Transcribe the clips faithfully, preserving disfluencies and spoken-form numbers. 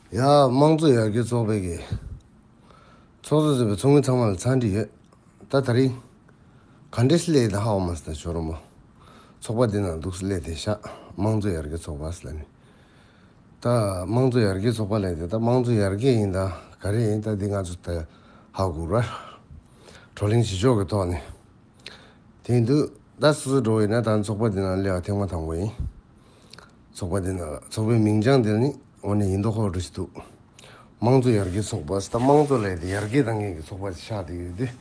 ཡ། དམངས་གཙོ་ཡར་རྒྱས་ཚོགས་པའི་གི་ཚོགས་གཙོ་ཟེར་བའི་ཚོགས་མི་ཚང་མ་ལ་འཚམས་འདྲི་ཡོད། ད་དེ་རིང་ག་འདྲས་སླེབས་ད་ཧ་གོ་མ་སོང་། ད་ཇོ་རོང་མོ་ཚོགས་པ་འདི་ནང་འདུག་སེ་སླེབས་བསྡད་ཤག་དམངས་གཙོ་ཡར་རྒྱས་ཚོགས་པ་ཟེར་ལབ་ནས། ད་དམངས་གཙོ་ཡར་རྒྱས་ཚོགས་པ་ལབ་དེ་ད་དམངས་གཙོ་ཡར་རྒྱས་ཡིན་ད་ག་རེ་ཡིན་ད་འདི་ང་ཚོ་ད་ཧ་གོ་ར། བགྲོ་གླེང་བྱེད་ཕྱོགས་ཀྱི་ཐོག་ནས། དེ་ཡིན་དུས་ད་སོ་སོ་འགྲོ་བས་ན་ད་ཚོགས་པ་འདི་ནང་སླེབས་པ་ཐེངས་མ་དང་པོ་ཡིན། ཚོགས་པ་འདི་ནང་ཚོགས་པའི་མིང་བྱང་འདི་ནི་དངོས་གནས་ཡིན་མདོག་ཁ་པོ་འདྲ་ཞིག་འདུག་དམངས་གཙོ་ཡར་རྒྱས་ཚོགས་པ་ཟེར། ད་དམངས་གཙོ་ལབ་དེ་ཡར་རྒྱས་གཏང་མཁན་གྱི་ཚོགས་པ་ཞིག་ཆགས་བསྡད་ཡོད་དུས།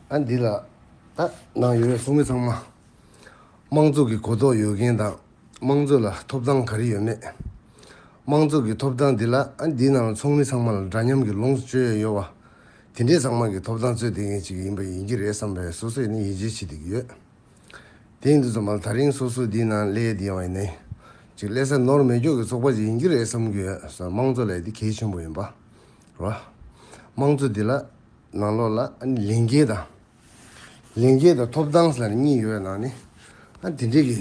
ཨ་འདི་ལ་ད་ནང་ཡོད་པའི་ཚོགས་མི་ཚང་མ་དམངས་གཙོ་གི་གོ་རྟོགས་ཡོད་མཁན་དང་། དམངས་གཙོ་ལ་ཐོབ་ཐང་ག་རེ་ཡོད་མེད། དམངས་གཙོ་གི་ཐོབ་ཐང་འདི་ལ་ཨ་འདི་ནང་ལ་ཚོགས་མི་ཚང་མ་ལ་འདྲ་མཉམ་གྱི་ལོངས་སུ་སྤྱོད་ཡ་ཡོད་པ། དེ་འདྲའི་ཚང་མ་གི་ཐོབ་ཐང་རྩོད་བསྡད་མཁན་ཅིག་ཡིན་པ་ཡིན་གྱི་རེད་བསམ་པའི་སོ་སོ་ཡིན་ན་ཡིད་ཆེས་བྱེད་བསྡད་ཀྱི་ཡོད། དེ་ཡིན་དུས་ཙམ་པ་ལ་ད་རིང་སོ་སོ་འདི་ནང་སླེབས་བསྡད་པ་ཡིན་ནའི། ཅིག་སླེབས་ས་ནོར་མེད་རྒྱུ་གི་ཚོགས་པ་ཅིག་ཡིན་གྱི་རེད་བསམ་གྱི་ཡོད། དམངས་གཙོ་ལབ་དེ་གལ་ཆེན་པོ་ཡིན་པ། རེད་བ། དམངས་གཙོ་འདི་ལ་ནང་ལོགས་ལ་ཨ་ནི་ལས་འགན་དང་། ལས་འགན་དང་ཐོབ་ཐང་ཟེར་ནས་གཉིས་ཡོད་ནང་ནས། ཨ་དེ་འདྲའི་གི་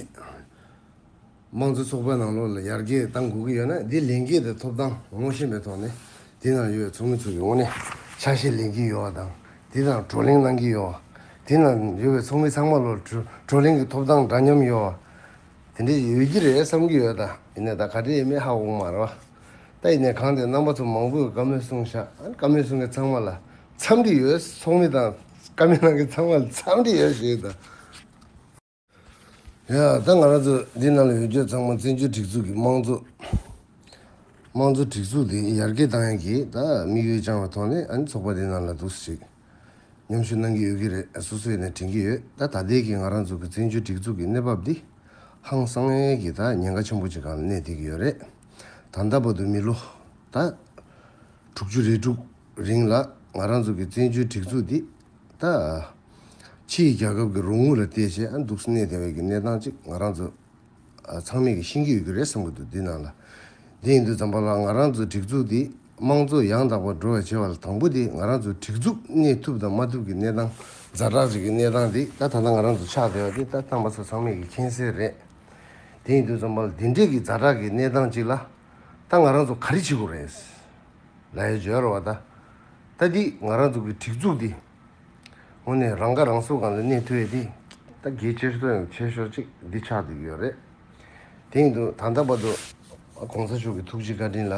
དམངས་གཙོ་ཚོགས་པ་ནང་ལོགས་ལ་ཡར་རྒྱས་གཏང་དགོས་ཀྱི་ཡོད་ན་འདི་ལས་འགན་དང་ཐོབ་ཐང་ངོ་ཤེས་པའི་ཐོག་ནས་འདི་ནང་ཡོད་ཚོགས་མི་ཚོ་གི་ངོས་ནས་ཆ་ཤས་ལེན་གྱི་ཡོད་པ་དང་། འདི་ནང་བགྲོ་གླེང་གནང་གི་ཡོད་པ། འདི་ནང་ཡོད་པའི་ཚོགས་མི་ཚང་མ་ལ་བགྲོ་བགྲོ་གླེང་གི་ཐོབ་ཐང་འདྲ་མཉམ་ཡོད་པ། དེ་འདྲ་ཡོད་ཀྱི་རེད་བསམ་གྱི་ཡོད། ད་ཡིན་ནའི་ད་ག་འདྲ་ཡིན་མིན་ཧ་གོ་གི་མ་རེད་བ། ད་ཡིན་ནའི་གང་དེ་རྣམ་པ་ཚོ་མང་པོས་བཀའ་མོལ་གསུངས་ཤག་ཨ་བཀའ་མོལ་གསུང་མཁན་ཚང་མ་ལ་འཚམས་འདྲི་ཡོད། ཚོགས་མི་དང་བཀའ་མོལ་གནང་མཁན་ཚང་མ་ལ་འཚམས་འདྲི་ཡོད་ཞུ་ཡི་ད། ཡ། ད་ང་རང་ཚོ་འདི་ནང་ལ་ཡོད་རྒྱུ་ཚང་མ་བཙན་བྱོལ་སྒྲིག་འཛུགས་ཀྱི་དམངས་གཙོ། དམངས་གཙོ་སྒྲིག་འཛུགས་དེ་ཡར་རྒྱས་གཏང་ཡག་གི་ད་དམིགས་ཡུལ་བཅངས་པའི་ཐོག་ནས་ཨ་ནི་ཚོགས་པ་འདི་ནང་ལ་འདུག་སེ་ཞིག་མཉམ་ཞུགས་གནང་གི་ཡོད་ཀྱི་རེད། སོ་སོ་ཡིན་ན་དྲན་གྱི་ཡོད། ད་ད་ལྟའི་གི་ང་རང་ཚོ་གི་བཙན་བྱོལ་སྒྲིག་འཛུགས་ཀྱི་གནས་བབ་འདི་ཧང་སང་ཡག་གི་ད་ཉེན་ཁ་ཆེན་པོ་ཅིག་སྒང་ལ་གནས་བསྡད་ཀྱི་ཡོད་རེད། ད་ལྟ་བར་དུ་མི་ལོ་ད་དྲུག་ཅུ་རེ་དྲུག་རིང་ལ་ང་རང་ཚོ་གི་བཙན་བྱོལ་སྒྲིག་འཛུགས་འདི་ད་ཕྱིའི་རྒྱལ་ཁབ་ཀྱི་རོགས་དངུལ་ལ་བལྟས་བྱས་ཨ་འདུག་སེ་གནས་བསྡད་པའི་གི་གནས་སྟངས་ཅིག་ང་རང་ཚོ་ཨ་ཚང་མས་ཀྱི་ཤེས་ཀྱི་ཡོད་ཀྱི་རེད་བསམ་གྱི་འདུག་འདི་ནང་ལ། འདི་ཡིན་དུས་ཙམ་པ་ལ་ང་རང་ཚོའི་སྒྲིག་འཛུགས་འདི་དམངས་གཙོ་ཡང་དག་པར་འགྲོ་བར་བྱེད་པ་ལ་དང་པོ་དེ་ང་རང་ཚོའི་སྒྲིག་འཛུགས་གནས་ཐུབ་དང་མ་ཐུབ་ཀྱི་གནས་སྟངས། ཛ་དྲག་ཅིག་གི་གནས་སྟངས་འདི་ད་ད་ལྟ་ང་རང་ཚོ་ཆགས་བསྡད་པ་འདི་ད་རྣམ་པ་ཚོ་ཚང་མས་ཀྱི་མཁྱེན་གསལ་རེད། དེ་ཡིན་དུས་ཙམ་པ་ལ་འདི་འདྲས་ཀྱི་ཛ་དྲག་གི་གནས་སྟངས་ཅིག་ལ་ད་ང་རང་ཚོ་ག་རེ་བྱེད་དགོས་རེད། ལབ་ཡ་བརྗོད་རོགས་ད། ད་འདི་ང་རང་ཚོ་གི་སྒྲིག་འཛུགས་འདི་དངོས་གནས་རང་ཁ་རང་གསོ་སྒང་ལ་གནས་ཐུབ་ཡས་འདི་ད་གལ་ཆེ་ཤོས་ཡང་ཆེ་ཤོས་ཅིག་འདི་ཆགས་བསྡད་ཀྱི་ཡོད་རེད། དེ་ཡིན་དུས་ད་ལྟ་བར་དུ་གོང་ས་མཆོག་གི་ཐུགས་རྗེ་བཀའ་དྲིན་ལ་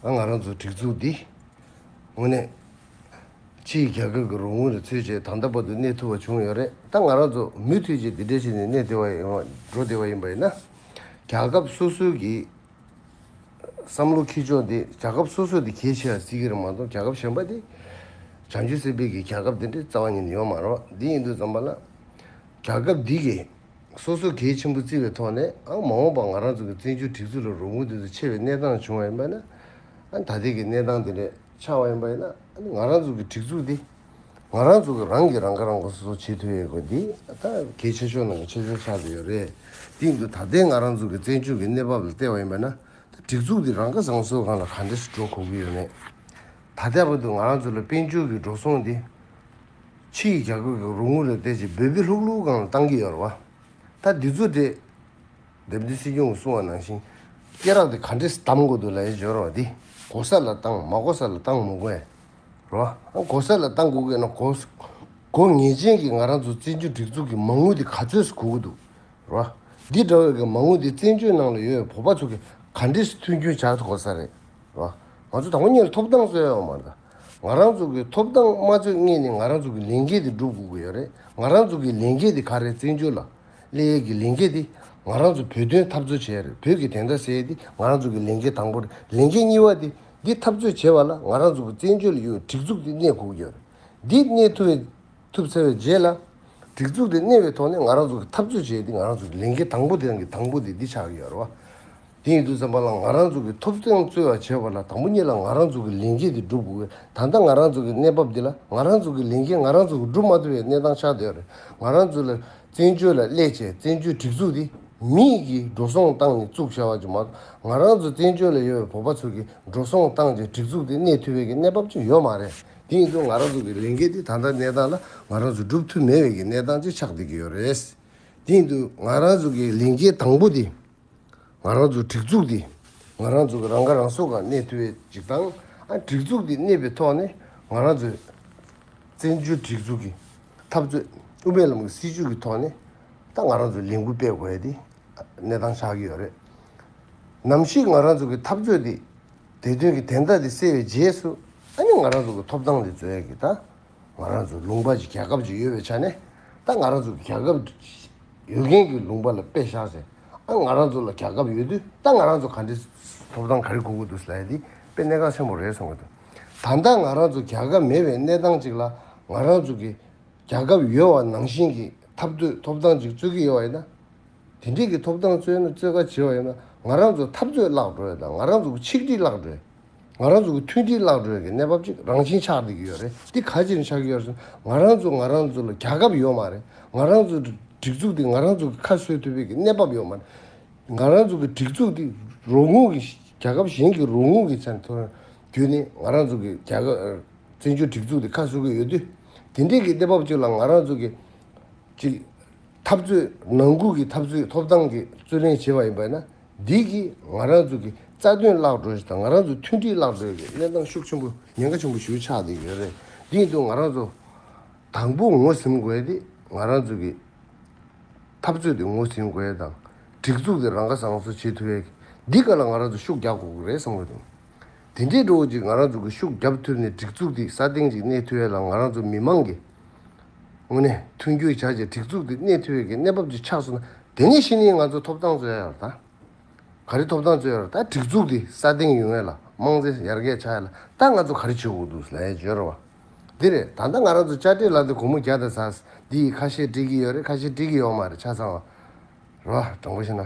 ང་རང་ཚོ་སྒྲིག་འཛུགས་འདི་དངོས་གནས་ཕྱིའི་རྒྱལ་ཁབ་ཀྱི་རོགས་དངུལ་ལ་ཚུད་བྱས་ད་ལྟ་བར་དུ་གནས་ཐུབ་པ་བྱུང་ཡོད་རེད། ད་ང་རང་ཚོ་མུ་མཐུད་ཀྱིས་འདི་འདྲས་བྱས་ནས་གནས་བསྡད་པ་ཡིན་པ་འགྲོ་བསྡད་པ་ཡིན་པ་ཡིན་ན། རྒྱལ་ཁབ་སོ་སོའི་གི་བསམ་བློ་འཁྱེར་ཕྱོགས་འདི་རྒྱལ་ཁབ་སོ་སོ་དེ་གལ་ཆེ་བ་བརྩི་གི་རེད་མ་གཏོགས་རྒྱལ་ཁབ་གཞན་པ་དེ་བྱང་ཆུབ་སེམས་དཔའི་གི་རྒྱལ་ཁབ་དེ་འདྲའི་རྩ་བ་ཉིད་ནས་ཡོད་མ་རེད་བ། འདི་ཡིན་དུས་ཙམ་པ་ལ་རྒྱལ་ཁབ་འདི་གི་སོ་སོ་གལ་ཆེན་པོ་བརྩི་བའི་ཐོག་ནས་ཨ་མ་འོངས་པ་ང་རང་ཚོ་གི་བཙན་བྱོལ་སྒྲིག་འཛུགས་ལ་རོགས་དངུལ་དེ་ཚོ་ཆེ་བའི་གནས་སྟངས་བྱུང་བ་ཡིན་པ་ན། ཨ་ད་ལྟའི་གི་གནས་སྟངས་དེ་འདྲ་ཆགས་པ་ཡིན་པ་ཡིན་ན་ཨ་ང་རང་ཚོ་གི་སྒྲིག་འཛུགས་འདི་ང་རང་ཚོ་གི་རང་གི་རང་ཁ་རང་གསོ་བྱེད་ཐུབ་ཡས་དགོས་འདི་ད་གལ་ཆེ་ཤོས་ནང་གི་ཆེ་ཤོས་ཆགས་བསྡད་ཡོད་རེད། དེ་ཡིན་དུས་ད་ལྟའི་ང་རང་ཚོ་གི་བཙན་བྱོལ་གི་གནས་བབ་ལ་བལྟས་པ་ཡིན་པ་ན་ད་སྒྲིག་འཛུགས་འདི་རང་ཁ་རང་གསོ་སྒང་ལ་ག་འདྲ་ཞིག་འགྲོ་དགོས་ཀྱི་ཡོད་མེད། ད་ལྟ་བར་དུ་ང་རང་ཚོ་ལ་དཔལ་འབྱོར་གི་འགྲོ་སོང་འདི་ཕྱིའི་རྒྱལ་ཁབ་ཀྱི་རོགས་དངུལ་ལ་བལྟས་ཅིག་འབོལ་པོ་ལྷུག་ལྷུག་སྒང་ལ་བཏང་གི་ཡོད་རེད་བ། ད་འདི་ཚོ་དེ། འདེམས་ཐོན་སྲིད་སྐྱོང་གིས་གསུངས་པ་ནང་བཞིན། སྐེ་རགས་དེ་ག་འདྲས་གདམ་དགོས་འདུག་ལབ་ཡས་འབྱོར་བ་འདི། གོ་ས་ལ་བཏང་མ་གོ་ས་ལ་བཏང་མི་དགོས་ཡ། རོ། གོ་ས་ལ་བཏང་དགོས་ཀྱི་ན་གོ། གོ་ངེས་ཅན་གྱི་ང་རང་ཚོ་བཙན་བྱོལ་སྒྲིག་འཛུགས་ཀྱི་མ་དངུལ་དེ་ག་ཚོད་སུ་དགོས་ཀྱི་འདུག་རོ། འདི་འདྲ་བའི་གི་མ་དངུལ་དེ་བཙན་བྱོལ་ནང་ལ་ཡོད་པའི་བོད་པ་ཚོ་གི་ག་འདྲས་སུ་མཐུན་རྐྱེན་བྱ་དགོས་ས་རེད། རོ། ང་ཚོ་དང་པོ་ཉིད་ལ་ཐོབ་ཐང་རྩོད་ཡོད་མ་རེད། ང་རང་ཚོ་གི་ཐོབ་ཐང་མ་རྩོད་སྔོན་ནས་ང་རང་ཚོ་གི་ལས་འགན་དེ་སྒྲུབ་དགོས་ཀྱི་ཡོད་རེད། ང་རང་ཚོ་གི་ལས་འགན་དེ་ག་རེ་བཙན་བྱོལ་ལ། སླེབས་ཡས་ཀྱི་ལས་འགན་དེ་ང་རང་ཚོ་བོད་དོན་འཐབ་རྩོད་བྱས་རེད། བོད་ཀྱི་བདེན་མཐའ་གསལ་ཡས་དེ་ང་རང་ཚོ་གི་ལས་འགན་དང་པོ་རེད། ལས་འགན་གཉིས་པ་དེ་འདི་འཐབ་རྩོད་བྱེད་པ་ལ་ང་རང་ཚོ་གི་བཙན་བྱོལ་ལ་ཡོད་སྒྲིག་འཛུགས་དེ་གནས་དགོས་ཀྱི་ཡོད་རེད། འདི་གནས་ཐུབ་པའི་ཐུབ་ཚར་བའི་རྗེས་ལ་སྒྲིག་འཛུགས་དེ་གནས་པའི་ཐོག་ནས་ང་རང་ཚོ་གི་འཐབ་རྩོད་བྱེད་དེ་ང་རང་ཚོ་གི་ལས་འགན་དང་པོ་དེ་རང་གི་དང་པོ་དེ་འདི་ཆགས་ཀྱི་ཡོད་རེད་བ། དེ་ཡིན་དུས་ཙམ་པ་ལ་ང་རང་ཚོ་གི་ཐོབ་ཐང་རྩོད་པ་བྱེད་པ་ལ་དང་པོ་ཉིད་ལ་ང་རང་ཚོ་གི་ལས་འགན་དེ་སྒྲུབ་དགོས། ད་ལྟ་ང་རང་ཚོ་གི་གནས་བབ་འདི་ལ་ང་རང་ཚོ་གི་ལས་འགན་ང་རང་ཚོ་གི་སྒྲུབ་མ་ཐུབ་པའི་གནས་སྟངས་ཆགས་བསྡད་ཡོད་རེད། ང་རང་ཚོ་ལ་བཙན་བྱོལ་ལ་སླེབས་བྱས་བཙན་བྱོལ་སྒྲིག་འཛུགས་འདི་མིས་ཀྱིས་འགྲོ་སོང་བཏང་ནས་བཙུགས་བཞག་པ་ཅིག་མ་གཏོགས་ང་རང་ཚོ་བཙན་བྱོལ་ལ་ཡོད་པའི་བོད་པ་ཚོ་གིས་འགྲོ་སོང་བཏང་བྱས་སྒྲིག་འཛུགས་འདི་གནས་ཐུབ་པའི་གི་གནས་བབ་ཅིག་ཡོད་མ་རེད། དེ་ཡིན་དུས་ང་རང་ཚོ་གི་ལས་འགན་འདི་ད་ལྟ་གནས་སྟངས་ལ་ང་རང་ཚོ་སྒྲུབ་ཐུབ་མེད་པའི་གི་གནས་སྟངས་ཅིག་ཆགས་བསྡད་ཀྱི་ཡོད་རེད། དེ་ཡིན་དུས་ང་རང་ཚོ་གི་ལས་འགན་དང་པོ་འདི། ང་རང་ཚོ་སྒྲིག་འཛུགས་འདི་ ང་རང་ཚོ་གི་རང་ཁ་རང་གསོ་གང་གནས་ཐུབ་ཡས་ཅིག་དང་། ཨ་སྒྲིག་འཛུགས་འདི་གནས་པའི་ཐོག་ནས་ང་རང་ཚོའི་བཙན་བྱོལ་སྒྲིག་འཛུགས་ཀྱི་འཐབ་རྩོད་དབུ་མའི་ལམ་གྱི་སྲིད་བྱུས་ཀྱི་ཐོག་ནས་ད་ང་རང་ཚོས་ལས་འགུལ་སྤེལ་དགོས་ཡས་དེ་གནས་སྟངས་ཆགས་ཀྱི་ཡོད་རེད། ནམ་ཞིག་ང་རང་ཚོ་གི་འཐབ་རྩོད་དེ་བདེ་དོན་གྱི་བདེན་མཐའ་དེ་གསལ་བའི་རྗེས་སུ། ཨ་ནི་ང་རང་ཚོ་གི་ཐོབ་ཐང་དེ་རྩོད་ཡས་ཀྱི་ད། ང་རང་ཚོ་ལུང་པ་ཅིག་རྒྱལ་ཁབ་ཅིག་ཡོད་པའི་ཆ་ནས། ད་ང་རང་ཚོ་རྒྱལ་ཁབ་ཡོད་མཁན་གྱི་ལུང་པ་ལ་དཔེ་བཞག་ཚེ། ཨ་ང་རང་ཚོ་ལ་རྒྱལ་ཁབ་ཡོད་དུས་ད་ང་རང་ཚོ་ག་འདྲའི་ཐོབ་ཐང་ག་རེ་དགོས་ཀྱི་འདུག་ཟེར་ཡ་དེ་དཔེ་གནད་འགག་ཆེན་པོ་རེད་བསམ་གྱི་འདུག་ད་ལྟ་ང་རང་ཚོ་རྒྱལ་ཁབ་མེད་པའི་གནས་སྟངས་ཅིག་ལ་ང་རང་ཚོ་གི་རྒྱལ་ཁབ་ཡོད་པ་ནང་བཞིན་གྱི་འཐབ་རྩོད་ཐོབ་ཐང་ཅིག་རྩོད་ཀྱི་ཡོད་པ་ཡིན་ན། དེ་འདྲས་ཀྱི་ཐོབ་ཐང་རྩོད་ན་རྩོད་ག་བྱེད་པ་ཡིན་ན། ང་རང་ཚོ་འཐབ་རྩོད་བརླག་འགྲོ་ཡ་དང་། ང་རང་ཚོ་གི་ཆིག་སྒྲིལ་བརླག་འགྲོ་ཡ། ང་རང་ཚོ་གི་མཐུན་སྒྲིལ་བརླག་འགྲོ་ཡ་གི་གནས་བབ་ཅིག་རང་བཞིན་ཆགས་བསྡད་ཀྱི་ཡོད་རེད། འདི་ག་ཅི་ནས་ཆགས་ཀྱི་ཡོད་རེད་ཟེར་ན། ང་རང་ཚོ་ང་རང་ཚོ་ལ་རྒྱལ་ཁབ་ཡོད་མ་རེད། ང་རང་ཚོ་སྒྲིག་འཛུགས་འདི་ང་རང་ཚོ་གི་ཁ་བཟོས་ཐུབ་པའི་གི་གནས་བབ་ཡོད་མ་རེད། ང་རང་ཚོ་གི་སྒྲིག་འཛུགས་འདི་རོགས་དངུལ་གྱི་རྒྱལ་ཁབ་གཞན་གྱི་རོགས་དངུལ་གྱི་ཚན་ཐོར་བརྒྱུད་ནས་ང་རང་ཚོ་གི་རྒྱལ་ཁབ་བཙན་བྱོལ་སྒྲིག་འཛུགས་འདི་ཁ་བཟོ་གི་ཡོད་དུས། དེ་འདྲས་ཀྱི་གནས་བབ་ཅིག་ལ་ང་རང་ཚོ་གི་ཅིག་འཐབ་རྩོད་ནང་ཁུལ་གྱི་འཐབ་རྩོད་ཐོབ་ཐང་གི་རྩོད་ལེན་བྱེད་པ་ཡིན་པ་ན། འདི་གིས་ང་རང་ཚོ་གི་རྩ་དོན་བརླག་འགྲོ་ཞིག་དང་། ང་རང་ཚོ་མཐུན་སྒྲིལ་བརླག་འགྲོ་གི་གནས་སྟངས་ཤུགས་ཆེན་པོ་ཉེན་ཁ་ཆེན་པོ་ཞིག་ཆགས་བསྡད་ཡོད་རེད། འདི་ཡིན་དུས་ང་རང་ཚོ་དང་པོ་ངོས་ཟིན་དགོས་ཡ་དེ་ང་རང་ཚོ་གི་འཐབ་རྩོད་དེ་ངོས་ཟིན་དགོས་ཡ་དང་། སྒྲིག་འཛུགས་དེ་རང་ཁ་རང་གསོ་བྱེད་ཐུབ་ཡ་གི་འདི་ག་ལ་ང་རང་ཚོ་ཤུགས་རྒྱག་དགོས་ཀྱི་རེད་བསམ་གྱི་འདུག་དེ་འདྲའི་འགྲོ་བ་ཅིག་ང་རང་ཚོ་གི་ཤུགས་རྒྱབ་ཐུབ་ནས་སྒྲིག་འཛུགས་དེ་སྲ་བརྟན་ཅིག་གནས་ཐུབ་ཡ་ལ་ང་རང་ཚོ་མི་མང་གི་དངོས་གནས་མཐུན་འགྱུར་བྱ་བྱེད་སྒྲིག་འཛུགས་དེ་གནས་ཐུབ་ཡ་གི་གནས་བབ་ཅིག་ཆགས་སོང་ན། དེ་ནས་གཞི་ནས་ང་ཚོ་ཐོབ་ཐང་རྩོད་ཡ་ཡོད་རེད་ད། ག་རེ་ཐོབ་ཐང་རྩོད་ཡ་ཡོད་རེད། ད་སྒྲིག་འཛུགས་དེ་སྲ་བརྟན་ཡོང་ཡ་ལ། དམངས་གཙོ་ཡར་རྒྱས་ཆགས་ཡ་ལ་ད་ང་ཚོ་ག་རེ་བྱེད་དགོས་འདུག་ལབ་ཡ་བརྗོད་རེད་བ། འདི་རེད། ད་ལྟ་ང་རང་ཚོ་དཔྱ་ཁྲལ་ལ་འདི་སྒོར་མོ་བརྒྱ་དང་ཟ། འདི་ཡི་ཁ་ཤས་སྤྲད་ཀྱི་ཡོད་རེད། ཁ་ཤས་སྤྲད་ཀྱི་ཡོད་མ་རེད། ཆ་ཚང་བ་རེད་བ། དྲང་པོ་བཤད་ན།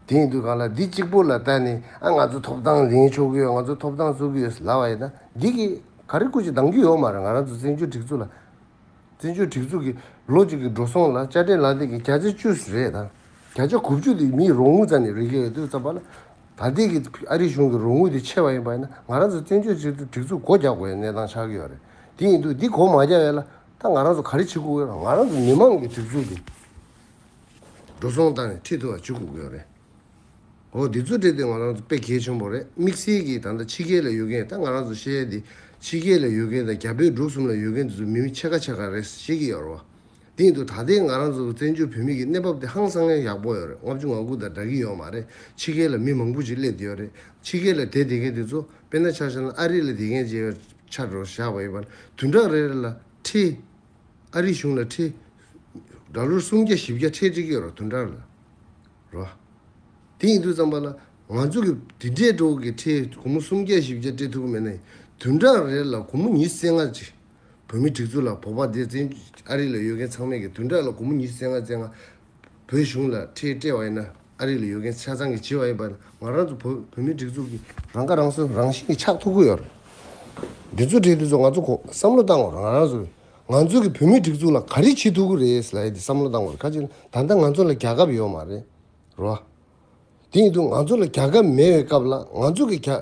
དེ་ཡིན་དུས་གང་ལ་འདི་གཅིག་པོ་ལ་བལྟས་ནས། ཨ་ང་ཚོ་ཐོབ་ཐང་ལེན་ཆོག་གི་ཡོད། ང་ཚོ་ཐོབ་ཐང་རྩོད་ཀྱི་ཡོད་ལབ་པ་ཡིན་ན། འདི་གིས་ག་རེ་སྐུལ་ཅིག་གཏང་རྒྱུ་ཡོད་མ་རེད། ང་རང་ཚོ་བཙན་བྱོལ་སྒྲིག་འཛུགས་ལ། བཙན་བྱོལ་སྒྲིག་འཛུགས་ཀྱི་ལོ་གཅིག་གི་འགྲོ་སོང་ལ་དཔྱ་ཁྲལ་ལ་དེ་གི་བརྒྱ་ཆ་བཅུ་རེད་ད། བརྒྱ་ཆ་དགུ་བཅུ་དེ་མིའི་རོགས་དངུལ་རྩ་ནས་རེག་གི་ཡོད་དུས་ཙམ་པ་ལ། ད་ལྟའི་གི་ཨ་རི་གཞུང་གི་རོགས་དངུལ་དེ་ཆེ་བ་ཡིན་པ་ཡིན་ན། ང་རང་ཚོ་བཙན་བྱོལ་སྒྲིག་འཛུགས་སྒོ་རྒྱག་དགོས་ཡ་གནས་སྟངས་ཆགས་ཀྱི་ཡོད་རེད། དེ་ཡིན་དུས་འདི་སྒོ་མ་རྒྱག་ཡ་ལ་ད་ང་རང་ཚོ་ག་རེ་བྱེད་དགོས་ཡོད་རེད། ང་རང་ཚོ་མི་མང་གི་སྒྲིག་འཛུགས་དེ་འགྲོ་སོང་བཏང་ནས་ཁྲིད་ཐུབ་པ་བྱེད་དགོས་ཀྱི་ཡོད་རེད། འོ་འདི་ཚོ་འདྲ་དེ་ང་རང་ཚོ་དཔེ་གལ་ཆེན་པོ་རེད། དམིགས་བསལ་གྱིས་ད་ལྟ་ཕྱི་རྒྱལ་ལ་ཡོད་མཁན། ད་ང་རང་ཚོ་བཤད་ཡ་འདི་ཕྱི་རྒྱལ་ལ་ཡོད་མཁན་དང་རྒྱ་བལ་འབྲུག་གསུམ་ལ་ཡོད་མཁན་དེ་ཚོ་མི་མི་ཕྱེད་ཀ་ཕྱེད་ཀ་རེད་བཤད་ཀྱི་ཡོད་རེད་བ། དེ་ཡིན་དུས་ད་ལྟའི་ང་རང་ཚོ་བཙན་བྱོལ་བོད་མི་གི་གནས་བབ་དེ་ཧང་སང་ཡ་ཡག་པོ་ཡོད་རེད། ལྔ་བཅུ་ང་དགུ་དང་འདྲ་གི་ཡོད་མ་རེད། ཕྱི་རྒྱལ་ལ་མི་མང་པོ་ཅིག་སླེབས་བསྡད་ཡོད་རེད། ཕྱི་རྒྱལ་ལ་བསྡད་བསྡད་མཁན་དེ་ཚོ་དཔེར་ན་ཆ་བཞག་ན་ཨ་རི་ལ་བསྡད་མཁན་ཅིག་ཆ་འགྲོ་བཞག་པ་ཡིན་པ་ན། བདུན་ཕྲག་རེ་རེ་ལ་ཁྲལ། ཨ་རི་གཞུང་ལ་ཁྲལ། ཌོ་ལར་སུམ་བརྒྱ་བཞི་བརྒྱ་ཁྲལ་སྤྲད་ཀྱི་ཡོད་རེད་བདུན་ཕྲག་ལ། རེད་བ། དེ་ཡིན་དུས་ཙམ་པ་ལ་ང་ཚོ་གི་དེ་འདྲའི་འགྲོ་གི་ཁྲལ་སྒོར་མོ་སུམ་བརྒྱ་བཞི་བརྒྱ་སྤྲད་ཐུབ་ཀྱི་མེད་ན། བདུན་ཕྲག་རེ་ལ་སྒོར་མོ་ཉི་ཤུ་རྩ་ལྔ་ཅིག་བོད་མི་སྒྲིག་འཛུགས་ལ། བོད་པ་དེ་བཙན་ཨ་རི་ལ་ཡོད་མཁན་ཚང་མས་ཀྱི་བདུན་ཕྲག་ལ་སྒོར་མོ་ཉི་ཤུ་རྩ་ལྔ་རྩ་ལྔ་བོད་གཞུང་ལ་ཁྲལ་སྤྲད་པ་ཡིན་ན། ཨ་རི་ལ་ཡོད་མཁན་ཆ་ཚང་གིས་བྱས་པ་ཡིན་པ་ན། ང་རང་ཚོ་བོད་བོད་མི་སྒྲིག་འཛུགས་ཀྱི་རང་ཁ་རང་གསོ་རང་བཞིན་གྱིས་ཆགས་ཐུབ་ཀྱི་ཡོད་རེད། འདི་ཚོ་འདྲ་དེ་ཚོ་ང་ཚོ་གོ་བསམ་བློ་བཏང་དགོས་རེད། ང་རང་ཚོ་ང་ཚོ་གི་བོད་མིའི་སྒྲིག་འཛུགས་ལ་ག་རེ་བྱེད་ཐུབ་ཀྱི་རེད་ལབ་ཡ་དེ་བསམ་བློ་བཏང་དགོས་རེད། ག་ཅི་ད་ལྟ་ང་ཚོ་ལ་རྒྱལ་ཁབ་ཡོད་མ་རེད། རེད་བ། དེ་ཡིན་དུས་ང་ཚོ་ལ་རྒྱལ་ཁབ་མེད་པའི་སྐབས་ལ་ང་ཚོ་གི་རྒྱ་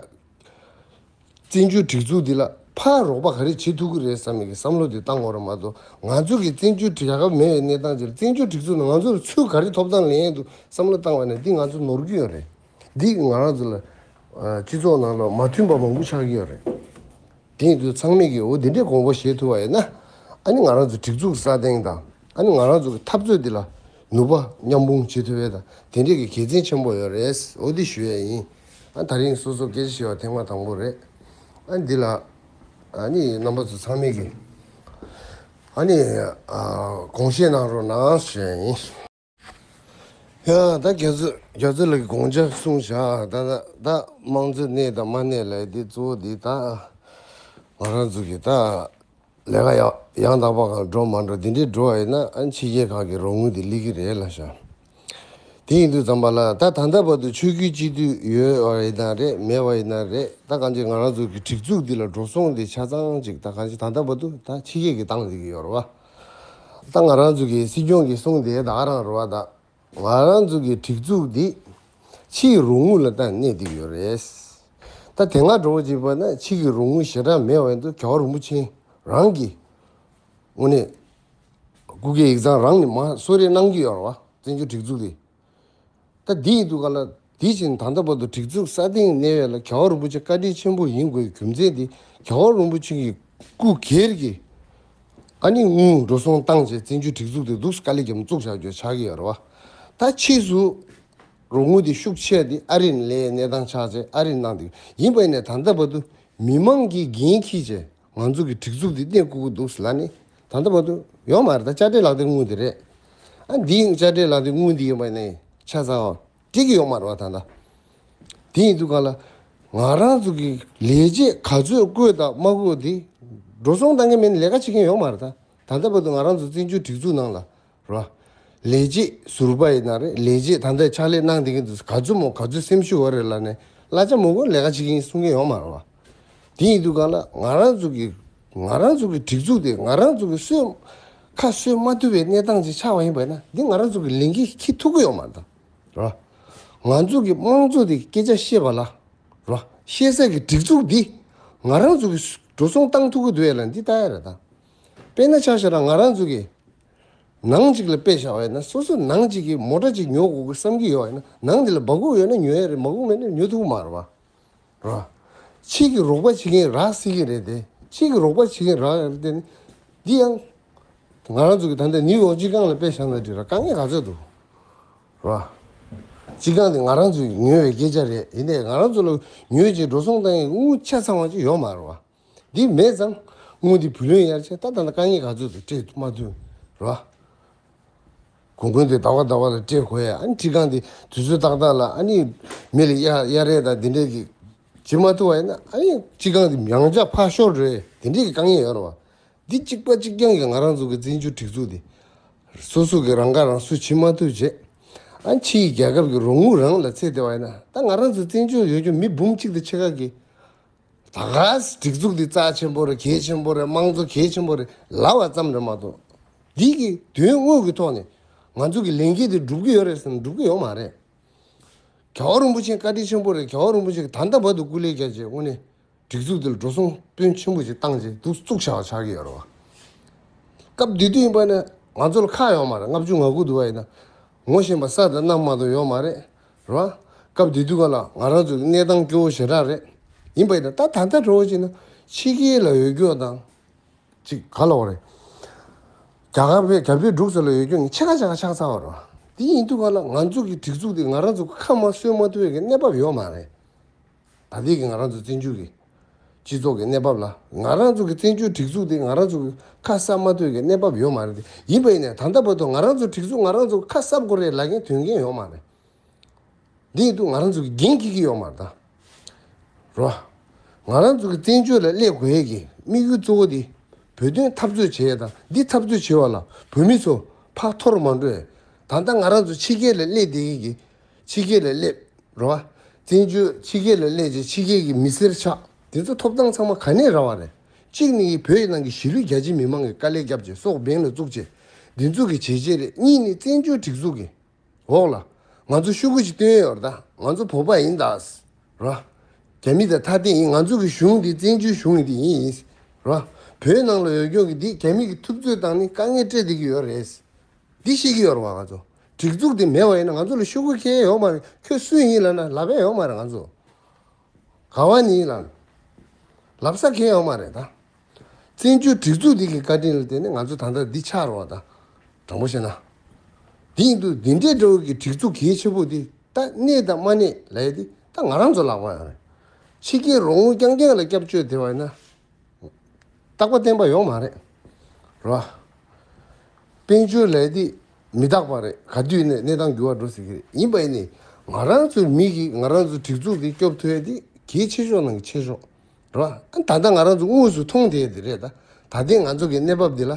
བཙན་བྱོལ་སྒྲིག་འཛུགས་འདི་ལ་ཕར་རོགས་པ་ག་རེ་བྱེད་ཐུབ་ཀྱི་རེད་བསམ་མི་གི་བསམ་བློ་དེ་བཏང་དགོས་རེད་མ་གཏོགས། ང་ཚོ་གི་བཙན་བྱོལ་རྒྱལ་ཁབ་མེད་པའི་གནས་སྟངས་ཅིག་ལ་བཙན་བྱོལ་སྒྲིག་འཛུགས་ནང་ང་ཚོར་ཚུར་ག་རེ་ཐོབ་ཐང་ལེན་ཡས་འདུག་བསམ་བློ་བཏང་བ་ནས་འདི་ང་ཚོ་ནོར་གྱི་ཡོད་རེད། འདི་ང་རང་ཚོ་ལ་ཨ་སྤྱི་ཚོགས་ནང་ལ་མ་མཐུན་པ་མང་པོ་ཆགས་ཀྱི་ཡོད་རེད། དེ་ཡིན་དུས་ཚང་མས་ཀྱིས་འོ་དེ་འདྲའི་དགོངས་པ་བཞེས་ཐུབ་པ་ཡིན་ན། ཨ་ནི་ང་རང་ཚོ་སྒྲིག་འཛུགས་སྲ་བརྟན་དང་། ཨ་ནི་ང་རང་ཚོ་གི་འཐབ་རྩོད་འདི་ལ་ནུས་པ་མཉམ་སྤུངས་བྱེད་ཐུབ་ཡས་དང་། དེ་འདྲའི་གི་དགེ་མཚན་ཆེན་པོ་ཡོད་རེད། འོ་དེ་ཞུ་ཡས་ཡིན། ཨ་དེ་རིང་སོ་སོ་སྐད་ཆ་བཤད་པ་ཐེངས་མ་དང་པོ་རེད། ཨ་འདི་ལ་ཨ་ནི་རྣམ་པ་ཚོ་ཚང་མས་ཀྱིས་ཨ་ནི་ཨ་དགོངས་བཞེས་གནང་རོགས་གནང་ཞུ་ཡས་ཡིན། ཡ་ད་རྒྱ་མཚོ་རྒྱ་མཚོ་ལགས་ཀྱིས་དགོངས་འཆར་གསུངས་བཞག་ད་ད་ད་དམངས་གཙོ་གནས་དང་མ་གནས་ལབ་ཡས་དེ་གཙོ་བོ་འདི་ད་ང་རང་ཚོ་གི་ད་ལས་ཀ་ཡང་ཡང་དག་པ་གང་འགྲོ་མ་འགྲོ་འདི་འདྲའི་འགྲོ་བ་ཡིན་ན། ཨ་ཕྱི་རྒྱལ་ཁག་གི་རོགས་དངུལ་དེ་སླེབས་ཀྱི་རེད་ལབ་བཞག་དེ་ཡིན་དུས་ཙམ་པ་ལ་ད་ད་ལྟ་བར་དུ་ཆོས་བརྒྱུད་སྤྱི་འཐུས་ཡོད་པ་ཡིན་ན་རེད། མེད་པ་ཡིན་ན་རེད། ད་གང་ཅི་ང་རང་ཚོ་གི་སྒྲིག་འཛུགས་འདི་ལ་འགྲོ་སོང་དེ་ཆ་ཚང་ཅིག་ད་གང་ཅི་ད་ལྟ་བར་དུ་ད་ཕྱི་རྒྱལ་གྱིས་བཏང་བསྡད་ཀྱི་ཡོད་རེད་བ། ད་ང་རང་ཚོ་གི་སྲིད་སྐྱོང་གི་གསུང་དེ་ད་ག་རང་རེད་བ། ད་ང་རང་ཚོ་གི་སྒྲིག་འཛུགས་འདི་ཕྱིའི་རོགས་དངུལ་ལ་ད་གནས་བསྡད་ཡོད་རེད། ད་དེ་སྔ་འགྲོ་བ་བྱས་པ་ན་ཕྱི་གི་རོགས་དངུལ་ཞེ་དྲག་མེད་པ་ཡིན་དུས་རྒྱལ་བ་རིན་པོ་ཆེ་རང་གིས་དངོས་གནས་སྐུ་སྒེར་ཡིག་ཚང་རང་ནས་མར་གསོལ་རས་གནང་གི་ཡོད་རེད་བ། བཙན་བྱོལ་སྒྲིག་འཛུགས་དེ། ད་འདི་ཡིན་དུས་ག་ལ་ དེ་བཞིན་ད་ལྟ་བར་དུ་སྒྲིག་འཛུགས་ས་སྟེང་གནས་ཡོད་ལ་རྒྱལ་བ་རིན་པོ་ཆེ་བཀའ་དྲིན་ཆེན་པོ་ཡིན་དགོས་རྒྱུ་མཚན་དེ། རྒྱལ་བ་རིན་པོ་ཆེ་གི་སྐུ་སྒེར་གྱི་ཨ་ནི་དངུལ་འགྲོ་སོང་བཏང་བྱས་བཙན་བྱོལ་སྒྲིག་འཛུགས་དེ་འདུག་དཀའ་ལས་བརྒྱབ་བཙུགས་བཞག་རྒྱུ་ཆགས་ཀྱི་ཡོད་རེད་བ། ད་ཕྱིས་སུ་རོགས་དངུལ་དེ་ཤུགས་ཆེ་དེ་ཨ་རིར་སླེབས་གནས་སྟངས་ཆགས་བྱས་ཨ་རིར་གནང་དེ་ཡིན་པ་ཡིན་ནའི་ད་ལྟ་བར་དུ་མི་མང་གིས་འགན་འཁྱེར་བྱས་ང་ཚོ་གི་སྒྲིག་འཛུགས་དེ་གནས་དགོས་ཀྱི་འདུག་ལབ་ནས་ད་ལྟ་བར་དུ་ཡོད་མ་རེད། ད་དཔྱ་ཁྲལ་ལག་དེབ་དངུལ་དེ་རེད། ཨ་འདི་དཔྱ་ཁྲལ་ལག་དེབ་དངུལ་དེ་ཡིན་པ་ཡིན་ནའི་ཆ་ཚང་བ། འགྲིག་གི་ཡོད་མ་རེད་བ་ད་ལྟ། དེ་ཡིན་དུས་གང་ལ་ང་རང་ཚོ་གི་ལས་བྱེད་ག་ཚོད་བསྐོས་དང་མ་བསྐོས་དེ་འགྲོ་སོང་བཏང་གི་མེད་ན་ལས་ཀ་བྱེད་མཁན་ཡོད་མ་རེད་ད། ད་ལྟ་བར་དུ་ང་རང་ཚོ་བཙན་བྱོལ་སྒྲིག་འཛུགས་ནང་ལ་རེད་བ། ལས་བྱེད་ཟུར་པ་ཡིན་ན་རེད། ལས་བྱེད་ད་ལྟ་ཕྱག་ལས་གནང་བསྡད་མཁན་དེ་ག་ཚོད་མོ་ག་ཚོད་སེམས་ཤུགས་ཡོད་རེད་ལབ་ནས་གླ་ཆ་མ་བསྐོས་ལས་ཀ་བྱེད་མཁན་གསུང་མཁན་ཡོད་མ་རེད་བ། དེ་ཡིན་དུས་གང་ལ་ང་རང་ཚོ་གི་ང་རང་ཚོ་གི་སྒྲིག་འཛུགས་དེ་ང་རང་ཚོ་གི་སོས་ཁ་གསོ་མ་ཐུབ་པའི་གནས་སྟངས་ཅིག་ཆགས་པ་ཡིན་པ་ཡིན་ན་འདི་ང་རང་ཚོ་གི་ལས་འགན་འཁྱེར་ཐུབ་ཀྱི་ཡོད་མ་རེད་ད། རེད་བ། ང་ཚོ་གི་དམངས་གཙོ་དེ་སྐད་ཆ་བཤད་པ་ལ། རེད་བ། བཤད་ས་གི་སྒྲིག་འཛུགས་འདི་ང་རང་ཚོ་གི་འགྲོ་སོང་བཏང་ཐུབ་ཀྱི་འདུག་ཡ་ལ་འདི་ལྟ་ཡ་རེད་ད། དཔེར་ན་ཆ་བཞག་ན་ང་རང་ཚོ་གི་ནང་གཅིག་ལ་དཔེ་བཞག་པ་ཡིན་ན་སོ་སོ་ནང་གཅིག་གི་མོ་ཊ་གཅིག་ཉོ་དགོས་ཀྱི་བསམ་གྱི་ཡོད་པ་ཡིན་ན་ནང་འདི་ལ་སྦ་ཁུག་ཡོད་ན་ཉོ་ཡ་རེད། སྦ་ཁུག་མེད་ན་ཉོ་ཐུབ་ཀྱི་མ་རེད་བ། རེད་བ། ཕྱི་གི་རོགས་པ་བྱེད་མཁན་རག་སྲིད་ཀྱི་རེད་དེ། ཕྱི་གི་རོགས་པ་བྱེད་མཁན་རག་ཡ་རེད་དེ་ནི། འདི་ཡང་། ང་རང་ཚོ་གི་ད་ལྟ་ནིའུ་ཡོག་སྤྱི་ཁང་ལ་དཔེ་བཞག་ན་འགྲིག་ར་དཀའ་ངལ་ག་ཚོད་འདུག་རེད་བ། སྤྱི་ཁང་དེ་ང་རང་ཚོས་ཉོས་པའི་སྐད་ཆ་རེད། ཡིན་ནའི་ང་རང་ཚོ་ལ་ཉོས་ཀྱི་འགྲོ་སོང་བཏང་ཡའི་དངུལ་ཆ་ཚང་བ་ཅིག་ཡོད་མ་རེད་བ། འདི་མེད་ཙང་དངུལ་འདི་བུ་ལོན་ཡར་ཆད་ད་ད་ལྟ་དཀའ་ངལ་ག་ཚོད་འདུག་སྤྲད་མ་ཐུབ་རེད་བ། གོང་གོན་དེ་ཟླ་བ་ཟླ་བ་ལ་སྤྲད་དགོས་ཡ། ཨ་ནི་སྤྱི་ཁང་དེ་དུས་ཚོད་ཏག་ཏག་ལ་ཨ་ནི་མི་ལ་གཡར་གཡར་རེས་དང་དེ་འདྲས་ཀྱི་བྱེད་མ་ཐུབ་པ་ཡིན་ན་ཨ་ནི་སྤྱི་ཁང་དེ་ཡང་བསྐྱར་ཕར་ཤོར་རེད། དེ་འདྲས་ཀྱི་དཀའ་ངལ་ཡོད་རེད་བ། འདི་གཅིག་པ་གཅིག་རྐྱང་གི་ང་རང་ཚོ་གི་བཙན་བྱོལ་སྒྲིག་འཛུགས་དེ་སོ་སོ་གི་རང་ཁ་རང་གསོ་བྱེད་མ་ཐུབ་བྱས། ཨ་ནི་ཕྱིའི་རྒྱལ་ཁབ་ཀྱི་རོགས་དངུལ་རང་ལ་ཚད་བསྡད་པ་ཡིན་ན་ད་ང་རང་ཚོ་བཙན་བྱོལ་ཡོད་རྒྱུ་མི་འབུམ་གཅིག་དང་ཕྱེད་ཀ་གི་ད་ག་སྒྲིག་འཛུགས་འདི་རྩ་ཆེན་པོ་རེད། གལ་ཆེན་པོ་རེད། དམངས་གཙོ་གལ་ཆེན་པོ་རེད་ལབ་པ་ཙམ་རེད་མ་གཏོགས། འདི་གི་དོན་དངོས་ཀྱི་ཐོག་ནས་ང་ཚོ་གི་ལས་འགན་དེ་སྒྲུབ་ཀྱི་ཡོད་རེད་ཟེར་ན་སྒྲུབ་ཀྱི་ཡོད་མ་རེད། རྒྱལ་བ་རིན་པོ་ཆེ་བཀའ་དྲིན་ཆེན་པོ་རེད། རྒྱལ་བ་རིན་པོ་ཆེ་གི་ད་ལྟ་བར་དུ་སྐུ་ལས་བརྒྱབ་རྗེས་དངོས་གནས་སྒྲིག་འཛུགས་འདི་ལ་འགྲོ་སོང་དཔོན་ཆེན་པོ་ཞིག་བཏང་རྗེས་འདུག་བཙུགས་བཞག་པ་ཆགས་ཀྱི་ཡོད་རེད་བ། སྐབས་དེ་དུས་ཡིན་པ་ན་ང་ཚོ་ལ་ཁག་ཡོད་མ་རེད། ལྔ་བཅུ་ང་དགུ་འདུག་བ་ཡིན་ན། ངོ་ཤེས་པ་ས་དང་གནམ་མ་གཏོགས་ཡོད་མ་རེད། རེད་བ། སྐབས་དེ་དུས་ག་ལ་ང་རང་ཚོའི་གནས་སྟངས་སྐྱོ་བོ་ཞེ་དྲག་རེད། ཡིན་པ་ཡིན་ན་ད་ད་ལྟ་འགྲོ་བ་ཅིག་ན་ཕྱི་རྒྱལ་ལ་ཡོད་རྒྱུ་དང་། ཅིག་ག་ལ་བ་རེད། རྒྱ་གར་བས་རྒྱ་བོད་འབྲུག་ས་ལ་ཡོད་རྒྱུ་ནི་ཕྱེད་ཀ་ཕྱེད་ཀ་ཆགས་ཚར་བ་རེད་བ། དེ་ཡིན་དུས་ག་ལ་ང་ཚོ་གི་སྒྲིག་འཛུགས་དེ་ང་རང་ཚོ་ཁ་མ་གསོས་མ་ཐུབ་པའི་གི་གནས་བབ་ཡོད་མ་རེད། ད་ལྟའི་གི་ང་རང་ཚོ་བཙན་བྱོལ་གི་སྤྱི་ཚོགས་ཀྱི་གནས་བབ་ལ་ང་རང་ཚོ་གི་བཙན་བྱོལ་སྒྲིག་འཛུགས་དེ་ང་རང་ཚོ་གི་ཁ་གསབ་མ་ཐུབ་ཀྱི་གནས་བབ་ཡོད་མ་རེད་དེ། ཡིན་པ་ཡིན་ནའི་ད་ལྟ་བར་དུ་ང་རང་ཚོ་སྒྲིག་འཛུགས་ང་རང་ཚོ་ཁ་གསབ་དགོས་རེད་ལབ་མཁན་དོན་འགན་ཡོད་མ་རེད། འདི་ཡིན་དུས་ང་རང་ཚོ་གི་འགན་འཁྱེར་གྱི་ཡོད་མ་རེད་ད། རོ། ང་རང་ཚོ་གི་བཙན་བྱོལ་ལ་སླེབས་དགོས་ཡས་ཀྱི་དམིགས་ཡུལ་གཙོ་བོ་དེ་བོད་དོན་འཐབ་རྩོད་བྱེད་ཡས་དང་འདི་འཐབ་རྩོད་བྱེད་པ་ལ་བོད་མི་ཚོ་ཕར་འཐོར་མ་འགྲོ་ཡས། ད་ལྟ་ང་རང་ཚོ་ཕྱི་རྒྱལ་ལ་སླེབས་བསྡད་ཡས་ཀྱི་ཕྱི་རྒྱལ་ལ་སླེབས། རོ། བཙན་བྱོལ་ཕྱི་རྒྱལ་ལ་སླེབས་རྗེས་ཕྱི་རྒྱལ་གྱི་མི་སེར་ཆགས་དེ་ཚོ་ཐོབ་ཐང་ཚང་མ་ག་ནས་རག་པ་རེད། གཅིག་ནི་བོད་ནང་གི་གཞིས་ལུས་རྒྱ་ཆེ་མི་མང་གི་དཀའ་ལས་བརྒྱབ་རྗེས་སྲོག་འབེན་ལ་བཙུགས་རྗེས་འདི་ཚོ་གི་བྱས་རྗེས་རེད། གཉིས་ནི་བཙན་བྱོལ་སྒྲིག་འཛུགས་ཀྱི་འོག་ལ་ང་ཚོ་ཤོག་གུ་ཞིག་བཏོན་ཡོད་རེད་ད། ང་ཚོ་བོད་པ་ཡིན་ད། རོ། རྒྱ་མི་དང་ཐ་དད་ཡིན། ང་ཚོ་གི་གཞུང་འདི་བཙན་བྱོལ་གཞུང་འདི་ཡིན། རོ། བོད་ནང་ལ་ཡོད་རྒྱུ་གི་འདི་རྒྱ་མི་གི་ཐུབ་ཚོད་བཏང་ནས་དཀའ་ངལ་སྤྲད་བསྡད་ཀྱི་ཡོད་རེད། འདི་ཤེས་ཀྱི་ཡོད་རེད་བ། ང་ཚོ་སྒྲིག་འཛུགས་འདི་མེད་པ་ཡིན་ན་ང་ཚོ་ལ་ཤོག་གུ་འཁྱེར་ཡོད་མ་རེད། ཁྱོད་སུ་ཡིན་ལབ་ན་ལབ་ཡ་ཡོད་མ་རེད། ང་ཚོ་ག་བ་ནས་ཡིན་ལབ་ན་ལབ་ས་གང་ཡང་ཡོད་མ་རེད་ད། བཙན་བྱོལ་སྒྲིག་འཛུགས་འདི་གི་བཀའ་དྲིན་ལ་བརྟེན་ནས་ང་ཚོ་ད་ལྟ་འདི་ཆགས་རེད་བ་ད། དྲང་པོ་བཤད་ན། འདི་ཡིན་དུས་འདི་འདྲའི་འདྲ་བོ་གི་སྒྲིག་འཛུགས་གལ་ཆེ་པོ་འདི་ད་གནས་དང་མ་གནས་ལབ་ཡ་འདི་ད་ང་རང་ཚོ་ལག་པ་ཡང་རེད། ཕྱི་རྒྱལ་རོགས་དངུལ་རྐྱང་རྐྱང་ལ་སྐྱབས་བཅོལ་བསྡད་པ་ཡིན་ན། རྟག་པ་བརྟན་པ་ཡོང་མ་རེད། རོ། དཔལ་འབྱོར་ལས་དེ་མི་རྟག་པ་རེད། ག་དུས་ནས་གནས་སྟངས་འགྱུར་བ་འགྲོ་སྲིད་ཀྱི་རེད། ཡིན་པ་ཡིན་ནའི་ང་རང་ཚོའི་མི་གིས་ང་རང་ཚོའི་སྒྲིག་འཛུགས་དེ་སྐྱོབ་ཐུབ་ཡ་དེ་གལ་ཆེ་ཤོས་ནང་གི་ཆེ་ཤོས་རོ། ད་ལྟ་ང་རང་ཚོ་དངོས་སུ་མཐོང་བསྡད་ཡ་དེ་རེད་ད། ད་ལྟའི་ང་ཚོ་གི་གནས་བབ་འདི་ལ་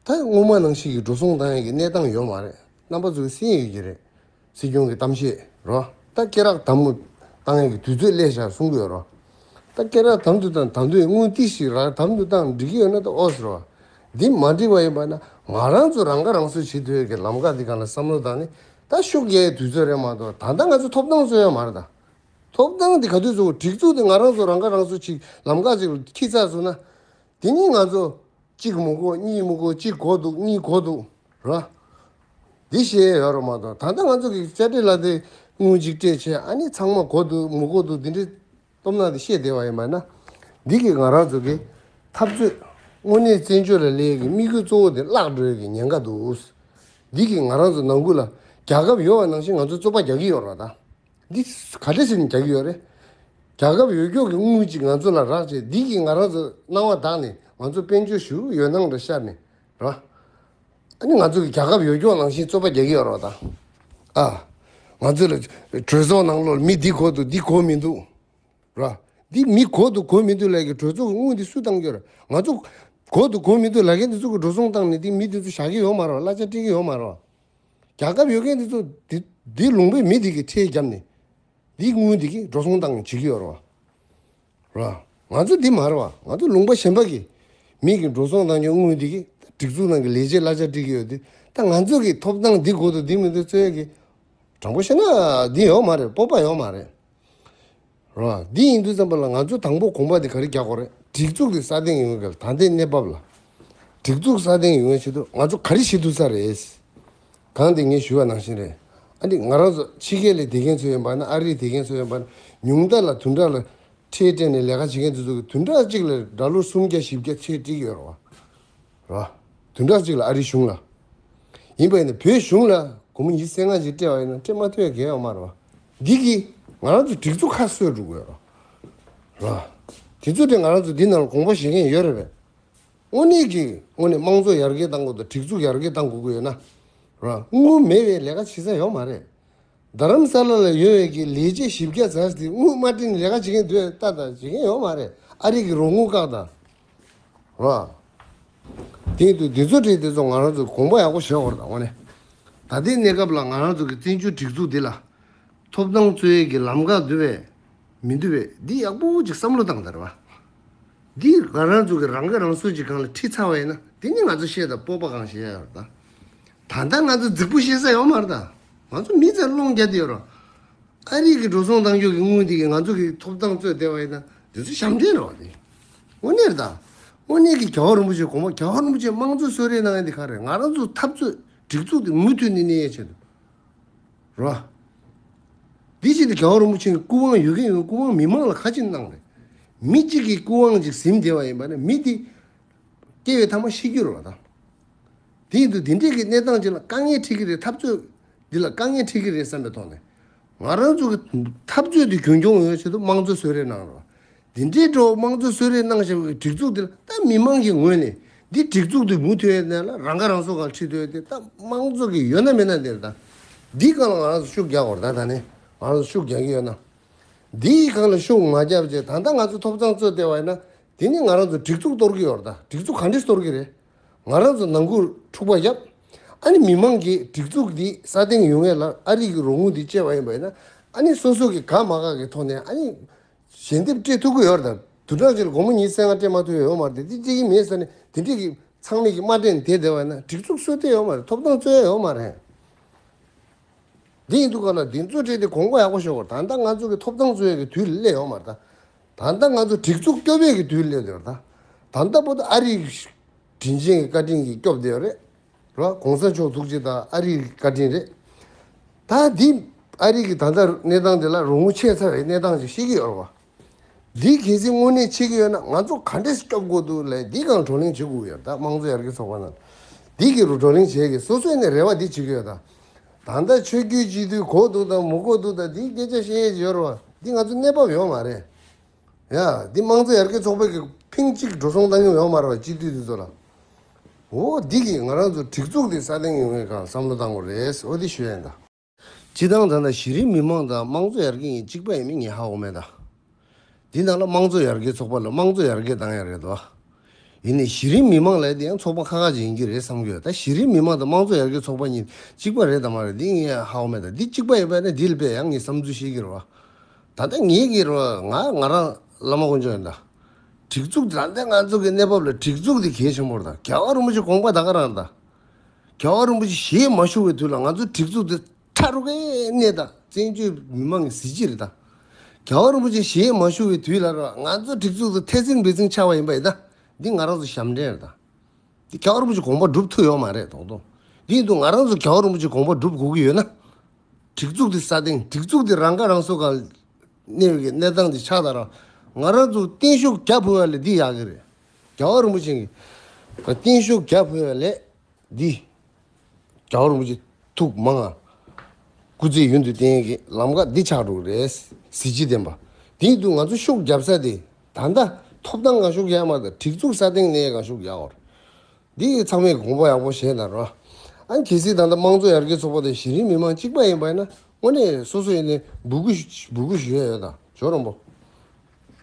ད་སྔོན་མ་ནང་བཞིན་གྱི་འགྲོ་སོང་བཏང་ཡ་གི་གནས་སྟངས་ཡོད་མ་རེད། རྣམ་པ་ཚོས་གསན་ཡོད་ཀྱི་རེད། སྲིད་སྐྱོང་གི་གཏམ་བཤད་རོ། ད་སྐེ་རགས་དམ་དུ་བཏང་ཡས་ཀྱི་དུས་ཚོད་སླེབས་བཞག་གསུང་གི་ཡོད་རོ། ད་སྐེ་རགས་དམ་དུ་བཏང་། དམ་དུ་དངུལ་ཏིག་ཞིག་རག་དམ་དུ་བཏང་འགྲིག་གི་ཡོད་ན་ད་ཨོ་ཟེར་བ། འདི་མ་འགྲིག་པ་ཡིན་པ་ན་ང་རང་ཚོ་རང་ཁ་རང་གསོ་བྱེད་ཐུབ་ཡས་ཀྱི་ལམ་ཁ་འདི་སྒང་ལ་བསམ་བློ་བཏང་ནས་ད་ཤུགས་རྒྱག་ཡས་དུས་ཚོད་རེད་མ་གཏོགས་ད་ལྟ་ང་ཚོ་ཐོབ་ཐང་རྩོད་ཡ་མ་རེད་ད། ཐོབ་ཐང་འདི་ག་དུས་རྩོད། སྒྲིག་འཛུགས་འདི་ང་རང་ཚོ་རང་ཁ་རང་གསོ་ཅིག་ལམ་ཁ་ཅིག་ལ་འཁྱེར་ཚར་སོང་ན། དེ་ནི་ང་ཚོ་གཅིག་མི་དགོས་གཉིས་མི་དགོས། གཅིག་དགོས་འདུག་གཉིས་དགོས་འདུག་ར། འདི་བཤད་ཡོད་རེད་མ་གཏོགས་ད་ལྟ་ང་ཚོ་གི་དཔྱ་ཁྲལ་ལག་དེབ་ དངུལ་གཅིག་སྤྲད་བྱས། ཨ་ནི་ཚང་མ་གོ་འདུག་མི་གོ་འདུག་འདི་འདྲའི་སྟོབས་ནག་དེ་བཤད་བསྡད་པ་ཡིན་པ་ན། འདི་གིས་ང་རང་ཚོ་གི་འཐབ་རྩོད་དངོས་གནས་བཙན་བྱོལ་ལ་སླེབས་ཀྱི་དམིགས་ཡུལ་གཙོ་བོ་དེ་བརླག་འགྲོ་ཡག་གི་ཉེན་ཁ་འདུག་འདི་གིས་ང་རང་ཚོ་ནང་ཁུལ་ལ་རྒྱལ་ཁབ་ཡོད་པ་ནང་བཞིན་ང་ཚོ་རྩོད་པ་རྒྱག་གི་ཡོད་རེད་པ། ད་འདི་ག་འདྲ་ཞིག་ནས་རྒྱག་གི་ཡོད་རེད། རྒྱལ་ཁབ་ཡོད་ཀྱོག་གི་དངུལ་ཅིག་ང་ཚོ་ལ་རག་བྱས། འདི་གིས་ང་རང་ཚོ་སྣང་བ་དག་ནས་ང་ཚོ་དཔལ་འབྱོར་ཞེ་པོ་ཡོད་སྣང་འདྲ་ཤར་ནས་རེད་པ། ཨ་ནི་ང་ཚོ་གི་རྒྱལ་ཁབ་ཡོད་ཀྱོག་ནང་བཞིན་རྩོད་པ་རྒྱག་གི་ཡོད་རེད་པ། ད་ཨ་ང་ཚོ་ལ་གྲོས་ཚོགས་ནང་ལོགས་མི་འདི་གོ་འདུག་འདི་གོ་མི་འདུག་ར། འདི་མི་གོ་འདུག་གོ་མི་འདུག་ལབ་ཀྱི་གྲོས་ཚོགས་ཀྱི་དངུལ་འདི་སུས་བཏང་གི་ཡོད་རེད། ང་ཚོ་གོ་འདུག་གོ་མི་འདུག་ལབ་མཁན་འདི་ཚོ་གི་འགྲོ་སོང་བཏང་ནས་འདི་མི་འདི་ཚོ་བཞག་གི་ཡོད་མ་རེད་པ། གླ་ཆ་སྤྲད་ཀྱི་ཡོད་མ་རེད་པ། རྒྱལ་ཁབ་ཡོད་མཁན་འདི་ཚོ་འདི་འདི་ལུང་པའི་མི་འདི་གི་ཁྲལ་བརྒྱབ་ནས་འདི་དངུལ་འདི་གི་འགྲོ་སོང་བཏང་ནས་བྱེད་ཀྱི་ཡོད་རེད་པ། ར། ང་ཚོ་འདི་མ་རེད་པ། ང་ཚོ་ལུང་པ་གཞན་པ་གི་མི་གི་འགྲོ་སོང་བཏང་རྒྱུ་དངུལ་འདི་གི་སྒྲིག་འཛུགས་ནང་གི་ལས་བྱེད་གླ་ཆ་སྤྲད་ཀྱི་ཡོད་དུས། ད་ང་ཚོ་གི་ཐོབ་ཐང་འདི་གོ་འདུག་འདི་མི་འདུག་རྩོད་ཡག་གི། དྲང་པོ་བཤད་ན་འདི་ཡོད་མ་རེད། སྤོབས་པ་ཡོད་མ་རེད། རེད་པ། འདི་ཡིན་དུས་ཙམ་པ་ལ་ང་ཚོ་དང་པོ་གོམ་པ་འདི་ག་རེ་རྒྱག་དགོས་རེད། སྒྲིག་འཛུགས་འདི་སྲ་བརྟན་ཡོང་ཡག་གི་ད་ལྟའི་གནས་བབ་ལ། སྒྲིག་འཛུགས་སྲ་བརྟན་ཡོང་ཡག་ཆེད་དུ་ང་ཚོ་ག་རེ་བྱེད་ཐུབ་ས་རེད། གང་དེ་ངས་ཞུས་པ་ནང་བཞིན་རེད། ཨ་ནི་ང་རང་ཚོ་ཕྱི་རྒྱལ་ལ་བསྡད་མཁན་ཚོ་ཡིན་པ་ན། ཨ་རིར་བསྡད་མཁན་ཚོ་ཡིན་པ་ན། ཉུང་མཐའ་ལ་བདུན་ཕྲག་ལ་ཁྲལ་སྤྲད་ནས་ལས་ཀ་བྱེད་མཁན་དེ་ཚོ་གི་བདུན་ཕྲག་གཅིག་ལ་ཌོ་ལར་སུམ་བརྒྱ་བཞི་བརྒྱ་ཁྲལ་སྤྲད་ཀྱི་ཡོད་རེད་པ། རེད་པ། བདུན་ཕྲག་གཅིག་ལ་ཨ་རི་གཞུང་ལ། ཡིན་པ་ཡིན་ན་བོད་གཞུང་ལ་སྒོར་མོ་ཉི་ཤུ་རྩ་ལྔ་ཅིག་སྤྲད་པ་ཡིན་ན་སྤྲད་མ་ཐུབ་ཡག་གང་ཡང་ཡོད་མ་རེད་པ། འདི་གིས་ང་རང་ཚོ་སྒྲིག་འཛུགས་ཁ་གསོས་འགྲོ་གི་ཡོད་རེད་པ། རེད་པ། དེ་ཚོ་དེ་ང་རང་ཚོ་འདི་ནང་ལ་དགོངས་པ་བཞེས་མཁན་ཡོད་རེད་པས། དངོས་གནས་ཀྱི་དངོས་གནས་དམངས་གཙོ་ཡར་རྒྱས་གཏང་དགོས་དང་། སྒྲིག་འཛུགས་ཡར་རྒྱས་གཏང་དགོས་ཀྱི་ཡོད་ན། རེད་པ། དངུལ་མེད་པའི་ལས་ཀ་བྱེད་ས་ཡོད་མ་རེད། རྡ་རམ་ས་ལ་ལ་ཡོད་པའི་གི་ལས་བྱེད་བཞི་བརྒྱ་ཙམ་ཞིག་དེ་དངུལ་མ་སྤྲད་ནས་ལས་ཀ་བྱེད་མཁན་འདུག་ལྟ་ད་བྱེད་མཁན་ཡོད་མ་རེད། ཨ་རི་གི་རོགས་དངུལ་བཀག་དང་། རེད་པ། དེ་ཡིན་དུས་འདི་ཚོ་འདྲ་དེ་ཚོ་ང་རང་ཚོ་དགོངས་པ་ཡག་པོ་བཞེས་དགོས་རེད། ད་དངོས་གནས་ད་ལྟའི་གནས་སྐབས་ལ་ང་རང་ཚོ་གི་བཙན་བྱོལ་སྒྲིག་འཛུགས་འདི་ལ་ཐོབ་ཐང་རྩོད་ཡག་གི་ལམ་ཁ་འདུག་པས་མི་འདུག་པས། འདི་ཡག་པོ་ཅིག་བསམ་བློ་བཏང་དང་། རེད་པ། འདི་ང་རང་ཚོ་གི་རང་ཁ་རང་གསོ་ཅིག་སྒང་ལ་ཁྲིད་ཚར་བ་ཡིན་ན། དེ་ནི་ང་ཚོ་བཤད་དང་སྤོབས་པ་གང་བྱེད་ཡག་ཡོད་རེད། ད་ད་ལྟ་ང་ཚོ་རྫིག་པོ་བཤད་ས་ཡོད་མ་རེད། ད་ང་ཚོ་མི་ཚང་སློང་རྒྱག་བསྡད་ཡོད་རེད་པ། ཨ་རི་གི་འགྲོ་སོང་བཏང་རྒྱུ་གི་དངུལ་འདི་གིས་ང་ཚོ་གི་ཐོབ་ཐང་རྩོད་བསྡད་པ་ཡིན་ན། འདི་ཚོ་ཞབས་འདྲེན་རེད་པ། དེ་དངོས་གནས་རེད། ད་དངོས་གནས་ཀྱི་རྒྱལ་བ་རིན་པོ་ཆེ་དགོངས་པ། རྒྱལ་བ་རིན་པོ་ཆེ་དམངས་གཙོ་གསོལ་རས་གནང་ཡག་འདི་ག་རེད། ང་རང་ཚོ་འཐབ་རྩོད་སྒྲིག་འཛུགས་འདི་མུ་མཐུད་ནས་གནས་ཡག་ཆེད་དུ། རེད་པ། འདི་བཞིན་དུ་རྒྱལ་བ་རིན་པོ་ཆེ་གི་སྐུ་དབང་ཡོད་མཁན་ཡོད། སྐུ་དབང་མི་མང་ལ་ག་ཅིག་གནང་རེད། མི་གཅིག་གི་སྐུ་དབང་ཅིག་ཟིན་བསྡད་པ་ཡིན་པ་ན་མི་དེ་སྐྱེ་བའི་མཐའ་མ་ཤི་རྒྱུ་རེད་པ། ད་དེ་ཡིན་དུས་འདི་འདྲའི་གི་གནས་སྟངས་ཅིག་ལ་དཀའ་ངལ་འཕྲད་ཀྱི་རེད། འཐབ་རྩོད་འདི་ལ་དཀའ་ངལ་འཕྲད་ཀྱི་རེད་བསམ་པའི་ཐོག་ནས། ང་རང་ཚོ་གི་འཐབ་རྩོད་འདི་རྒྱུན་སྐྱོང་ཡོང་ཡག་ཆེད་དུ་དམངས་གཙོ་གསོལ་རས་གནང་རོགས། འདི་འདྲའི་འགྲོ་དམངས་གཙོ་གསོལ་རས་གནང་བཞག་པའི་སྒྲིག་འཛུགས་འདི་ལ། ད་མི་མང་གི་ངོས་ནས་འདི་སྒྲིག་འཛུགས་འདི་མུ་མཐུད་ནས་ལ་རང་ཁ་རང་གསོ་སྒང་ཁྲིད་འདོད་དེ། ད་དམངས་གཙོ་གི་ཡོད་ན་མེད་ན་དེ་རེད། ད་འདི་སྒང་ལ་ང་རང་ཚོ་ཤུགས་རྒྱག་དགོས་རེད། ད་ད་ནས་ང་རང་ཚོ་ཤུགས་རྒྱག་གི་ཡོད་ན། འདིའི་སྒང་ལ་ཤུགས་མ་བརྒྱབ་བྱས། ད་ལྟ་ང་ཚོ་ཐོབ་ཐང་རྩོད་བསྡད་པ་ཡིན་ན། དེ་ནི་ང་རང་ཚོ་སྒྲིག་འཛུགས་གཏོར་གི་ཡོད་རེད། ད་སྒྲིག་འཛུགས་ག་འདྲས་གཏོར་གི་རེད། ང་རང་ཚོ་ནང་ཁུལ་འཁྲུག་པ་བརྒྱབ། ཨ་ནི་མི་མང་གིས་སྒྲིག་འཛུགས་འདི་སྲ་བརྟན་ཡོང་ཡག་ལ་ཨ་རི་གི་རོགས་དངུལ་འདི་བཅད་པ་ཡིན་པ་ཡིན་ན། ཨ་ནི་སོ་སོ་གི་དགའ་མ་དགའ་གི་ཐོག་ནས་ཨ་ནི་ཞལ་འདེབས་སྤྲད་ཐུབ་ཀྱི་ཡོད་རེད། ད་བདུན་ཕྲག་གཅིག་ལ་སྒོར་མོ་ཉི་ཤུ་རྩ་ལྔ་སྤྲད་མ་ཐུབ་ཡག་ཡོད་མ་རེད། དེ་སྤྲད་ཀྱི་མེད་ཟེར་ནས་དེ་འདྲས་ཀྱི་ཚང་མས་ཀྱི་མ་སྤྲད་ནས་བསྡད་བསྡད་པ་ཡིན་ན། སྒྲིག་འཛུགས་གསོ་བསྡད་ཡོད་མ་རེད། ཐོབ་ཐང་རྩོད་ཡག་ཡོད་མ་རེད། འདི་ཡིན་དུས་ག་ལ་འདི་ཚོ་འདྲས་དེ་དགོངས་པ་ཡག་པོ་བཞེས་དགོས་རེད། ད་ལྟ་ང་ཚོ་གི་ཐོབ་ཐང་རྩོད་ཡག་གི་དུས་སླེབས་ཡོད་མ་རེད། ད་ད་ལྟ་ང་ཚོ་སྒྲིག་འཛུགས་སྐྱོབ་ཡག་གི་དུས་སླེབས་ཡོད་རེད། ད་ད་ལྟ་བར་དུ་ཨ་རིའི་དྲིན་ཆེན་གྱི་བཀའ་དྲིན་གྱིས་སྐྱོབ་བསྡད་ཡོད་རེད། རེད་པ། གོང་ས་མཆོག་ཐུགས་རྗེ་དང་ཨ་རིའི་བཀའ་དྲིན་རེད། ད་འདི་ཨ་རི་གི་ད་ལྟ་གནས་སྟངས་དེ་ལ་རོགས་དངུལ་ཆད་ཚར་བའི་གནས་སྟངས་ཅིག་ཤེས་ཀྱི་ཡོད་རེད་པ། འདི་གལ་སྲིད་དངོས་གནས་ཆད་ཀྱི་ཡོད་ན་ང་ཚོ་ག་འདྲས་སྐྱོབ་དགོས་འདུག་ལབ། འདི་སྒང་བགྲོ་གླེང་བྱེད་དགོས་ཀྱི་ཡོད་རེད། ད་དམངས་གཙོ་ཡར་རྒྱས་ཚོགས་པ་ནང་འདི་གི་བགྲོ་གླེང་བྱེད་ཀྱི། སོ་སོའི་ནས་རེ་བ་འདི་བྱེད་ཀྱི་ཡོད། ད་ད་ལྟ་ཆོས་བརྒྱུད་སྤྱི་འཐུས་གོ་འདུག་དང་མི་གོ་འདུག་དང་འདི་སྐད་ཆ་བཤད་ཡས་ཡོད་རེད་པ། འདི་ང་ཚོ་གནས་བབ་ཡོད་མ་རེད། ཡ། འདི་དམངས་གཙོ་ཡར་རྒྱས་ཚོགས་པའི་གི་ཕིང་གཅིག་འགྲོ་སོང་བཏང་མཁན་ཡོད་མ་རེད་པ། སྤྱི་འཐུས་འདི་ཚོ་ལ། འོ་འདི་གིས་ང་རང་ཚོ་སྒྲིག་འཛུགས་འདི་སྲ་བརྟན་ཡོང་བའི་སྒང་བསམ་བློ་བཏང་དགོས་རེད། འོ་འདི་ཞུ་ཡ་ཡིན་ད། སྤྱིར་བཏང་ད་ལྟ་གཞི་རིམ་མི་མང་དང་དམངས་གཙོ་ཡར་རྒྱས་གཉིས་གཅིག་པ་ཡིན་མིན་ངས་ཧ་གོ་མེད་ད། འདི་ནང་ལ་དམངས་གཙོ་ཡར་རྒྱས་ཚོགས་པ་ལ་དམངས་གཙོ་ཡར་རྒྱས་བཏང་ཡ་རེད་དོ། ཡིན་ནའི་གཞི་རིམ་མི་མང་ལབ་དེ་ཡང་ཚོགས་པ་ཁག་ཁག་ཅིག་ཡིན་གྱི་རེད་བསམ་གྱི་ཡོད། ད་གཞི་རིམ་མི་མང་དང་དམངས་གཙོ་ཡར་རྒྱས་ཚོགས་པ་གཉིས་གཅིག་པ་རེད་དམ་མ་རེད་འདི་ངས་ཧ་གོ་མེད་ད། འདི་གཅིག་པ་ཡིན་པ་ཡིན་ན་འདི་ལ་དཔེ་ཡང་ངས་བསམ་ཚུལ་བཤད་ཀྱི་རེད་པ། ད་ལྟ་ངེད་ཀྱི་རེད་པ། ང་ང་རང་བླ་མ་དཀོན་མཆོག་ཡིན་ད། སྒྲིག་འཛུགས་ད་ལྟ་ང་ཚོ་གི་གནས་བབ་ལ་སྒྲིག་འཛུགས་འདི་གལ་ཆེན་པོ་རེད་ད། རྒྱལ་བ་རིན་པོ་ཆེ་དགོངས་པ་ད་ག་རང་རེད་ད། རྒྱལ་བ་རིན་པོ་ཆེ་ཞལ་མ་བཞུགས་པའི་དུས་ལ་ང་ཚོ་སྒྲིག་འཛུགས་འདི་ཁྲ་རུ་གེ་གནས་དང་བཙན་བྱོལ་མི་མང་གི་གཟི་བརྗིད་རེད་ད། རྒྱལ་བ་རིན་པོ་ཆེ་ཞལ་མ་བཞུགས་པའི་དུས་ལ་ར་ང་ཚོ་སྒྲིག་འཛུགས་དེ་ཐེ་ཚིག་འབེ་ཚིག་ཆགས་པ་ཡིན་པ་ཡིན་ད། འདི་ང་རང་ཚོ་ཞབས་འདྲེན་རེད་ད། འདི་རྒྱལ་བ་རིན་པོ་ཆེ་དགོངས་པ་སྒྲུབ་ཐུབ་ཡོད་མ་རེད་དོག་དོག་འདི་ཡིན་དུས་ང་རང་ཚོ་རྒྱལ་བ་རིན་པོ་ཆེ་དགོངས་པ་སྒྲུབ་དགོས་ཀྱི་ཡོད་ན། སྒྲིག་འཛུགས་དེ་སྲ་བརྟན། སྒྲིག་འཛུགས་དེ་རང་ཁ་རང་གསོ་གང་གནས་པའི་གནས་སྟངས་དེ་ཆགས་ད་ར། ང་རང་ཚོ་བརྟན་བཞུགས་རྒྱ་ཕུལ་བ་ལས་འདི་ཡག་གི་རེད། རྒྱལ་བ་རིན་པོ་ཆེ་གི་བརྟན་བཞུགས་རྒྱ་ཕུལ་བ་ལས་འདི། རྒྱལ་བ་རིན་པོ་ཆེ་ཐུགས་མང་ང་། སྐུ་ཚེ་ཡུན་དུ་བརྟན་གྱི་ལམ་ཁ་འདི་ཆགས་འགྲོ་གི་རེད། གཟི་བརྗིད་ལྡན་པ། དེ་ཡིན་དུས་ང་ཚོ་ཤུགས་རྒྱབ་ས་དེ། ད་ལྟ་ཐོབ་ཐང་སྒང་ཤུགས་རྒྱག་མ་གཏོགས་སྒྲིག་འཛུགས་སྲ་བརྟན་གནས་སྒང་ཤུགས་རྒྱག་དགོས་རེད། འདི་ཚང་མས་དགོངས་པ་ཡག་པོ་བཞེས་དང་རོ། ཨ་གལ་སྲིད་ད་ལྟ་དམངས་གཙོ་ཡར་རྒྱས་ཚོགས་པ་དང་གཞི་རིམ་མི་མང་གཅིག་པ་ཡིན་པ་ཡིན་ན། དངོས་གནས་སོ་སོ་ཡིན་ནའི་འབོད་སྐུལ་འབོད་སྐུལ་ཞུ་ཡ་ཡོད་དང་ཇོ་རོང་པོ།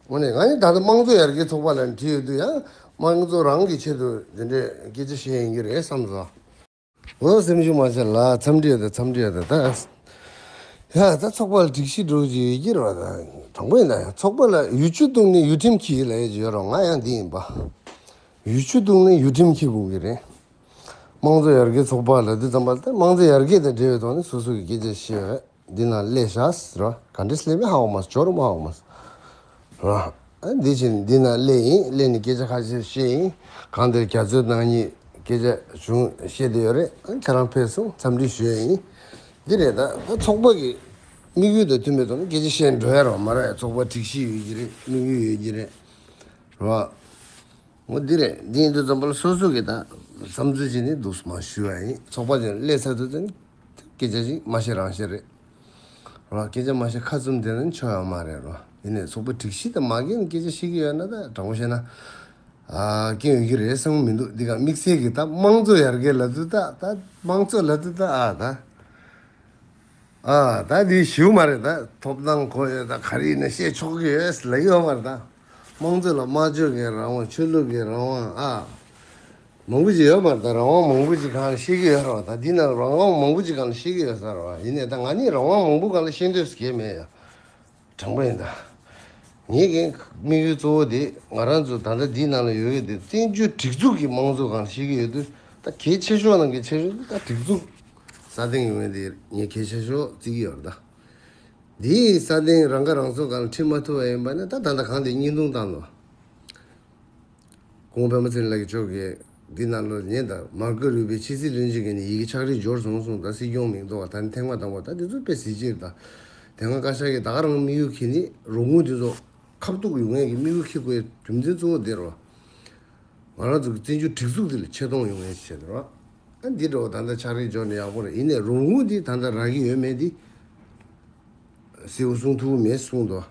དངོས་གནས་ང་ཡིན་ད་ལྟ་དམངས་གཙོ་ཡར་རྒྱས་ཚོགས་པ་ལ་བྲིས་ཡོད་དུས་ཡང་དམངས་གཙོ་རང་གི་ཆེད་དུ་འདི་འདྲའི་སྐད་ཆ་བཤད་ཡིན་གྱི་རེད་བསམ་སོང་། འོ་སེམས་ཤུགས་མ་ཆག་ལ་འཚམས་འདྲི་ཡོད་དང་འཚམས་འདྲི་ཡོད་དང་ད། ཡ་ད་ཚོགས་པ་ལ་སྒྲིག་གཞི་འགྲོ་གི་ཡོད་ཀྱི་རེད་བ་ད། དྲང་པོ་ཡིན་ད་ཡ་ཚོགས་པ་ལ་ཡུལ་ཆུ་བཏུང་ནས་ཡུལ་ཁྲིམས་འཁྱེར་ལབ་ཡ་ཅིག་ཡོད་རེད། ང་ཡང་འདི་ཡིན་པ། ཡུལ་ཆུ་བཏུང་ནས་ཡུལ་ཁྲིམས་འཁྱེར་དགོས་ཀྱི་རེད། དམངས་གཙོ་ཡར་རྒྱས་ཚོགས་པ་ལབ་དུས་ཙམ་པ་ལ་ད་དམངས་གཙོ་ཡར་རྒྱས་དང་འབྲེལ་བའི་ཐོག་ནས་སོ་སོ་གི་སྐད་ཆ་བཤད་འདི་ན་སླེབས་ཤག་ཟེར་བ། ག་འདྲས་སླེབས་མིན་ཧ་གོ་མ་སོང་། ཇོ་རོང་པོ་ཧ་གོ་མ་སོང་། ར། ཨ་འདི་བཞིན་འདི་ན་སླེབས་ཡིན། སླེབས་ནས་སྐད་ཆ་ཁ་ཤས་བཤད་ཡིན། གང་དེར་རྒྱ་མཚོའི་ནང་གཉིས་སྐད་ཆ་བྱུང་བཤད་དེ་ཡོད་རེད། ཨ་ཁྱེད་རང་ཕེབས་སོང་འཚམས་འདྲི་ཞུ་ཡ་ཡིན། འདི་རེད་ད། ད་ཚོགས་པ་གི་དམིགས་ཡུལ་དང་མཐུན་པའི་ཐོག་ནས་སྐད་ཆ་བཤད་འགྲོ་ཡ་རོགས་མ་རེད། ཚོགས་པ་སྒྲིག་གཞི་ཡོད་ཀྱི་རེད། དམིགས་ཡུལ་ཡོད་ཀྱི་རེད། རོ། འོ་འདི་རེད། འདི་ཡིན་དུས་ཙམ་པ་ལ་སོ་སོ་གི་ད་བསམ་ཚུལ་བྱས་ནས་འདུག་མ་ཞུ་བ་ཡིན། ཚོགས་པ་ཅིག་སླེབས་ཚར་དུས་ཙམ་སྐད་ཆ་ཅིག་མ་བཤད་རང་བཤད་རེད། རོ། སྐད་ཆ་མ་བཤད་ཁ་བཙུམ་བསྡད་ན་ཆོ་ཡོད་མ་རེད་རོ། ཡིན་ནའི་ཚོགས་པ་སྒྲིག་གཞི་དང་མ་འགལ་ནས་སྐད་ཆ་བཤད་ཀྱི་ཡོད་ན་ད་དྲང་པོ་བཤད་ན། ཨ་སྐད་ཡོད་ཀྱི་རེད་བསམ་གྱི་མི་འདུག་འདི་ག་དམིགས་བསལ་གྱི་ད་དམངས་གཙོ་ཡར་རྒྱས་ལབ་དུས་ད་ད་དམངས་གཙོ་ལབ་དུས་ད་ཨ་ད། ཨ་ད་འདི་ཞུ་མ་རེད་ད། ཐོབ་ཐང་གོ་ཡོད་ད། ག་རེ་ཡིན་ན་བཤད་ཆོག་གི་ཡོད་ལབ་ཡོད་མ་རེད་ད། དམངས་གཙོ་ལ་སྨྲ་བརྗོད་ཀྱི་རང་དབང་། ཆོས་ལུགས་ཀྱི་རང་དབང་། ཨ་མང་པོ་ཅིག་ཡོད་མ་རེད་ད། རང་དབང་མང་པོ་ཅིག་སྒང་ལ་བཤད་ཀྱི་ཡོད་རེད་བ། ད་འདི་ན་རང་དབང་མང་པོ་ཅིག་སྒང་ལ་བཤད་ཀྱི་ཡོད་ས་རེད་བ། ཡིན་ནའི་ད་ང་ནི་རང་དབང་མང་པོ་སྒང་ལ་བཤད་འདོད་སྐྱེ་མེད་ཡ། དྲང་པོ་ཡིན་ད། ངེད་ཀྱི་དམིགས་ཡུལ་གཙོ་བོ་དེ་ང་རང་ཚོ་ད་ལྟ་འདིའི་ནང་ལ་ཡོད་ཡོད་དེ་བཙན་བྱོལ་སྒྲིག་འཛུགས་ཀྱི་དམངས་གཙོ་སྒང་ལ་བཤད་ཀྱི་ཡོད་དུས། ད་གལ་ཆེ་ཤོས་ནང་གི་ཆེ་ཤོས་དེ་ད་སྒྲིག་འཛུགས་སྲ་བརྟན་ཡོང་ཡ་དེ་ངས་གལ་ཆེ་ཤོས་བརྩི་གི་ཡོད་རེད་ད། འདིའི་སྲ་བརྟན་རང་ཁ་རང་གསོ་སྒང་ལ་ཁྲིད་མ་ཐུབ་པ་ཡིན་པ་ན་ད་ད་ལྟ་གང་དེ་བརྙན་ཐུང་བཏང་ནོ། གོང་པད་མ་ཚེ་རིང་ལགས་ཀྱིས་ཅོག་གེ་འདི་ནང་ལོ་ཉེ་ད་མར་ཀོ་རུ་པའི་ཕྱི་སྲིད་བློན་ཆེན་གྱིས་ནི་ཡི་གེ་ཕྱག་བྲིས་འབྱོར་སོང་གསུངས། ད་སྲིད་སྐྱོང་མིང་ཐོག་ད་ནི་ཐེངས་མ་དང་པོ་ད་འདི་ཚོ་དཔེ་གཟི་བརྗིད་རེད་ད། དེ་སྔ་བཀའ་ཤག་གིས་ད་ག་རང་དམིགས་ཡུལ་གྱིས་ནི་རོགས་དངུལ་འདི་ཚོ་ཁ་གཏུག་ཡོང་ཡས་ཀྱི་དམིགས་ཡུལ་འཁྱེར་དགོས་རྒྱུ་མཚན་གཙོ་བོ་དེ་རེད་བ། ང་རང་ཚོ་གི་བཙན་བྱོལ་སྒྲིག་འཛུགས་འདི་ལ་ཆེ་མཐོང་ཡོང་ཡས་ཆེད་དུ་རེད་བ། ཨ་འདི་འདྲ་བོ་ད་ལྟ་ཕྱག་བྲིས་འབྱོར་ནས་ཡག་པོ་རེད། ཡིན་ནའི་རོགས་དངུལ་འདི་ད་ལྟ་རག་གི་ཡོད་མེད་འདི་གསལ་པོ་གསུང་ཐུབ་ཀྱི་མེད་གསུངས་འདུག་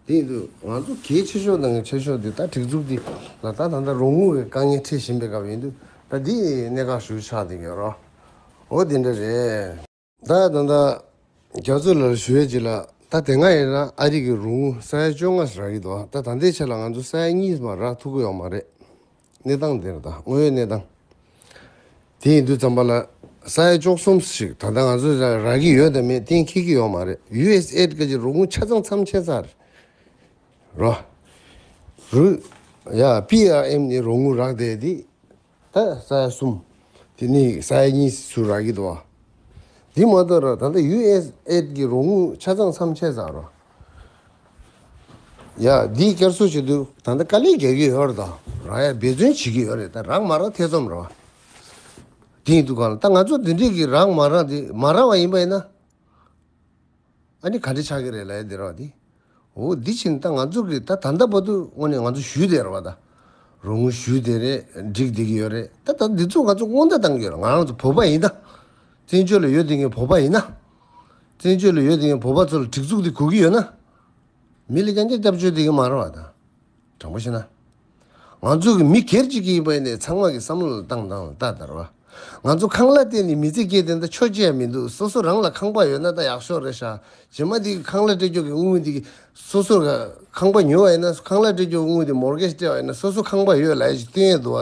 དེ་ཡིན་དུས་ང་ཚོ་གལ་ཆེ་ཤོས་དང་ཆེ་ཤོས་དེ་ད་སྒྲིག་འཛུགས་འདི་ལ་ད་ད་ལྟ་རོགས་དངུལ་གྱི་དཀའ་ངལ་འཕྲད་བཞིན་པའི་སྐབས་ཡིན་དུས་ད་འདི་གནད་འགག་ཞིག་ཆགས་བསྡད་ཀྱི་ཡོད་རེད། འོ་དེ་འདྲ་རེད། ད་ད་ལྟ་རྒྱ་མཚོ་ལགས་ལ་ཞུ་ཡས་ཅིག་ལ། ད་དེ་སྔ་ཡིན་ན་ཨ་རི་གི་རོགས་དངུལ་ས་ཡ་བཅོ་ལྔ་ཞིག་རག་གི་འདུག་ད་ད་ལྟའི་ཆ་ལ་ང་ཚོ་ས་ཡ་གཉིས་མ་རག་ཐུབ་ཀྱི་ཡོད་མ་རེད། གནས་སྟངས་དེ་རེད་ད། དངོས་ཡོད་གནས་སྟངས། དེ་ཡིན་དུས་ཙམ་པ་ལ་ས་ཡ་བཅུ་གསུམ་ཞིག་ད་ལྟ་ང་ཚོ་རག་གི་ཡོད་དམ་མེད་གཏན་འཁེལ་གྱི་ཡོད་མ་རེད། ཡུ་ཨེས་ཨེ་ཌི་གི་རོགས་དངུལ་ཆ་ཚང་མཚམས་ཆད་ཚར་རེད་རོ། རུ་ཡ་པི་ཨར་ཨེམ་ནས་རོགས་དངུལ་རག་བསྡད་དེ། ད་ས་ཡ་གསུམ། དེ་ནས་ས་ཡ་གཉིས་ཚུར་རག་གི་འདུག་བ། འདི་མ་གཏོགས་ར་ད་ལྟ་ཡུ་ཨེས་ཨེ་ཌི་གི་རོགས་དངུལ་ཆ་ཚང་མཚམས་ཆད་ཚར་རོ། ཡ་འདི་བསྐྱར་གསོ་བྱེད་དུས་ད་ལྟ་དཀའ་ལས་རྒྱག་གི་ཡོད་རེད་ད། རག་ཡ་འབད་བརྩོན་བྱེད་ཀྱི་ཡོད་རེད་ད། རག་མ་རག་ཐེ་ཚོམ་རེད་བ། དེ་ཡིན་དུས་གང་ལ་ད་ང་ཚོ་འདི་འདྲས་ཀྱི་རག་མ་རག་དེ་མ་རག་བ་ཡིན་པ་ཡིན་ན། ཨ་ནི་ག་འདྲ་ཆགས་ཀྱི་རེད་ལབ་ཡ་འདི་རེད་བ་དེ། འོ་འདི་ཕྱིན་ད་ང་ཚོ་གི་ད་ད་ལྟ་བར་དུ་དངོས་གནས་ང་ཚོ་ཞུས་བསྡད་རེད་བ་ད། རོགས་དངུལ་ཞུས་བསྡད་རེད། འགྲིག་བསྡད་ཀྱི་ཡོད་རེད། ད་ད་འདི་ཚོ་ང་ཚོ་སྔོན་བརྡ་བཏང་གི་ཡོད་རེད། ང་རང་ཚོ་བོད་པ་ཡིན་ན། བཙན་བྱོལ་ལ་ཡོད་བསྡད་མཁན་བོད་པ་ཡིན་ན། བཙན་བྱོལ་ལ་ཡོད་བསྡད་མཁན་བོད་པ་ཚོ་ལ་སྒྲིག་འཛུགས་འདི་དགོས་ཀྱི་ཡོད་ན། མི་ལ་རྐྱང་རྐྱང་སྐྱབས་བཅོལ་བསྡད་ཀྱི་མ་རེད་བ་ད། དྲང་པོ་བཤད་ན། ང་ཚོ་གི་མི་སྒེར་གཅིག་གི་ཡིན་པ་ཡིན་ནའི་ཚང་མ་གི་བསམ་བློ་ལ་བཏང་དང་ལ་ལྟ་དར་བ། ང་ཚོ་ཁང་གླ་སྤྲད་ནས་མི་ཚེ་སྐྱེལ་དེ་འདྲ་ཆོ་ཅི་ཡང་མི་འདུག་སོ་སོ་རང་ལ་ཁང་པ་ཡོད་ན་ད་ཡག་ཤོས་རེད་ཤག་རྗེས་མ་དེ་གི་ཁང་གླ་སྤྲད་རྒྱུ་གི་དངུལ་དེ་གི་སོ་སོ་ག་ཁང་པ་ཉོ་བ་ཡིན་ན་ཁང་གླ་སྤྲད་རྒྱུ་དངུལ་དེ་མོར་གེཇ་སྤྲད་པ་ཡིན་ན་སོ་སོ་ཁང་པ་ཡོད་ལབ་ཡ་ཞིག་སྟོན་ཡས་འདུག་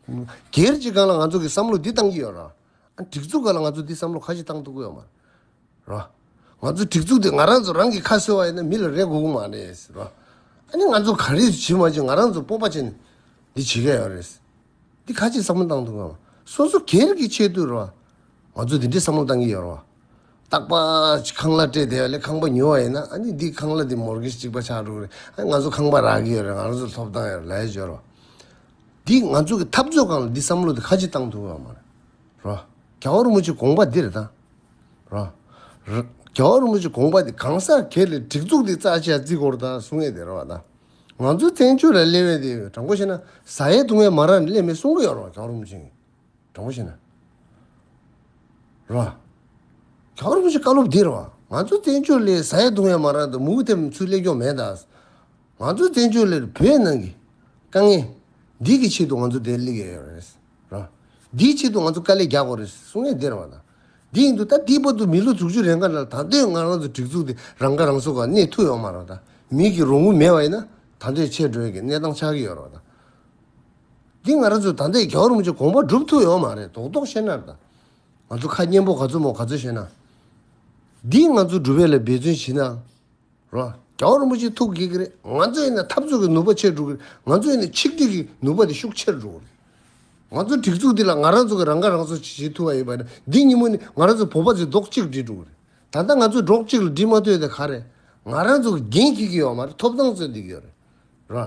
བ། སྒེར་གྱི་སྒང་ལ་ང་ཚོ་གི་བསམ་བློ་འདི་བཏང་གི་ཡོད་ར། ཨ་སྒྲིག་འཛུགས་སྒང་ལ་ང་ཚོ་འདི་བསམ་བློ་ག་ཅིག་བཏང་ཐུབ་ཀྱི་ཡོད་མ་རེད། རོ། ང་ཚོ་སྒྲིག་འཛུགས་དེ་ང་རང་ཚོ་རང་གིས་ཁ་གསོ་བ་ཡིན་ན་མི་ལ་རེ་དགོས་ཀྱི་མ་རེད་རོ། ཨ་ནི་ང་ཚོ་ག་རེ་བྱེད་མ་བྱེད་ང་རང་ཚོ་སྤོབས་པ་བྱས་ནས་འདི་བྱེད་ཀྱི་ཡོད་རེད། འདི་ཁ་ཅིག་བསམ་བློ་བཏང་ཐུབ་ཀྱི་ཡོད་མ་རེད། སོ་སོ་སྒེར་གྱི་ཆེད་དུ་རོ། ང་ཚོ་འདི་འདྲའི་བསམ་བློ་བཏང་གི་ཡོད་རོ། རྟག་པ་ཅིག་ཁང་གླ་སྤྲད་དེ་ལས་ཁང་པ་ཉོ་བ་ཡིན་ན་ཨ་ནི་འདི་ཁང་གླ་འདི་མོར་གེཇ་གཅིག་པ་ཆགས་འགྲོ་གི་རེད། ཨ་ནི་ང་ཚོ་ཁང་པ་རག་གི་ཡོད་རེད། ང་རང་ཚོ་ཐོབ་ཐང་ཡོད་རེད་ལབ་ཡ་ཡོད་རོ། འདི་ང་ཚོ་གི་འཐབ་རྩོད་སྒང་ལ་འདི་བསམ་བློ་འདི་ཁ་ཅིག་བཏང་ཐུབ་ཀྱི་ཡོད་མ་རེད། རོ། རྒྱལ་བ་རིན་པོ་ཆེའི་དགོངས་པ་འདི་རེད་ད། རོ། ར། རྒྱལ་བ་རིན་པོ་ཆེ་དགོངས་པ་དེ་གང་ཟག་སྒེར་ལ་སྒྲིག་འཛུགས་དེ་རྩ་ཆེ་བརྩི་དགོས་རེད་ད་གསུང་ཡས་དེ་རེད་བ་ད། ང་ཚོའི་བཙན་བྱོལ་ལ་སླེབས་ཡས་དེ་དྲང་པོ་བཤད་ན་ཟ་ཡས་འཐུང་ཡས་མ་རག་ནས་སླེབས་མེད་གསུང་གི་ཡོད་རེད་བ། རྒྱལ་བ་རིན་པོ་ཆེ་གིས། དྲང་པོ་བཤད་ན། རེད་བ། རྒྱལ་བ་རིན་པོ་ཆེ་བཀའ་སློབ་འདི་རེད་བ། ང་ཚོ་བཙན་བྱོལ་ལ་ཟ་ཡས་འཐུང་ཡས་མ་རག་དང་མུ་གེ་ཐེབས་ཚུར་སླེབས་རྒྱུ་མེད་ད། ང་ཚོ་བཙན་བྱོལ་ལ་བོད་ནང་གི་དཀའ་ངལ་འདི་གི་ཆེད་དུ་ང་ཚོ་འདིར་སླེབས་ཀྱི་ཡོད་རེད། རེད་བ། འདིའི་ཆེད་དུ་ང་ཚོ་དཀའ་ལས་རྒྱག་དགོས་རེད་གསུང་ཡས་འདི་རེད་བ་ད། འདི་ཡིན་དུས་ད་འདིའི་བར་དུ་མི་ལོ་དྲུག་ཅུ་རེ་འགའ་ནང་ད་ལྟ་ང་རང་ཚོ་སྒྲིག་འཛུགས་དེ་རང་ཁ་རང་གསོ་ག་གནས་ཐུབ་ཡོད་མ་རེད་བ་ད། མི་གི་རོགས་དངུལ་མེད་པ་ཡིན་ན་ད་ལྟ་ཆད་འགྲོ་ཡས་ཀྱི་གནས་སྟངས་ཆགས་ཀྱི་ཡོད་རེད་བ་ད། འདི་ང་རང་ཚོས་ད་ལྟའི་རྒྱལ་བ་རིན་པོ་ཆེ་དགོངས་པ་སྒྲུབ་ཐུབ་ཡོད་མ་རེད། རྡོག་རྡོག་བཤད་ན་ད། ང་ཚོ་ཁ་སྙན་པོ་ག་ཚོད་མོ་ག་ཚོད་བཤད་ན། འདི་ང་ཚོ་སྒྲུབ་ཡས་ལ་འབད་བརྩོན་བྱེད་ན། རོ། རྒྱལ་བ་རིན་པོ་ཆེ་ཐུགས་དགྱེས་ཀྱི་རེད། ང་ཚོ་ཡིན་ན་འཐབ་རྩོད་ཀྱི་ནུས་པ་ཆེར་འགྲོ་གི་རེད། ང་ཚོ་ཡིན་ན་ཆིག་སྒྲིལ་གྱི་ནུས་པ་དེ་ཤུགས་ཆེར་འགྲོ་གི་རེད། ང་ཚོ་སྒྲིག་འཛུགས་འདི་ལ་ང་རང་ཚོ་གི་རང་ཁ་རང་གསོ་བྱེད་ཐུབ་པ་ཡིན་པ་ཡིན་ན་འདི་ཉིན་མོ་ནི་ང་རང་ཚོ་བོད་པ་ཚོས་རྡོག་གཅིག་སྒྲིལ་འགྲོ་གི་རེད། ད་ལྟ་ང་ཚོ་རྡོག་གཅིག་ལ་སྒྲིལ་མ་ཐུབ་ཡས་དེ་ག་རེད། ང་རང་ཚོ་གི་འགན་འཁྱེར་གྱི་ཡོད་མ་རེད། ཐོབ་ཐང་རྩོད་བསྡད་ཀྱི་ཡོད་རེད། རོ།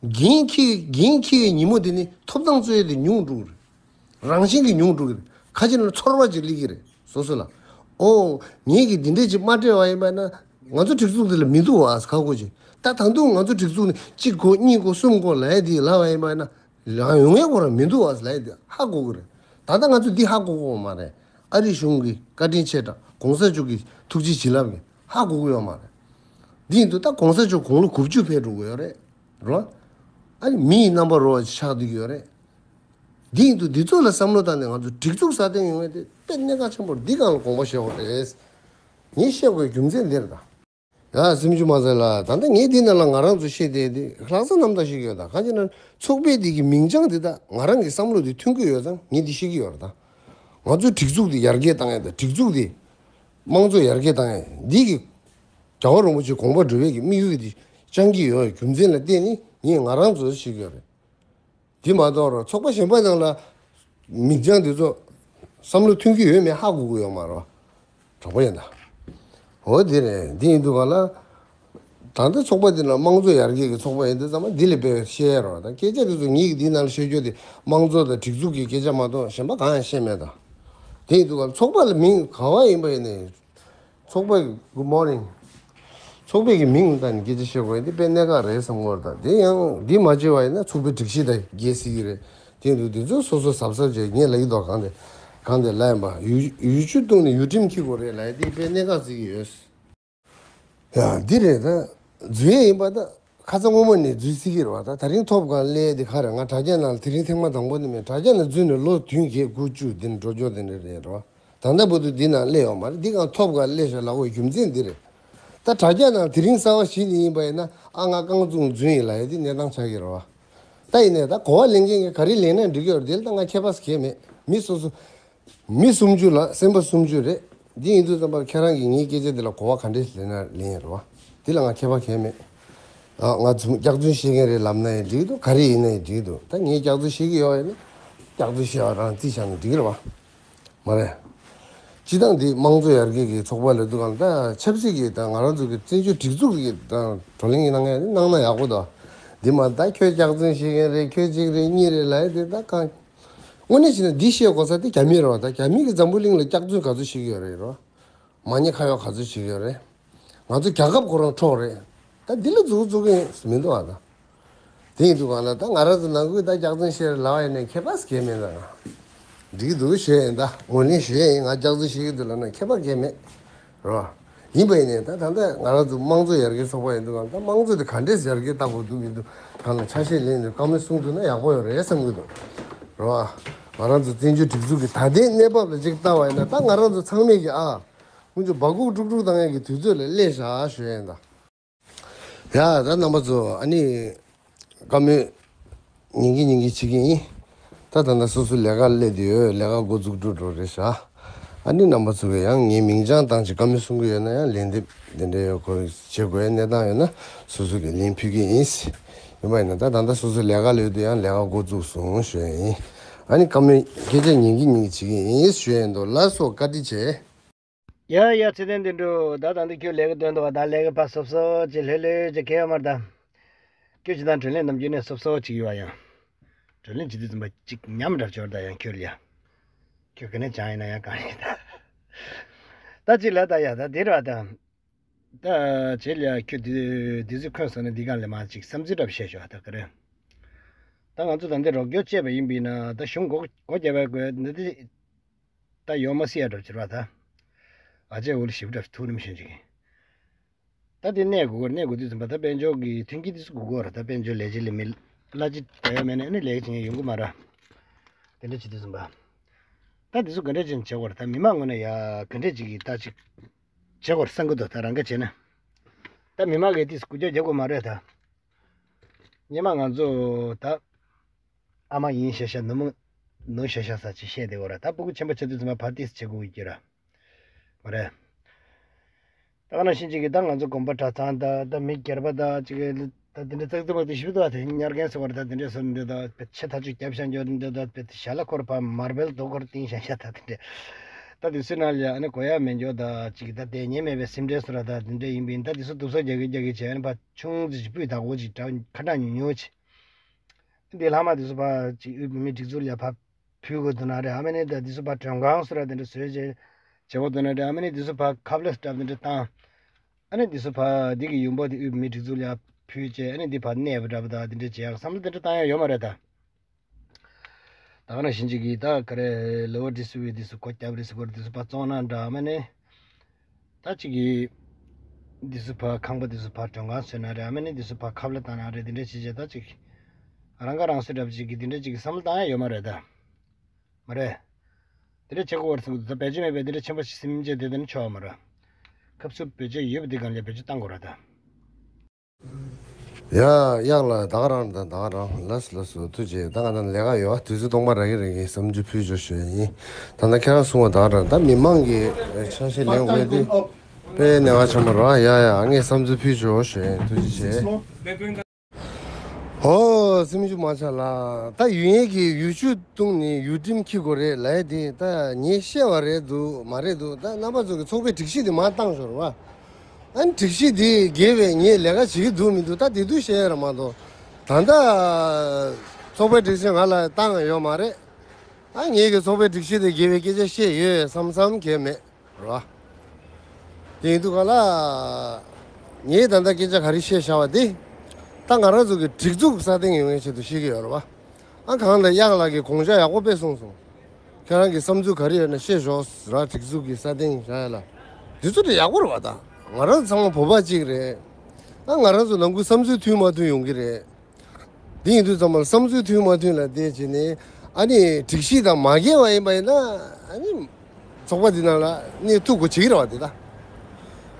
འགན་འཁྱེར་འགན་འཁྱེར་བའི་ཉིན་མོ་དེ་ནི་ཐོབ་ཐང་རྩོད་ཡས་དེ་ཉུང་འགྲོ་གི་རེད། རང་བཞིན་གྱིས་ཉུང་འགྲོ་གི་རེད། ཁ་ཅིག་ལ་ཚོར་བ་ཅིག་སླེབས་ཀྱི་རེད་སོ་སོ་ལ། ཨོ། ངེད་ཀྱིས་འདི་འདྲས་ཅིག་མ་སྤྲད་པ་ཡིན་པ་ན་ང་ཚོ་སྒྲིག་འཛུགས་འདི་ལ་མི་འདུག་བ་ཁ་ཁོ་ཅིག་ད་ད་དུང་ང་ཚོ་སྒྲིག་འཛུགས་ནི་གཅིག་དགོས་གཉིས་དགོས་གསུམ་དགོས་ལབ་ཡས་འདི་ལབ་པ་ཡིན་པ་ན་ཡང་ཡོང་ཡས་ཁོ་རང་མི་འདུག་བ་ལབ་ཡས་འདི་ཧ་གོ་གི་རེད། ད་ལྟ་ང་ཚོ་འདི་ཧ་གོ་གི་ཡོད་མ་རེད། ཨ་རིའི་གཞུང་གི་བཀའ་དྲིན་ཆེ་དྲགས། གོང་ས་མཆོག་གི་ཐུགས་རྗེ་བྱིན་རླབས་ཀྱིས་ཧ་གོ་གི་ཡོད་མ་རེད། འདི་ཡིན་དུས་ད་གོང་ས་མཆོག་དགུང་ལོ་དགུ་བཅུ་ཕེབས་འགྲོ་གི་ཡོད་རེད། རོ། ཨ་ནི་མི་ཡི་རྣམ་པར་རོལ་བ་ཆགས་བསྡད་ཀྱི་ཡོད་རེད། འདི་ཡིན་དུས་འདི་ཚོ་ལ་བསམ་བློ་བཏང་ནས་ང་ཚོ་སྒྲིག་འཛུགས་སྲ་བརྟན་ཡོང་ཡས་དེ་དཔེ་གནད་འགག་ཆེན་པོ་རེད། འདི་སྒང་ལ་དགོངས་པ་བཞེས་དགོས་རེད། ངས་བཤད་དགོས་རྒྱུ་མཚན་འདི་རེད་ད། ཡ་སེམས་ཆུང་མ་ཟེར་ལ་ད་ལྟ་ངས་འདི་ནང་ལ་ང་རང་ཚོ་བཤད་བསྡད་དེ་ལྷག་བསམ་རྣམ་དག་ཞིག་ཡོད་ད། གང་ཅི་ན་ཚོགས་པའི་འདི་གི་མིང་བྱང་འདི་ད་ང་རང་གི་བསམ་བློ་འདི་མཐུན་གྱི་ཡོད་ཙང་ངས་འདི་བཤད་ཀྱི་ཡོད་རེད་ད། ང་ཚོའི་སྒྲིག་འཛུགས་འདི་ཡར་རྒྱས་བཏང་ཡས་ད་སྒྲིག་འཛུགས་འདི་དམངས་གཙོ་ཡར་རྒྱས་བཏང་ཡས་འདི་གི་རྒྱལ་བ་རིན་པོ་ཆེ་དགོངས་པ་སྒྲུབ་ཡས་ཀྱི་དམིགས་ཡུལ་འདི་བཅངས་ཀྱི་ཡོད་རྒྱུ་མཚན་ལ་བརྟེན་ནས་ངས་ང་རང་ཚོ་བཤད་ཀྱི་ཡོད་རེད། དེ་མ་གཏོགས་རོ་ཚོགས་པ་གཞན་པ་ནང་ལ་མིང་བྱང་དེ་ཚོ་བསམ་བློ་མཐུན་གྱི་ཡོད་མེད་ཧ་གོ་གི་ཡོད་མ་རེད་བ། དྲང་པོ་ཡིན་ད། འོ་དེ་རེད། འདི་ཡིན་དུས་ག་ལ། ད་ལྟ་ཚོགས་པ་འདི་ལ་དམངས་གཙོ་ཡར་རྒྱས་ཀྱི་ཚོགས་པ་ཡིན་དུས་ཙམ་པ་འདི་ལས་དཔེ་བཤད་ཡ་རོ། ད་སྐད་ཆ་དེ་ཚོ་ངེད་ཀྱིས་འདི་ནང་ལ་བཤད་རྒྱུ་དེ་དམངས་གཙོ་དང་སྒྲིག་འཛུགས་ཀྱི་སྐད་ཆ་མ་གཏོགས་གཞན་པ་གང་ཡང་བཤད་མེད་ད། དེ་ཡིན་དུས་ག་ལ་ཚོགས་པ་ལ་མིང་ག་བ་ཡིན་པ་ཡིན་ནའི། ཚོགས་པའི་Good morning། ཚོགས་པའི་གི་མིང་ལ་བལྟས་ནས་སྐད་ཆ་བཤད་དགོས་ཡ་འདི་དཔེ་གནད་འགག་རེད་བསམ་གྱི་ཡོད་རེད་ད། དེ་ཡང་འདི་མ་བྱས་པ་ཡིན་ན་ཚོགས་པའི་སྒྲིག་གཞི་དང་འགལ་སྲིད་ཀྱི་རེད། དེ་འདུག་དེ་ཚོ་སོ་སོ་གཟབ་གཟབ་བྱས། ངས་ལབ་ཀྱི་འདུག་གང་དེ་གང་དེ་ལབ་ཡིན་པ། ཡུལ་ཡུལ་ཆུ་བཏུང་ནས་ཡུལ་ཁྲིམས་འཁྱེར་དགོས་རེད་ལབ་ཡ་འདི་དཔེ་གནད་འགག་བརྩི་གི་ཡོད། ཡ་འདི་རེད་ད། འཛུལ་ཡས་ཡིན་པ་ད། ཁ་སང་སྔོན་མ་ནས་འཛུལ་སྲིད་ཀྱི་རེད་བ། ད་ད་རིང་ཐོབ་གང་སླེབས་དེ་ག་རེད། ང་དྲ་རྒྱ་ནང་ལ་དེ་རིང་ཐེངས་མ་དང་པོ་ནི་མིན། དྲ་རྒྱ་ནང་འཛུལ་ནས་ལོ་བདུན་བརྒྱད་དགུ་བཅུ་འདི་ནས་འགྲོ་རྒྱུ་དེ་འདྲ་རེད་རོ། ད་ལྟ་བར་དུ་འདི་ནང་སླེབས་ཡོད་མ་རེད། འདི་གང་ཐོབ་གང་སླེབས་ཤག་ལབ་དགོས་རྒྱུ་མཚན་འདི་རེད། ད་དྲ་རྒྱ་ནང་དེ་རིང་གསར་བ་ཞིག་ནས་ཡིན་པ་ཡིན་ན་ཨ་ང་རྐང་བཙུགས་འཛུལ་ཡིན་ལབ་ཡ་འདི་གནས་སྟངས་ཆགས་ཀྱི་རེད་བ། ད་ཡིན་ནའི་ད་གོ་བ་ལེན་མཁན་གྱིས་ག་རེ་ལེན་ན་འགྲིག་གི་ཡོད་རེད། དེ་ལ་ད་ང་ཁྱད་པར་གང་ཡང་མེད། མི་སོ་སོ། མི་སུམ་ཅུ་ལ་སེམས་པ་སུམ་ཅུ་རེད། འདི་ཡིན་དུས་ཙམ་པར་ཁྱེད་རང་གིས་ངའི་སྐད་ཆ་འདི་ལ་གོ་བ་ག་འདྲས་ལེན་ན་ལེན་ཡིན་རེད་བ། འདི་ལ་ང་ཁྱད་པར་གང་ཡང་མེད། ཨ་ང་ཚོ་སྐྱག་རྫུན་བཤད་མཁན་རེད་ལབ་ན་ཡང་འགྲིག་འདུག་ག་རེ་ཡིན་ན་ཡང་འགྲིག་འདུག་ད་ངས་སྐྱག་རྫུན་བཤད་ཀྱི་ཡོད་ཡིན་ན་སྐྱག་རྫུན་བཤད་པ་རང་རྩིས་བཞག་ན་འགྲིག་གི་རེད་བ། མ་རེད། སྤྱི་བཏང་འདི་དམངས་གཙོ་ཡར་རྒྱས་ཀྱི་ཚོགས་པ་ལབ་དུས་གང་ལ་ད་ཆབ་སྲིད་ཀྱི་ད་ང་རང་ཚོ་གི་བཙན་བྱོལ་སྒྲིག་འཛུགས་ཀྱི་ད་བགྲོ་གླེང་གནང་ཡ་གནང་ན་ཡག་པོ་འདུག་འདི་མ་ད་ཁྱོད་སྐྱག་རྫུན་བཤད་མཁན་རེད། ཁྱོད་གཅིག་རེད་གཉིས་རེད་ལབ་ཡ་དེ་ད་གང་། དངོས་གནས་བྱས་ན་འདི་བཤད་དགོས་ས་དེ་རྒྱ་མི་རེད་བ། ད་རྒྱ་མི་གིས་འཛམ་བུ་གླིང་ལ་སྐྱག་རྫུན་ག་ཚོད་བཤད་ཀྱི་ཡོད་རེད་རོ། མ་ཉེས་ཁ་གཡོག་ག་ཚོད་བྱེད་ཀྱི་ཡོད་རེད། ང་ཚོ་རྒྱལ་ཁབ་ཁོ་རང་འཕྲོག་རེད། ད་འདི་ལ་མཛུབ་གུ་བཙུགས་མཁན་མི་འདུག་བ་ད། དེ་ཡིན་དུས་གང་ལ་ད་ང་རང་ཚོ་ནང་ཁུལ་ད་སྐྱག་རྫུན་བཤད་རེད་ལབ་ཡ་ནས་ཁྱད་པར་གང་ཡང་མེད་ད། འགྲིག་གི་འདུག་ཞུ་ཡ་ཡིན་ད། ངོས་ལེན་ཞུ་ཡ་ཡིན། ང་སྐྱག་རྫུན་བཤད་ཀྱི་འདུག་ལབ་ན་ཁྱད་པར་གང་ཡང་མེད། རོ། ཡིན་པ་ཡིན་ནའི་ད་ད་ལྟ་ང་རང་ཚོ་དམངས་གཙོ་ཡར་རྒྱས་ཚོགས་པ་ཡིན་དུས་གང་ད་དམངས་གཙོ་དེ་ག་འདྲས་ཡར་རྒྱས་བཏང་དགོས་འདུག་མི་འདུག་གང་ལ་ཆ་ཤས་ལེན་ནས་བཀའ་མོལ་གསུང་ཐུབ་ན་ཡག་པོ་ཡོད་རེད་བསམ་གྱི་འདུག་རོ། ང་རང་ཚོ་བཙན་བྱོལ་སྒྲིག་འཛུགས་ཀྱི་ད་ལྟའི་གནས་བབ་ལ་ཅིག་ལྟ་བ་ཡིན་ན་ད་ང་རང་ཚོ་ཚང་མས་ཀྱི་ཨ། ཁོང་ཚོ་སྦ་ཁུག་དཀྲུག་དཀྲུག་བཏང་ཡས་ཀྱི་དུས་ཚོད་ལ་སླེབས་ཤག་ཞུ་ཡ་ཡིན་ད། ཡ་ད་རྣམ་པ་ཚོ་ཨ་ནི། བཀའ་མོལ་ཉན་གྱི་ཉན་གྱི་བྱེད་ཀྱི་ཡིན། ད་ད་ལྟ་སོ་སོ་ལས་ཀ་སླེབས་བསྡད་ཡོད། ལས་ཀ་འགོ་འཛུགས་འགྲོ་འགྲོ་རེད་ཤག་ཨ་ནི་རྣམ་པ་ཚོ་གིས་ཡང་ངའི་མིང་བྱང་བཏང་བྱས་བཀའ་མོལ་གསུང་གི་ཡོད་ན་ཡང་ལན་འདེབས་དེ་འདྲ་ཡོད་ཁོ་བྱེད་དགོས་ཡ་གནས་སྟངས་ཡོད་ན་སོ་སོ་གིས་ལན་ཕུལ་གྱི་ཡིན། ཡིན་པ་ཡིན་ན་ད་ད་ལྟ་སོ་སོ་ལས་ཀ་སླེབས་དུས་ཡང་ལས་ཀ་འགོ་བཙུགས་སོང་ཞུ་ཡ་ཡིན། ཨ་ནི་བཀའ་མོལ་སྐད་ཆ་ཉན་གྱི་ཉན་གྱི་བྱེད་ཀྱི་ཡིན་ཞུ་ཡ་ཡིན། ད་ལགས་སོ་བཀའ་དྲིན་ཆེ། ཡ་ཡ་ཚེ་བརྟན་དོན་གྲུབ། ད་ད་འདི་ཁྱོད་ལས་ཀ་སྟོན་འདུག་བ། ད་ལས་ཀ་ཕར་སོབ་སོབ་ཅིག་ལྷོད་ལྷོད་ཅིག་ཁེལ་ཡོད་མ་རེད་ད། ཁྱོད་ཅི་ད་བགྲོ་གླེང་ནམ་རྒྱུན་ནས་སོབ་སོབ་ཅིག་ཡོད་བ། ཡང་བགྲོ་གླེང་བྱེད་དུས་ཙམ་པ་ཅིག་ཉམས་འདྲ་བྱོས་ད། ཡང་ཁྱོད་ལ་ཡ། ཁྱོད་ག་ནས་སྦྱངས་ཡིན་ན་ཡང་གང་ཡིན་ད། ད་ཅི་ལ་ད་ཡ་ད་འདི་ར་ད། ད་བྱེད་ལ་ཁྱོད་དུས་དུས་ཚོད་འཁོན་སོང་ན་འདི་གང་ལས་མ་ཅིག་བསམ་ཚུལ་འདྲ་བཤད་ཤོག་ད་ག་རེ། ད་ང་ཚོ་ད་འདི་རོགས་སྐྱོར་བྱས་པ་ཡིན་པས་ན་ད་གཞུང་སྒོ་སྒོ་རྒྱབ་པའི་དགོས་འདི་དེ་ད་ཡོང་མ་སྲིད་ཡ་འདྲ་བྱེད་ར་ད། ཨ་ཅེ་འུ་ལ་ཞིབ་འདྲ་ཐུགས་རིམ་བཞིན་ཅིག་ད་དེ་གནས་དགོས་གནས་དགོས་དུས་ཙམ་པ་ད་དཔལ་འབྱོར་གྱི་མཐུན་རྐྱེན་དེ་ཚོ་དགོས་གོ་ར། ད་དཔལ་འབྱོར་ལས་བྱེད་ལས་མི་གླ་ཅི་ད་ཡ་མེད་ན་ཨ་ནི་ལས་ཀ་བྱེད་མཁན་ཡོང་གི་མ་ར། དེ་འདྲ་བྱེད་དུས་ཙམ་པ། ད་དེ་ཚོ་ག་འདྲ་ཅིག་བྱེད་དགོས་ར། ད་མི་མང་ངོས་ནས་ཡ་ག་འདྲ་ཅིག་གིས་ད་ཅིག་བྱེད་དགོས་ར་བསམ་གི་འདུག་ད་རང་ག་བྱས་ན། ད་མི་མང་གིས་དེ་སྐུ་ལྕག་རྒྱག་དགོས་མ་རེད་ད། སྔོན་མ་ང་ཚོ་ད། ཨ་མ་ཡིན་ཤ་ཤ་ནུ་མོ་ནུ་ཤ་ཤ་ས་ཅིག་བཤད་དེ་འོ་ར། ད་སྤུ་གུ་ཆེན་པོ་ཆེ་དུས་ཙམ་པ་ཕར་ཏིས་བྱེད་དགོས་ཀྱི་ར། མ་རེད། ད་ག་ནང་བཞིན་ཅིག་གིས་ད་ང་ཚོ་དགོན་པ་གྲྭ་ཚང་ད་ད་མི་སྒེར་པ་ད་ཅིག་ད་དེ་འདྲ་ཙག་ཙིག་མ་དེ་ཞིབ་ཏུ་བ་དེ་ཉར་མཁན་ཟེར་བ་རེད། ད་དེ་འདྲ་སོ་འདྲ་ད་ཆེ་ཐག་ཆོད་རྒྱབ་ཤ་འཇོག་འདྲ་ད་ཞྭ་ལ་འཁོར་བ་མར་བེལ་རྡོ་འཁོར་ཏིང་ཤ་ཤ་ད་དེ་འདྲ། ད་དུས་ཚོད་ནང་ལ་ཨ་ནི་གོ་ཡ་མེད་འཇོག་ད་ཅིག་ད་དེ་ཉེ་མེད་པའི་སེམས་ཁྲལ་སོ་ར་ད་དེ་འདྲ་ཡིན་པས་ད་དེ་ཚོ་སྡུག་ས་རྒྱག་གི་རྒྱག་གི་བྱས་ཨ་ནི་ཕ་ཆུང་ཙི་ཅིག་སྤུས་དག་པོ་ཅིག་ད་ཁ་གྲངས་ཉུང་ཉུང་ཅིག་འདི་ལྷག་མ་འདི་ཚོ་ཕར་ཅིག་དབུས་བོད་མིའི་སྒྲིག་འཛུགས་ལ་ཕར་ཕུལ་དགོས་འདུག་ན་རེད། ཨ་མ་ནི་ད་འདི་ཚོ་ཕར་མགྲོན་ཁང་སུ་ར་དེ་འདྲ་བཟོས་བྱས་བྱེད་དགོས་འདུག་ན་རེད། ཨ་མ་ནི་འདི་ཚོ་ཕར་ཁབ་ལ་སི་ཊབ་དེ་འདྲ་བཏང་། ཨ་ནི་འདི་ཚོ་ཕར་འདི་གི་ཡོང་འབབ་དེ་དབུས་བོད་མིའི་སྒྲིག་འཛུགས་ལ་ཕུལ་བྱས་ཨ་ནི་འདི་ཕར་གནས་པ་འདྲ་པོ་དང་དེ་འདྲ་བྱེད་ཡག་བསམ་བློ་དེ་འདྲ་བཏང་ཡག་ཡོད་མ་རེད་ད། ད་ག་ནང་བཞིན་ཅིག་གིས་ད་ག་རེ་ལོ་ཝར་ཌི་སི་ཊི་རི་བིའུ་འདི་ཚོ་སྒོ་རྒྱབ་རེད་ཟེར་གོ་རེད། འདི་ཚོ་ཕར་བཙོང་ན་འདྲ་ཨ་མ་ནི། ད་ཅིག་གིས་འདི་ཚོ་ཕར་ཁང་པ་འདི་ཚོ་ཕར་མགྲོན་ཁང་བཟོས་ན་རེད། ཨ་མ་ནི་འདི་ཚོ་ཕར་ཁབ་ལ་བཏང་ན་རེད། འདི་འདྲ་བྱས་བྱས་ད་ཅིག་རང་ཁ་རང་གསོ་འདྲ་པོ་ཅིག་གིས་འདི་འདྲ་ཅིག་གི་བསམ་བློ་བཏང་ཡ་ཡོད་མ་རེད་ད། མ་རེད། འདི་འདྲ་བྱེད་དགོས་རེད་ཟེར་གི་འདུག་ད་བེད་སྤྱོད་མེད་པའི་འདི་འདྲ་ཆེན་པོ་ཞིག་སེམས་ཅན་དེ་དེ་ནི་ཆོག་མ་རེད། ཁབ་སུབ་བེད་སྤྱོད་ཡོད་པ་འདི་གང་ལས་བེད་སྤྱོད་བཏང་དགོས་རེད་ད། ཡ། གཡག་ལ་ད་ག་རང་ད་ད་ག་རང་ལགས་སོ་ལགས་སོ་ཐུགས་རྗེ། ད་ང་ད་ལས་ཀ་ཡོད་དུས་ཚོད་སྟོང་པ་རག་གི་རེད་གི་བསམ་ཚུལ་ཕུལ་ཆོག་ཞུ་ཡ་ཡིན། ད་ལྟ་ཁྱེད་རང་གསུང་བ་ད་ག་རང་ད་མི་མང་གི་ཆ་ཤས་ལེན་དགོས་དེ་དཔེ་གནད་འགག་ཆེན་པོ་རེད། ཡ་ཡ་ངས་བསམ་ཚུལ་ཕུལ་ཆོག་ཞུ་ཡ་ཡིན། ཐུགས་རྗེ་ཆེ། ཨོ་སེམས་ཤུགས་མ་ཆག་ལ་ད་ཡུན་ཡས་ཀྱི་ཡུལ་ཆུ་བཏུང་ནས་ཡུལ་ཁྲིམས་འཁྱེར་དགོས་རེད་ལབ་ཡ་དེ་ད་ངས་བཤད་པ་རེད་འདུག་མ་རེད་འདུག་ད་རྣམ་པ་ཚོ་གི་ཚོགས་པའི་སྒྲིག་གཞི་དེ་མར་བཏང་ཤོར་བ། ཨ་ནི་སྒྲིག་གཞི་འདི་འགལ་བའི་ངས་ལས་ཀ་བྱེད་ཀྱི་འདུག་མི་འདུག་ད་དེ་དུས་བཤད་ཡ་ར་མ་གཏོགས། ད་ལྟ་ཚོགས་པའི་སྒྲིག་གཞི་ང་ལ་བཏང་ཡ་ཡོད་མ་རེད། ཨ་ངས་ཀྱི་ཚོགས་པའི་སྒྲིག་གཞི་དེ་འགལ་བའི་སྐད་ཆ་བཤད་ཡོད་བསམ་བསམ་གྱི་མེད་ར། དེ་ཡིན་དུས་ག་ལ། ངས་ད་ལྟ་སྐད་ཆ་ག་རེ་བཤད་བཞག་པ་དེ། ད་ང་རང་ཚོ་གི་སྒྲིག་འཛུགས་སྲ་བརྟན་ཡོང་བའི་ཆེད་དུ་བཤད་ཀྱི་ཡོད་རེད་བ། ཨ་གང་ལ་གཡག་ལགས་ཀྱིས་དགོངས་འཆར་ཡག་པོ་དཔེ་གསུངས་སོང་། ཁྱེད་རང་གི་བསམ་ཚུལ་ག་རེ་ཡོད་ན་བཤད་ཤོག་ཟེར་ར། སྒྲིག་འཛུགས་ཀྱི་སྲ་བརྟན་བཞག་ཡ་ལ། དེ་ཚོ་དེ་ཡག་པོ་རེད་བ་ད། ང་རང་ཚང་མ་བོད་པ་གཅིག་རེད། ཨ་ང་རང་ཚོ་ནང་ཁུལ་བསམ་ཚུལ་མཐུན་མ་མཐུན་ཡོང་གི་རེད། དེ་ཡིན་དུས་ཙམ་པ་ལ་བསམ་ཚུལ་མཐུན་མ་མཐུན་ལ་བལྟས་བྱས་ནས་ཨ་ནི་སྒྲིག་གཞི་དང་མ་འགལ་བ་ཡིན་པ་ཡིན་ན་ཨ་ནི་ཚོགས་པ་འདི་ནང་ལ་གནས་ཐུབ་དགོས་བྱེད་ཀྱི་རེད་བ་དེ་ད།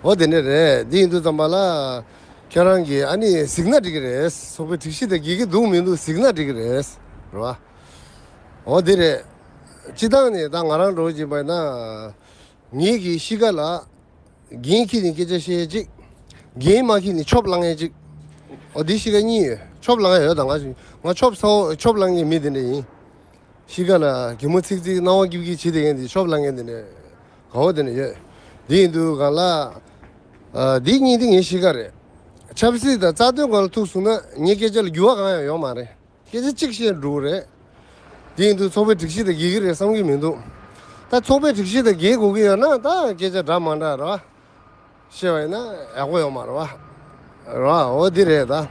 འོ་དེ་འདྲ་རེད། དེ་ཡིན་དུས་ཙམ་པ་ལ་ཁྱེད་རང་གིས་ཨ་ནི་གཟིགས་ན་འགྲིག་གི་རེད། ཚོགས་པའི་སྒྲིག་གཞི་དང་འགལ་གྱི་འདུག་མི་འདུག་གཟིགས་ན་འགྲིག་གི་རེད། རེད་བ། འོ་དེ་རེད། སྤྱི་བཏང་ནས་ད་ང་རང་འགྲོ་བཞིན་པ་ཡིན་ན། ངེད་ཀྱི་གཤིས་ཀ་ལ། འགན་འཁྱེར་ནས་སྐད་ཆ་བཤད་ཡས་གཅིག་འགན་མ་འཁྱེར་ནས་ཆོབ་བསླང་ཡས་གཅིག་འོ་འདི་གཤིས་ཀ་གཉིས་ཡོད། ཆོབ་བསླང་ཡས་ཡོད་ད། ང་ང་ཆོབ་ཚ་བོ་ཆོབ་བསླང་མཁན་མི་དེ་འདྲ་ཡིན། གཤིས་ཀ་ལ་གད་མོ་ཚིག་ཚིག་སྣང་བ་སྐྱིད་སྐྱིད་བྱེད་བསྡད་མཁན་དེ་ཆོབ་བསླང་མཁན་དེ་འདྲ་ག་བོ་དེ་འདྲ་ཡོད། འདི་ཡིན་དུས་གང་ལ། ཨ་འདི་གཉིས་དེ་ངའི་གཤིས་ཀ་རེད། ཆབ་སྲིད་དང་རྩ་དོན་སྒང་ལ་ཐུག་སོང་ན་ངའི་སྐད་ཆ་ལ་འགྱུར་བ་གང་ཡང་ཡོད་མ་རེད། སྐད་ཆ་གཅིག་བཤད་འགྲོ་གི་རེད། དེ་ཡིན་དུས་ཚོགས་པའི་སྒྲིག་གཞི་དང་འགལ་གྱི་རེད་བསམ་གྱི་མི་འདུག་ད་ཚོགས་པའི་སྒྲིག་གཞི་དང་འགལ་དགོས་ཀྱི་ཡོད་ན་ད་སྐད་ཆ་འདྲ་མ་འདྲ་རེད་བ། བཤད་པ་ཡིན་ན་ཡག་པོ་ཡོད་མ་རེད་བ། རེད་བ། འོ་འདི་རེད་ད།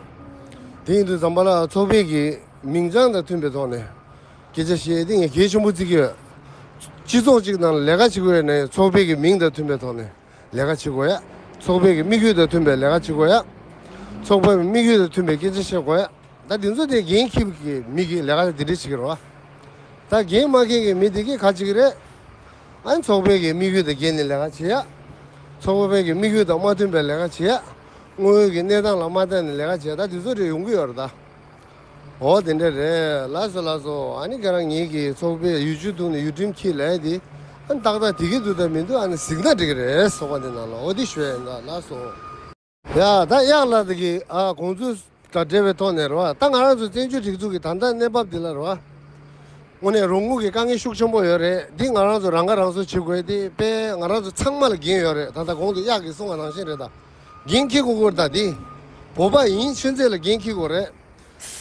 དེ་ཡིན་དུས་ཙམ་པ་ལ་ཚོགས་པའི་གི་མིང་བྱང་དང་མཐུན་པའི་ཐོག་ནས་སྐད་ཆ་བཤད་དེ་ངས་གལ་ཆེན་པོ་བརྩི་གི་ཡོད། སྤྱི་ཚོགས་གཅིག་ནང་ལ་ལས་ཀ་བྱེད་དགོས་ཡོད་ན་ཚོགས་པའི་གི་མིང་དང་མཐུན་པའི་ཐོག་ནས། ལས་ཀ་བྱེད་དགོས་ཡ། ཚོགས་པའི་གི་དམིགས་ཡུལ་དང་མཐུན་པའི་ལས་ཀ་བྱེད་དགོས་ཡ། ཚོགས་པའི་དམིགས་ཡུལ་དང་མཐུན་པའི་སྐད་ཆ་བཤད་དགོས་ཡ། ད་དེ་ཚོ་དེ་འགན་འཁྱེར་གྱི་མི་གི་ལས་ཀ་དེ་འདྲ་བྱེད་ཀྱི་རེད་བ། ད་འགན་མ་འཁྱེར་གྱི་མི་དེ་གིས་ག་བྱེད་ཀྱི་རེད། ཨ་ནི་ཚོགས་པའི་གི་དམིགས་ཡུལ་དང་འགལ་ནས་ལས་ཀ་བྱེད་ཡ། ཚོགས་པའི་གི་དམིགས་ཡུལ་དང་མ་མཐུན་པའི་ལས་ཀ་བྱེད་ཡ། དངོས་ཡོད་ཀྱི་གནས་སྟངས་ལ་མ་བལྟས་ནས་ལས་ཀ་བྱེད་ད་དེ་ཚོ་རེ་ཡོང་གི་ཡོད་རེད་ད། འོ་དེ་འདྲ་རེད། ལགས་སོ་ལགས་སོ། ཨ་ནི་ཁྱེད་རང་ངེད་ཀྱི་ཚོགས་པའི་ཡུལ་ཆུ་བཏུང་ནས་ཡུལ་ཁྲིམས་འཁྱེར་ལབ་ཡ་དེ། ཨ་ནི་ཏག་ཏག་དེ་གི་འདུག་དང་མི་འདུག་ཨ་ནི་གཟིགས་ན་འགྲིག་གི་རེད་ཚོགས་པ་འདི་ནང་ལ། འོ་དེ་ཞུ་ཡ་ཡིན་ད། ལགས་སོ། ཡ་ད་གཡག་ལགས་དེ་གི་ཨ་དགོངས་ཚུལ་དང་འབྲེལ་བའི་ཐོག་ནས་རེད་བ། ད་ང་རང་ཚོ་བཙན་བྱོལ་སྒྲིག་འཛུགས་ཀྱི་ད་ལྟ་གནས་བབ་འདི་ལ་རེད་བ། དངོས་གནས་རོགས་དངུལ་གྱི་དཀའ་ངལ་ཤུགས་ཆེན་པོ་ཡོད་རེད། འདི་ང་རང་ཚོ་རང་ཁ་རང་གསོ་བྱེད་དགོས་དེ་དཔེ་ང་རང་ཚོ་ཚང་མ་ལ་འགན་ཡོད་རེད། ད་ལྟ་གོང་དུ་གཡག་གིས་གསུངས་པ་ནང་བཞིན་རེད་ད། འགན་འཁྱེར་དགོས་དགོས་ད་དེ། བོད་པ་ཡིན་ཚུན་ཚོད་ལ་འགན་འཁྱེར་དགོས་རེད།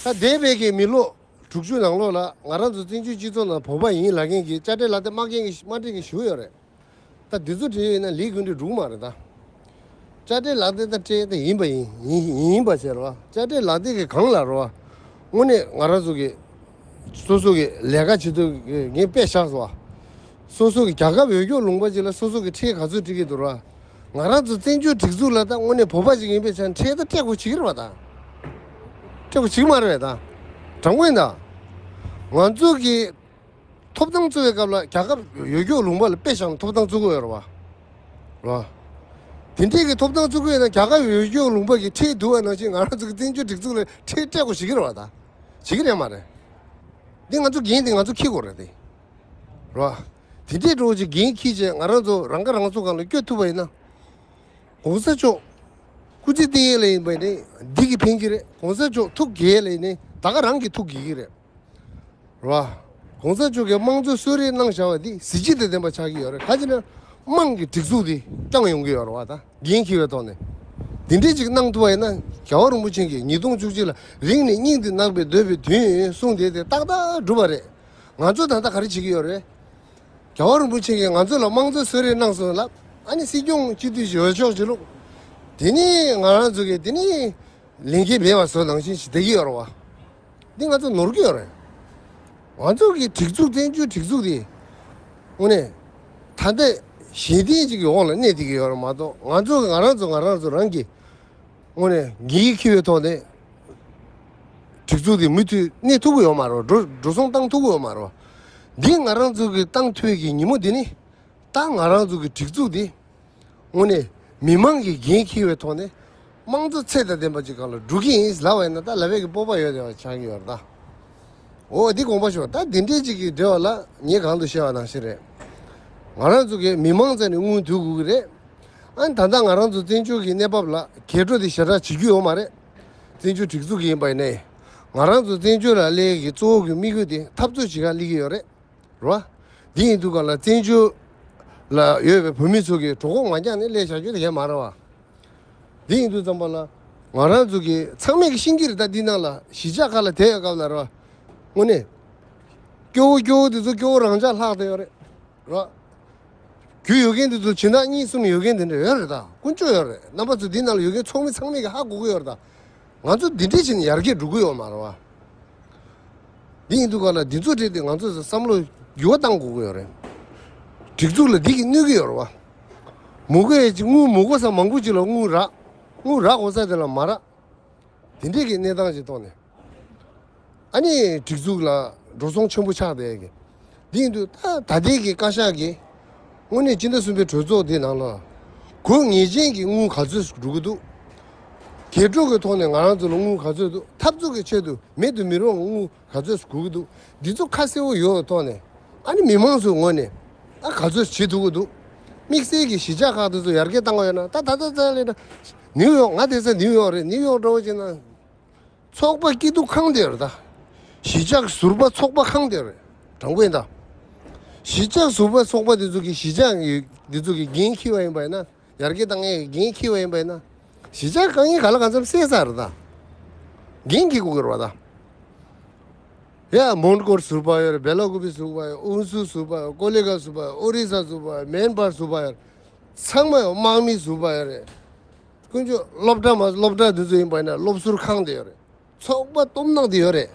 ད་འདས་པའི་གི་མི་ལོ་དྲུག་ཅུ་ནང་ལོགས་ལ་ང་རང་ཚོ་བཙན་བྱོལ་སྤྱི་ཚོགས་ནང་བོད་པ་ཡིན་ལབ་མཁན་གྱི་དཔྱ་ཁྲལ་ལག་དེབ་མ་འཁྱེར་མཁན་མ་འཁྱེར་མཁན་ཞུ་ཡོད་རེད། ད་འདི་ཚོ་བྲིས་ཡོད་ན་ལས་ཀུན་འདི་འགྲུག་མ་རེད་ད། དཔྱ་ཁྲལ་ལག་དེབ་ད་སྤྲད་ད་ཡིན་པ་ཡིན་ཡིན་ཡིན་པ་བྱས་རོ། དཔྱ་ཁྲལ་ལག་དེབ་ཀྱི་སྒང་ལ་རོ། དངོས་གནས་ང་རང་ཚོ་གི་སོ་སོ་གི་ལས་ཀ་བྱེད་དུས་ངས་དཔེ་བཞག་སོང་བ། སོ་སོ་གི་རྒྱལ་ཁབ་ཡོད་རྒྱུ་ལུང་པ་ཅིག་ལ་སོ་སོ་གི་ཁྲལ་ག་ཚོད་སྤྲད་ཀྱི་འདུག་རོ། ང་རང་ཚོ་བཙན་བྱོལ་སྒྲིག་འཛུགས་ལ་ད་དངོས་གནས་བོད་པ་ཞིག་ཡིན་པའི་ཆ་ནས་ཁྲལ་ད་སྤྲད་དགོས་བྱེད་ཀྱི་རེད་བ་ད། སྤྲད་དགོས་བྱེད་ཀྱི་མ་རེད་བ་ད། དྲང་པོ་ཡིན་ད། ང་ཚོ་གི་ཐོབ་ཐང་རྩོད་པའི་སྐབས་ལ་རྒྱལ་ཁབ་ཡོད་རྒྱུ་ལུང་པ་ལ་དཔེ་བཞག་ན་ཐོབ་ཐང་རྩོད་ཀྱི་ཡོད་རེད་བ། རོ། དེ་འདྲས་ཀྱི་ཐོབ་ཐང་རྩོད་ཀྱི་ཡོད་ན་རྒྱལ་ཁབ་ཡོད་རྒྱུ་ལུང་པ་གི་ཁྲལ་བསྡུ་བ་ནང་བཞིན་ང་རང་ཚོ་གི་བཙན་བྱོལ་སྒྲིག་འཛུགས་ལ་ཁྲལ་སྤྲད་དགོས་བྱེད་ཀྱི་རེད་བ་ད། བྱེད་ཀྱི་རེད་མ་རེད། འདི་ང་ཚོ་འགན་དེ་ང་ཚོ་འཁྱེར་དགོས་རེད་དེ། རོ། དེ་འདྲས་འགྲོ་ཅིག་འགན་འཁྱེར་བྱས་ང་རང་ཚོ་རང་ཁ་རང་གསོ་སྒང་ལ་སྐྱོད་ཐུབ་པ་ཡིན་ན། ༸གོང་ས་མཆོག་སྐུ་ཚེ་བརྟན་ཡས་ལ་ཡིན་པ་ནི་འདི་གི་ཕན་གྱི་རེད། ༸གོང་ས་མཆོག་ཐུགས་དགྱེས་ཡས་ལ་ཡིན་ནི་ད་ག་རང་གི་ཐུགས་དགྱེས་ཀྱི་རེད། རོ། ༸གོང་ས་མཆོག་གིས་དམངས་གཙོ་གསོལ་རས་གནང་བཞག་པ་འདི་གཟི་བརྗིད་དང་ལྡན་པ་ཆགས་ཀྱི་ཡོད་རེད། ག་ཅི་ན་དམངས་ཀྱི་སྒྲིག་འཛུགས་འདི་བསྐྱངས་ཡོང་གི་ཡོད་རེད་བ་ད། འགན་འཁྱེར་བའི་ཐོག་ནས། འདི་འདྲས་ཅིག་གནང་ཐུབ་པ་ཡིན་ན་རྒྱལ་བ་རིན་པོ་ཆེ་གིས་ཉིས་སྟོང་བཅུ་གཅིག་ལ་རིང་ནས་སྙིང་དུ་བརྣག་པའི་འདོད་པའི་དོན་གསུངས་དེ་དེ་ཏག་ཏག་འགྲུབ་པ་རེད། ང་ཚོ་ད་ལྟ་ག་རེ་བྱེད་ཀྱི་ཡོད་རེད། རྒྱལ་བ་རིན་པོ་ཆེ་གིས་ང་ཚོ་ལ་དམངས་གཙོ་གསོལ་རས་གནང་སོང་ལབ། ཨ་ནི་སྲིད་སྐྱོང་སྤྱི་འཐུས་ཞིག་འོས་ཆོག་ཅིག་བླུགས། དེ་ནི་ང་རང་ཚོ་གིས་དེ་ནི་ལས་འགན་མེད་པ་བཟོ་ནང་བཞིན་ཞིག་བསྡད་ཀྱི་ཡོད་རེད་བ། འདི་ང་ཚོ་ནོར་གྱི་ཡོད་རེད། ང་ཚོ་གི་སྒྲིག་འཛུགས་བཙན་བྱོལ་སྒྲིག་འཛུགས་དེ། དངོས་གནས། ད་ལྟ་གཞན་བརྟེན་ཅིག་གི་འོག་ལ་གནས་བསྡད་ཀྱི་ཡོད་རེད་མ་གཏོགས་ང་ཚོ་ང་རང་ཚོ་ང་རང་ཚོ་རང་གི་དངོས་གནས་འགན་འཁྱེར་བའི་ཐོག་ནས་སྒྲིག་འཛུགས་དེ་མུ་མཐུད་གནས་ཐུབ་ཀྱི་ཡོད་མ་རེད། འགྲོ་འགྲོ་སོང་བཏང་ཐུབ་ཀྱི་ཡོད་མ་རེད། འདི་ང་རང་ཚོ་གི་བཏང་ཐུབ་ཀྱི་ཉིན་མོ་འདི་ནི་ད་ང་རང་ཚོ་གི་སྒྲིག་འཛུགས་འདི་དངོས་གནས་མི་མང་གི་འགན་འཁྱེར་བའི་ཐོག་ནས་དམངས་གཙོ་ཚད་དང་ལྡན་པ་ཅིག་སྒང་ལ་འགྲོ་གི་ཡིན་ལབ་པ་ཡིན་ན་ད་ལབ་པའི་གི་སྤོབས་པ་ཡོད་བསྡད་པ་ཆགས་ཀྱི་ཡོད་རེད་ད། འོ་འདི་དགོངས་པ་ཞུ་བ་ད་འདི་འདྲས་ཅིག་གི་འབྲེལ་བ་ལ་ངས་གང་དུ་བཤད་པ་ནང་བཞིན་རེད། ང་རང་ཚོ་གི་མི་མང་རྩ་ནས་དངུལ་བསྡུ་དགོས་ཀྱི་རེད། ཨ་ནི་ད་ལྟ་ང་རང་ཚོ་བཙན་བྱོལ་གྱི་གནས་བབ་ལ་འགྱུར་ལྡོག་དེ་ཞེ་དྲག་བྱེད་རྒྱུ་ཡོད་མ་རེད། བཙན་བྱོལ་སྒྲིག་འཛུགས་ཀྱི་ཡིན་པ་ཡིན་ནའི། ང་རང་ཚོ་བཙན་བྱོལ་ལ་སླེབས་ཀྱི་གཙོ་བོ་གི་དམིགས་ཡུལ་དེ་འཐབ་རྩོད་བྱེད་ག་སླེབས་ཀྱི་ཡོད་རེད། རེད་བ། འདི་ཡིན་དུས་ག་ལ་བཙན་བྱོལ་ལ་ཡོད་པའི་བོད་མི་ཚོ་གིས་གྲོད་ཁོག་མ་བརྒྱངས་ནས་སླེབས་བཞག་རྒྱུ་དེ་གས་མ་རེད་བ། འདི་ཡིན་དུས་ཙམ་པ་ལ་ང་རང་ཚོ་གི་ཚང་མས་ཀྱི་ཤེས་ཀྱི་རེད་ད། འདི་ནང་ལ་གཞིས་ཆགས་ཁག་ལ་བསྡད་ཡོད་སྐབས་ལ་རེད་བ། དངོས་གནས། སྐྱོ་བོ་སྐྱོ་བོ་དེ་ཚོ་སྐྱོ་བོ་རང་འཇགས་ལྷག་བསྡད་ཡོད་རེད། རོ། རྒྱུ་ཡོད་མཁན་དེ་ཚོ་བྱིན་བདག་གཉིས་གསུམ་ཡོད་མཁན་དེ་འདྲ་ཡོད་རེད་ད། དཀོན་མཆོག་ཡོད་རེད། རྣམ་པ་ཚོ་འདི་ནང་ལ་ཡོད་མཁན་ཚོགས་མི་ཚང་མས་ཀྱི་ཧ་གོ་གི་ཡོད་རེད་ད། ང་ཚོ་འདི་འདྲས་བྱས་ནས་ཡར་རྒྱས་འགྲོ་གི་ཡོད་མ་རེད་བ། འདི་ཡིན་དུས་ག་ལ་འདི་ཚོ་འདྲས་དེ་ང་ཚོས་བསམ་བློ་འགྱུར་བ་བཏང་དགོས་ཀྱི་ཡོད་རེད། སྒྲིག་འཛུགས་ལ་འདི་གིས་གནོད་ཀྱི་ཡོད་རེད་བ། མི་དགོས་ཡས་ཅིག་དངུལ་མི་དགོས་ས་མང་པོ་ཅིག་ལ་དངུལ་རག་དངུལ་རག་དགོས་ས་དེ་ལ་མ་རག་དེ་འདྲས་ཀྱི་གནས་སྟངས་ཅིག་ཐོག་ནས། ཨ་ནི་སྒྲིག་འཛུགས་ལ་འགྲོ་སོང་ཆེན་པོ་ཆགས་བསྡད་ཀྱི། འདི་ཡིན་དུས་ད་ད་ལྟའི་གི་བཀའ་ཤག་གིས་དངོས་གནས་སྤྱི་ཟླ་གསུམ་པའི་གྲོས་ཚོགས་འདི་ནང་ལ་དགོས་ངེས་ཅན་གྱི་དངུལ་ག་ཚོད་འགྲོ་གི་འདུག་སྒེར་འགྲོ་གི་ཐོག་ནས་ང་རང་ཚོ་ལ་དངུལ་ག་ཚོད་འདུག་འཐབ་རྩོད་ཀྱི་ཆེད་དུ་མེད་དུ་མི་རུང་དངུལ་ག་ཚོད་དགོས་ཀྱི་འདུག་འདི་ཚོ་ཁ་གསལ་པོ་ཡོད་ཐོག་ནས། ཨ་ནི་མི་མང་ཚོའི་ངོས་ནས་ཨ་ག་ཚོད་བྱེད་ཐུབ་ཀྱི་འདུག་དམིགས་བསལ་གྱི་གཞིས་ཆགས་ཁག་དེ་ཚོ་ཡར་རྒྱས་བཏང་བ་ཡོད་ན་ད་ད་ད་ད་ལས་ན་ནིའུ་ཡོག་ང་དེ་ཚོ་ནིའུ་ཡོག་རེད། ནིའུ་ཡོག་འདྲ་བོ་བྱས་ན། ཚོགས་པ་སྐྱིད་སྡུག་ཁེངས་བསྡད་ཡོད་རེད་ད། གཞིས་ཆགས་ཟུར་པ་ཚོགས་པ་ཁེངས་བསྡད་ཡོད་རེད། དྲང་པོ་ཡིན་ད། གཞིས་ཆགས་ཟུར་པ་ཚོགས་པ་དེ་ཚོ་གི་གཞིས་ཆགས་ཀྱི་དེ་ཚོ་གི་འགན་འཁྱེར་བ་ཡིན་པ་ཡིན་ན། ཡར་རྒྱས་བཏང་ཡས་འགན་འཁྱེར་བ་ཡིན་པ་ཡིན་ན། གཞིས་ཆགས་དཀའ་ངལ་ག་ལ་གང་འཚམ་སེལ་ཚར་རེད་ད། འགན་འཁྱེར་དགོས་ཀྱི་རེད་བ་ད། ཡ་མོན་གྷོ་ཟུར་པ་ཡོད་རེད། སྦེ་ལ་ཀུ་པེ་ཟུར་པ་ཡོད། ཨུ་སུ་ཟུར་པ་ཡོད། ཀོ་ལི་གྷལ་ཟུར་པ་ཡོད། ཨོ་རི་ས་ཟུར་པ་ཡོད། མེན་པར་ཟུར་པ་ཡོད་རེད། ཚང་མ་ཡོད། དམག་མི་ཟུར་པ་ཡོད་རེད། དཀོན་མཆོག་སློབ་གྲྭ་མ་སློབ་གྲྭ་འདི་ཚོ་ཡིན་པ་ཡིན་ན་སློབ་ཟུར་ཁེངས་བསྡད་ཡོད་རེད། ཚོགས་པ་སྟོབས་ནག་དེ་ཡོད་རེད།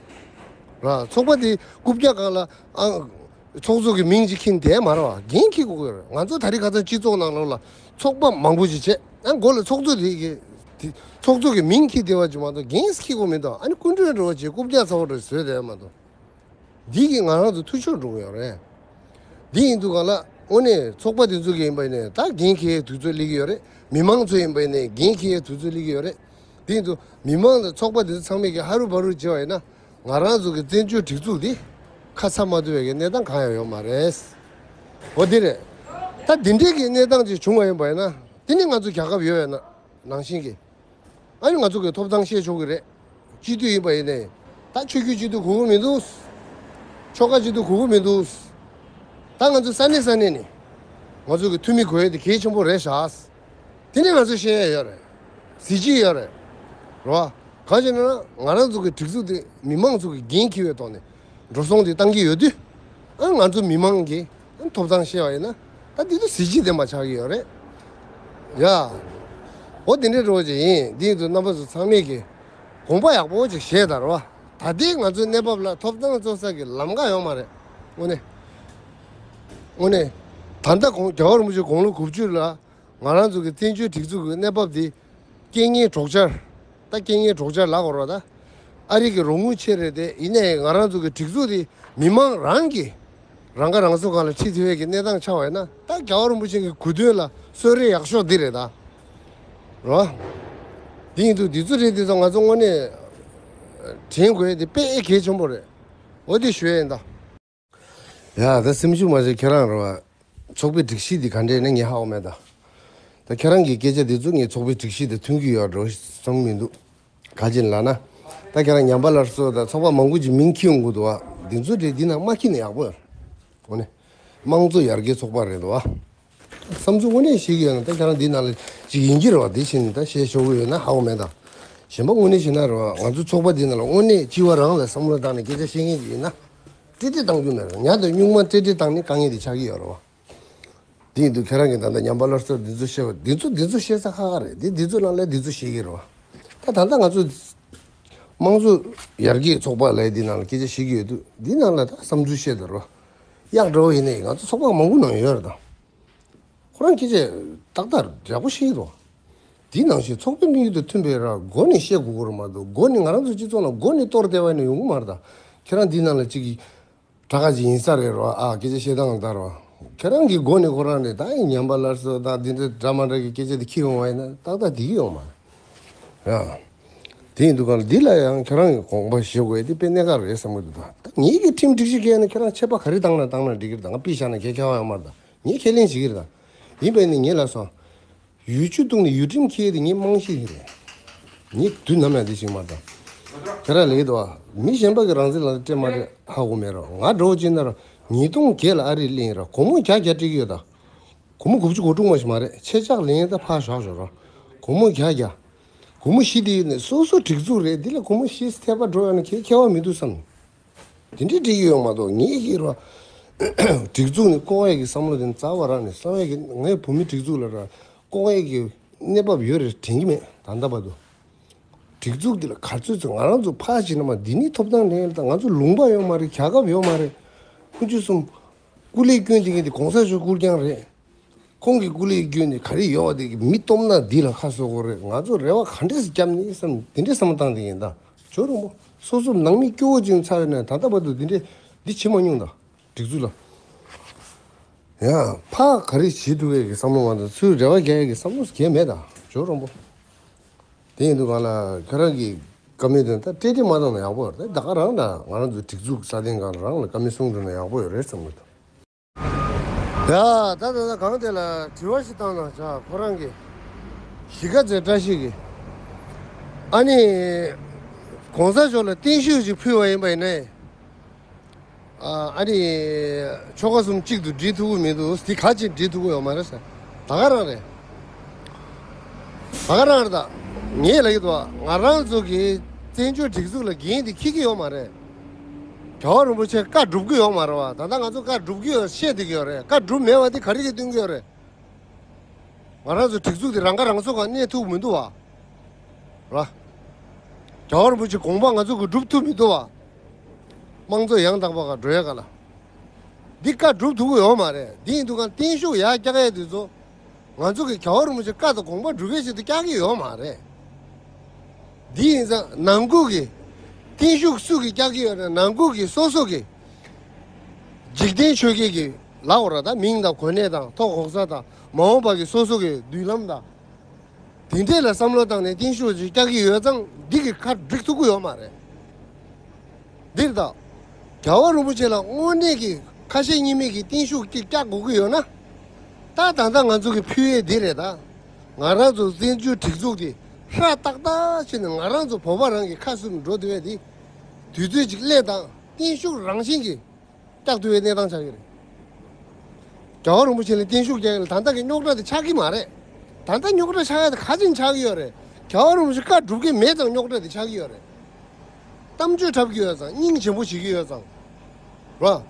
ར་ཚོགས་པ་དེ་རྐུབ་བཀྱག་སྒང་ལ་ཨང་། ཚོགས་གཙོ་གི་མིང་ཅིག་འཁྱེར་བསྡད་མ་རེད་བ། འགན་འཁྱེར་དགོས་ཀྱི་ཡོད་རེད། ང་ཚོ་ད་རེས་ཁ་སང་སྤྱི་ཚོགས་ནང་ལོགས་ལ་ཚོགས་པ་མང་པོ་ཞིག་བྱས། ཨ་མགོ་ལ་ཚོགས་གཙོ་དེ་གི་དེ་ཚོགས་གཙོ་གི་མིང་འཁྱེར་བསྡད་པ་ཅིག་མ་གཏོགས་འགན་འཁྱེར་དགོས་མི་འདུག་ཨ་ནི་སྐུ་མགྲོན་འདྲ་བོ་བྱས་རྐུབ་བཀྱག་ཚ་བོ་འདྲ་བཟོས་བསྡད་མ་གཏོགས། འདི་གིས་ང་རང་ཚོ་འཐུས་ཤོར་འགྲོ་གི་ཡོད་རེད། འདི་ཡིན་དུས་ག་ལ་དངོས་གནས་ཚོགས་པ་དེ་ཚོ་གི་ཡིན་པ་ཡིན་ནའི་ད་འགན་འཁྱེར་ཡས་དུས་ཚོད་སླེབས་ཀྱི་ཡོད་རེད། མི་མང་ཚོ་ཡིན་པ་ཡིན་ནའི་འགན་འཁྱེར་ཡས་དུས་ཚོད་སླེབས་ཀྱི་ཡོད་རེད། དེ་ཡིན་དུས་མི་མང་དང་ཚོགས་པ་དེ་ཚོ་ཚང་མས་ཀྱི་ཧ་རུ་བ་རུ་བྱས་པ་ཡིན་ན་ང་རང་ཚོ་གི་བཙན་བྱོལ་སྒྲིག་འཛུགས་འདི་ཁ་ཚ་མ་ཐུབ་པའི་གི་གནས་སྟངས་གང་ཡང་ཡོད་མ་རེད། འོ་འདི་རེད། ད་འདི་འདྲའི་གི་གནས་སྟངས་ཅིག་བྱུང་བ་ཡིན་པ་ཡིན་ན་དེ་ནི་ང་ཚོ་རྒྱལ་ཁབ་ཡོད་པ་ནང་བཞིན་གྱི། ཨ་ནི་ང་ཚོ་གི་ཐོབ་ཐང་བཤད་ཆོག་གི་རེད། སྤྱི་འཐུས་ཡིན་པ་ཡིན་ནའི། ད་ཆོས་བརྒྱུད་སྤྱི་འཐུས་དགོས་ཀྱི་མི་འདུག་ཆོལ་ཁ་སྤྱི་འཐུས་དགོས་ཀྱི་མི་འདུག་ད་ང་ཚོ་ས་གནས་ས་གནས་ནས་ང་ཚོ་གི་འཐུས་མི་དགོས་ཡས་དེ་གལ་ཆེན་པོ་རེད་ཤག་དེ་ནས་ང་ཚོ་བཤད་ཡས་ཡོད་རེད། གཟི་བརྗིད་ཡོད་རེད། རེད་བ། གང་ཞེ་ན་ང་རང་ཚོ་གི་སྒྲིག་འཛུགས་དེ་མི་མང་ཚོ་གི་འགན་འཁྱེར་བའི་ཐོག་ནས་འགྲོ་སོང་དེ་བཏང་གི་ཡོད་དུས། ཨ་ང་ཚོ་མི་མང་གི་ཐོབ་ཐང་བཤད་པ་ཡིན་ན། ད་འདི་ཚོ་གཟི་བརྗིད་ལྡན་པ་ཆགས་ཀྱི་ཡོད་རེད། ཡ། འོ་དེ་འདྲའི་འགྲོ་བ་ཅིག་ཡིན། འདི་ཡིན་དུས་རྣམ་པ་ཚོ་ཚང་མས་ཀྱི་དགོངས་པ་ཡག་པོ་ཅིག་བཞེས་དང་རོ། ད་ལྟའི་ང་ཚོའི་གནས་བབ་ལ་ཐོབ་ཐང་རྩོད་ས་གི་ལམ་ཁ་ཡོད་མ་རེད། དངོས་གནས། དངོས་གནས། ད་ལྟ་གོང་རྒྱལ་བ་རིན་པོ་ཆེ་དགུང་ལོ་དགུ་བཅུ་ལ་ང་རང་ཚོ་གི་བཙན་བྱོལ་སྒྲིག་འཛུགས་ཀྱི་གནས་བབ་འདི་རྐྱེན་ངན་གྲོགས་ཆར། ད་རྐྱེན་ངན་གྲོགས་ཆར་ལབ་དགོས་རེད་ད། ཨ་རི་གི་རོགས་དངུལ་ཆེ་རེད་དེ། ཡིན་ནའི་ང་རང་ཚོ་གི་སྒྲིག་འཛུགས་དེ་མི་མང་རང་གི་རང་ཁ་རང་གསོ་སྒང་ལ་ཁྲིད་ཐུབ་ཡས་ཀྱི་གནས་སྟངས་ཆགས་པ་ཡིན་ན། ད་རྒྱལ་བ་རིན་པོ་ཆེ་གི་གོ་སྟོན་ལ་གསོལ་རས་ཡག་ཤོས་འདི་རེད་ད། རོ། འདི་ཡིན་དུས་འདི་ཚོ་རེད། འདི་ཚོ་ང་ཚོ་དངོས་གནས་དྲན་དགོས་ཡས་དེ་དཔེ་གལ་ཆེན་པོ་རེད། འོ་དེ་ཞུ་ཡས་ཡིན་ད། ཡ། ད་སེམས་ཤུགས་མ་བྱེད། ཁྱེད་རང་རེད་བ། ཚོགས་པའི་སྒྲིག་གཞི་འདི་ག་འདྲས་ནས་ངས་ཧ་གོ་མེད་ད། ད་ཁྱེད་རང་གི་སྐད་ཆ་འདི་ཚོ་ངས་ཚོགས་པའི་སྒྲིག་གཞི་དང་མཐུན་གྱི་ཡོད་འགྲོ་བསམ་མི་འདུག་ག་ཅི་ལབ་ན། ད་ཁྱེད་རང་ཉམས་པ་སླར་གསོ་དང་ཚོགས་པ་མང་པོ་ཅིག་མིང་འཁྱེར་ཡོང་གི་འདུག་བ། འདི་ཚོ་དེ་འདི་ནང་མ་འཁྱེར་ན་ཡག་པོ་ཡོད། འོ་ནས། དམངས་གཙོ་ཡར་རྒྱས་ཚོགས་པ་རེད་འདུག་བ། བསམ་ཚུལ་དངོས་གནས་བཤད་ཀྱི་ཡོད་ན། ད་ཁྱེད་རང་འདི་ནང་ལ་ཅིག་ཡིན་གྱི་རེད་བ། འདི་བྱས་ནས་ད་བཤད་ཆོག་གི་ཡོད་ན་ཧ་གོ་མེད་ད། གཞན་པ་དངོས་གནས་བྱས་ན་རེད་བ། ང་ཚོ་ཚོགས་པ་འདི་ནང་ལ་དངོས་གནས་སྤྱི་བ་རང་ལ་བསམ་བློ་བཏང་ནས་སྐད་ཆ་བཤད་མཁན་ཅིག་ཡིན་ན། ཏྲི་ཏྲི་བཏང་རྒྱུ་མེད་རེད། ཉ་དང་སྨྱུག་མ་ཏྲི་ཏྲི་བཏང་ནས་དཀའ་ངལ་འདི་ཆགས་ཀྱི་ཡོད་རེད་བ། དེ་ཡིན་དུས་ཁྱེད་རང་གིས་ད་ལྟ་ཉམས་པ་སླར་གསོ་འདི་ཚོ་བཤད་པ་འདི་ཚོ་འདི་ཚོ་བཤད་ས་ཁག་ཁག་རེད། འདི་འདི་ཚོ་ནང་ལ་འདི་ཚོ་བཤད་ཀྱི་རེད་བ། ད་ད་ལྟ་ང་ཚོ་དམངས་གཙོ་ཡར་རྒྱས་ཚོགས་པ་ལབ་ཡས་འདི་ནང་ལ་སྐད་ཆ་བཤད་ཀྱི་ཡོད་དུས། འདི་ནང་ལ་ད་བསམ་ཚུལ་བཤད་དང་རོ། གཡག་འདྲ་བོ་ཡིན་ནའི་ང་ཚོ་ཚོགས་པ་མང་པོ་ནང་ཡོད་རེད་ད། ཁོ་རང་སྐད་ཆ་ཏག་ཏག་ཡག་པོ་བཤད་ཀྱི་འདུག་འདི་ནང་བཞིན་ཚོགས་པའི་དམིགས་ཡུལ་དང་མཐུན་པའི་ར་སྒོ་ནས་བཤད་དགོས་ཀྱི་རེད་མ་གཏོགས། སྒོ་ནས་ང་རང་ཚོ་སྤྱི་ཚོགས་ནང་སྒོ་ནས་གཏོར་བསྡད་པ་ནས་ཡོང་གི་མ་རེད་ད། ཁྱེད་རང་འདི་ནང་ལ་གཅིག་གིས་དྲག་ག་ཅིག་ཡིན་ས་རེད་རོ། ཨ། སྐད་ཆ་བཤད་སྟངས་ལ་ལྟ་རོ། ཁྱེད་རང་གི་སྒོ་ནས་ཁོ་རང་ནས་ད་ཡིན་ཉམས་པ་སླར་གསོ་དང་འདི་འདྲ་འདྲ་མ་འདྲ་གི་སྐད་ཆ་དེ་འཁྱེར་ཡོང་བ་ཡིན་ན་ཏག་ཏག་འགྲིག་གི་ཡོད་མ་རེད། ཡ། དེ་ཡིན་དུས་གང་ལ་འདི་ལ་ཡང་ཁྱེད་རང་གི་དགོངས་པ་བཞེས་དགོས་ཡ་དེ་དཔེ་གནད་འགག་རེད་བསམ་གི་འདུག་ད་ད་ངེད་ཀྱི་ཁྲིམས་སྒྲིག་གཞི་འགལ་ན་ཁྱེད་རང་ཆད་པ་ག་རེ་བཏང་ན་བཏང་ན་འགྲིག་གི་རེད། ད་ང་པི་ཤ་ན་ཁྱེད་ཁྱེད་བ་ཡོང་མ་རེད། ད་ངས་ཁས་ལེན་བྱེད་ཀྱི་རེད། ད་ཡིན་པས་ནི་ངེད་ལ་སོང་། ཡུལ་ཆུ་བཏུང་ནས་ཡུལ་ཁྲིམས་འཁྱེར་ཡས་དེ་ངས་རྨང་གཞི་ཞིག་རེད། ངས་དུས་ནམ་ཡང་དེ་ཞིག་མ་བཏང་། ཁྱེད་རང་ལེགས་འདུག་ཨ། མི་གཞན་པ་གི་རང་བཙན་ལ་སྤྲད་མ་སྤྲད་ཧ་གོ་མེད་རོ། ང་འདྲ་བོ་ཅིག་ན་རོ། ཉིས་སྟོང་བརྒྱད་ལ་ཨ་རིར་སླེབས་ཡིན་རོ། སྒོར་མོ་བརྒྱ་བརྒྱ་སྤྲད་ཀྱི་ཡོད་ད། སྒོར་མོ་དགུ་བཅུ་གོ་དྲུག་མ་ཞིག་མ་རེད། ཆེད་བཅག་ལེན་ཡས་ད་ཕར་བཞག་ཞོར་རོ། སྒོར་མོ་བརྒྱ་བརྒྱ། སྒོར་མོ་བཞི་དེ་ཡོད་ནས་སོ་སོ་སྒྲིག་འཛུགས་རེད། འདི་ལ་སྒོར་མོ་བཞི་ཐེབས་པ་འགྲོ་ཡོང་ན་ཁྱེད་ཁྱད་པར་མི་འདུག་བསམ། དེ་འདྲའི་འགྲིག་གི་ཡོད་མ་གཏོགས། ངེད་ཀྱིས་རོ། སྒྲིག་འཛུགས་ནས་བཀོག་ཡས་ཀྱི་བསམ་བློ་དེ་རྩ་བ་རང་ནས་བསམ་ཡས་ཀྱི། ངའི་བོད་མི་སྒྲིག་འཛུགས་ལ་ར་བཀོག་ཡས་ཀྱི་གནས་བབ་ཡོད་རེད་དྲན་གྱི་མེད། ད་ལྟ་བར་དུ། སྒྲིག་འཛུགས་འདི་ལ་ག་ཚོད་ཚོད་ང་རང་ཚོ་ཕར་ཕྱིན་ན་མ་འདི་ནི་ཐོབ་ཐང་ལེན་ཡས་ད། ང་ཚོ་ལུང་པ་ཡོད་མ་རེད། རྒྱལ་ཁབ་ཡོད་མ་རེད། ཀུན་སྤྱོད་གསུམ། སྐུ་ལས་བསྐྱོན་དེ་གི་དེ་གོང་ས་མཆོག་སྐུ་རྐྱང་རེད། ཁོང་གི་སྐུ་ལས་བསྐྱོན་ནས་ག་རེ་ཡོད་པ་དེ་གི་མི་སྟོབས་ན་འདི་ལ་ཁ་གསོ་དགོས་རེད། ང་ཚོ་རེ་བ་ག་འདྲས་སེ་བརྒྱབ་ནི་བསམ། དེ་འདྲས་བསམ་བློ་བཏང་དེ་ཡིན་ད། ཇོ་རོང་པོ། སོ་སོ་ནང་མི་སྐྱོ་བོ་ཅིག་ཚར་ཡོད་ན་ད་ལྟ་བར་དུ་འདི་འདྲས་འདི་བྱེད་མ་མྱོང་ད། སྒྲིག་འཛུགས་ལ། ཡང་ཕར་ག་རེ་བྱེད་ཐུབ་ཡས་ཀྱི་བསམ་བློ་མ་གཏོགས་ཚུར་རེ་བ་རྒྱག་ཡས་ཀྱི་བསམ་བློ་གང་མེད་ད། ཇོ་རོང་པོ། དེ་ཡིན་དུས་གང་ལ་ཁྱེད་རང་གི་བཀའ་མོལ་དོན་ད་སྤྲད་སྤྲད་མ་བཏང་ན་ཡག་པོ་རེད། ད་ག་རང་ད་ང་རང་ཚོ་སྒྲིག་འཛུགས་སྲ་བརྟན་སྒང་ལ་རང་ལ་བཀའ་མོལ་གསུང་ཐུབ་ན་ཡག་པོ་ཡོད་རེད་བསམ་གི་འདུག་ཡ། ད་ད་ད་གང་དེ་ལ་དྲི་བ་ཞིག་བཏང་ན་བྱ། ཁོ་རང་གི་གཞིས་ཀ་རྩེ་བཀྲ་ཤིས་ཀྱི་ཨ་ནི་གོང་ས་མཆོག་ལ་བརྟན་བཞུགས་ཅིག་ཕུལ་བ་ཡིན་པ་ཡིན་ནའི། ཨ་ནི་ཆོལ་ཁ་གསུམ་གཅིག་ཏུ་སྒྲིལ་ཐུབ་ཀྱི་མི་འདུག་དེ་ག་ཅིག་སྒྲིལ་ཐུབ་ཀྱི་ཡོད་མ་རེད་ཟེར། ད་ག་རང་རེད། ད་ག་རང་རེད། ད་ངས་ལབ་ཀྱི་འདུག་ང་རང་ཚོ་གི་བཙན་བྱོལ་སྒྲིག་འཛུགས་ལ་འགན་དེ་འཁྱེར་གྱི་ཡོད་མ་རེད། རྒྱལ་བ་རིན་པོ་ཆེ་བཀའ་སྒྲུབ་ཀྱི་ཡོད་མ་རེད་བ། ད་ལྟ་ང་ཚོ་བཀའ་སྒྲུབ་ཀྱི་ཡོད་བཤད་བསྡད་ཀྱི་ཡོད་རེད། བཀའ་སྒྲུབ་མེད་པ་དེ་ག་རེ་གིས་སྟོན་གྱི་ཡོད་རེད། ང་རང་ཚོ་སྒྲིག་འཛུགས་དེ་རང་ཁ་རང་གསོ་སྒང་གནས་ཐུབ་མི་འདུག་བ། ར། རྒྱལ་བ་རིན་པོ་ཆེ་དགོངས་པ་ང་ཚོ་གིས་སྒྲུབ་ཐུབ་མི་འདུག་བ། དམངས་གཙོ་ཡང་དག་པ་སྒང་འགྲོ་ཡས་སྒང་ལ། འདི་བཀའ་སྒྲུབ་ཐུབ་ཀྱི་ཡོད་མ་རེད། འདི་ཡིན་དུས་གང་བརྟན་བཞུགས་ཡར་བཀྱག་ཡས་དེ་ཚོ། ང་ཚོ་གིས་རྒྱལ་བ་རིན་པོ་ཆེ་བཀའ་དང་དགོངས་པ་སྒྲུབ་ཡས་ཆེད་དུ་བཀྱག་གི་ཡོད་མ་རེད། འདི་ཡིན་ཙང་ནང་ཁུལ་གྱི་བརྟན་བཞུགས་སུ་གིས་བཀྱག་གི་ཡོད་ན། ནང་ཁུལ་གྱི་སོ་སོ་གི་འཇིག་རྟེན་ཆོས་བརྒྱད་ཀྱི་ལབ་དགོས་རེད་ད། མིང་དང་གོ་གནས་དང་ཐོབ་གོ་ས་དང་མ་འོངས་པ་གི་སོ་སོ་གི་མདུན་ལམ་དང་། དེ་འདྲས་ལ་བསམ་བློ་བཏང་ནས་བརྟན་བཞུགས་ཅིག་བཀྱག་གི་ཡོད་ཙང་འདི་གི་ཁ་འགྲིག་ཐུབ་ཀྱི་ཡོད་མ་རེད། འདིར་ད། རྒྱལ་བ་རིན་པོ་ཆེ་ལ་དངོས་གནས་ཀྱི་ཁ་ཞེ་གཉིས་མེད་ཀྱི་བརྟན་བཞུགས་ཅིག་བཀྱག་དགོས་ཀྱི་ཡོད་ན། ད་ད་ལྟ་ང་ཚོ་གི་ཕུལ་ཡས་འདི་རེད་ད། ང་རང་ཚོ་བཙན་བྱོལ་སྒྲིག་འཛུགས་དེ་ཧྲ་ཏག་ཏག་བྱས་ནས་ང་རང་ཚོ་བོད་པ་རང་གི་ཁ་བཟུང་འགྲོ་བསྡད་པ་དེ། དུས་ཚོད་ཅིག་སླེབས་དང་བརྟན་བཞུགས་རང་བཞིན་གྱིས་བཀྱག་ཐུབ་པའི་གནས་སྟངས་ཆགས་ཀྱི་རེད། རྒྱལ་བ་རིན་པོ་ཆེ་ལ་བརྟན་བཞུགས་རྒྱག་ཡ་ལ་ད་ལྟ་གི་རྙོག་དྲ་དེ་ཆགས་ཀྱི་མ་རེད། ད་ལྟ་རྙོག་དྲ་ཆགས་ཡ་དེ་ག་ཅིག་ཆགས་ཀྱི་ཡོད་རེད། རྒྱལ་བ་རིན་པོ་ཆེ་བཀའ་སྒྲུབ་ཀྱི་མེད་ཙང་རྙོག་དྲ་དེ་ཆགས་ཀྱི་ཡོད་རེད། གཏམ་བརྗོད་འཁྲབ་ཀྱི་ཡོད་ཙང་། སྙིང་རྗེ་པོ་བྱེད་ཀྱི་ཡོད་ཙང་། ར།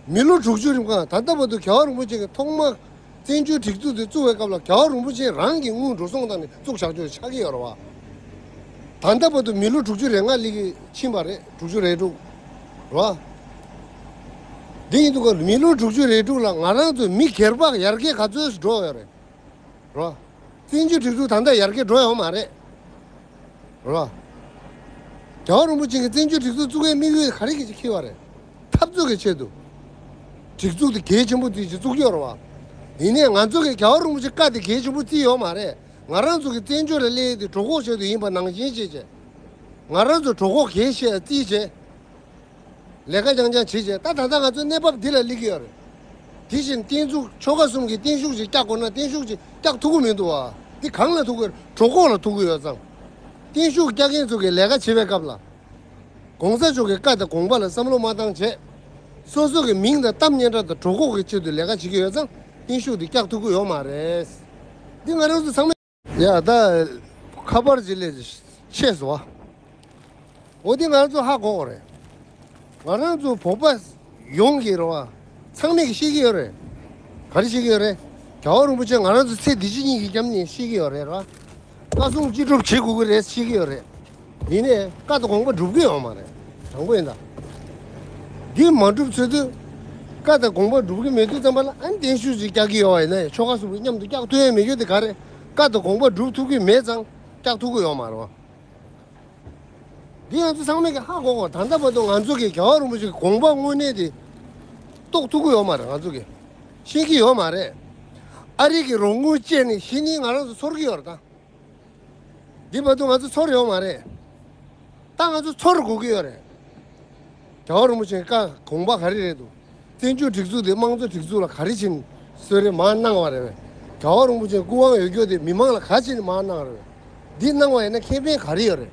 མི་ལོ་དྲུག་ཅུ་རིང་ག་ད་ལྟ་བར་དུ་རྒྱལ་བ་རིན་པོ་ཆེ་གིས་ཐོག་མར་བཙན་བྱོལ་སྒྲིག་འཛུགས་དེ་བཙུགས་པའི་སྐབས་ལ་རྒྱལ་བ་རིན་པོ་ཆེ་རང་གིས་དངུལ་འགྲོ་སོང་བཏང་ནས་བཙུགས་བཞག་རྒྱུ་ཆགས་ཀྱི་ཡོད་རེད་བ། ད་ལྟ་བར་དུ་མི་ལོ་དྲུག་ཅུ་རེ་ལྔ་སླེབས་ཀྱི་ཕྱིན་པ་རེད། དྲུག་ཅུ་རེ་དྲུག་རེད་བ། འདི་ཡིན་དུས་ཀ་མི་ལོ་དྲུག་ཅུ་རེ་དྲུག་ལ་ང་རང་ཚོ་མི་སྒེར་པ་ཡར་རྒྱས་ག་ཚོད་འགྲོ་ཡོད་རེད། རོ། བཙན་བྱོལ་སྒྲིག་འཛུགས་ད་ལྟ་ཡར་རྒྱས་འགྲོ་ཡོད་མ་རེད། རོ། རྒྱལ་བ་རིན་པོ་ཆེ་གིས་བཙན་བྱོལ་སྒྲིག་འཛུགས་བཙུགས་པའི་དམིགས་ཡུལ་ག་རེ་གི་ཅིག་འཁྱེར་བ་རེད། འཐབ་རྩོད་ཀྱི་ཆེད་དུ། སྒྲིག་འཛུགས་དེ་གལ་ཆེན་པོ་དེ་ཅིག་བཙུགས་ཡོད་རེད་བ། ཡིན་ནའི་ང་ཚོ་གིས་རྒྱལ་བ་རིན་པོ་ཆེ་བཀའ་དེ་གལ་ཆེན་པོ་བརྩིས་ཡོད་མ་རེད། ང་རང་ཚོ་གིས་བཙན་བྱོལ་ལ་སླེབས་ཏེ་གྲོད་ཁོག་ཆེད་དུ་ཡིན་པ་ནང་བཞིན་བྱས་བྱས། ང་རང་ཚོ་གྲོད་ཁོག་གལ་ཆེ་བརྩིས་བྱས། ལས་ཀ་རྐྱང་རྐྱང་བྱེད་བྱས། ད་ད་ལྟ་ང་ཚོ་གནས་བབ་འདི་ལ་སླེབས་ཀྱི་ཡོད་རེད། དེ་བཞིན་བསྟན་འཛུགས་ཆོལ་ཁ་གསུམ་གྱི་བརྟན་བཞུགས་ཅིག་བཀྱག་དགོས་ན་བརྟན་བཞུགས་ཅིག་བཀྱག་ཐུབ་ཀྱི་མི་འདུག་བ། འདི་གང་ལ་ཐུག་གི་རེད། གྲོད་ཁོག་ལ་ཐུག་གི་ཡོད་ཙང་། བརྟན་བཞུགས་བཀྱག་མཁན་ཚོ་གིས་ལས་ཀ་བྱེད་པའི་སྐབས་ལ། གོང་ས་མཆོག་གི་བཀའ་དང་དགོངས་པ་ལ་བསམ་བློ་མ་བཏང་བྱས། སོ་སོ་གི་མིང་དང་གཏམ་སྙན་གྲགས་དང་གྲོད་ཁོག་གི་ཆེད་དུ་ལས་ཀ་བྱེད་ཀྱི་ཡོད་ཙང་བརྟན་བཞུགས་འདི་བཀྱག་ཐུབ་ཀྱི་ཡོད་མ་རེད། འདི་ང་རང་ཚོ་ཚང་མས། ཡ་ད། ཁ་པར་ཅིག་སླེབས་ཆེ་སོང་བ། འོ་དེ་ང་རང་ཚོ་ཧ་གོ་གི་རེད། ང་རང་ཚོ་བོད་པ་ཡོངས་ཀྱི་རེད་བ། ཚང་མས་ཀྱི་ཤེས་ཀྱི་ཡོད་རེད། ག་རེ་ཤེས་ཀྱི་ཡོད་རེད། རྒྱལ་བ་རིན་པོ་ཆེ་ང་རང་ཚོ་ཚེ་འདི་ཕྱི་གཉིས་ཀྱི་སྐྱབས་གནས་ཤེས་ཀྱི་ཡོད་རེད་ར། བཀའ་གསུང་ཅི་སྒྲུབ་བྱེད་དགོས་ཀྱི་རེད་ཤེས་ཀྱི་ཡོད་རེད། ཡིན་ནའི་བཀའ་དང་དགོངས་པ་སྒྲུབ་ཀྱི་ཡོད་མ་རེད། དྲང་པོ་ཡིན་ད། འདི་མ་སྒྲུབ་ཚུལ་དུ། བཀའ་དང་དགོངས་པ་སྒྲུབ་ཀྱི་མེད་དུས་ཙམ་པ་ལ་ཨ་ནི་བརྟན་བཞུགས་ཅིག་བཀྱག་གི་ཡོད་བ་ཡིན་ན་ཆོལ་ཁ་གསུམ་པོ་མཉམ་དུ་བཀྱག་ཐུབ་ཡས་མེད་རྒྱུ་དེ་ག་རེད། བཀའ་དང་དགོངས་པ་སྒྲུབ་ཐུབ་ཀྱི་མེད་ཙང་བཀྱག་ཐུབ་ཀྱི་ཡོད་མ་རེད་བ། འདི་ང་ཚོ་ཚང་མས་ཀྱི་ཧ་གོ་གོ། ད་ལྟ་བར་དུ་ང་ཚོ་གི་རྒྱལ་བ་རིན་པོ་ཆེ་གི་དགོངས་པ་དངོས་གནས་དེ་རྟོགས་ཐུབ་ཀྱི་ཡོད་མ་རེད། ང་ཚོ་གི་ཤེས་ཀྱི་ཡོད་མ་རེད། ཨ་རི་གི་རོགས་དངུལ་བཅད་ནས་གཞི་ནས་ང་རང་ཚོ་ཚོར་གྱི་ཡོད་རེད་ད། འདི་བར་དུ་ང་ཚོ་ཚོར་ཡོད་མ་རེད། ད་ང་ཚོ་ཚོར་དགོས་ཀྱི་ཡོད་རེད། རྒྱལ་བ་རིན་པོ་ཆེའི་བཀའ་དགོངས་པ་ག་རེ་རེད་འདུག་བཙན་བྱོལ་སྒྲིག་འཛུགས་དེ་དམངས་གཙོ་སྒྲིག་འཛུགས་ལ་ག་རེ་བྱས་ནས་གསོལ་རས་མར་གནང་བ་རེད་པས། རྒྱལ་བ་རིན་པོ་ཆེའི་སྐུ་དབང་ཡོད་རྒྱུ་དེ་མི་མང་ལ་ག་རེ་བྱས་ནས་མར་གནང་བ་རེད་པས། འདི་གནང་བ་ཡིན་ན་ཁེ་ཕན་ག་རེ་ཡོད་རེད།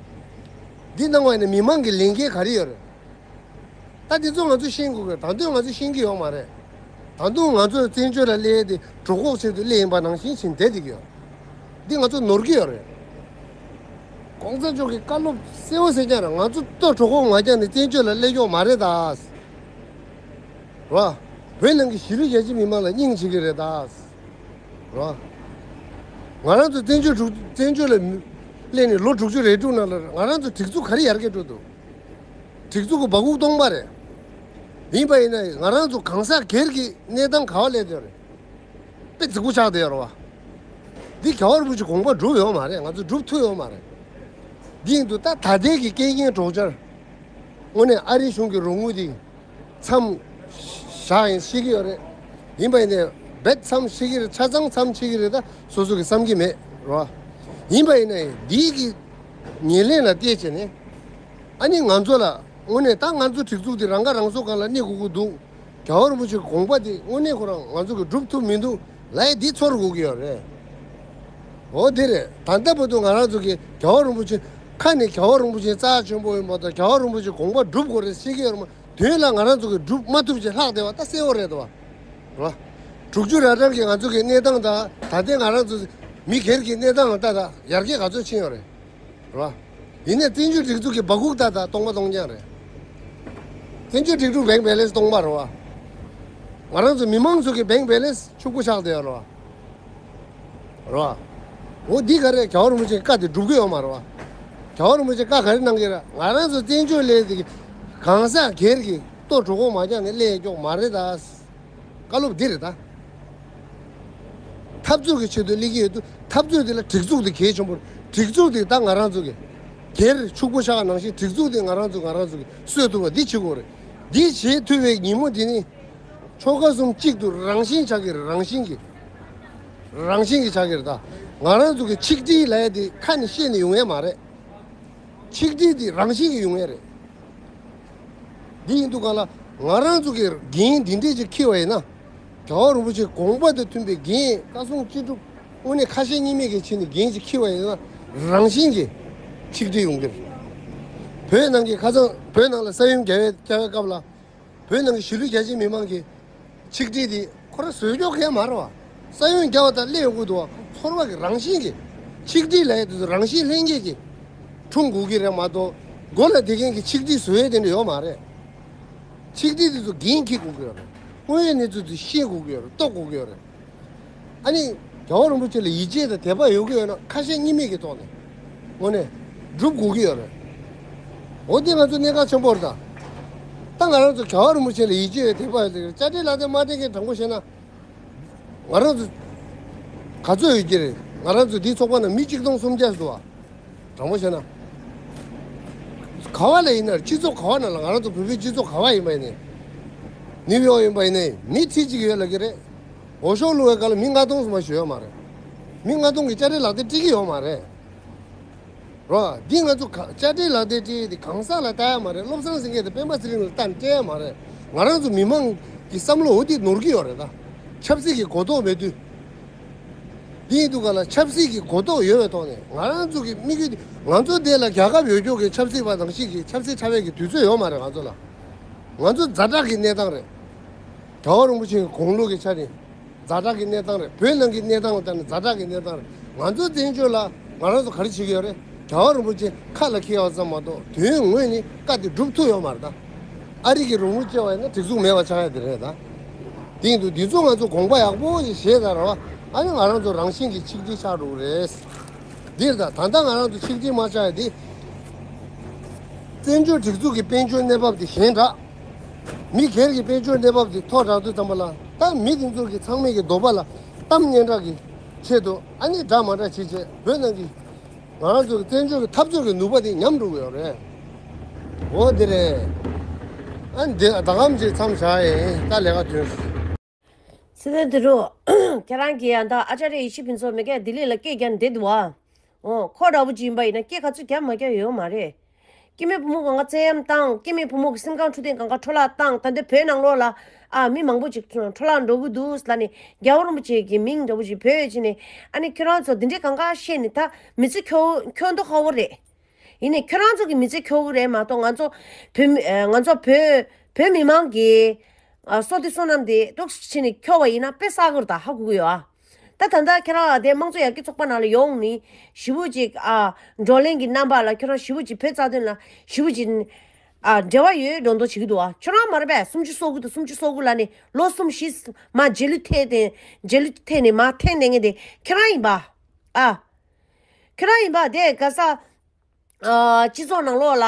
འདི་གནང་བ་ཡིན་ན་མི་མང་གི་ལས་འགན་ག་རེ་ཡོད་རེད། ད་འདི་ཚོ་ང་ཚོས་ཤེས་དགོས་ཀྱི་རེད། ད་དུང་ང་ཚོས་ཤེས་ཀྱི་ཡོད་མ་རེད། ད་དུང་ང་ཚོས་བཙན་བྱོལ་ལ་སླེབས་ཏེ་གྲོད་ཁོག་ཆེད་དུ་སླེབས་ཡིན་པ་ནང་བཞིན་བྱས་བསྡད་བསྡད་ཀྱི་ཡོད། འདི་ང་ཚོ་ནོར་གྱི་ཡོད་རེད། གོང་ས་མཆོག་གི་བཀའ་སློབ་གསལ་པོ་གསལ་རྐྱང་རེད། ང་ཚོ་ལྟོ་གྲོད་ཁོག་མ་བཀྱགས་ནས་བཙན་བྱོལ་ལ་སླེབས་ཀྱི་ཡོད་མ་རེད་ད། རོ། བོད་ནང་གི་གཞིས་ལུས་རྒྱ་ཆེ་མི་མང་ལ་སྙིང་རྗེ་གི་རེད་ད། རོ། ང་རང་ཚོ་བཙན་བྱོལ་དྲུག་བཙན་བྱོལ་ལ་སླེབས་ནས་ལོ་དྲུག་ཅུ་རེ་དྲུག་ནང་ལ་ང་རང་ཚོ་སྒྲིག་འཛུགས་ག་རེ་ཡར་རྒྱས་འགྲོ་འདུག་སྒྲིག་འཛུགས་ཀྱི་སྦ་ཁུག་སྟོང་པ་རེད། ཡིན་པ་ཡིན་ན་ང་རང་ཚོ་གང་ཟག་སྒེར་གྱི་གནས་སྟངས་ག་བ་སླེབས་བསྡད་ཡོད་རེད། དཔེ་རྫིག་པོ་ཆགས་བསྡད་ཡོད་རེད་བ། འདི་རྒྱལ་བ་རིན་པོ་ཆེ་དགོངས་པ་སྒྲུབ་ཡོད་མ་རེད། ང་ཚོ་སྒྲུབ་ཐུབ་ཡོད་མ་རེད། འདི་ཡིན་དུས་ད་ད་ལྟའི་གི་རྐྱེན་ངན་གྲོགས་ཆར། དངོས་གནས་ཨ་རིའི་གཞུང་གི་རོགས་དངུལ་འདི། མཚམས་བཞག་ཡིན་ཤེས་ཀྱི་ཡོད་རེད། ཡིན་པ་ཡིན་ནའི་རྦད་མཚམས་ཤེས་ཀྱི་རེད། ཆ་ཚང་མཚམས་ཤེས་ཀྱི་རེད། ད་སོ་སོ་གི་བསམ་གྱི་མེད་རོ། ཡིན་པ་ཡིན་ནའི་འདིའི་གི་ཉེར་ལེན་ལ་བལྟས་བྱས་ནས། ཨ་ནི་ང་ཚོ་ལ་དངོས་གནས་ད་ང་ཚོ་སྒྲིག་འཛུགས་འདི་རང་ཁ་རང་གསོ་སྒང་ལ་གནས་དགོས་ཀྱི་འདུག་རྒྱལ་བ་རིན་པོ་ཆེའི་དགོངས་པ་དེ་དངོས་གནས་ཁོ་རང་ང་ཚོ་གིས་སྒྲུབ་ཐུབ་མི་འདུག་ལབ་ཡས་འདི་ཚོར་དགོས་ཀྱི་ཡོད་རེད། འོ་དེ་རེད། ད་ལྟ་བར་དུ་ང་རང་ཚོ་གིས་རྒྱལ་བ་རིན་པོ་ཆེ་ཁ་ནས་རྒྱལ་བ་རིན་པོ་ཆེ་རྩ་ཆེན་པོ་ཡིན་པ་དང་རྒྱལ་བ་རིན་པོ་ཆེའི་དགོངས་པ་སྒྲུབ་དགོས་རེད་ཟེར་གྱི་ཡོད་རེད་མ། དོན་ལ་ང་རང་ཚོ་གིས་སྒྲུབ་མ་ཐུབ་ཅེས་ལྷག་བསྡད་པ་ད་གསལ་བོ་རེད་དོ། རེད་བ། དྲུག་ཅུ་རེ་གྲངས་ཀྱི་ང་ཚོ་གི་གནས་སྟངས་དང་ད་ལྟའི་ང་རང་ཚོ་མི་སྒེར་གྱི་གནས་སྟངས་ལ་ལྟ་ད་ཡར་རྒྱས་ག་ཚོད་ཕྱིན་ཡོད་རེད། རེད་བ། ཡིན་ནའི་བཙན་བྱོལ་སྒྲིག་འཛུགས་ཀྱི་སྦ་ཁུག་ལྟ་ད་སྟོང་པ་སྟོང་རྐྱང་རེད། བཙན་བྱོལ་སྒྲིག་འཛུགས་བེང་བེ་ལེན་སི་སྟོང་པ་རེད་བ། ང་རང་ཚོ་མི་མང་ཚོ་གི་བེང་བེ་ལེན་སི་ཕྱུག་པོ་ཆགས་བསྡད་ཡོད་རེད་བ། རེད་བ། འོ་འདི་ག་རེ་རྒྱལ་བ་རིན་པོ་ཆེའི་བཀའ་དེ་སྒྲུབ་ཀྱི་ཡོད་མ་རེད་བ། རྒྱལ་བ་རིན་པོ་ཆེ་བཀའ་ག་རེ་གནང་གི་རེད། ང་རང་ཚོ་བཙན་བྱོལ་སླེབས་དེ་གང་ཟག་སྒེར་གྱི་ལྟོ་གྲོད་ཁོག་མ་བཀྱགས་ནས་སླེབས་ཀྱོག་མ་རེད་ད། བཀའ་སློབ་འདི་རེད་ད། འཐབ་རྩོད་ཀྱི་ཆེད་དུ་སླེབས་ཀྱི་ཡོད་དུས་འཐབ་རྩོད་འདི་ལ་སྒྲིག་འཛུགས་དེ་གལ་ཆེན་པོ་རེད། སྒྲིག་འཛུགས་དེ་ད་ང་རང་ཚོ་གི་སྒེར་ཕྱུག་པོ་ཆགས་ནང་བཞིན་སྒྲིག་འཛུགས་དེ་ང་རང་ཚོ་ང་རང་ཚོ་གི་གསོད་ཐུབ་པ་འདི་བྱེད་དགོས་རེད། འདི་བྱེད་ཐུབ་པའི་ཉིན་མོ་འདི་ནི། ཆོལ་ཁ་གསུམ་གཅིག་ཏུ་རང་བཞིན་ཆགས་ཀྱི་རེད། རང་བཞིན་གྱིས། རང་བཞིན་གྱིས་ཆགས་ཀྱི་རེད་ད། ང་རང་ཚོ་གི་ཆིག་སྒྲིལ་ལབ་ཡ་དེ་ཁ་ནས་བཤད་ནས་ཡོང་ཡ་མ་རེད། ཆིག་སྒྲིལ་དེ་རང་བཞིན་གྱིས་ཡོང་ཡ་རེད། འདི་ཡིན་དུས་གང་ལ་ང་རང་ཚོ་གི་འགན་འདི་འདྲས་ཅིག་འཁྱེར་བ་ཡིན་ན། རྒྱལ་བ་རིན་པོ་ཆེའི་དགོངས་པ་དང་མཐུན་པའི་འགན་བཀའ་གསུང་ཅི་སྒྲུབ་དངོས་གནས་ཁ་ཞེ་གཉིས་མེད་ཀྱི་ཆེད་ནས་འགན་ཅིག་འཁྱེར་བ་ཡིན་ན་རང་བཞིན་གྱིས་ཆིག་སྒྲིལ་ཡོང་གི་རེད། བོད་ནང་གི་ཁ་སང་བོད་ནང་ལ་ས་ཡོམ་བརྒྱབ་པའི་བརྒྱབ་པའི་སྐབས་ལ། བོད་ནང་གི་གཞིས་ལུས་རྒྱ་ཆེ་མི་མང་གི་ཆིག་སྒྲིལ་དེ་ཁོ་རང་བཟོས་ཀྱོག་གས་མ་རེད་བ། ས་ཡོམ་བརྒྱབ་པ་དང་སླེབས་ཡོང་གི་འདུག་བ། ཚོར་བ་གི་རང་བཞིན་གྱི་ཆིག་སྒྲིལ་ལབ་ཡ་དེ་ཚོ་རང་བཞིན་ལྷན་སྐྱེས་ཀྱི་འཁྲུངས་དགོས་ཀྱི་རེད་མ་གཏོགས་སྒོ་ལ་བསྡད་མཁན་གྱི་ཆིག་སྒྲིལ་བཟོ་ཡ་དེ་འདྲ་ཡོད་མ་རེད། ཆིག་སྒྲིལ་དེ་ཚོ་འགན་འཁྱེར་དགོས་ཀྱི་ཡོད་རེད། དངོས་ཡོད་གནས་ཚུལ་དེ་ཤེས་དགོས་ཀྱི་ཡོད་རེད། རྟོགས་དགོས་ཀྱི་ཡོད་རེད། ཨ་ནི་རྒྱལ་བ་རིན་པོ་ཆེ་ལ་ཡིད་ཆེས་དང་དད་པ་ཡོད་ཀྱི་ཡོད་ན། ཁ་ཞེ་གཉིས་མེད་ཀྱི་ཐོག་ནས་དངོས་གནས་སྒྲུབ་དགོས་ཀྱི་ཡོད་རེད། འོ་དེ་ང་ཚོ་གནད་འགག་ཆེན་པོ་རེད་ད། ད་ང་རང་ཚོ་རྒྱལ་བ་རིན་པོ་ཆེ་ལ་ཡིད་ཆེས་ཡོད་དད་པ་ཡོད་དེ། དཔྱ་ཁྲལ་ལག་དེབ་མ་སྤྲད་མཁན། དྲང་པོ་བཤད་ན། ང་རང་ཚོ་ག་ཚོད་ཡོད་ཀྱི་རེད། ང་རང་ཚོ་འདིའི་ཚོགས་པ་ནང་མི་གཅིག་སྟོང་སུམ་བརྒྱ་འདུག་བ། དྲང་པོ་བཤད་ན། ག་བ་ལ་ཡིན་ན། སྤྱི་ཚོགས་ག་བ་ནང་ལ། ང་རང་ཚོ་བོད་པའི་སྤྱི་ཚོགས་ག་བ་ཡིན་པ་ཡིན་ནའི། ནིའུ་ཡོག་ཡིན་པ་ཡིན་ནའི། མི་ཁྲི་གཅིག་ཡོད་ལབ་ཀྱི་རེད། འོས་ཤོག་བླུག་པའི་སྐབས་ལ་མི་ལྔ་སྟོང་ཙམ་ཞིག་ཡོད་མ་རེད། མི་ལྔ་སྟོང་གིས་དཔྱ་ཁྲལ་ལག་དེབ་སྤྲད་ཀྱི་ཡོད་མ་རེད། རོ། འདི་ང་ཚོ་ག་དཔྱ་ཁྲལ་ལག་དེབ་སྤྲད་དེ་གང་ཟག་ལ་ལྟ་ཡ་མ་རེད། བློ་བཟང་སེང་གེ་དང་སྤེན་པ་ཚེ་རིང་ལ་ལྟ་སྤྲད་ཡ་མ་རེད། ང་རང་ཚོ་མི་མང་གི་བསམ་བློ་འོ་དེ་ནོར་གྱི་ཡོད་རེད་ད། ཆབ་སྲིད་ཀྱི་གོ་རྟོགས་མེད་དུས། འདི་ཡིན་དུས་ག་ལ། ཆབ་སྲིད་ཀྱི་གོ་རྟོགས་ཡོད་པའི་ཐོག་ནས་ང་རང་ཚོ་གི་དམིགས་ཡུལ་དེ། ང་ཚོ་འདི་ལ་རྒྱལ་ཁབ་ཡོད་ཀྱོག་གི་ཆབ་སྲིད་པ་ནང་བཞིན་གྱི་ཆབ་སྲིད་འཁྲབ་ཡས་ཀྱི་དུས་ཚོད་ཡོད་མ་རེད་ང་ཚོ་ལ། ང་ཚོ་ཛ་དྲག་གི་གནས་སྟངས་རེད། རྒྱལ་བ་རིན་པོ་ཆེ་གི་དགུང་ལོ་གི་ཆ་ནས་ཛ་དྲག་གི་གནས་སྟངས་རེད། བོད་ནང་གི་གནས་སྟངས་ལ་ལྟ་ན་ཛ་དྲག་གི་གནས་སྟངས་རེད། ང་ཚོ་བཙན་བྱོལ་ལ་ང་རང་ཚོ་ག་རེ་བྱེད་ཀྱི་ཡོད་རེད། རྒྱལ་བ་རིན་པོ་ཆེ་ཁ་ལ་འཁྱེར་བ་ཙམ་མ་གཏོགས་དོན་དངོས་ནས་བཀའ་དེ་སྒྲུབ་ཐུབ་ཡོད་མ་རེད་ད། ཨ་རི་གི་རོགས་དངུལ་བཅོལ་བ་ཡིན་ན་སྒྲིག་འཛུགས་མེད་པ་ཆགས་ཡ་དེ་རེད་ད། དེ་ཡིན་དུས་འདི་ཚོ་ང་ཚོ་དགོངས་པ་ཡག་པོ་ཞིག་བཞེས་ད་ར་བ། ཨ་ནི་ང་རང་ཚོ་རང་བཞིན་གྱི་ཆིག་སྒྲིལ་ཆགས་འགྲོ་གི་རེད། འདིར་ད་ད་ལྟ་ང་རང་ཚོ་ཆིག་སྒྲིལ་མ་ཆགས་ཡ་དེ། བཙན་བྱོལ་སྒྲིག་འཛུགས་ཀྱི་དཔལ་འབྱོར་གནས་བབ་དེ་ཞན་དྲགས། མི་སྒེར་གྱི་དཔལ་འབྱོར་གནས་བབ་དེ་མཐོ་དྲགས་དུས་ཙམ་པ་ལ། ད་མི་དེ་ཚོ་གི་ཚང་མས་ཀྱི་འདོད་པ་ལ་གཏམ་སྙན་གྲགས་ཀྱི་ཆེད་དུ། ཨ་ནི་འདྲ་མ་འདྲ་བྱེད་བྱེད་བོད་ནང་གི་ང་རང་ཚོ་གི་བཙན་བྱོལ་གྱི་འཐབ་རྩོད་ཀྱི་ནུས་པ་དེ་ཉམས་འགྲོ་གི་ཡོད་རེད། འོ་དེ་རེད། ཨ་ནི་དེ་ད་གམ་ཅིག་མཚམས་བཞག་ཡིན། ད་ལས་ཀ་དོན། སྲིད་དོན་དེ་རུ། ཁྱེད་རང་གིས་ཡང་ད་ཨ་ཅཱརྱ་ཡེ་ཤེས་ཕུན་ཚོགས་མི་སྐད་ལྡི་ལི་ལ་སྐད་རྒྱག་ནས་བསྡད་འདུག་བ། འོ། ཁོ་འདྲ་བོ་ཅིག་ཡིན་པ་ཡིན་ན་སྐད་ག་ཚོད་རྒྱབ་མ་རྒྱབ་ཡོད་མ་རེད། སྐྱེ་དམན་བུ་མོ་གང་ག་བཙན་གཡེམ་བཏང་། སྐྱེ་དམན་བུ་མོ་གི་སེམས་ཁམས་འཕྲོད་བསྟེན་གང་ག་འཕྲོ་བརླག་བཏང་། ད་ལྟ་བོད་ནང་ལོགས་ལ་ཨ་མི་མང་པོ་ཅིག་འཕྲོ་བརླག་འགྲོ་གི་འདུག་ལབ་ནས། རྒྱལ་བ་རིན་པོ་ཆེ་གི་མིང་འདྲ་བོ་ཅིག་བོས་བྱས་ནས། ཨ་ནི་ཁྱོད་རང་ཚོ་འདི་འདྲའི་གང་ག་བཤད་ནས། ད་མི་ཚེ་འཁྱོལ་འཁྱོལ་མདོག་ཁ་པོ་རེད། ཡིན་ནའི་ཁྱོད་རང་ཚོ་གི་མི་ཚེ་འཁྱོལ་གི་རེད་མ་གཏོགས། ང་ཚོ་བོད་མི་ཨ་ང་ཚོ་བོད་བོད་མི་མང་གི་ཨ་བསོད་བདེ་བསོད་ནམས་དེ་འདུག་སེ་བྱས་ནས་འཁྱོལ་བ་ཡིན་ན་དཔེ་བསགས་ཀྱི་རེད། ད་ཧ་གོ་གི་ཡོད་ཨ། ད་ད་ལྟ་ཁྱེད་རང་དེ་དམངས་གཙོ་ཡར་རྒྱས་ཚོགས་པ་ནང་ལ་ཡོང་ནས་ཞེ་པོ་ཅིག་ཨ་བགྲོ་གླེང་གི་རྣམ་པ་ལ། ཁྱོད་རང་ཞེ་པོ་ཅིག་བོད་རྩ་དོན་ལ་ཞེ་པོ་ཅིག་ཨ་འབྲེལ་བ་ཡོད་འགྲོ་འདུག་བྱེད་ཀྱི་འདུག་ཨ། ཁྱོད་རང་མ་རེད་པས། སུམ་ཅུ་སོ་དགུ་དང་སུམ་ཅུ་སོ་དགུ་ལབ་ནས་ལོ་གསུམ་བཞི་མར་རྗེས་ལུས་ཐེབས་ཏེ། རྗེས་ལུས་ཐེབས་ནས་མར་འཐེན་ནས་ངས་དེ་ཁྱོད་རང་ཡིན་པ། ཨ། ཁྱོད་རང་ཡིན་པ། དེ་ག་ས། ཨ། སྤྱི་ཚོགས་ནང་ལོགས་ལ།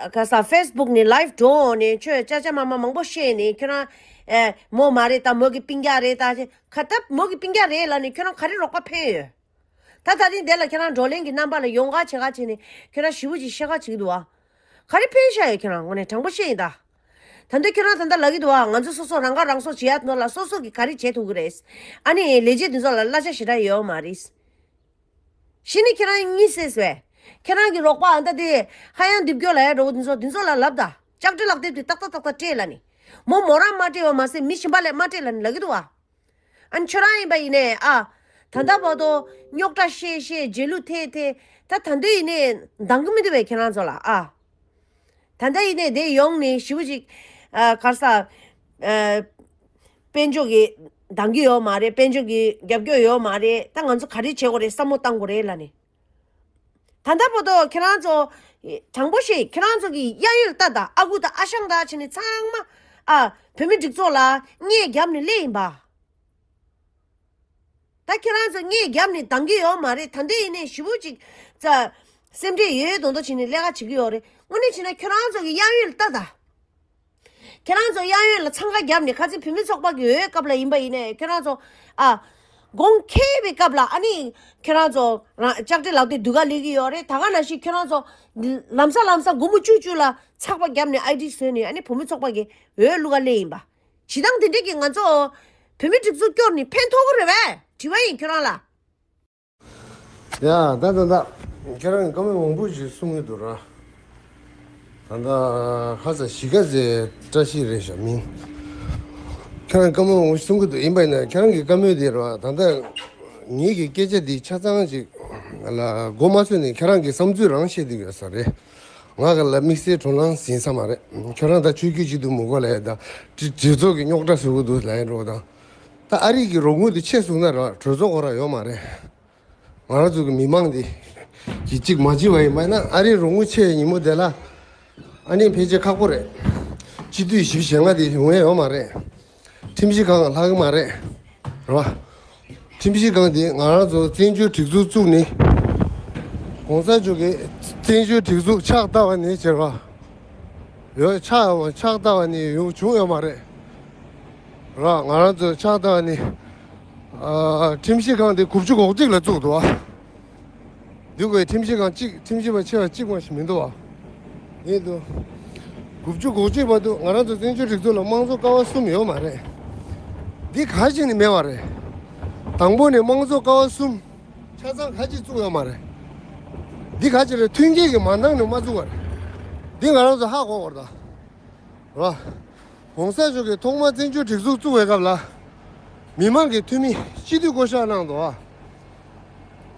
ག་ས་ཕེ་སི་བུག་ནས་ལའིབ་འགྲོ་ནས་ཆོས་ཅ་ཅ་མ་མ་མང་པོ་བཤད་ནས། ཁྱོད་རང་ཨེ་མོ་མ་རེད་ད། མོ་གི་སྤུན་ཀྱག་རེད་ད། ག་ད་མོ་གི་སྤུན་ཀྱག་རེད་ལབ་ནས་ཁྱོད་རང་ག་རེ་རོགས་པ་ཕན་ཡོད། ད་ད་རིང་དེ་ལ་ཁྱོད་རང་བགྲོ་གླེང་གི་རྣམ་པ་ལ་ཡོང་ག་བྱེད་ག་བྱས་ནས་ཁྱོད་རང་ཞེ་པོ་ཅིག་བཤད་ག་བྱེད་ཀྱི་འདུག་ཨ། ག་རེ་ཕན་ཤག་ཡོད། ཁྱོད་རང་དངོས་གནས་དྲང་པོ་བཤད་ཡིན་ད། ད་འདོད་ཁྱོད་རང་ད་ལྟ་ལབ་ཀྱི་འདུག་ཨ། ང་ཚོ་སོ་སོ་རང་ཁ་རང་གསོ་བྱེད་ཡ་ནོར་ལ་སོ་སོ་གིས་ག་རེ་བྱེད་ཐུབ་ཀྱི་རེད། ཨ་ནི་ལས་བྱེད་འདི་ཚོ་ལ་གླ་ཆ་ཞེ་དྲག་ཡོད་མ་རེད། གཞི་ནས་ཁྱེད་རང་གཉིད་སད་སོང་བས། ཁྱེད་རང་གི་རོགས་པ་ཨ་ད་དེ་ཧ་ཡང་རྡིབ་སྐྱོ་ལ་ཡ་འགྲོ་བོ་འདི་ཚོ་འདི་ཚོ་ལ་ལབ་ད། ལྕགས་སྤྲེལ་ལག་དེབ་དེ་ཏག་ཏག་ཏག་ཏག་སྤྲད་ལབ་ནས། མོ་མོ་རང་མ་སྤྲད་པ་མ་ཟད་མི་གཞན་པ་ལ་མ་སྤྲད་ལབ་ནས་ལབ་ཀྱི་འདུག་ཨ། ཨ་ནི་ཁྱོད་རང་ཡིན་པ་ཡིན་ནས་ཨ། ད་ལྟ་བར་དུ་རྙོག་དྲ་བཤད་བཤད། རྗེས་ལུས་ཐེབས་ཐེབས། ད་ད་འདོད་ཡིན་ནས་འདང་གི་མི་འདུག་བས་ཁྱེད་རང་ཚོ་ལ་ཨ། ད་ལྟ་ཡིན་ནས་དེ་ཡོང་ནས་ཞེ་པོ་ཅིག་ཨ་ག་རེ་ཟ། ཨ། དཔལ་འབྱོར་གྱི་འདང་གི་ཡོད་མ་རེད། དཔལ་འབྱོར་གྱི་རྒྱབ་སྐྱོར་ཡོད་མ་རེད། ད་ང་ཚོ་ག་རེ་བྱེད་དགོས་རེད། བསམ་བློ་བཏང་དགོས་རེད་ལབ་ནས། ད་ལྟ་བར་དུ་ཁྱེད་རང་ཚོ་དྲང་པོ་བཤད། ཁྱེད་རང་ཚོ་གི་གཡས་གཡོན་ལ་ལྟ་དང་། ཨ་ཁུ་དང་ཨ་ཞང་དང་བྱས་ནས་ཚང་མ་ཨ་བོད་མི་སྒྲིག་འཛུགས་ལ་བརྙས་བརྒྱབ་ནས་སླེབས་ཡིན་པ། ད་ཁྱེད་རང་ཚོ་བརྙས་བརྒྱབ་ནས་འདང་གི་ཡོད་མ་རེད། ད་འདི་ཡིན་ནས་ཞེ་པོ་ཅིག་ཙ་སེམས་ཁྲལ་ཡོད་མདོག་མདོག་བྱས་ནས་ལས་ཀ་བྱེད་ཀྱི་ཡོད་རེད། དངོས་གནས་བྱས་ན་ཁྱེད་རང་ཚོ་གི་གཡས་གཡོན་ལ་ལྟ་དང་། ཁྱེད་རང་ཚོ་གཡས་གཡོན་ལ་འཚང་ཁ་བརྒྱབ་ནས། ཁ་སང་བོད་མི་ཚོགས་པ་གི་འོས་སྐབས་ལ་ཡིན་པ་ཡིན་ནས་ཁྱེད་རང་ཚོ་ཨ་དགོངས་འཁེལ་བའི་སྐབས་ལ། ཨ་ནི་ཁྱེད་རང་ཚོ་རང་ལྕགས་སྤྲེལ་ལག་དེབ་སྡུག་ག་ལས་ཀྱི་ཡོད་རེད། ད་ག་ནང་བཞིན་ཁྱེད་རང་ཚོ་ལམ་སང་ལམ་སང་སྒོར་མོ་བཅུ་བཅུ་ལ་ཚགས་པར་བརྒྱབ་ནས་ཨའི་ཌི་བཟོས་ནས། ཨ་ནི་བོད་མི་ཚོགས་པ་གི་འོས་བླུག་ག་སླེབས་ཡིན་པ། བྱེད་སྟངས་དེ་འདྲས་ཀྱིས་ང་ཚོ་བོད་མི་སྒྲིག་འཛུགས་སྐྱོར་ནས་ཕན་ཐོགས་ཀྱི་རེད་པས། དྲི་བ་ཡིན་ཁྱོད་རང་ལ། ཡ་ད་ད་ད་ཁྱེད་རང་གི་བཀའ་མོལ་མང་པོ་ཞིག་གསུང་གི་འདུག་ར། ད་ད་ཁ་ས་གཞིས་ཀ་རྩེ་བཀྲ་ཤིས་རེད་ཤག་མིང་། ཁྱེད་རང་བཀའ་མོལ་མང་པོ་ཞིག་གསུང་གི་འདུག་ཡིན་པ་ཡིན་ན་ཁྱེད་རང་གི་བཀའ་མོལ་དེ་ར། ད་ད་ངེད་ཀྱི་སྐད་ཆ་འདི་ཆ་ཚང་ཞིག་ལ་མགོ་མ་ཚོས་ནས་ཁྱེད་རང་གི་བསམ་ཚུལ་རང་བཤད་འདོད་ཡོད་ས་རེད། ང་ག་ལ་དམིགས་བསལ་བགྲོ་གླེང་ཟིན་ས་མ་རེད། ཁྱོད་རང་ད་ཆོས་བརྒྱུད་གཅིག་ཏུ་མི་གོ་ལབ་ཡ་ད། གྲོས་གྲོས་ཚོགས་ཀྱི་རྙོག་དྲ་བཟོ་གི་འདུག་ལབ་ཡ་འགྲོ་དང་། ད་ཨ་རི་གི་རོགས་དངུལ་དེ་ཆད་སོང་ན་ར་གྲོས་ཚོགས་ཁོ་ར་ཡོད་མ་རེད། ང་རང་ཚོ་གི་མི་མང་དེ་གི་གཅིག་མ་བྱེད་པ་ཡིན་པ་ན། ཨ་རི་རོགས་དངུལ་ཆད་ཉིན་མོ་དེ་ལ་ཨ་ནི་ཕལ་ཆེར་ཁག་པོ་རེད། སྤྱི་འཐུས་བཞི་བཅུ་ཞེ་ལྔ་དེ་ཡོང་ཡ་ཡོད་མ་རེད། ཁྲིམས་ཞིབ་ཁང་ལྷག་གི་མ་རེད། རེད་བ། ཁྲིམས་ཞིབ་ཁང་དེ་ང་རང་ཚོ་བཙན་བྱོལ་སྒྲིག་འཛུགས་བཙུགས་ནས། གོང་ས་མཆོག་གིས་བཙན་བྱོལ་སྒྲིག་འཛུགས་ཕྱག་བཏབ་པ་ནས་བྱས་པ། ཡོད་ཕྱག་ཕྱག་བཏབ་པ་ནས་ཡོང་བྱུང་ཡོད་མ་རེད། རེད་བ། ང་རང་ཚོ་ཕྱག་བཏབ་པ་ནས། ཨ། ཁྲིམས་ཞིབ་ཁང་དེ་དགུ་བཅུ་གོ་གཅིག་ལ་བཙུགས་འདུག་བ། འདི་གའི་ཁྲིམས་ཞིབ་ཁང་གཅིག་ཁྲིམས་ཞིབ་པ་ཆེ་བ་གཅིག་མ་ཞིག་མི་འདུག་བ། ཡིན་འདུག་དགུ་བཅུ་གོ་གཅིག་བར་དུ་ང་རང་ཚོ་བཙན་བྱོལ་སྒྲིག་འཛུགས་ལ་དམངས་གཙོ་ཀ་བ་གསུམ་ཡོད་མ་རེད། འདི་ག་ཅིག་ནས་མེད་པ་རེད། དང་པོ་ནས་དམངས་གཙོ་ཀ་བ་གསུམ་ཆ་ཚང་ག་ཅིག་བཙུགས་ཡོད་མ་རེད། འདི་ག་ཅིག་རེད། མཐུན་རྐྱེན་གྱི་མ་འདང་ནས་མ་བཙུགས་པ་རེད། འདི་ང་རང་ཚོ་ཧ་གོ་དགོས་རེད་ད། རེད་བ། གོང་ས་མཆོག་གིས་ཐོག་མར་བཙན་བྱོལ་སྒྲིག་འཛུགས་བཙུགས་པའི་སྐབས་ལ། མི་མང་གི་འཐུས་མི་སྤྱི་འཐུས་བསྐོ་གཞག་གནང་འདུག་བ།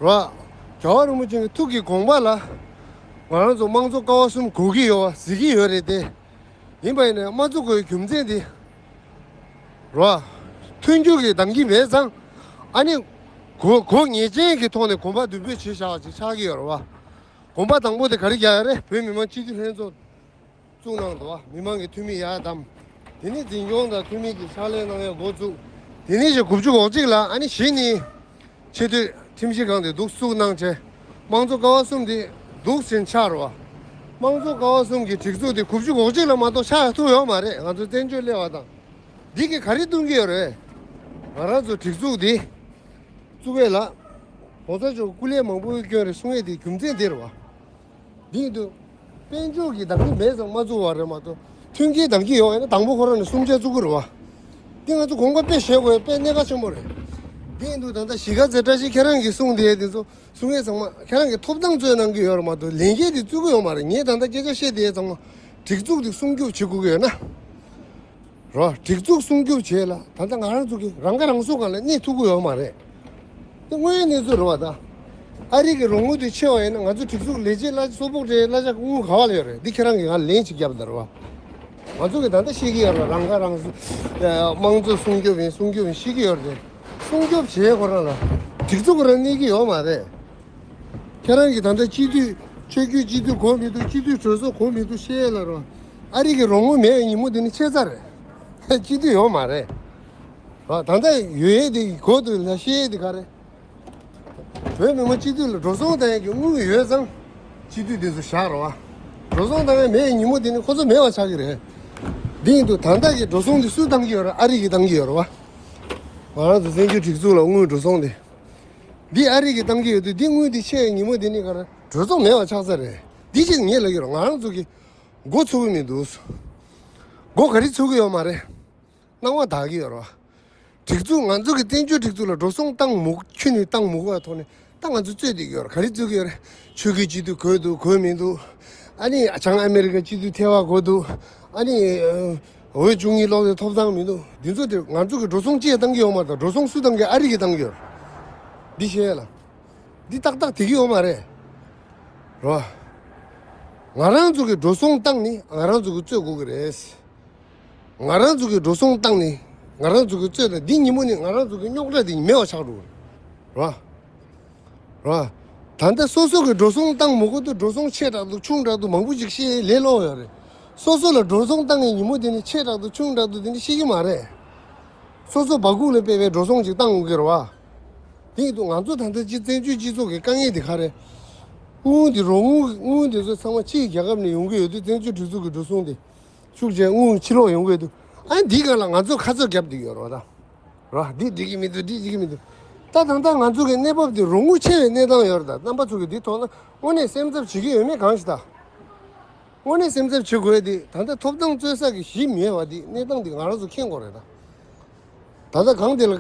རེད་བ། རྒྱལ་བ་རིན་པོ་ཆེ་གི་ཐུགས་ཀྱི་དགོངས་པ་ལ། ང་རང་ཚོ་དམངས་གཙོ་ཀ་བ་གསུམ་དགོས་ཀྱི་ཡོད་པ་གཟིགས་ཀྱི་ཡོད་རེད་དེ། ཡིན་པ་ཡིན་ན་མ་བཙུགས་དགོས་པའི་རྒྱུ་མཚན་དེ། རེད་བ། མཐུན་འགྱུར་གྱི་འདང་གི་མེད་ཙང་། ཨ་ནི། གོ་གོ་ངེས་ཅན་གྱི་ཐོག་ནས་གོམ་པ་མདུན་སྤོས་བྱས་བཞག་པ་ཅིག་ཆགས་ཀྱི་ཡོད་རེད་བ། གོམ་པ་དང་པོ་དེ་ག་རེ་རྒྱག་ཡ་རེད། བོད་མི་མང་སྤྱི་འཐུས་ལྷན་ཚོགས་བཙུགས་གནང་འདུག་བ། མི་མང་གི་འཐུས་མི་ཡར་བདམས། དེ་ནས་འཛིན་སྐྱོང་དང་འཐུས་མི་གི་ཕྱག་ལས་གནང་ཡ་འགོ་བཙུགས། དེ་ནས་བཞིན་དགུ་བཅུ་གོ་གཅིག་ལ་ཨ་ནི་གཞི་ནས་ཆེས་མཐོའི་ཁྲིམས་ཞིབ་ཁང་དེ་འདུག་བཙུགས་གནང་བྱས། དམངས་གཙོ་ཀ་བ་གསུམ་དེ་འདུག་ཟིན་ཆགས་རེད་བ། དམངས་གཙོ་ཀ་བ་གསུམ་གྱི་སྒྲིག་འཛུགས་དེ་དགུ་བཅུ་གོ་གཅིག་ལ་མ་གཏོགས་ཆགས་ཐུབ་ཡོད་མ་རེད། ང་ཚོ་བཙན་བྱོལ་སླེབས་པ་དང་། འདི་གིས་ག་རེ་སྟོན་གྱི་ཡོད་རེད། ང་རང་ཚོ་སྒྲིག་འཛུགས་འདི་བཙུགས་པ་ལ། གོང་ས་མཆོག་སྐུ་ལས་མང་པོ་བསྐྱོན་རེད་གསུང་ཡས་དེ་རྒྱུ་མཚན་དེ་རེད་བ། འདི་ཡིན་དུས། དཔལ་འབྱོར་གྱི་འདང་གི་མེད་ཙང་མ་བཙུགས་པ་རེད་མ་གཏོགས། མཐུན་རྐྱེན་འདང་གི་ཡོད་ཡིན་ན་དང་པོ་ཁོ་རང་ནས་གསུམ་ཆ་བཙུགས་ཀྱི་རེད་བ། འདི་ང་ཚོ་དགོངས་པ་དཔེ་བཞེས་དགོས་དཔེ་གནད་འགག་ཆེན་པོ་རེད། འདི་ཡིན་དུས་ད་ལྟ་གཞིས་ཀ་རྩེ་བཀྲ་ཤིས་ཁྱེད་རང་གིས་གསུང་དེ་དེ་ཚོ་གསུང་ཡས་ཚང་མ་ཁྱེད་རང་གིས་ཐོབ་ཐང་རྩོད་གནང་གི་ཡོད་རེད་མ་གཏོགས་ལས་འགན་དེ་བཙུགས་ཀྱི་ཡོད་མ་རེད། ངས་ད་ལྟ་སྐད་ཆ་བཤད་དེ་ཚང་མ་སྒྲིག་འཛུགས་དེ་སྲུང་སྐྱོབ་བྱེད་དགོས་ཀྱི་ཡོད་ན། རོ། སྒྲིག་འཛུགས་སྲུང་སྐྱོབ་བྱེད་ལ་ད་ལྟ་ང་རང་ཚོ་གི་རང་ཁ་རང་གསོ་སྒང་ལ་གནས་ཐུབ་ཀྱི་ཡོད་མ་རེད། དེ་དངོས་ཡོད་གནས་ཚུལ་རེད་བ་ད། ཨ་རི་གི་རོགས་དངུལ་དེ་ཆེ་བ་ཡིན་ན་ང་ཚོ་སྒྲིག་འཛུགས་ལས་བྱེད་གླ་གསོག་ཕོགས་སྤྲད་གླ་ཆ་དངུལ་ག་བ་ལ་ཡོད་རེད། འདི་ཁྱེད་རང་གིས་ང་ལན་ཅིག་བརྒྱབ་ད་རེད་བ། ང་ཚོ་གི་ད་ལྟ་ཤེས་ཀྱི་ཡོད་རེད། རང་ཁ་རང་གསོ། དམངས་གཙོ་སྲུང་སྐྱོབ་ཡིན་སྲུང་སྐྱོབ་ཡིན་ཤེས་ཀྱི་ཡོད་རེད། སྲུང་སྐྱོབ་བྱེད་ཁོ་རང་ལ་སྒྲིག་འཛུགས་ཁོ་རང་གནས་ཀྱི་ཡོད་མ་རེད། ཁྱེད་རང་གིས་ད་ལྟ་སྤྱི་འཐུས་ཆོས་བརྒྱུད་སྤྱི་འཐུས་གོ་མི་འདུག་སྤྱི་འཐུས་གྲོས་ཚོགས་གོ་མི་འདུག་བཤད་ལ་རོ། ཨ་རི་གི་རོགས་དངུལ་མེད་པའི་ཉིན་མོ་དེ་ནི་ཆད་ཚར་རེད། སྤྱི་འཐུས་ཡོད་མ་རེད། རོ། ད་ལྟ་ཡོད་ཡས་དེ་གོ་འདུག་ལ་བཤད་ཡས་དེ་ག་རེད། བོད་མི་མང་སྤྱི་འཐུས་ལ་འགྲོ་སོང་བཏང་ཡས་ཀྱི་དངུལ་ཡོད་ཙང་སྤྱི་འཐུས་དེ་ཚོ་བཞག་རོ་བ། འགྲོ་སོང་བཏང་ཡས་མེད་པའི་ཉིན་མོ་དེ་ནི་ཁོ་ཚོ་མེད་པ་ཆགས་ཀྱི་རེད། འདི་ཡིན་དུས་ད་ལྟ་གི་འགྲོ་སོང་དེ་སུས་བཏང་གི་ཡོད་རེད། ཨ་རི་གིས་བཏང་གི་ཡོད་རེད་བ། ང་རང་ཚོ་བཙན་བྱོལ་སྒྲིག་འཛུགས་ལ་དངུལ་འགྲོ་སོང་དེ། འདི་ཨ་རི་གིས་བཏང་གི་ཡོད་དུས་འདི་དངུལ་འདི་ཆད་ཉིན་མོ་འདི་ནི་ག་རེ་གྲོས་ཚོགས་མེད་པ་ཆགས་ཚར་རེད། འདི་ཕྱིར་ངས་ལབ་ཀྱི་རེད། ང་རང་ཚོ་གི་མགོ་ཚོད་ཀྱི་མི་འདུག་མགོ་ག་རེ་ཚོད་ཀྱི་ཡོད་མ་རེད། སྣང་བ་འདག་གི་ཡོད་རེད་བ། སྒྲིག་འཛུགས་ང་ཚོ་གི་བཙན་བྱོལ་སྒྲིག་འཛུགས་ལ་འགྲོ་སོང་བཏང་མུ་ཁྱོན་ནས་བཏང་མུ་ག་ཐོག་ནས་ད་ང་ཚོ་རྩོད་བསྡད་ཀྱི་ཡོད་རེད། ག་རེ་རྩོད་ཀྱི་ཡོད་རེད། ཆོས་བརྒྱུད་སྤྱི་འཐུས་དགོས་འདུག་དགོས་མི་འདུག་ཨ་ནི་བྱང་ཨ་མེ་རི་ཀ་སྤྱི་འཐུས་ཐེ་བ་དགོས་འདུག་ཨ་ནི། འོས་བཅུ་གཉིས་སློག་དེ་ཐོབ་ཐང་མི་འདུག་འདི་ཚོ་དེ་ང་ཚོ་གི་འགྲོ་སོང་ཅི་ཡང་བཏང་གི་ཡོད་མ་རེད། ད་འགྲོ་སོང་སུ་བཏང་གི་ཨ་རི་གི་བཏང་གི་ཡོད་རེད། འདི་ཤེས་ལ། འདི་ཏག་ཏག་དེ་གི་ཡོད་མ་རེད། རོ། ང་རང་ཚོ་གི་འགྲོ་སོང་བཏང་ནི་ང་རང་ཚོ་གི་རྩོད་དགོས་གི་རེད། ང་རང་ཚོ་གི་འགྲོ་སོང་བཏང་ནི་ང་རང་ཚོ་གི་རྩོད་ལ་འདི་ཉིན་མོ་ནི་ང་རང་ཚོ་གི་རྙོག་དྲ་འདི་མེད་པ་ཆགས་འགྲོ་གི་རེད། རོ། རོ། ད་ལྟ་སོ་སོ་གི་འགྲོ་སོང་བཏང་མ་དགོས་དུས་འགྲོ་སོང་ཆེ་དྲགས་འདུག་ཆུང་དྲགས་འདུག་མང་པོ་ཅིག་བཤད་ལས་སླ་པོ་ཡོད་རེད། སོ་སོ་ལ་འགྲོ་སོང་བཏང་ངེས་ཉིན་མོ་དེ་ནི་ཆེ་དྲགས་འདུག་ཆུང་དྲགས་འདུག་དེ་ནི་ཤེས་ཀྱི་མ་རེད། སོ་སོ་སྦ་ཁུག་ལ་དཔེ་བའི་འགྲོ་སོང་ཅིག་བཏང་དགོས་ཀྱི་རེད་བ། དེ་ཡིན་དུས་ང་ཚོ་ད་ལྟ་སྤྱི་བཙན་བྱོལ་སྤྱི་ཚོགས་ཀྱི་དཀའ་ངལ་དེ་ག་རེད། དངུལ་དེ་རོགས་དངུལ་དངུལ་དེ་ཚོ་ཚང་མ་ཕྱིའི་རྒྱལ་ཁབ་ནས་ཡོང་གི་ཡོད་དུས་བཙན་བྱོལ་སྒྲིག་འཛུགས་ཀྱི་འགྲོ་སོང་དེ་ཤུགས་ཆེ་དངུལ་ཕྱིར་ལོག་ཡོང་གི་ཡོད་དུས་ཨ་འདིའི་སྒང་ལ་ང་ཚོ་ཁ་ཚོད་བརྒྱབ་བསྡད་ཀྱི་ཡོད་རེད་བ་ད། ར། འདི་འགྲིག་གི་མི་འདུག་འདི་འགྲིག་གི་མི་འདུག་ད་ད་ལྟ་ང་ཚོ་གི་གནས་བབ་འདི་རོགས་དངུལ་ཆེ་བའི་གནས་སྟངས་ཡོད་རེད། ད་རྣམ་པ་ཚོ་གི་འདི་ཐོག་ན་དངོས་གནས་སེམས་འཚབ་བྱེད་ཀྱི་ཡོད་མེད་གང་ཞིག་ད། དངོས་གནས་སེམས་འཚབ་བྱེད་དགོས་འདི་ད་ལྟ་ཐོབ་ཐང་རྩོད་ས་གི་གཞི་མེད་པ་འདི་གནས་སྟངས་འདི་ང་རང་ཚོ་མཁྱེན་དགོས་རེད་ད། ད་ལྟ་གང་དེ་ལ་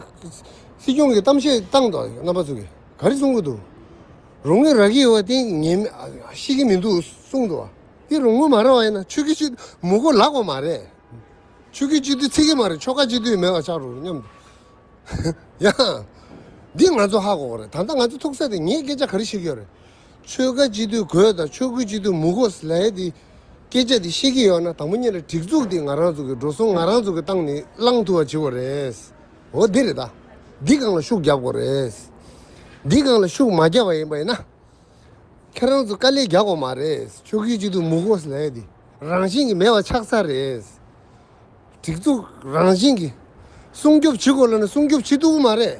སྲིད་སྐྱོང་གི་གཏམ་བཤད་བཏང་འདུག་རྣམ་པ་ཚོ་གི་ག་རེ་གསུང་གི་འདུག་རོགས་དངུལ་རག་གི་ཡོད་པ་དེ་ངས་ཤེས་ཀྱི་མི་འདུག་གསུངས་འདུག་འདི་རོགས་དངུལ་མ་རག་པ་ཡིན་ན་ཆོས་ཀྱི་ཆོས་མི་དགོས་ལབ་དགོས་མ་རེད། ཆོས་ཀྱི་སྤྱི་འཐུས་ཚིག་གི་མ་རེད། ཆོལ་ཁ་སྤྱི་འཐུས་མེད་པ་ཆགས་འགྲོ་སྙམ། ཡ། འདི་ང་ཚོ་ཧ་གོ་གི་རེད། ད་ལྟ་ང་ཚོ་ཐུག་ས་དེ་ངས་སྐད་ཆ་ག་རེ་བཤད་ཀྱི་ཡོད་རེད། ཆོལ་ཁ་སྤྱི་འཐུས་དགོས་དང་ཆོས་ཁུལ་སྤྱི་འཐུས་མི་དགོས་ལབ་ཡ་དེ། སྐད་ཆ་དེ་བཤད་ཀྱི་ཡོད་ན་དང་པོ་ཉིད་ལ་སྒྲིག་འཛུགས་དེ་ང་རང་ཚོ་གི་འགྲོ་སོང་ང་རང་ཚོ་གི་བཏང་ནས་བླང་ཐུབ་པ་བྱེད་དགོས་རེད། འོ་འདི་རེད་ད། འདི་སྒང་ལ་ཤུགས་རྒྱབ་དགོས་རེད། འདི་སྒང་ལ་ཤུགས་མ་རྒྱབ་པ་ཡིན་པ་ཡིན་ན། ཁྱེད་རང་ཚོ་དཀའ་ལས་རྒྱག་དགོས་མ་རེད། ཆོལ་ཁའི་སྤྱི་འཐུས་མི་དགོས་ལབ་ཡ་དེ་རང་བཞིན་གྱིས་མེད་པ་ཆགས་ཚར་རེད། སྒྲིག་འཛུགས་རང་བཞིན་གྱིས་ སྲུང་སྐྱོབ་བྱེད་དགོས་ལབ་ན་སྲུང་སྐྱོབ་བྱེད་ཐུབ་ཀྱི་མ་རེད།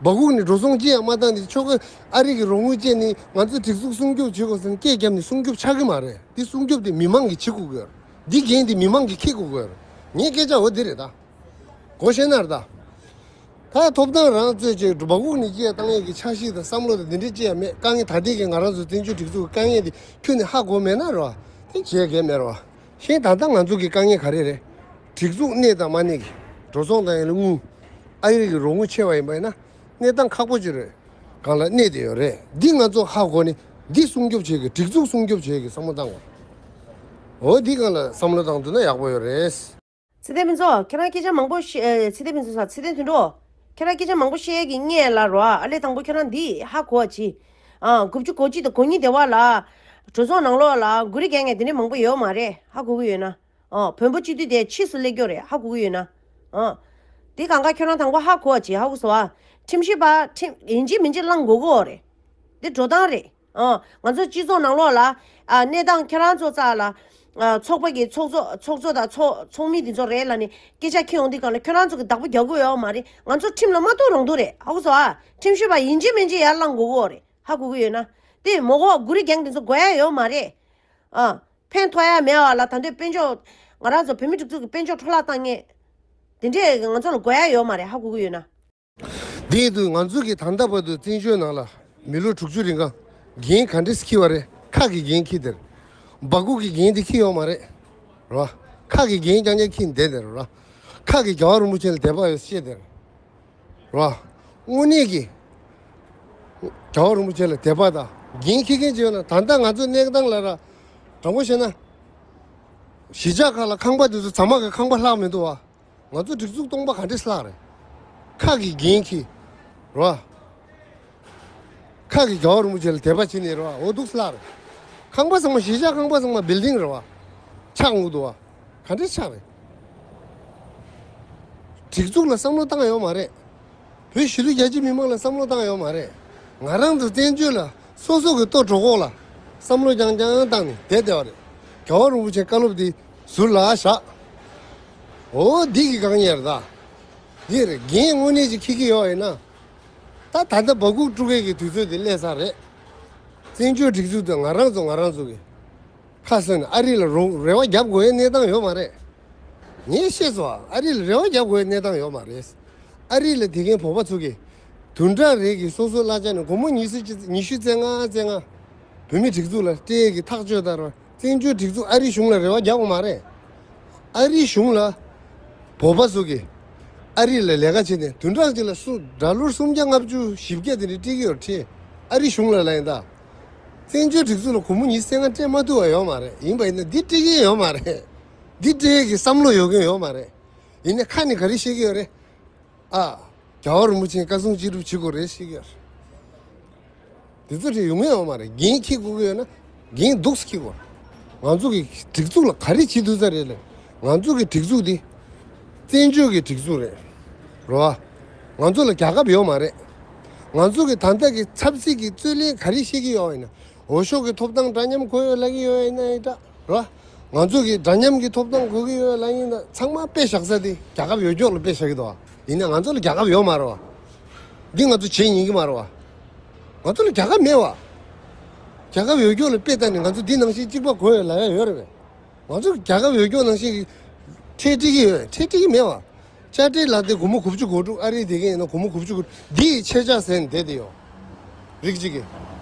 སྦ་ཁུག་ནས་འགྲོ་སོང་ཅི་ཡང་མ་བཏང་ནས་ཆོག་གི། ཨ་རི་གི་རོགས་དངུལ་བཅད་ནས་ང་ཚོའི་སྒྲིག་འཛུགས་སྲུང་སྐྱོབ་བྱེད་དགོས་ཟེར་ནས་སྐད་བརྒྱབ་ནས་སྲུང་སྐྱོབ་ཆགས་ཀྱི་མ་རེད། འདི་སྲུང་སྐྱོབ་དེ་མི་མང་གིས་བྱེད་དགོས་ཀྱི་ཡོད་རེད། འདི་འགན་དེ་མི་མང་གིས་འཁྱེར་དགོས་ཀྱི་ཡོད་རེད། ངའི་སྐད་ཆ་འོ་འདི་རེད་ད། གོ་ཤེས་ན་རེད་ད། ད་ཐོབ་ཐང་རང་རྩོད་བྱས་སྦ་ཁུག་ནས་ཅི་ཡང་བཏང་ཡས་ཀྱི་འཆར་གཞི་དང་བསམ་བློ་དང་འདི་འདྲ་ཅི་ཡང་མེད། དཀའ་ངལ་ད་ལྟའི་གི་ང་རང་ཚོ་བཙན་བྱོལ་སྒྲིག་འཛུགས་ཀྱི་དཀའ་ངལ་འདི་ཁྱོན་ནས་ཧ་གོ་མེད་ན་རེད་བ། དེ་བྱས་གལ་མེད་རེད་བ། གཞན་ད་ལྟ་ང་ཚོ་གི་དཀའ་ངལ་ག་རེ་རེད། སྒྲིག་འཛུགས་གནས་དང་མ་གནས་ཀྱི་འགྲོ་སོང་དང་ཡང་ན་དངུལ། ཨ་རི་གི་རོགས་དངུལ་ཆེ་བ་ཡིན་པ་ཡིན་ན་གནས་སྟངས་ཁག་པོ་ཅིག་རེད། སྒང་ལ་གནས་བསྡད་ཡོད་རེད། འདི་ང་ཚོ་ཧ་གོ་ནས་འདི་སྲུང་སྐྱོབ་བྱེད་ཀྱི། སྒྲིག་འཛུགས་སྲུང་སྐྱོབ་བྱེད་ཀྱི་བསམ་བློ་བཏང་དགོས། འོ་འདི་སྒང་ལ་བསམ་བློ་བཏང་ཐུབ་ན་ཡག་པོ་ཡོད་རེད། ཚེ་བརྟན་ཕུན་ཚོགས། ཁྱེད་རང་སྐད་ཆ་མང་པོ་བཤད། ཨེ། ཚེ་བརྟན་ཕུན་ཚོགས་ས། ཚེ་བརྟན་དོན་གྲུབ། ཁྱེད་རང་སྐད་ཆ་མང་པོ་བཤད་ཀྱི་སྔས་ལ་རོ། ཨ་ལས་དང་པོ་ཁྱེད་རང་འདི་ཧ་གོ་བ་གྱིས། ཨ། དགུ་བཅུ་གོ་གཅིག་དང་གོ་གཉིས་སྡེ་བ་ལ་གྲོས་ཚོགས་ནང་ལོགས་ལ་གུ་རི་རྒྱག་མཁན་དེ་འདྲ་མང་པོ་ཡོད་མ་རེད། ཧ་གོ་གི་ཡོད་ན། ཨ། བོན་པོ་སྤྱི་འཐུས་དེ་ཕྱིས་སུ་སླེབས་རྒྱུ་རེད། ཧ་གོ་གི་ཡོད་ན། ཨ། དེ་གང་ག་ཁྱོད་རང་དང་པོ་ཧ་གོ་བ་གྱིས། ཧ་གོ་སོང་ཨ། ཁྲིམས་ཞིབ་པ་ཁྲིམས་ཡིན་གཅིག་མིན་གཅིག་བླང་དགོས་ཀྱི་ཡོད་རེད། འདི་འགྲོ་སྟངས་རེད། ཨ། ང་ཚོ་སྤྱི་ཚོགས་ནང་ལོགས་ལ། ཨ། གནས་སྟངས་ཁྱེད་རང་ཚོ་རྩ་ལ། ཨ། ཚོགས་པ་གི་ཚོགས་གཙོ་ཚོགས་གཙོ་དང་ཚོགས་ཚོགས་མི་འདི་ཚོ་རེད་ལབ་ནས་སྐད་ཆ་འཁྱེར་ཡོང་དུས་སྒང་ལ་ཁྱོད་རང་ཚོ་གི་བདག་པོ་རྒྱག་དགོས་ཡོད་མ་རེད། ང་ཚོ་ཁྲིམས་ལ་མ་གཏུག་རང་འདུག་རེད། ཧ་གོ་སོང་ཨ། ཁྲིམས་ཞིབ་པ་ཡིན་གཅིག་མིན་གཅིག་ཡར་བླང་དགོས་ཀྱི་ཡོད་རེད། ཧ་གོ་གི་ཡོད་ན། དེ་མོ་གོ་གུ་རི་རྒྱག་མཁན་འདི་ཚོ་དགོས་ཡ་ཡོད་མ་རེད། ཨ། ཕན་ཐོགས་ཡ་མེད་པ་ལ་ད་འདོད་དཔལ་འབྱོར། ང་རང་ཚོ་བོད་མི་སྒྲིག་འཛུགས་ཀྱི་དཔལ་འབྱོར་འཕྲོ་བརླག་བཏང་མཁན། དེ་འདྲས་ང་ཚོ་ལ་དགོས་ཡ་ཡོད་མ་རེད། ཧ་གོ་གི་ཡོད་ན། དེ་ཡིན་དུས་ང་ཚོ་གིས་ད་ལྟ་བར་དུ་བཙན་བྱོལ་ནང་ལ་མི་ལོ་དྲུག་ཅུ་རིང་ག་འགན་ག་འདྲས་འཁྱེར་བ་རེད། ཁ་གི་འགན་འཁྱེར་དེ་རེད། སྦ་ཁུག་གི་འགན་དེ་འཁྱེར་ཡོད་མ་རེད། རེད་བ། ཁ་གི་འགན་རྐྱང་རྐྱང་འཁྱེར་བསྡད་དེ་རེད་བ། ཁ་གི་རྒྱལ་བ་རིན་པོ་ཆེ་ལ་དད་པ་ཡོད་ཟེར་བཤད་དེ་རེད་བ། དངོས་གནས་ཀྱི་རྒྱལ་བ་རིན་པོ་ཆེ་ལ་དད་པ་དང་འགན་འཁྱེར་མཁན་ཅིག་ཡོད་ན། ད་ལྟ་ང་ཚོ་གནས་སྟངས་ལ་ར་དྲང་པོ་བཤད་ན། གཞིས་ཆགས་ཁག་ལ་ཁང་པ་དེ་ཚོ་ཚང་མ་གི་ཁང་པ་ལྷག་མི་འདུག་བ། ང་ཚོ་སྒྲིག་འཛུགས་སྟོང་པ་ག་འདྲས་ལྷག་རེད། ཁ་གི་འགན་འཁྱེར་རེད་བ། ཁ་གི་རྒྱལ་བ་རིན་པོ་ཆེ་ལ་དད་པ་བྱེད་ནས་རེད་བ། འོ་འདུག་ལྷག་རེད། ཁང་པ་ཚང་མ། གཞིས་ཆགས་ཁང་པ་ཚང་མ་བིལ་ཌིང་རེད་བ། ཆགས་འོང་འདུག་བ། ག་འདྲས་ཆགས་རེད། སྒྲིག་འཛུགས་ལ་བསམ་བློ་བཏང་ཡོད་མ་རེད། བོད་གཞིས་ལུས་རྒྱ་ཆེ་མི་མང་ལ་བསམ་བློ་བཏང་ཡོད་མ་རེད། ང་རང་ཚོ་བཙན་བྱོལ་ལ་སོ་སོ་གི་ལྟོ་གྲོད་ཁོག་ལ་བསམ་བློ་རྐྱང་རྐྱང་བཏང་ནས་བསྡད་བསྡད་པ་རེད། རྒྱལ་བ་རིན་པོ་ཆེའི་བཀའ་སློབ་འདི་ཟུར་ལ་བཞག་འོ་འདི་གི་དཀའ་ངལ་རེད་ད། འདི་རེད། འགན་དངོས་གནས་ཅིག་འཁྱེར་གྱི་ཡོད་ཡིན་ན། ད་ད་ལྟ་སྦ་ཁུག་དཀྲུག་མཁན་གྱི་དུས་ཚོད་དེ་སླེབས་ཚར་རེད། བཙན་བྱོལ་སྒྲིག་འཛུགས་དེ་ང་རང་ཚོ་ང་རང་ཚོ་གི་ཁ་གསོས་ནས་ཨ་རི་ལ་རོགས་རེ་བ་རྒྱབ་དགོས་ཡའི་གནས་སྟངས་ཡོད་མ་རེད། ངས་ཤེས་སོང་། ཨ་རི་ལ་རེ་བ་རྒྱབ་དགོས་ཡའི་གནས་སྟངས་ཡོད་མ་རེད། ཨ་རི་ལ་བསྡད་མཁན་བོད་པ་ཚོ་གིས་བདུན་ཕྲག་རེ་གི་སོ་སོའི་གླ་ཆ་ནས་སྒོར་མོ་ཉི་ཤུ་ཉི་ཤུ་རྩ་ལྔ་རྩ་ལྔ་བོད་མི་སྒྲིག་འཛུགས་ལ་སྤྲད་ཡས་ཀྱི་ཐག་གཅོད་ལྟར་བ། བཙན་བྱོལ་སྒྲིག་འཛུགས་ཨ་རི་གཞུང་ལ་རེ་བ་རྒྱག་དགོས་མ་རེད། ཨ་རི་གཞུང་ལ་བོད་པ་ཚོ་གིས་ཨ་རི་ལ་ལས་ཀ་བྱས་ནས་བདུན་ཕྲག་གཅིག་ལ་སུ་ཌོ་ལར་སུམ་བརྒྱ་ལྔ་བཅུ་བཞི་བརྒྱ་དེ་འདྲ་སྤྲད་ཀྱི་ཡོད་རེད། ཨ་རི་གཞུང་ལ་ལབ་ཡིན་ད། བཙན་བྱོལ་སྒྲིག་འཛུགས་ལ་སྒོར་མོ་ཉི་ཤུ་རྩ་ལྔ་སྤྲད་མ་ཐུབ་པ་ཡོད་མ་རེད། ཡིན་པ་ཡིན་ན་འདི་སྤྲད་ཀྱི་ཡོད་མ་རེད། འདི་སྤྲད་ཀྱི་བསམ་བློ་ཡོད་མཁན་ཡོད་མ་རེད། ཡིན་ནའི་ཁ་ནས་ག་རེ་བཤད་ཀྱི་ཡོད་རེད། ཨ། རྒྱལ་བ་རིན་པོ་ཆེའི་བཀའ་གསུང་ཅི་སྒྲུབ་བྱེད་དགོས་རེད་ཟེར་གྱི་ཡོད་རེད། དེ་ཚོ་རེད། ཡོང་ཡ་ཡོད་མ་རེད། འགན་འཁྱེར་དགོས་ཀྱི་ཡོད་ན་འགན་སྡུག་ས་འཁྱེར་དགོས། ང་ཚོ་གི་སྒྲིག་འཛུགས་ལ་ག་རེ་བྱེད་ཐུབ་ས་རེད་ལབ། ང་ཚོ་གི་སྒྲིག་འཛུགས་འདི་བཙན་བྱོལ་གྱི་སྒྲིག་འཛུགས་རེད། རེད་བ། ང་ཚོ་ལ་རྒྱལ་ཁབ་ཡོད་མ་རེད། ང་ཚོ་གི་ད་ལྟ་གི་ཆབ་སྲིད་ཀྱི་རྩོད་གླེང་ག་རེ་བཤད་ཀྱི་ཡོད་ཡིན་ན། འོས་ཤོག་གི་ཐོབ་ཐང་འདྲ་མཉམ་དགོས་ཡོད་ལབ་ཀྱི་ཡོད་ཡིན་ན་ཡིན་འདྲ་ར། ང་ཚོ་གི་འདྲ་མཉམ་གྱི་ཐོབ་ཐང་དགོས་ཀྱི་ཡོད་ལབ་ཡིན་ན། ཚང་མ་དཔེ་བཞག་ས་དེ་རྒྱལ་ཁབ་ཡོད་ཀྱོག་ལ་དཔེ་བཞག་གི་འདུག་བ། ཡིན་ན་ང་ཚོ་ལ་རྒྱལ་ཁབ་ཡོད་མ་རེད་བ། འདི་ང་ཚོ་བྱེད་ཉན་གྱི་མ་རེད་བ། ང་ཚོ་ལ་རྒྱལ་ཁབ་མེད་བ། རྒྱལ་ཁབ་ཡོད་ཀྱོག་ལ་དཔེ་བལྟས་ནས་ང་ཚོ་འདི་ནང་བཞིན་གཅིག་པ་དགོས་ཡོད་ལབ་ཡ་ཡོད་རེད་བས། ང་ཚོ་རྒྱལ་ཁབ་ཡོད་ཀྱོག་ནང་བཞིན་གྱི་ཁྲལ་སྤྲད་ཀྱི་ཡོད། ཁྲལ་སྤྲད་ཀྱི་མེད་བ། དཔྱ་ཁྲལ་ལག་དེབ་སྒོར་མོ་དགུ་བཅུ་གོ་དྲུག་ཨ་རིའི་དེ་ག་ཡིན་ན་སྒོར་མོ་དགུ་བཅུ་གོ་དྲུག་འདི་ཡི་ཆད་ཆག་ཟེར་ནས་བསྡད་དེ་ཡོད། རིགས་གཅིག་གིས།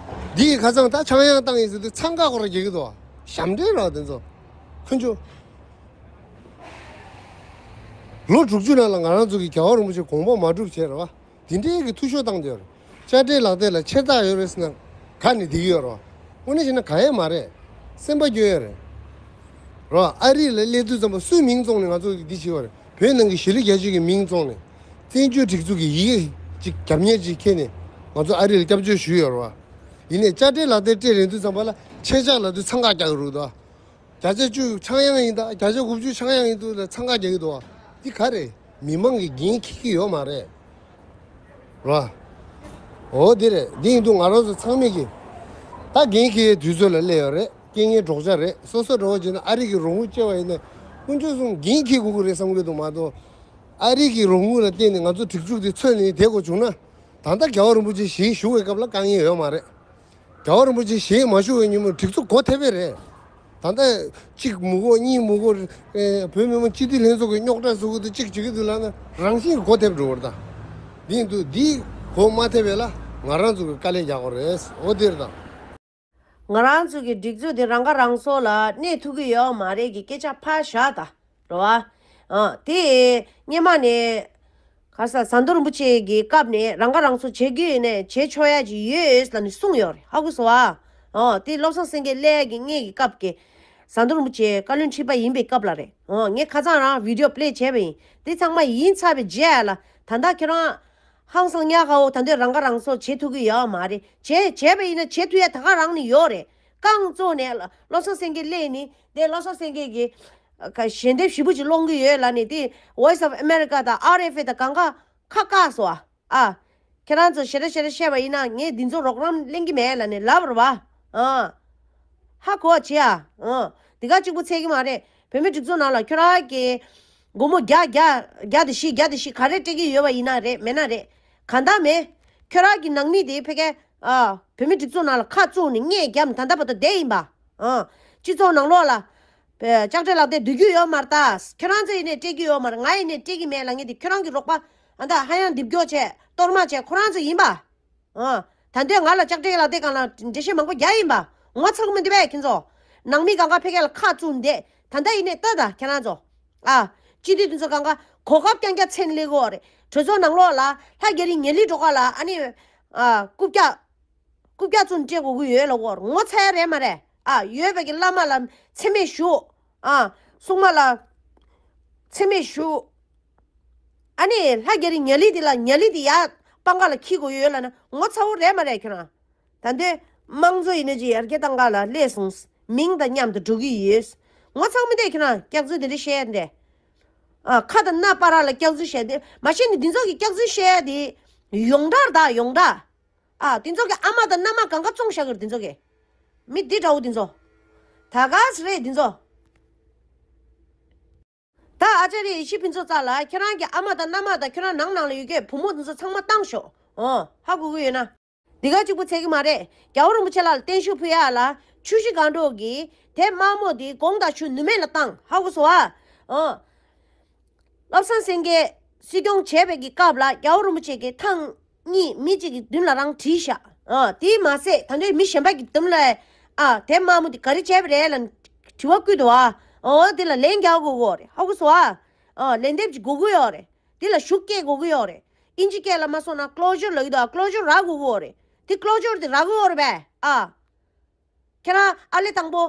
འདི་ཡི་ཁ་སང་ད་ཆག་ཡང་བཏང་ཡིན་ཟེར་དུས་འཚང་ཁ་ཁོ་ར་རྒྱག་གི་འདུག་བ། ཞབས་འདྲེན་ར་དེ་ཚོ། ཁོ་ཚོ། ལོ་དྲུག་ཅུ་ནང་ལ་ང་རང་ཚོ་གི་རྒྱལ་བ་རིན་པོ་ཆེ་དགོངས་པ་མ་འགྲུབ་བྱས་ར་བ། དེ་འདྲའི་གི་འཐུས་ཤོར་བཏང་དེ་རེད། དཔྱ་ཁྲལ་ལག་དེབ་ལ་ཆད་རྟགས་ཡོད་རེད་ཟེར་ན་ག་ནས་འགྲིག་གི་ཡོད་རེད། དངོས་གནས་བྱས་ན་ག་ཡང་མ་རེད། སེམས་པ་སྐྱོ་ཡ་རེད། རེད། ཨ་རི་ལ་སླེབས་དུས་ཙམ་པ་སུའི་མིང་བཙོང་ནས་ང་ཚོ་འདི་བྱེད་ཡོད་རེད། བོད་ནང་གི་གཞིས་ལུས་རྒྱ་ཆེ་གི་མིང་བཙོང་ནས་བཙན་བྱོལ་སྒྲིག་འཛུགས་ཀྱི་ཡི་གེ་ཅིག་རྒྱབ་གཉེར་ཅིག་འཁྱེར་ནས་ང་ཚོ་ཨ་རི་ལ་སྐྱབས་བཅོལ་ཞུས་ཡོད་རེད་བ། ཡིན་ནའི་དཔྱ་ཁྲལ་ལག་དེབ་སྤྲད་རན་དུས་ཙམ་པ་ལ་ཆད་ཆག་ལབ་དུས་འཚང་ཁ་རྒྱག་གི་རེད་ད། བརྒྱ་ཆ་བཅུ་ཆག་ཡང་ཡིན་ད། བརྒྱ་ཆ་དགུ་བཅུ་ཆག་ཡང་ཡིན་འདུག་ལ་འཚང་ཁ་རྒྱག་གི་འདུག་བ། འདི་ག་རེད། མི་མང་གི་འགན་འཁྱེར་གྱི་ཡོད་མ་རེད། ར། འོ་དེ་རེད། འདི་ཡིན་དུས་ང་རང་ཚོ་ཚང་མས་ཀྱི་ད་འགན་འཁྱེར་ཡའི་དུས་ཚོད་ལ་སླེབས་ཡོད་རེད། རྐྱེན་ངན་སྒྲོག་སྐྱ་རེད། སོ་སོ་འདྲ་བོ་བྱས་ན་ཨ་རི་གི་རོགས་དངུལ་བཅད་པ་ཡིན་ན་དཀོན་མཆོག་གསུམ་འགན་འཁྱེར་དགོས་ཀྱི་རེད་བསམ་གྱི་འདུག་མ་གཏོགས། ཨ་རི་གི་རོགས་དངུལ་ལ་བརྟེན་ནས་ང་ཚོ་སྒྲིག་འཛུགས་དེ་འཚོལ་ནས་བསྡད་དགོས་བྱུང་ན། ད་ལྟ་རྒྱལ་བ་རིན་པོ་ཆེ་ཞལ་བཞུགས་པའི་སྐབས་ལ་དཀའ་ངལ་ཡོད་མ་རེད། རྒྱལ་བ་རིན་པོ་ཆེ་ཞལ་མ་བཞུགས་པའི་ཉིན་མོ་སྒྲིག་འཛུགས་སྒོ་ཐེབས་པ་རེད། ད་ལྟ་གཅིག་མི་དགོས་གཉིས་མི་དགོས། ཨེ། བོད་མི་མང་སྤྱི་འཐུས་ལྷན་ཚོགས་ཀྱི་རྙོག་དྲ་བཟོ་གི་འདུག་གཅིག་བྱེད་ཀྱི་འདུག་ལབ་ན་རང་བཞིན་གྱིས་སྒོ་ཐེབས་འགྲོ་བ་རེད་ད། འདི་འདུག་འདི་སྒོ་མ་ཐེབས་པ་ལ་ང་རང་ཚོ་གིས་དཀའ་ལས་རྒྱག་དགོས་རེད། འོ་དེ་རེད་ད། ང་རང་ཚོ་གི་སྒྲིག་འཛུགས་དེ་རང་ཁ་རང་གསོ་ལ་གནས་ཐུབ་ཀྱི་ཡོད་མ་རེད་ཀྱི་སྐད་ཆ་ཕར་བཞག་ད། རེད་བ། ཨ། དེ་སྔོན་མ་ནས་ག་ས་ཟམ་གདོང་རིན་པོ་ཆེ་གི་སྐབས་ནས་རང་ཁ་རང་གསོ་བྱེད་ཀྱི་ཡོད་ནས་བྱེད་ཆོག་ཡ་ཅིག་ཡོད་ལབ་ནས་གསུངས་ཡོད་རེད། ཧ་གོ་སོང་ཨ། ཨ། དེ་བློ་བཟང་སེང་གེ་སླེབས་ཀྱི་སྔོན་གྱི་སྐབས་ཀྱི་ཟམ་གདོང་རིན་པོ་ཆེ་བཀའ་བློན་ཁྲི་པ་ཡིན་པའི་སྐབས་ལ་རེད། ཨ། ངས་ཁ་སང་རང་བི་ཌི་ཡོ་པི་ལེ་བྱས་པ་ཡིན། དེ་ཚང་མ་ཡིན་ཚར་བའི་རྗེས་ལ་ད་ལྟ་ཁྱེད་རང་ཧང་སང་ཉག་ག་འོ་ད་འདོད་རང་ཁ་རང་གསོ་བྱེད་ཐུབ་ཀྱི་ཡོད་མ་རེད། བྱས་བྱས་པ་ཡིན་ན་བྱེད་ཐུབ་ཡ་ད་ག་རང་ནས་ཡོད་རེད། རྐང་བཙུགས་ནས་བློ་བཟང་སེང་གེ་སླེབས་ནི་དེ་བློ་བཟང་སེང་གེ་གིས་ཞལ་འདེབས་ཞེ་པོ་ཅིག་སློང་གི་ཡོད་ལབ་ནས་དེ་Voice of America དང་ཨར་ཨེཕ་ཨེ་དང་གང་ག་ཁ་བཀག་སོང་ཨ། ཨ། ཁྱེད་རང་ཚོ་ཞེ་དྲག་ཞེ་དྲག་བཤད་པ་ཡིན་ན་ངས་འདི་ཚོ་རོགས་རམ་ལེན་གྱི་མེད་ལབ་ནས་ལབ་རེད་བ། ཨ། ཧ་གོ་བྱེད་ཨ། ཨ། འདི་ག་གཅིག་པུ་ཚད་ཀྱི་མ་རེད། བོད་མི་སྒྲིག་འཛུགས་ནང་ལ་ཁྱོད་རང་གིས་སྒོར་མོ་བརྒྱ་བརྒྱ་བརྒྱ་དང་བཞི་བརྒྱ་དང་བཞི་ག་རེ་སྤྲད་ཀྱི་ཡོད་པ་ཡིན་ན་རེད་མེད་ན་རེད། གང་ལྟར་མེད། ཁྱོད་རང་གི་ནང་མི་དེ་ཕ་གིར། ཨ། བོད་མི་སྒྲིག་འཛུགས་ནང་ལ་ཁ་བཙུགས་ནས་གཉིད་བརྒྱབ་ནས་ད་ལྟ་བར་དུ་བསྡད་ཡིན་པ། ཨ། སྤྱི་ཚོགས་ནང་ལོགས་ལ། ཨ། ལྕགས་དྲེག་ལག་དེབ་སྡོད་རྒྱུ་ཡོད་མ་རེད་ད། ཁྱོད་རང་ཚོ་ཡིན་ནའི་སྤྲད་རྒྱུ་ཡོད་མ་རེད། ང་ཡིན་ནའི་སྤྲད་ཀྱི་མེད་ལབ་མཁན་དེ་ཁྱོད་རང་གི་རོགས་པ། ཨ། ད་ཧ་ཡང་རྡིབ་སྐྱོར་བྱས་གཏོར་མ་བྱས་ཁོ་རང་ཚོ་ཡིན་པ། ཨ། ད་འདོད་ང་ལ་ལྕགས་དྲེག་ལག་དེབ་སྒང་ལ་འགྲེལ་བཤད་མང་པོ་རྒྱག་ཡིན་པ། ངོ་ཚ་གི་མི་འདུག་པས་ཁྱེད་ཚོ། ནང་མི་སྒང་ག་ཕ་གི་ལ་ཁ་བཙུགས་བསྡད། ད་ལྟ་ཡིན་ནའི་ལྟ་ད་ཁྱེད་རང་ཚོ། ཨ། སྤྱི་འཐུས་དེ་ཚོ་སྒང་ག་གོ་སྐབས་རྐྱང་རྐྱང་འཚོལ་ནས་སླེབས་ཀྱི་ཡོད་རེད། གྲོས་ཚོགས་ནང་ལོགས་ལ་ལྷ་རྒྱ་རི་ཉལ་ལི་འགྲོ་ག་ལ་ཨ་ནི། ཨ། རྐུབ་བཀྱག་རྐུབ་བཀྱག་བཙུགས་ནས་སྤྲད་དགོས་ཀྱི་ཡོད་ལབ་ཀྱི་ཡོད་རེད། ངོ་ཚ་ཡ་རེད་མ་རེད། ཨ། ཡོད་པའི་གི་བླ་མ་ལ་མཚན་སྨད་ཞུ། ཨ། སྲུང་མ་ལ་མཚན་སྨད་ཞུ། ཨ་ནི་ལྷ་རྒྱ་རི་ཉལ་ལི་དེ་ལ་ཉལ་ལི་དེ་ཡར་སྤང་ཁ་ལ་འཁྱེར་དགོས་ཡོད་ལབ་ན་ངོ་ཚ་བོ་རེད་མ་རེད་ཁྱོད་རང་། ད་འདོད་དམངས་གཙོ་ཡིན་ན་ཅིག་ཡར་རྒྱས་གཏང་ག་ལ་སླེབས་སོང་། མིང་དང་མཉམ་དུ་འགྲོ་གི་ཡོད། ངོ་ཚ་བོ་མི་འདུག་ཁྱོད་རང་སྐྱག་རྫུན་དེ་འདྲ་བཤད་འདྲ། ཨ། ཁ་དང་སྣ་བར་ལ་སྐྱག་རྫུན་བཤད་དེ་མ་གཞི་ནས་འདི་ཚོ་གི་སྐྱག་རྫུན་བཤད་དེ་ཡོངས་གྲགས་རེད་ད་ཡོངས་གྲགས། ཨ། དེ་ཚོ་གི་ཨ་མ་དང་མནའ་མ་སྒང་ག་བཙོང་བཞག་གི་རེད་དེ་ཚོ་གི། མི་འདི་འདྲ་བོ་དེ་ཚོ། ད་ག་ཟེ་རེད་དེ་ཚོ། ད་ཨ་ཅཱརྱ་ཡེ་ཤེས་ཕུན་ཚོགས་ལགས་ལ་ཁྱེད་རང་གི་ཨ་མ་དང་མནའ་མ་དང་ཁྱེད་རང་ནང་ནང་ལ་ཡོད་མཁན་བུ་མོ་དེ་ཚོ་ཚང་མ་བཏང་ཤོག་ཨོ། ཧ་གོ་གི་ཡོད་ན། འདི་ག་གཅིག་པུ་ཚད་ཀྱི་མ་རེད། རྒྱལ་བ་རིན་པོ་ཆེ་ལགས་ལ་བརྟན་བཞུགས་ཕུལ་ཡ་ལ་ཆུ་བཞི་སྒང་དྲུག་གི་དེབ་དམར་མོ་དེ་དགོངས་དག་ཞུ་ནུས་མེད་ལ་བཏང་། ཧ་གོ་སོང་ཨ། ཨོ། བློ་བཟང་སེང་གེ་སྲིད་སྐྱོང་བྱས་པའི་གི་སྐབས་ལ་རྒྱལ་བ་རིན་པོ་ཆེ་གིས་ཐེངས་གཉིས་མི་གཅིག་གི་མདུན་ལ་རང་བྲིས་ཤག་ཨ། དེས་མ་ཟད་ད་དུང་མི་གཞན་པ་གི་མདུན་ལ། ཨ། དེབ་དམར་མོ་དེ་ག་རེ་བྱས་པ་རེད་ལབ་དྲི་བ་བསྐུར་འདུག་ཨ། ཨོ། དེ་ལ་ལན་རྒྱག་དགོས་ཀྱི་ཡོད་རེད། ཧ་གོ་སོང་ཨ། ཨ། ལན་འདེབས་ཅིག་དགོས་ཀྱི་ཡོད་རེད། དེ་ལ་ཤུགས་སྐྱེད་དགོས་ཀྱི་ཡོད་རེད། ཨིན་ཇི་སྐད་ལ་མ་སོང་ན་ཀློ་ཞར་ལབ་ཀྱི་འདུག་ཨ། ཀློ་ཞར་རག་དགོས་ཀྱི་ཡོད་རེད། དེ་ཀློ་ཞར་དེ་རག་གི་ཡོད་རེད་པས། ཨ། ཁྱེད་རང་ཨ་ལེ་དང་པོ།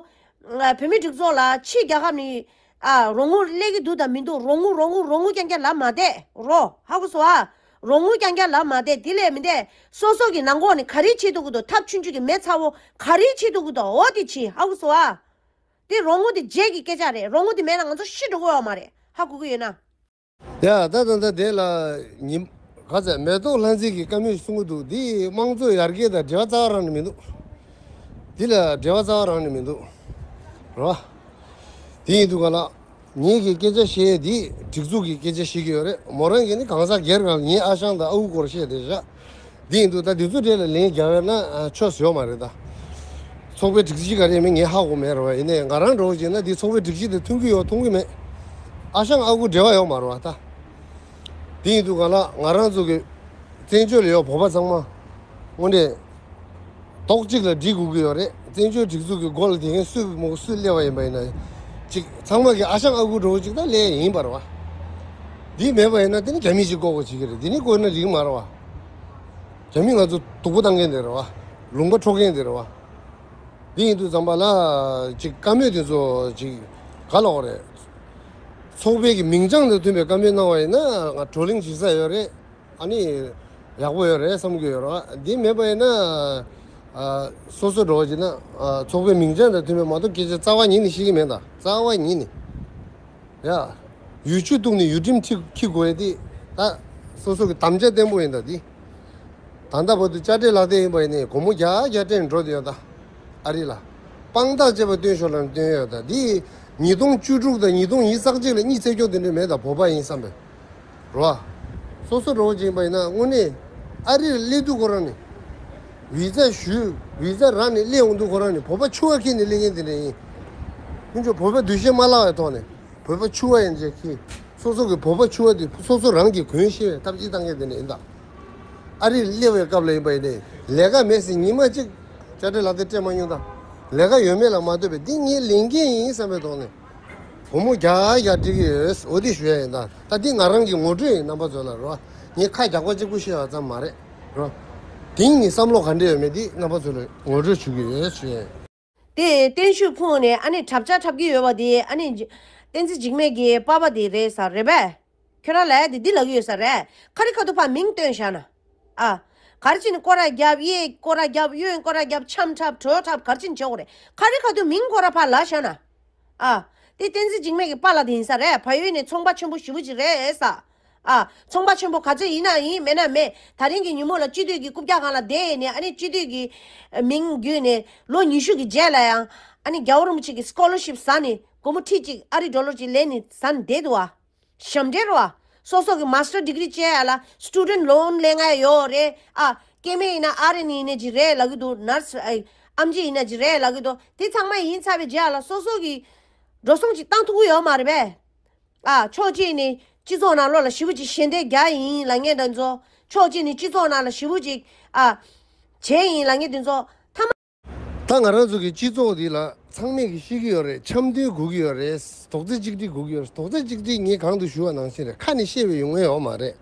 ཨ། བོད་མི་སྒྲིག་འཛུགས་ལ་ཕྱི་རྒྱལ་ཁབ་ནས། ཨ། རོགས་དངུལ་སླེབས་ཀྱི་འདུག་དང་མི་འདུག་རོགས་དངུལ་རོགས་དངུལ་རོགས་དངུལ་རྐྱང་རྐྱང་ལབ་མ་བསྡད་རོགས། ཧ་གོ་སོང་ཨ། རོགས་དངུལ་རྐྱང་རྐྱང་ལབ་མ་བསྡད། དེ་ལས་མི་འདས་སོ་སོ་གི་ནང་ཁོག་ནས་ག་རེ་བྱེད་ཐུབ་ཀྱི་འདུག་ཐབས་ཆུང་ཆུང་གི་མེ་ཚ་བོ་ག་རེ་བྱེད་ཐུབ་ཀྱི་འདུག་འོ་དེ་བྱེད། ཧ་གོ་སོང་ཨ། དེ་རོགས་དངུལ་དེ་རྗེས་ཀྱི་སྐད་ཆ་རེད། རོགས་དངུལ་དེ་མེད་ན་ང་ཚོ་ཤི་འགྲོ་གི་ཡོད་མ་རེད། ཧ་གོ་གི་ཡོད་ན། ཡ། ད་ད་ད་དེ་ལ་ཉིན་ག་ཚད་མེ་ཏོག་ལྷ་མཛེས་ཀྱིས་བཀའ་མོལ་གསུང་གི་འདུག་འདི་དམངས་གཙོ་ཡར་རྒྱས་དང་འབྲེལ་བ་རྩ་བ་རང་ནས་མི་འདུག་འདི་ལ་འབྲེལ་བ་རྩ་བ་རང་ནས་མི་འདུག་རེད་བ། དེ་ཡིན་དུས་ག་ལ་ངེད་ཀྱི་སྐད་ཆ་བཤད་འདི་སྒྲིག་འཛུགས་ཀྱི་སྐད་ཆ་བཤད་ཀྱི་ཡོད་རེད། མོ་རང་གིས་ནི་གང་ཟག་སྒེར་གང་ངའི་ཨ་ཞང་དང་ཨ་ཁུ་སྐོར་བཤད་བསྡད་བཞག་འདི་ཡིན་དུས་ད་འདི་ཚོ་གྲས་ལ་ལན་རྒྱག་ཡོད་ན་ཆོས་ཡོད་མ་རེད་ད། ཚོགས་པའི་སྒྲིག་གཞི་ག་རེ་མིན་ངས་ཧ་གོ་མེད་རེད་བ། ཡིན་ནའི་ང་རང་འདྲ་བོ་བྱས་ན་འདི་ཚོགས་པའི་སྒྲིག་གཞི་དེ་མཐུན་གྱི་ཡོད་མཐུན་གྱི་མེད། ཨ་ཞང་ཨ་ཁུ་འབྲེལ་བ་ཡོད་མ་རེད་བ་ད། དེ་ཡིན་དུས་ག་ལ་ང་རང་ཚོ་གི་བཙན་བྱོལ་ལ་ཡོད་བོད་པ་ཚང་མ་དངོས་གནས་ཐོག་གཅིག་ལ་སྒྲིལ་དགོས་ཀྱི་ཡོད་རེད། བཙན་བྱོལ་སྒྲིག་འཛུགས་ཀྱི་མགོ་ལ་དེ་ངས་སུས་མོ་སུས་སླེབས་པ་ཡིན་པ་ཡིན་ན་ཅིག་ཚང་མ་གི་ཨ་ཞང་ཨ་ཁུ་འདྲ་བོ་ཅིག་ད་སླེབས་ཡིན་པ་རེད་བ། འདི་མེད་པ་ཡིན་ན་དེ་ནི་རྒྱ་མི་ཅིག་བསྐོ་དགོས་བྱེད་ཀྱི་རེད། འདི་ནི་བསྐོས་ན་འགྲིག་གི་མ་རེད་བ། རྒྱ་མི་ང་ཚོ་སྡུག་པོ་བཏང་མཁན་དེ་རེད་བ། ལུང་པ་འཕྲོག་མཁན་དེ་རེད་བ། འདི་ཡིན་དུས་ཙམ་པ་ལ་ཅིག་བཀའ་མོལ་དེ་ཚོ་ཅིག་ག་ལབ་དགོས་རེད། ཚོགས་པའི་གི་མིང་བྱང་དང་མཐུན་པའི་བཀའ་མོལ་གནང་བ་ཡིན་ན་ང་བགྲོ་གླེང་བྱེད་ས་ཡོད་རེད། ཨ་ནི་ཡག་པོ་ཡོད་རེད་བསམ་གྱི་ཡོད་རེད་བ། འདི་མེད་པ་ཡིན་ན་ཨ་སོ་སོ་འགྲོ་བ་བྱེད་ན་ཨ་ཚོགས་པའི་མིང་བྱང་དང་མཐུན་པའི་མ་གཏོགས་སྐད་ཆ་རྩ་བ་ཉིད་ནས་བཤད་ཀྱི་མེད་ད། རྩ་བ་ཉིད་ནས། ཡ། ཡུལ་ཆུ་བཏུང་ནས་ཡུལ་ཁྲིམས་འཁྱེར་འཁྱེར་དགོས་ཡ་དེ་ད་སོ་སོ་གི་དམ་བཅའ་བརྟན་པོ་ཡིན་ད་དེ། ད་ལྟ་བར་དུ་དཔྱ་ཁྲལ་ལག་དེབ་ཡིན་པ་ཡིན་ནའི་སྒོར་མོ་བརྒྱ་བརྒྱ་སྤྲད་ནས་འགྲོ་བསྡད་ཡོད་ད། ཨ་རི་ལ། དཔང་རྟགས་བཅས་པ་སྟོན་ཤོག་ལབ་ནས་སྟོན་ཡོད་ད་དེ། ཉིས་སྟོང་བཅུ་དྲུག་དང་ཉིས་སྟོང་ཉི་ཤུ་རྩ་གཅིག་ལ་གཉིད་སད་རྒྱུ་དེ་འདྲ་མེད་ད་བོད་པ་ཡིན་བསམ་པས། རོ། སོ་སོ་འགྲོ་བ་ཅིག་ཡིན་པ་ཡིན་ན་དངོས་གནས་ཨ་རིར་སླེབས་དུས་ཁོ་རང་ནི་ཝི་ཛ་ཞུས། ཝི་ཛ་རག་ནས་སླེབས་ཡོང་དུས་ཁོ་རང་ནི་བོད་པ་ཕྱུ་པ་འཁྱེར་ནས་སླེབས་མཁན་དེ་འདྲ་ཡིན། ཁྱོད་ཚོ་བོད་པ་འདུ་ཤེས་མ་བརླག་པའི་ཐོག་ནས་བོད་པ་ཕྱུ་པ་ཡིན་ཅེས་ཁྱེད་སོ་སོ་གི་བོད་པ་ཕྱུ་པ་དེ་སོ་སོ་རང་གིས་གོན་ཤེས་པའི་ཐབས་ཤེས་བཏང་མཁན་དེ་འདྲ་ཡིན་ད། ཨ་རིར་སླེབས་པའི་སྐབས་ལ་ཡིན་པ་ཡིན་ནའི་ལས་ཀ་མེད་ཟེར་ཉི་མ་གཅིག་དཔྱ་ཁྲལ་ལག་དེབ་སྤྲད་མ་མྱོང་ད། ལས་ཀ་ཡོད་མེད་ལ་མ་ལྟོས་པའི་འདི་ངའི་ལས་འགན་ཡིན་བསམ་པའི་ཐོག་ནས། སྒོར་མོ་བརྒྱ་བརྒྱ་སྤྲད་ཀྱི་ཡོད། འོ་དེ་ཞུ་ཡ་ཡིན་ད། ད་འདི་ང་རང་གི་ངོ་སྤྲོད་ཡིན་རྣམ་པ་ཚོ་ལ་རོ། ངས་ཁ་རྒྱག་པ་གཅིག་པུ་བཤད་པ་ཙམ་མ་རེད་རོ། དེང་ནི་བསམ་བློ་ག་འདྲ་ཡོད་མེད་འདི་རྣམ་པ་ཚོ་ལ་ངོ་སྤྲོད་ཞུ་གི་ཡོད་ཞུ་ཡ་ཡིན། དེ་བརྟན་བཞུགས་ཁོངས་ནས་ཨ་ནི་འཁྲབ་ཆ་འཁྲབ་ཀྱི་ཡོད་པ་དེ་ཨ་ནི་བསྟན་འཛིན་འཇིགས་མེད་ཀྱི་པ་ཕ་དེ་རེད་ས་རེད་པས། ཁྱོད་རང་ལ་དེ་འདི་ལབ་ཀྱི་ཡོད་ས་རེད། ཁ་རི་ཁ་ཐུག་ཕར་མིང་བཏོན་བཞག་ན། ཨ། ག་རེ་བྱས་ནས་སྐོར་ར་རྒྱབ། གཡས་སྐོར་ར་རྒྱབ། གཡོན་སྐོར་ར་རྒྱབ། འཆམ་འཁྲབ་གྲོས་འཁྲབ་ག་རེ་བྱས་ནས་བྱེད་དགོས་རེད། ཁ་རི་ཁ་ཐུག་མིང་སྐོར་ར་ཕར་ལབ་བཞག་ན། ཨ། དེ་བསྟན་འཛིན་འཇིགས་མེད་ཀྱི་པཱ་ལགས་དེ་ཡིན་ས་རེད། བལ་ཡུལ་ནས་ཚོང་པ་ཆེན་པོ་ཞེ་པོ་ཅིག་རེད་ས། ཨ། ཚོང་པ་ཆེན་པོ་ག་ཚོད་ཡིན་ན་ཡིན། མེད་ན་མེད། ད་རིང་གི་ཉིན་མོ་ལ་སྤྱི་འཐུས་ཀྱི་རྐུབ་བཀྱག་སྒང་ལ་བསྡད་ནས་ཨ་ནི་སྤྱི་འཐུས་ཀྱི་མིང་བརྒྱུད་ནས་ལོ་ཉི་ཤུ་གི་རྗེས་ལ་ཡང་ཨ་ནི་རྒྱལ་བ་རིན་པོ་ཆེ་གི་སི་ཀོ་ལར་ཤིབ་ཟ་ནས་སྒོར་མོ་ཁྲི་གཅིག་ཨ་རི་ཌོ་ལར་གཅིག་ལེན་ནས་ཟ་ནས་བསྡད་འདུག་བ། ཞབས་འདྲེན་རོ། སོ་སོ་གི་མཱ་སི་ཊར་ཌི་གི་རི་བྱས་ཡ་ལ་སི་ཊུ་ཌེན་ཊི་ལོན་ལེན་ཡ་ཡོད་རེད། ཨ། སྐྱེ་དམན་ཡིན་ན་ཨ་རི་ནས་ཡིན་ན་ཅིག་རེད་ལབ་ཀྱི་འདུག་ནར་སི། ཨ། ཨེམ་ཆི་ཡིན་ན་ཅིག་རེད་ལབ་ཀྱི་འདུག་དེ་ཚང་མ་ཡིན་ཚར་བའི་རྗེས་ལ་སོ་སོ་གི་འགྲོ་སོང་ཅིག་བཏང་ཐུབ་ཀྱི་ཡོད་མ་རེད་པས། ཨ། ཕྱོགས་གཅིག་ནས་སྤྱི་ཚོགས་ནང་ལོགས་ལ་ཞེ་པོ་ཅིག་ཞལ་འདེབས་རྒྱག་ཡིན་ལབ་མཁན་དེ་ཚོ། ཕྱོགས་གཅིག་ནས་སྤྱི་ཚོགས་ནང་ལ་ཞེ་པོ་ཅིག་ཨ། བྱས་ཡིན་ལབ་མཁན་དེ་ཚོ་ཐ་མ། ད་ང་རང་ཚོ་གི་སྤྱི་ཚོགས་འདི་ལ་ཚང་མས་ཀྱི་ཤེས་ཀྱི་ཡོད་རེད། འཆམ་མཐུན་དགོས་ཀྱི་ཡོད་རེད། རྡོག་རྩ་གཅིག་སྒྲིལ་དགོས་ཀྱི་ཡོད་རེད། རྡོག་རྩ་གཅིག་སྒྲིལ་ངས་གོང་དུ་ཞུས་པ་ནང་བཞིན་རེད། ཁ་ནས་བཤད་པའི་ཡོང་ངེས་ཡོད་མ་རེད། རེད་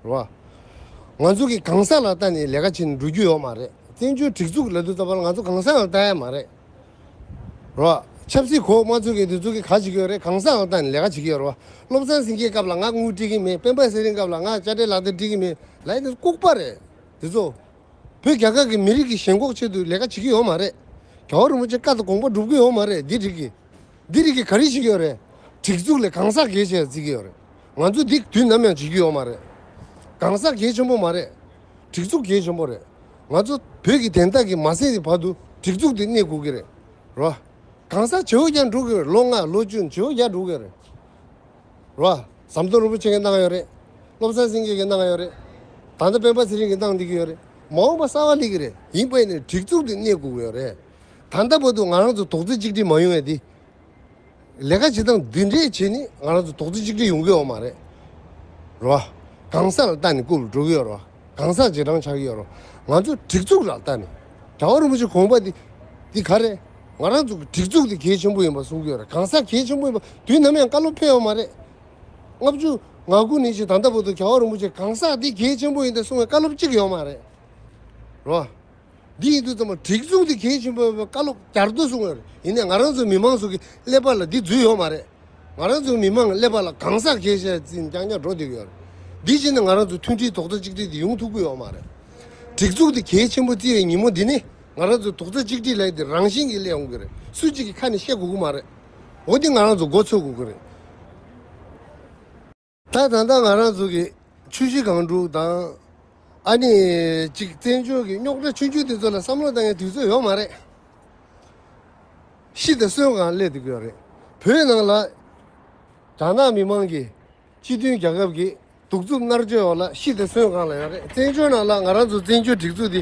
བ། ང་ཚོ་གི་གང་ཟག་ལ་ལྟ་ནས་ལས་ཀ་བྱེད་ནས་འགྲོ་རྒྱུ་ཡོད་མ་རེད། བཙན་བྱོལ་སྒྲིག་འཛུགས་ལབ་དུས་ཙམ་པ་ལ་ང་ཚོ་གང་ཟག་ལ་ལྟ་ཡ་མ་རེད། རེད་བ། ཆབ་སྲིད་གོ་མ་ཚོད་མཁན་དེ་ཚོ་གིས་ག་བྱེད་ཀྱི་ཡོད་རེད། གང་ཟག་ལ་ལྟ་ནས་ལས་ཀ་བྱེད་ཀྱི་ཡོད་རེད་བ། བློ་བཟང་སེང་གེའི་སྐབས་ལ་ང་དངུལ་སྤྲད་ཀྱི་མེད། སྤེན་པ་ཚེ་རིང་སྐབས་ལ་ང་དཔྱ་ཁྲལ་ལག་དེབ་སྤྲད་ཀྱི་མེད་ལབ་ཡ་དེ་ལྐུགས་པ་རེད། དེ་ཚོ། བོད་རྒྱ་གར་གྱི་མི་རིགས་ཀྱི་ཞེན་ཁོག་ཆེད་དུ་ལས་ཀ་བྱེད་ཀྱི་ཡོད་མ་རེད། རྒྱལ་བ་རིན་པོ་ཆེ་བཀའ་དང་དགོངས་པ་སྒྲུབ་ཀྱི་ཡོད་མ་རེད། འདི་འགྲིག་གི། འདི་རིགས་ཀྱིས་ག་རེ་བྱེད་ཀྱི་ཡོད་རེད། སྒྲིག་འཛུགས་ལས་གང་ཟག་གལ་ཆེ་བརྩི་གི་ཡོད་རེད། ང་ཚོ་འདི་དུས་ནམ་ཡང་བྱེད་ཀྱི་ཡོད་མ་རེད། གང་ཟག་གལ་ཆེན་པོ་མ་རེད། སྒྲིག་འཛུགས་གལ་ཆེན་པོ་རེད། ང་ཚོ་བོད་ཀྱི་བདེན་མཐའ་གི་མ་ཟད་དེ་བར་དུ་སྒྲིག་འཛུགས་དེ་གནས་དགོས་ཀྱི་རེད། རོ། གང་ཟག་བྱེ་བ་བརྒྱ་འགྲོ་གི་རེད། ལོ་ལྔ་ལོ་བཅུ་བྱེ་བ་བརྒྱ་འགྲོ་གི་རེད། རོ། ཟམ་གདོང་རིན་པོ་ཆེ་གིས་གནང་ཡོད་རེད། བློ་བཟང་སེང་གེ་གིས་གནང་ཡོད་རེད། ད་ལྟ་སྤེན་པ་ཚེ་རིང་གིས་གནང་བསྡད་ཀྱི་ཡོད་རེད། མ་འོངས་པ་གསར་པ་སླེབས་ཀྱི་རེད། ཡིན་པ་ཡིན་ནའི་སྒྲིག་འཛུགས་དེ་གནས་དགོས་ཀྱི་ཡོད་རེད། ད་ལྟ་བར་དུ་ང་རང་ཚོ་རྡོག་རྩ་གཅིག་སྒྲིལ་མ་ཡོང་ཡ་དེ། ལས་ཀ་བྱེད་སྟངས་འདི་འདྲས་བྱས་ནས་ང་རང་ཚོ་རྡོག་རྩ་གཅིག་སྒྲིལ་ཡོང་གི་ཡོད་མ་རེད། རོ། གང་ཟག་ལ་ལྟ་ནས་རྐུབ་ལ་འགྲོ་གི་ཡོད་རོ། གང་ཟག་རྗེས་འབྲང་ཆགས་ཀྱི་ཡོད་རོ། ང་ཚོ་སྒྲིག་འཛུགས་ལ་ལྟ་ནས། རྒྱལ་བ་རིན་པོ་ཆེ་དགོངས་པ་འདི། འདི་ག་རེད། ང་རང་ཚོ་གི་སྒྲིག་འཛུགས་འདི་གལ་ཆེན་པོ་ཡིན་པ་གསུང་གི་ཡོད་རེད། གང་ཟག་གལ་ཆེན་པོ་ཡིན་པ་དུས་ནམ་ཡང་བཀའ་སློབ་ཕེབས་ཡོད་མ་རེད། ལྔ་བཅུ་ང་དགུ་ནས་བྱས་ད་ལྟ་བར་དུ་རྒྱལ་བ་རིན་པོ་ཆེ་གང་ཟག་འདི་གལ་ཆེན་པོ་ཡིན་ད་གསུང་བའི་བཀའ་སློབ་གཅིག་ཡོད་མ་རེད། རོ། འདི་ཡིན་དུས་ཙམ་པ་སྒྲིག་འཛུགས་འདི་གལ་ཆེན་པོ་ཡིན་པའི་བཀའ་སློབ་བསྐྱར་ཟློས་གསུང་བ་རེད། ཡིན་ནའི་ང་རང་ཚོ་མི་མང་ཚོ་གི་ཀླད་པ་ལ་འདི་འཛུལ་ཡོད་མ་རེད། ང་རང་ཚོ་མི་མང་ཀླད་པ་ལ་གང་ཟག་གལ་ཆེ་བརྩིས་རྐྱང་རྐྱང་འགྲོ་བསྡད་ཀྱི་ཡོད་རེད། འདི་བྱས་ན་ང་རང་ཚོ་མཐུན་སྒྲིལ་རྡོག་རྩ་གཅིག་སྒྲིལ་འདི་ཡོང་ཐུབ་ཀྱི་ཡོད་མ་རེད། སྒྲིག་འཛུགས་འདི་གལ་ཆེན་པོ་བརྩི་བའི་ཉིན་མོ་འདི་ནི་ང་རང་ཚོ་རྡོག་རྩ་གཅིག་སྒྲིལ་ལབ་ཡ་འདི་རང་བཞིན་གྱིས་སླེབས་ཡོང་གི་རེད། སུ་གཅིག་གིས་ཁ་ནས་བཤད་དགོས་ཀྱི་མ་རེད། འོ་འདི་ང་རང་ཚོ་མགོ་ཚོད་དགོས་ཀྱི་རེད། ད་ད་ལྟ་ང་རང་ཚོ་གི་ཆུ་བཞི་སྒང་དྲུག་དང་། ཨ་ནི་ཅིག་བཙན་བྱོལ་གྱི་རྙོག་དྲ་ཆུང་ཆུང་དེ་ཚོ་ལ་བསམ་བློ་བཏང་ཡའི་དུས་ཚོད་ཡོད་མ་རེད། ཤི་དང་གསོན་སྒང་སླེབས་བསྡད་ཀྱི་ཡོད་རེད། བོད་ནང་ལ་རྒྱ་ནག་མི་མང་གི་སྤྱི་མཐུན་རྒྱལ་ཁབ་ཀྱི་གདུག་རྩུབ་མནར་གཅོད་འོག་ལ་ཤི་དང་གསོན་སྒང་ལ་ཡོད་རེད། བཙན་བྱོལ་ནང་ལ་ང་རང་ཚོ་བཙན་བྱོལ་སྒྲིག་འཛུགས་འདི་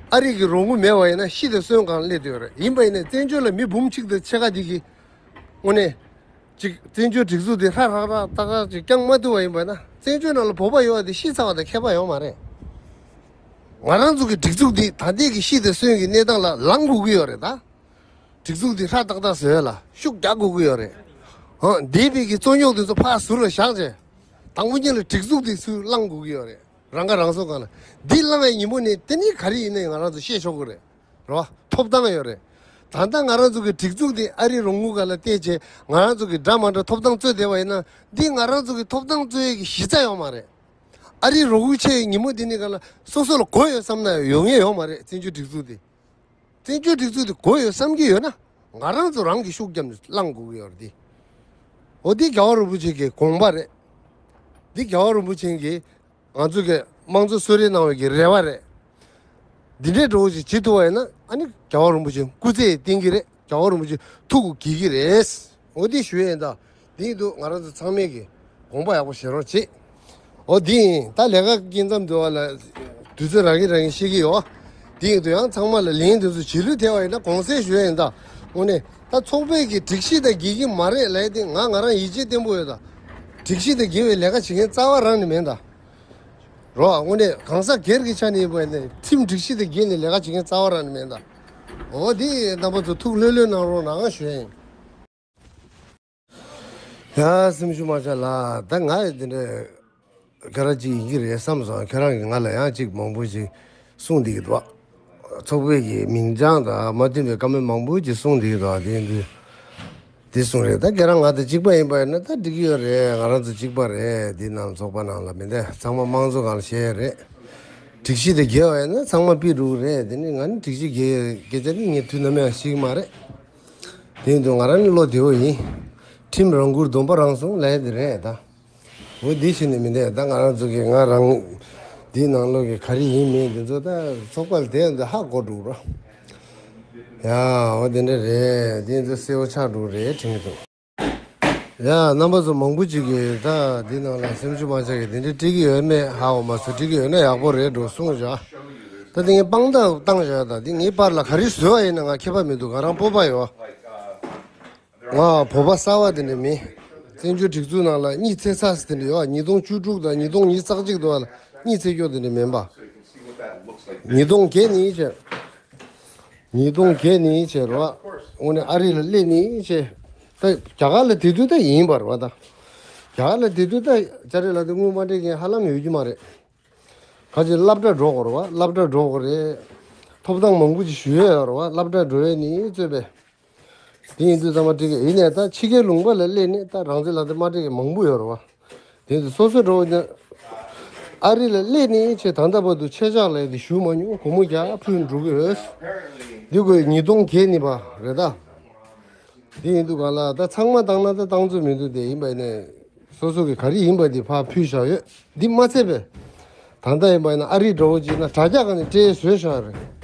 ཨ་རི་གི་རོགས་དངུལ་མེད་པ་ཡིན་ན་ཤི་དང་གསོན་སྒང་སླེབས་བསྡད་ཡོད་རེད། ཡིན་པ་ཡིན་ན་བཙན་བྱོལ་ལ་མི་འབུམ་གཅིག་དང་ཕྱེད་ཀ་དེ་གི་དངོས་གནས། ཅིག་བཙན་བྱོལ་སྒྲིག་འཛུགས་དེ་ཧྲ་ཧྲ་ཧྲ་ཏག་ཏག་ཅིག་བསྐྱངས་མ་ཐུབ་པ་ཡིན་པ་ན་བཙན་བྱོལ་ནང་ལ་བོད་པ་ཡོད་པ་དེ་ཤི་ཚར་བ་དང་ཁྱད་པར་ཡོད་མ་རེད། ང་རང་ཚོ་གི་སྒྲིག་འཛུགས་འདི་ད་ལྟའི་གི་ཤི་དང་གསོན་གྱི་གནས་སྟངས་ལ་ལངས་དགོས་ཀྱི་ཡོད་རེད་ད། སྒྲིག་འཛུགས་འདི་ཧྲ་ཏག་ཏག་བཟོ་ཡ་ལ་ཤུགས་རྒྱག་དགོས་ཀྱི་ཡོད་རེད། ཧང་འདས་པའི་གི་རྩོད་རྙོག་དེ་ཚོ་ཕར་ཟུར་ལ་བཞག་བྱས། དང་པོ་ཉིད་ལ་སྒྲིག་འཛུགས་འདི་ཚུར་བསླངས་དགོས་ཀྱི་ཡོད་རེད། རང་ཁ་རང་གསོ་སྒང་ལ། འདི་བསླངས་པའི་ཉིན་མོ་ནས་དེ་ནི་ག་རེ་ཡིན་ན་ཡང་ང་རང་ཚོ་ཤེས་ཆོག་གི་རེད། རོ། ཐོབ་ཐང་ཡོད་རེད། ད་ལྟ་ང་རང་ཚོ་གི་སྒྲིག་འཛུགས་འདི་ཨ་རིའི་རོགས་དངུལ་སྒང་ལ་བལྟས་བྱས་ང་རང་ཚོ་གི་འདྲ་མ་འདྲ་ཐོབ་ཐང་རྩོད་བསྡད་པ་ཡིན་ན་འདི་ང་རང་ཚོ་གི་ཐོབ་ཐང་རྩོད་ཡས་ཀྱི་གཞི་རྩ་ཡོད་མ་རེད། ཨ་རིའི་རོགས་དངུལ་ཆད་ཡས་ཉིན་མོ་འདི་ནི་སྒང་ལ་སོ་སོ་ལ་དགོས་ཡོད་བསམ་ན་ཡོང་ཡས་ཡོད་མ་རེད། བཙན་བྱོལ་སྒྲིག་འཛུགས་འདི། བཙན་བྱོལ་སྒྲིག་འཛུགས་འདི་དགོས་ཡོད་བསམ་གྱི་ཡོད་ན་ང་རང་ཚོ་རང་གི་ཤུགས་བརྒྱབ་ནས་བསླངས་དགོས་ཀྱི་ཡོད་རེད་འདི། འོ་འདི་རྒྱལ་བ་རིན་པོ་ཆེ་གི་དགོངས་པ་རེད། འདི་རྒྱལ་བ་རིན་པོ་ཆེ་གིས། ང་ཚོ་གི་དམངས་གཙོ་གསོལ་རས་གནང་བའི་གི་རེ་བ་རེད། འདི་འདྲའི་འགྲོ་ཞིག་བྱེད་ཐུབ་པ་ཡིན་ན་ཨ་ནི་རྒྱལ་བ་རིན་པོ་ཆེ་སྐུ་ཚེ་བརྟན་གྱི་རེད། རྒྱལ་བ་རིན་པོ་ཆེ་ཐུགས་དགྱེས་ཀྱི་རེད། འོ་དེ་ཞུ་ཡས་ཡིན་ད། དེ་ཡིན་དུས་ང་རང་ཚོ་ཚང་མས་གི་དགོངས་པ་ཡག་པོ་བཞེས་རོགས་བྱེད། འོ་འདི་ཡིན། ད་ལས་ཀ་སྐྱིད་མཚམས་འདུལ་བ་ལ་དུས་ཚོད་རག་གི་རག་གི་ཤེས་ཀྱི་ཡོད། འདི་ཡིན་དུས་ཡང་ཚང་མ་ལ་ལན་དེ་ཚོ་བྱེད་ལུགས་ཐེ་བ་ཡིན་ན་དགོངས་སེལ་ཞུ་ཡ་ཡིན། ད་དངོས་གནས་ད་ཚོགས་པའི་གི་སྒྲིག་གཞི་དང་འགལ་གྱི་མ་རེད་ལབ་ཡ་དེ་ང་ང་རང་ཡིད་ཆེས་བརྟན་པོ་ཡོད། ད་སྒྲིག་གཞི་དང་འགལ་བའི་ལས་ཀ་བྱེད་མཁན་རྩ་བ་རང་ནས་མེད་ད། རོ། དངོས་གནས་གང་ཟག་སྒེར་གྱི་ཆ་ནས་ཡིན་པ་ཡིན་ན་ཁྲིམས་སྒྲིག་གཞི་དང་འགལ་ནས་ལས་ཀ་བྱེད་མཁན་རྩ་བ་རང་ནས་མེད་ད། འོ་འདི་རྣམ་པ་ཚོ་ཐུགས་ལྷོད་ལྷོད་གནང་རོགས་གནང་ཞུ་ཡ་ཡིན། ཡ་སེམས་ཤུགས་མ་ཆག་ལ། ད་ང་ཡི་དེ་འདྲ་ཁྱོད་རང་གཅིག་ཡིན་གྱི་རེད་བསམ་སོང་། ཁྱོད་རང་གིས་ང་ལ་ཡང་གཅིག་མང་པོ་ཞིག་གསུངས་བསྡད་ཀྱི་འདུག་ཚོགས་པའི་གི་མིང་བྱང་དང་མ་མཐུན་པའི་བཀའ་མོལ་མང་པོ་ཞིག་གསུངས་བསྡད་ཀྱི་འདུག་དེ་འདི་དེ་གསུངས་རེད། ད་ཁྱེད་རང་ང་དང་གཅིག་པ་ཡིན་པ་ཡིན་ན་ད་འགྲིག་གི་ཡོད་རེད། ང་རང་ཚོ་གཅིག་པ་རེད། འདི་ནང་ཚོགས་པ་ནང་ལ་མི་འདི་ཚང་མ་དམངས་གཙོ་སྒང་ལ་བཤད་ཡ་རེད། སྒྲིག་གཞི་དེ་འགལ་བ་ཡིན་ན་ཚང་མ་ཕུད་འགྲོ་གི་རེད། དེ་ནི་ང་ནི་སྒྲིག་གཞི་འགལ་སྐད་ཆ་ནི་ངས་དུས་ནམ་ཡང་ཤེས་ཀྱི་མ་རེད། དེ་ཡིན་དུས་ང་རང་ནི་བློ་བདེ་བོ་ཡིན། ཁྲིམས་རང་འཁུར་སྡོམ་པ་རང་སྲུང་ལབ་ཡ་དེ་རེད་ད། འོ་འདི་ཞིག་ནི་མི་འདུག་ད་ང་རང་ཚོ་གི་ང་རང་འདིའི་ནང་ལོགས་ཀྱི་ག་རེ་ཡིན་མིན་འདི་ཚོ་ད་ཚོགས་པ་ལ་བསྡད་ཡོང་དུས་ཧ་གོ་འགྲོ་རོ། ཡ་འོ་དེ་འདྲ་རེད། དེ་ཚོ་གསལ་བོ་ཆགས་འགྲོ་རེད་དྲན་གྱི་འདུག་ཡ་རྣམ་པ་ཚོ་མང་པོ་ཅིག་གིས་ད་འདི་ནང་ལ་སེམས་ཤུགས་མ་ཆག་གི་དེ་འདྲ་སྤྲད་ཀྱི་ཡོད་མེད་ཧ་འོ་མ་སོ། སྤྲད་ཀྱི་ཡོད་ན་ཡག་པོ་རེད་འགྲོ་གསུངས་བཞག་ད་དེ་ངས་དཔང་རྟགས་བཏང་བཞག་ད་དེ་ངའི་པར་ལ་ག་རེ་བཟོས་པ་ཡིན་ན་ང་ཁྱད་པར་མི་འདུག་ང་རང་སྤོབས་པ་ཡོད། ང་བོད་པ་གསར་པ་དེ་འདྲ་མིན། བཙན་བྱོལ་སྒྲིག་འཛུགས་ནང་ལ་གཉིད་ཚད་ཚ་ཟེར་དེ་འདྲ་ཡོད། ཉིས་སྟོང་བཅུ་དྲུག་དང་ཉིས་སྟོང་ཉི་ཤུ་རྩ་གཅིག་དུ་བ་ལ་གཉིད་ཚད་སྐྱོ་དེ་འདྲ་མིན་པ། ཉིས་སྟོང་བརྒྱད་ནས་བྱས། ཉིས་སྟོང་བརྒྱད་ནས་བྱས་རོ། དངོས་གནས་ཨ་རི་ལ་སླེབས་ནས་བྱས། ད་རྒྱ་གར་ལ་དེ་དུས་ད་ཡིན་པ་རེད་བ་ད། རྒྱ་གར་ལ་དེ་དུས་ད་ཅ་རེ་ལ་དེ་དངུལ་མ་སྤྲད་མཁན་ཧ་ལམ་ཡོད་རྒྱུ་མ་རེད། ཁ་ཅིག་སློབ་གྲྭ་འགྲོ་དགོས་རེད་བ། སློབ་གྲྭ་འགྲོ་དགོས་རེད། ཐོབ་ཐང་མང་པོ་ཅིག་ཞུ་ཡས་ཡོད་རེད་བ། སློབ་གྲྭ་འགྲོ་ཡས་ནི་རྩོད་པས། དེ་ཡིན་དུས་ཚང་མ་འགྲིག་གི་ཡིན་ནས་ད་ཕྱི་རྒྱལ་ལུང་པ་ལ་སླེབས་ནས་ད་རང་བཙན་ལག་དེབ་མ་སྤྲད་མཁན་མང་པོ་ཡོད་རེད་བ། དེ་ཡིན་དུས་སོ་སོ་འགྲོ་ནས་ཨ་རི་ལ་སླེབས་ནས་ཆེ་ད་ལྟ་བར་དུ་ཆད་བཅག་ལས་དེ་ཞུ་མ་མྱོང་། སྒོར་མོ་རྒྱག་ཕུལ་འགྲོ་གི་ཡོད། འདི་དགོས་ཉིས་སྟོང་བརྒྱད་ནས་པ་རེད་ད། དེ་ཡིན་དུས་ག་ལ་ད་ཚང་མ་བཏང་ན་ད་བཏང་ཚོད་མི་འདུག་དེ་ཡིན་པ་ཡིན་ནས་སོ་སོ་གི་ག་རེ་ཡིན་པ་དེ་ཕར་ཕུལ་བཞག་ཡོད། འདི་མ་ཚད་པས་ད་ལྟ་ཡིན་པ་ཡིན་ན་ཨ་རི་འགྲོ་བོ་ཅིག་ན་དྲ་རྒྱ་ག་ནས་སྤྲད་བཟོས་བཞག་རེད་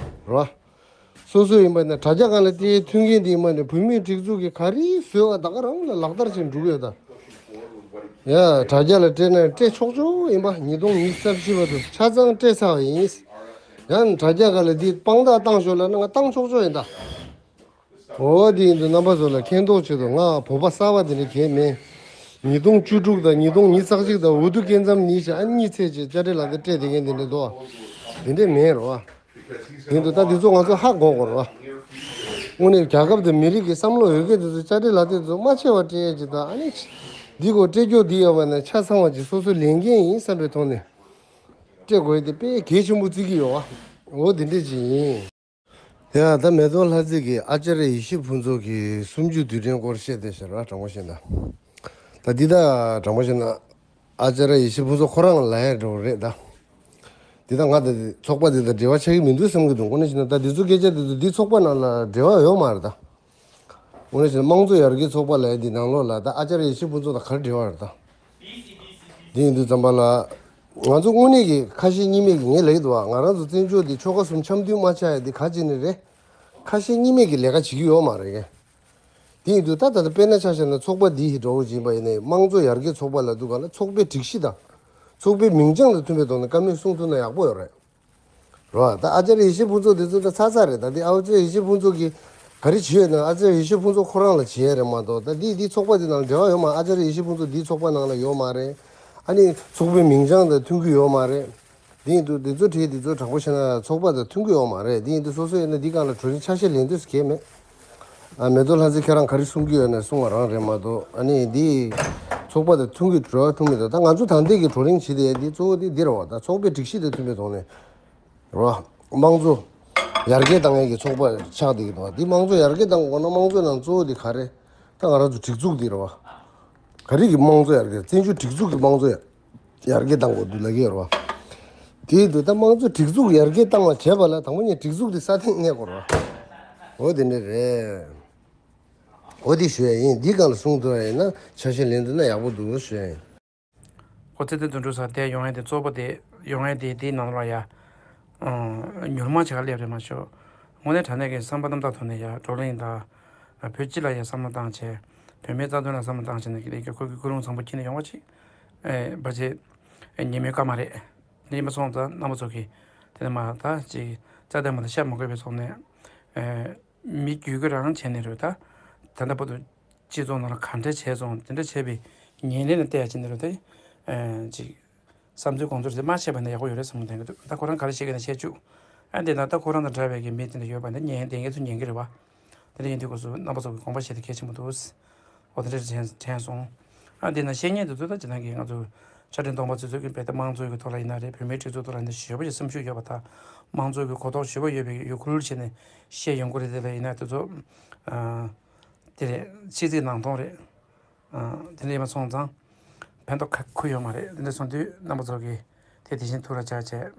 རོ། སོ་སོ་ཡིན་པ་ཡིན་ན་དྲ་རྒྱ་ག་ལ་སྤྲད་མཐུན་རྐྱེན་དེ་ཡིན་པ་ནས་བོད་མིའི་སྒྲིག་འཛུགས་ཀྱི་ག་རེ་བཟོས་བ་ད་ག་རང་ལ་ལག་བསྟར་བྱེད་འགྲོ་གི་ཡོད་ད། ཡ་དྲ་རྒྱ་ལ་སྤྲད་ན་སྤྲད་ཆོག་ཆོག་ཡིན་པ། ཉིས་སྟོང་ཉི་ཤུ་རྩ་བཞི་བར་དུ་ཆ་ཚང་སྤྲད་ཚར་བ་ཡིན། ཡང་དྲ་རྒྱ་ག་ལ་འདི་དཔང་རྟགས་བཏང་ཤོག་ལབ་ན་ང་བཏང་ཆོག་ཆོག་ཡིན་ད། འོ་དེ་ཡིན་དུས་རྣམ་པ་ཚོ་ལ་མཁྱེན་རྟོགས་ཆེད་དུ་ང་བོད་པ་གསར་པ་དེ་འདྲ་གས་མེད། ཉིས་སྟོང་བཅུ་དྲུག་དང་ཉིས་སྟོང་ཉི་ཤུ་རྩ་གཅིག་དང་འུ་དུ་སྐྱེ་མཚམས་གཉིས་ཤིག་ཨ་གཉིས་ཚེས་ཀྱི་ཅ་ཏྲེ་ལ་དེ་སྤྲད་དེ་མཁན་དེ་འདྲ་འདུག་དེ་འདྲ་མེད་རོ། ཡིན་དུས་ད་འདི་ཚོ་ང་ཚོ་ཧ་གོ་དགོས་རོ། དངོས་གནས་རྒྱལ་ཁབ་དང་མི་རིགས་ཀྱི་བསམ་བློ་ཡོད་མཁན་དེ་ཚོ་ཅ་ཏྲེ་ལ་དེ་ཚོ་མ་ཆེ་བ་སྤྲད་ཡས་ཀྱི་ད་ཨ་ནི། འདི་གོ་སྤྲད་རྒྱུ་འདི་ཡོད་པ་ན་ཆ་ཚང་བ་ཅིག་སོ་སོ་ལས་འགན་ཡིན་བསམ་པའི་ཐོག་ནས་སྤྲད་དགོས་ཡས་དེ་དཔེ་གལ་ཆེན་པོ་བརྩི་གི་ཡོད་བ། འོ་དེ་འདྲ་ཅིག་ཡིན། ཡ་ད་མེ་ཏོག་ལྷ་རྩེ་གིས་ཨ་ཙརྱ་ཡེ་ཤེས་ཕུན་ཚོགས་ཀྱི་གསུམ་བཅུའི་དུས་དྲན་སྐོར་བཤད་བསྡད་ཤག་ར། དྲང་པོ་བཤད་ན། ད་འདི་ད་དྲང་པོ་བཤད་ན་ཨ་ཙརྱ་ཡེ་ཤེས་ཕུན་ཚོགས་ཁོ་རང་ལ་ཡ་འགྲོ་རེད་ད། འདི་ད་ང་ད་ཚོགས་པ་འདི་དང་འབྲེལ་བ་ཆགས་ཀྱི་མི་འདུག་བསམ་གྱི་འདུག་དངོས་གནས་བྱས་ན་ད་འདི་ཚོ་སྐད་ཆ་འདི་ཚོ་འདི་ཚོགས་པ་ནང་ལ་འབྲེལ་བ་ཡོད་མ་རེད་ད། དངོས་གནས་བྱས་ན་དམངས་གཙོ་ཡར་རྒྱས་ཚོགས་པ་ལབ་ཡ་འདི་ནང་ལོགས་ལ་ད་ཨ་ཙརྱ་ཡེ་ཤེས་ཕུན་ཚོགས་དང་ག་རེ་འབྲེལ་བ་རེད་ད། འདི་ཡིན་དུས་ཙམ་པ་ལ། ང་ཚོ་དངོས་གནས་ཀྱི་ཁ་ཞེ་གཉིས་མེད་ཀྱི་ངས་ལབ་ཀྱི་འདུག་བ། ང་རང་ཚོ་བཙན་བྱོལ་འདི་ཆོལ་ཁ་གསུམ་འཆམ་མཐུན་མ་ཆགས་ཡ་འདི་ག་ཅི་ནས་རེད། ཁ་ཞེ་གཉིས་མེད་ཀྱི་ལས་ཀ་བྱེད་ཀྱི་ཡོད་མ་རེད་གས། དེ་ཡིན་དུས་ད་ད་ལྟ་དཔེར་ན་ཆ་བཞག་ན་ཚོགས་པ་འདི་ཡི་འགྲོ་བ་ཡིན་པ་ཡིན་ནའི་དམངས་གཙོ་ཡར་རྒྱས་ཚོགས་པ་ལབ་དུས་ག་ལ་ཚོགས་པའི་སྒྲིག་གཞི་དང་། ཚོགས་པའི་མིང་བྱང་དང་མཐུན་པའི་ཐོག་ནས་བཀའ་མོལ་གསུང་ཐུབ་ན་ཡག་པོ་ཡོད་རེད། རོ། ད་ཨ་ཙརྱ་ཡེ་ཤེས་ཕུན་ཚོགས་དེ་ཚོ་ད་ཚར་ཚར་རེད། ད་དེ་ཨ་ཙརྱ་ཡེ་ཤེས་ཕུན་ཚོགས་ཀྱིས་ག་རེ་བྱེད་ཡོད་ན་ཨ་ཙརྱ་ཡེ་ཤེས་ཕུན་ཚོགས་ཁོ་རང་ལ་བྱེད་ཡ་རེད་མ་གཏོགས། ད་འདི་འདི་ཚོགས་པ་འདི་ནང་འབྲེལ་བ་ཡོད་མ། ཨ་ཙརྱ་ཡེ་ཤེས་ཕུན་ཚོགས་འདི་ཚོགས་པ་ནང་ལ་ཡོད་མ་རེད། ཨ་ནི་ཚོགས་པའི་མིང་བྱང་དང་མཐུན་གྱི་ཡོད་མ་རེད། འདི་ཡིན་དུས་འདི་ཚོ་བྲིས་འདི་ཚོ་དྲང་པོ་བཤད་ན་ཚོགས་པ་དང་མཐུན་གྱི་ཡོད་མ་རེད། འདི་ཡིན་དུས་སོ་སོ་ཡིན་ན་འདི་སྒང་ལ་གྲོས་རིམ་ཆ་ཤས་ལེན་འདོད་སུ་གས་མེད། ཨ་མེ་ཏོག་ལྷ་མཛེས་ཁྱེད་རང་ག་རེ་གསུང་གི་ཡོད་ན་གསུང་བ་རང་རེད་མ་གཏོགས། ཨ་ནི་འདི་ཚོགས་པ་དང་མཐུན་གྱི་འབྲེལ་བ་མཐུན་མི་འདུག་ད་ང་ཚོ་ད་ལྟའི་གི་གྲོས་རིམ་བྱེད་བསྡད་འདི་གཙོ་བོ་འདི་འདི་རེད་བ། ད་ཚོགས་པའི་སྒྲིག་གཞི་དང་མཐུན་པའི་ཐོག་ནས་རེད་བ། དམངས་གཙོ་ཡར་རྒྱས་བཏང་ཡས་ཀྱི་ཚོགས་པ་ཆགས་བསྡད་ཀྱི་འདུག་བ། འདི་དམངས་གཙོ་ཡར་རྒྱས་བཏང་དགོས་ན་དམངས་གཙོའི་ནང་གཙོ་བོ་འདི་ག་རེ། ད་ང་རང་ཚོ་སྒྲིག་འཛུགས་འདི་རེད་བ། ག་རེ་གི་དམངས་གཙོ་ཡར་རྒྱས། བཙན་བྱོལ་སྒྲིག་འཛུགས་ཀྱི་དམངས་གཙོ་ཡར་ཡར་རྒྱས་བཏང་དགོས་འདུག་ལབ་ཀྱི་ཡོད་རེད་བ། དེའི་དུས་ད་དམངས་གཙོ་སྒྲིག་འཛུགས་ཡར་རྒྱས་བཏང་བ་བྱས་པ་ལ་དང་པོ་ཉིད་སྒྲིག་འཛུགས་དེ་སྲ་བརྟན་གནས་དགོས་རེད་བ། འོ་དེ་འདྲ་རེད། འོ་དེ་ཞུ་ཡ་ཡིན། འདི་སྒང་ལ་གསུང་ཐུབ་ཡ་ཡིན་ན་ཆ་ཤས་ལེན་ཐུབ་ན་ཡག་པོ་འདུག་ཞུ་ཡ་ཡིན། ཁོ་ཚེ་བརྟན་དོན་གྲུབ་ས་དེ་ཡོང་ཡ་དེ་གཙོ་བོ་དེ་ཡོང་ཡ་དེ་དེའི་ནང་ལ་ཡ། ཨང་། མྱུར་མ་བྱ་ག་སླེབས་རེད་མ་ཤོག་དངོས་གནས་དྲང་གནས་ཀྱི་བསམ་པ་རྣམ་དག་ཐོག་ནས་ཡ་བགྲོ་གླེང་དང་། བོད་སྤྱི་ལ་ཡ་བསམ་བློ་བཏང་བྱས། བོད་མིའི་རྩ་དོན་ལ་བསམ་བློ་བཏང་བྱས་ནས་ཀྱི་ལས་ཀ་ཁོ་གི་ཀུན་སློང་བཟང་པོ་ཁྱེར་ནས་ཡོང་བ་ཅིག་ཨེ་བ་ཅེ། ཉན་མོས་ཀ་མ་རེད། དེ་ཡིན་པ་སོང་ཙང་རྣམ་པ་ཚོ་གིས་དེ་ནས་མ་ད་ཅིག་རྩ་དེ་མ་ད་ཤ་མ་དགོས་པའི་ཐོག་ནས་མི་རྒྱུད་ཀྱི་རང་བྱས་ནས་རེད། ད་ད་ལྟ་བར་དུ་སྤྱི་ཚོགས་ནང་ལ་ག་འདྲ་བྱས་སོང་དེ་འདྲ་བྱས་པའི་ཉེར་ལེན་ལ་བལྟས་ཡ་བྱས་ནས་རེད། ད་ཅིག་བསམ་ཚུལ་དགོངས་ཚུལ་དེ་མ་བཤད་པ་ནས་ཡག་པོ་ཡོད་རེད་བསམ་དྲན་གྱི་འདུག་ད་ཁོ་རང་ག་རེ་བཤད་ཀྱི་ན་བཤད་བཅུག་ཨ་འདི་ན་ད་ཁོ་རང་དང་འདྲ་བའི་གི་མི་དེ་འདྲ་ཡོད་པ་འདི་ཉན་བསྡད་མཁན་ཚོ་ཉན་གྱི་རེད་བ། དེ་འདྲ་ཡིན་དུས་སྐབས་སུ་རྣམ་པ་ཚོ་གི་དགོངས་པ་བཞེས་དེ་གལ་ཆེན་པོ་འདུག་འོ་དེ་འདྲ་དྲན་དྲན་སོང་། ཨ་འདི་ན་བཤད་མཁན་དེ་ཚོ་ད་ཇི་ལྟར་གྱི་ང་ཚོ་ཆ་འཕྲིན་གཏོང་པ་ཚོས་ཚོད་ཀྱི་བལ་ཏེ་དམངས་གཙོའི་གི་ཐོག་ལ་ཡིན་ན་རེད། བོད་མིའི་སྒྲིག་འཛུགས་ཐོག་ལ་ཡིན་ན་ཞེ་པོ་ཞིག་སེམས་ཤུགས་ཡོད་པ་དང་དམངས་གཙོའི་གི་གོ་རྟོགས་ཞེ་པོ་ཡོད་པའི་ཡོད་ཁུལ་བྱས་ནས་བཤད་ཡོང་གི་རེད། དེ་ལ་ཡིན་ན་དེ་ཚོ་ཨ་དེ་རེད། ཕྱི་ཚིག་ནང་སྟོང་རེད། ཨ་དེ་འདྲ་ཡིན་པ་སོང་ཙང་ཕན་ཐོགས་ཁ་ཁུ་ཡོད་མ་རེད། དེ་འདྲ་སོང་དུས་རྣམ་པ་ཚོ་གིས་དེ་དེ་བཞིན་ཐུགས་ལ་འཇགས་བྱས་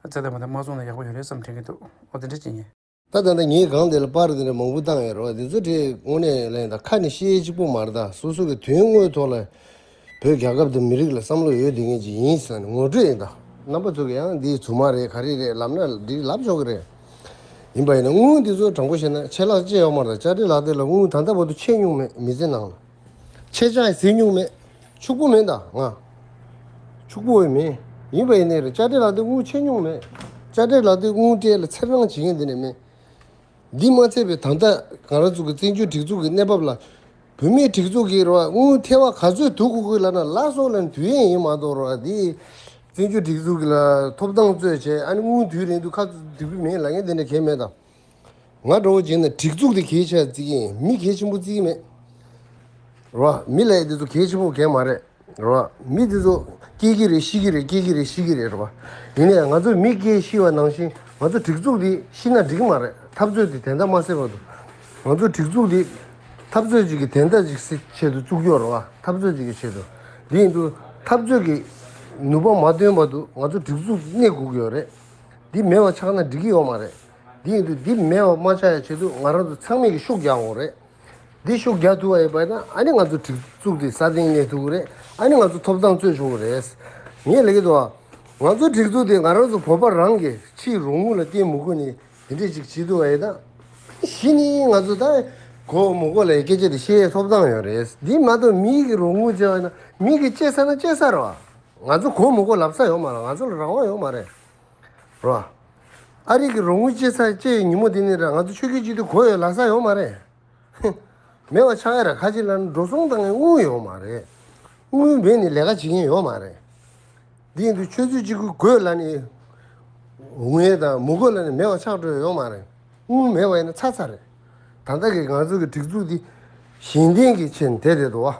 རྩ་དེ་མ་དེ་མ་བཙོང་ན་ཡག་པོ་ཡོད་རེད་བསམ་དྲན་གྱི་འདུག་འོ་དེ་འདྲ་ཅིག་ཡིན། ད་ད་ལྟ་ངས་གང་དེ་ལ་པར་དེ་འདྲ་མང་པོ་བཏང་ཡོད་རེད་བ། དེ་ཚོ་དེ་དངོས་གནས་ལན་ད་ཁ་ནས་བཤད་གཅིག་པོ་མ་རེད། ད་སོ་སོ་གི་དོན་དངོས་ཐོག་ལ་བོད་རྒྱལ་ཁབ་དང་མི་རིགས་ལ་བསམ་བློ་ཡོད་བསྡད་མཁན་ཅིག་ཡིན་ཟེར་ནས་ངོ་སྤྲོད་ཡིན། ད་རྣམ་པ་ཚོ་གི་ཡང་འདི་རྫུན་མ་རེད་ག་རེ་རེད་ལབ་ན་འགྲིག་ལབ་ཆོག་གི་རེད། ཡིན་པ་ཡིན་ན་དངུལ་འདི་ཚོ་དྲང་པོ་བཤད་ན་ཆད་ལྷག་ཅི་ཡོད་མ་རེད། ད་ཅ་ཀྲི་ལགས་དེ་ལ་དངུལ་ད་ལྟ་བར་དུ་ཆད་མྱོང་མེད། མི་ཚེ་ནང་ལ་ཆད་ཆག་ཟིན་མྱོང་མེད། ཕྱུག་པོ་མིན་ད་ང་། ཕྱུག་པོ་བས་མིན། ཡིན་པ་ཡིན་ནའི་རེད། ཅ་ཀྲི་ལགས་དེ་དངུལ་ཆད་མྱོང་མེད། ཅ་ཀྲི་ལགས་དེ་དངུལ་སྤྲད་ལ་ཚེར་སྣང་བྱེད་མཁན་དེ་ནས་མེད། འདི་མ་ཚད་པའི་ད་ལྟ་ང་རང་ཚོ་གི་བཙན་བྱོལ་སྒྲིག་འཛུགས་ཀྱི་གནས་བབ་ལ་བོད་མིའི་སྒྲིག་འཛུགས་ཀྱི་རེད་བ་དངུལ་ཐེ་བ་ག་ཚོད་ཐུག་དགོས་ཀྱི་ལབ་ན་ལ་སོགས་ལ་དུས་ཡན་ཡིན་མ་གཏོགས་རེད་བ། འདི་བཙན་བྱོལ་སྒྲིག་འཛུགས་ཀྱི་ལ་ཐོབ་ཐང་རྩོད་བྱས་ཨ་ནི་དངུལ་དུས་རན་དུས་ཁ་ཐུག་གི་མེད་ལབ་མཁན་དེ་འདྲ་གང་མེད་དང་། ང་འདྲ་བོ་བྱས་ན་སྒྲིག་འཛུགས་དེ་གལ་ཆེ་བརྩི་གི་ཡིན། མི་གལ་ཆེན་པོ་བརྩི་གི་མེད། རེད་བ། མི་ལབ་ཡ་དེ་ཚོ་གལ་ཆེན་པོ་གང་མ་རེད། རེད་བ། མི་དེ་ཚོ་སྐྱེ་གི་རེད་ཤི་གི་རེད་སྐྱེ་གི་རེད་ཤི་གི་རེད་རེད་བ། ཡིན་ནའི་ང་ཚོ་མི་སྐྱེ་ཤི་བ་ནང་བཞིན་ང་ཚོ་སྒྲིག་འཛུགས་དེ་ཤི་ན་འགྲིག་གི་མ་རེད། འཐབ་རྩོད་དེ་དེ་འདྲ་མ་ཟེར་བར་དུ་ང་ཚོ་སྒྲིག་འཛུགས་དེ་འཐབ་རྩོད་ཅིག་གི་དེ་འདྲ་ཅིག་སི་ཆེད་དུ་བཙུགས་ཡོད་རེད་བ། འཐབ་རྩོད་ཅིག་གི་ཆེད་དུ། དེ་ཡིན་དུས་འཐབ་རྩོད་ཀྱི་ནུས་པ་མ་བཏོན་བར་དུ་ང་ཚོ་སྒྲིག་འཛུགས་གནས་དགོས་ཀྱི་ཡོད་རེད། འདི་མེད་པ་ཆགས་ན་འགྲིག་གི་ཡོད་མ་རེད། འདི་ཡིན་དུས་འདི་མེད་པ་མ་ཆགས་ཡ་ཆེད་དུ་ང་རང་ཚོ་ཚང་མས་ཀྱི་ཤུགས་རྒྱག་དགོས་རེད། འདི་ཤུགས་རྒྱག་ཐུབ་པ་ཡིན་པ་ན་ཨ་ནི་ང་ཚོ་སྒྲིག་འཛུགས་འདི་སྲ་བརྟན་གནས་ཐུབ་ཀྱི་རེད། ཨ་ནི་ང་ཚོ་ཐོབ་ཐང་རྩོད་ཆོག་གི་རེད། ངས་ལབ་ཀྱི་འདུག་ང་ཚོ་སྒྲིག་འཛུགས་འདི་ང་རང་ཚོ་བོད་པ་རང་གི་ཕྱིའི་རོགས་དངུལ་ལ་བརྟེན་མི་དགོས་ནི་དེ་འདྲས་ཅིག་བྱེད་ཐུབ་པ་ཡིན་ན། གཞི་ནས་ང་ཚོ་ད་གོ་མི་གོ་ལ་སྐད་ཆ་དེ་བཤད་ཐོབ་ཐང་ཡོད་རེད། འདི་མ་གཏོགས་མི་གི་རོགས་དངུལ་བྱས་པ་ཡིན་ན་མི་གི་སྐྱེ་ས་ན་སྐྱེ་ས་རེད་བ། ང་ཚོ་གོ་མི་གོ་ལབ་ས་ཡོད་མ་རེད། ང་ཚོ་ལ་རང་དབང་ཡོད་མ་རེད། རོ། ཨ་རི་གི་རོགས་དངུལ་སྐྱེ་ས་སྐྱེ་ཡི་ཉིན་མོ་དེ་ནས་ར་ང་ཚོ་ཆོས་བརྒྱུད་སྤྱི་འཐུས་གོ་ཡོད་ལབ་ས་ཡོད་མ་རེད། མེད་པ་ཆགས་ཡ་ར་ཁ་ཅིག་ལ་ནི་འགྲོ་སོང་བཏང་ཡ་དངུལ་ཡོད་མ་རེད། དངུལ་མེད་ནི་ལས་ཀ་བྱེད་མཁན་ཡོད་མ་རེད། འདི་ཡིན་དུས་ཆོས་བརྒྱུད་སྤྱི་འཐུས་དགོས་ལབ་ནི་འོང་ཡས་དང་མི་དགོས་ལབ་ནི་མེད་པ་ཆགས་འགྲོ་ཡ་ཡོད་མ་རེད། དངུལ་མེད་པ་ཡིན་ན་ཚར་ཚར་རེད། ད་ལྟ་གི་ང་ཚོ་གི་སྒྲིག་འཛུགས་འདི་གཞན་བརྟེན་གྱི་ཆེད་དེ་རེད་དོ།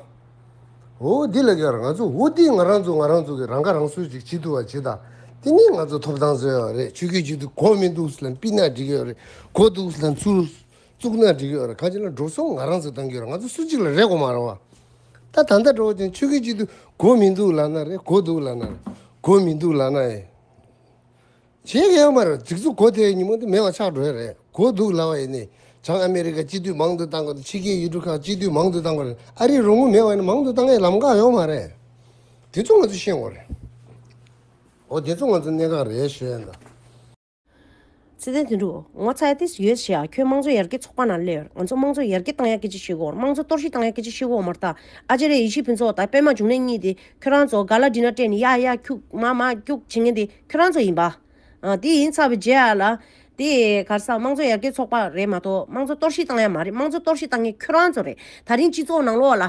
འོ་འདི་ལ་ཀྱང་ང་ཚོ་འོ་འདི་ང་རང་ཚོ་ང་རང་ཚོ་གི་རང་ཁ་རང་གསོ་ཅིག་བྱེད་ཐུབ་པ་བྱེད་དང་། དེ་ནི་ང་ཚོ་ཐོབ་ཐང་བཟོ་ཡོད་རེད། ཆོས་བརྒྱུད་སྤྱི་འཐུས་གོ་མི་འདུག་ལ་ཕུད་ན་འགྲིག་ཡོད་རེད། གོ་འདུག་ལ་ཚུར་བཙུགས་ན་འགྲིག་ཡོད་རེད། གང་ཅི་ལ་འགྲོ་སོང་ང་རང་ཚོ་བཏང་གི་ཡོད་རེད། ང་ཚོ་སུ་གཅིག་ལ་རེ་དགོས་མ་རེད་བ། ད་ད་ལྟ་འགྲོ་བ་ཅན་ཆོས་བརྒྱུད་སྤྱི་འཐུས་གོ་མི་འདུག་ལབ་ན་རེད། གོ་འདུག་ལབ་ན་རེད། གོ་མི་འདུག་ལབ་ན་ཨེ། བྱེད་ཀྱི་ཡོད་མ་རེད། སྒྲིག་འཛུགས་གོ་དེའི་ཉིན་མོ་དེ་མེད་པ་ཆགས་འགྲོ་ཡ་རེད། གོ་འདུག་ལབ་པ་ཡིན་ནི་བྱང་ཨ་མེ་རི་ཀ་སྤྱི་འཐུས་མང་དུ་བཏང་དགོས་རེད། ཕྱི་རྒྱལ་ཡུལ་གྲུ་ཁག་སྤྱི་འཐུས་མང་དུ་བཏང་དགོས་རེད། ཨ་རིའི་རོགས་དངུལ་མེད་པ་ཡིན་ན་མང་དུ་བཏང་ཡ་ལམ་ཁ་ཡོད་མ་རེད། དེ་ཚོ་ང་ཚོས་ཤེས་དགོས་རེད། འོ་དེ་ཚོ་ང་ཚོ་གནད་འགག་རེད་ཞུ་ཡ་ད། ཚེ་བརྟན་དོན་གྲུབ། ངོ་ཚ་ཡ་ཏིས་ཡོད་ཤག་ཁྱོད་དམངས་གཙོ་ཡར་རྒྱས་ཚོགས་པ་ནང་སླེབས་ཡོད། ང་ཚོ་དམངས་གཙོ་ཡར་རྒྱས་བཏང་ཡ་སྐད་ཆ་བཤད་གོ། དམངས་གཙོ་གཏོར་བཤིག་བཏང་ཡ་སྐད་ཆ་བཤད་གོ་མ་རེད་ད། ཨ་ཅེ་རེ་ཡེ་ཤེས་ཕུན་ཚོགས་དང་པད་མ་འབྱུང་གནས་གཉིས་དེ་ཁྱོད་རང་ཚོ་ག་ལ་འདྲི་ན་སྤྲད་ནས་ཡ་ཡ་ཁྱུག་མ་མ་ཁྱུག་བྱེད་མཁན་དེ་ཁྱོད་རང་ཚོ་ཡིན་པ། ཨ་དེ་ཡིན་ཚར་བའི་རྗེས་ཨ་ལ། དེ་ག་རེ་ཟ་དམངས་གཙོ་ཡར་རྒྱས་ཚོགས་པ་རེད་མ་གཏོགས་དམངས་གཙོ་གཏོར་བཤིག་བཏང་ཡ་མ་རེད། དམངས་གཙོ་གཏོར་བཤིག་བཏང་མཁན་ཁྱོད་རང་ཚོ་རེད། ད་རིང་སྤྱི་ཚོགས་ནང་ལོགས་ལ།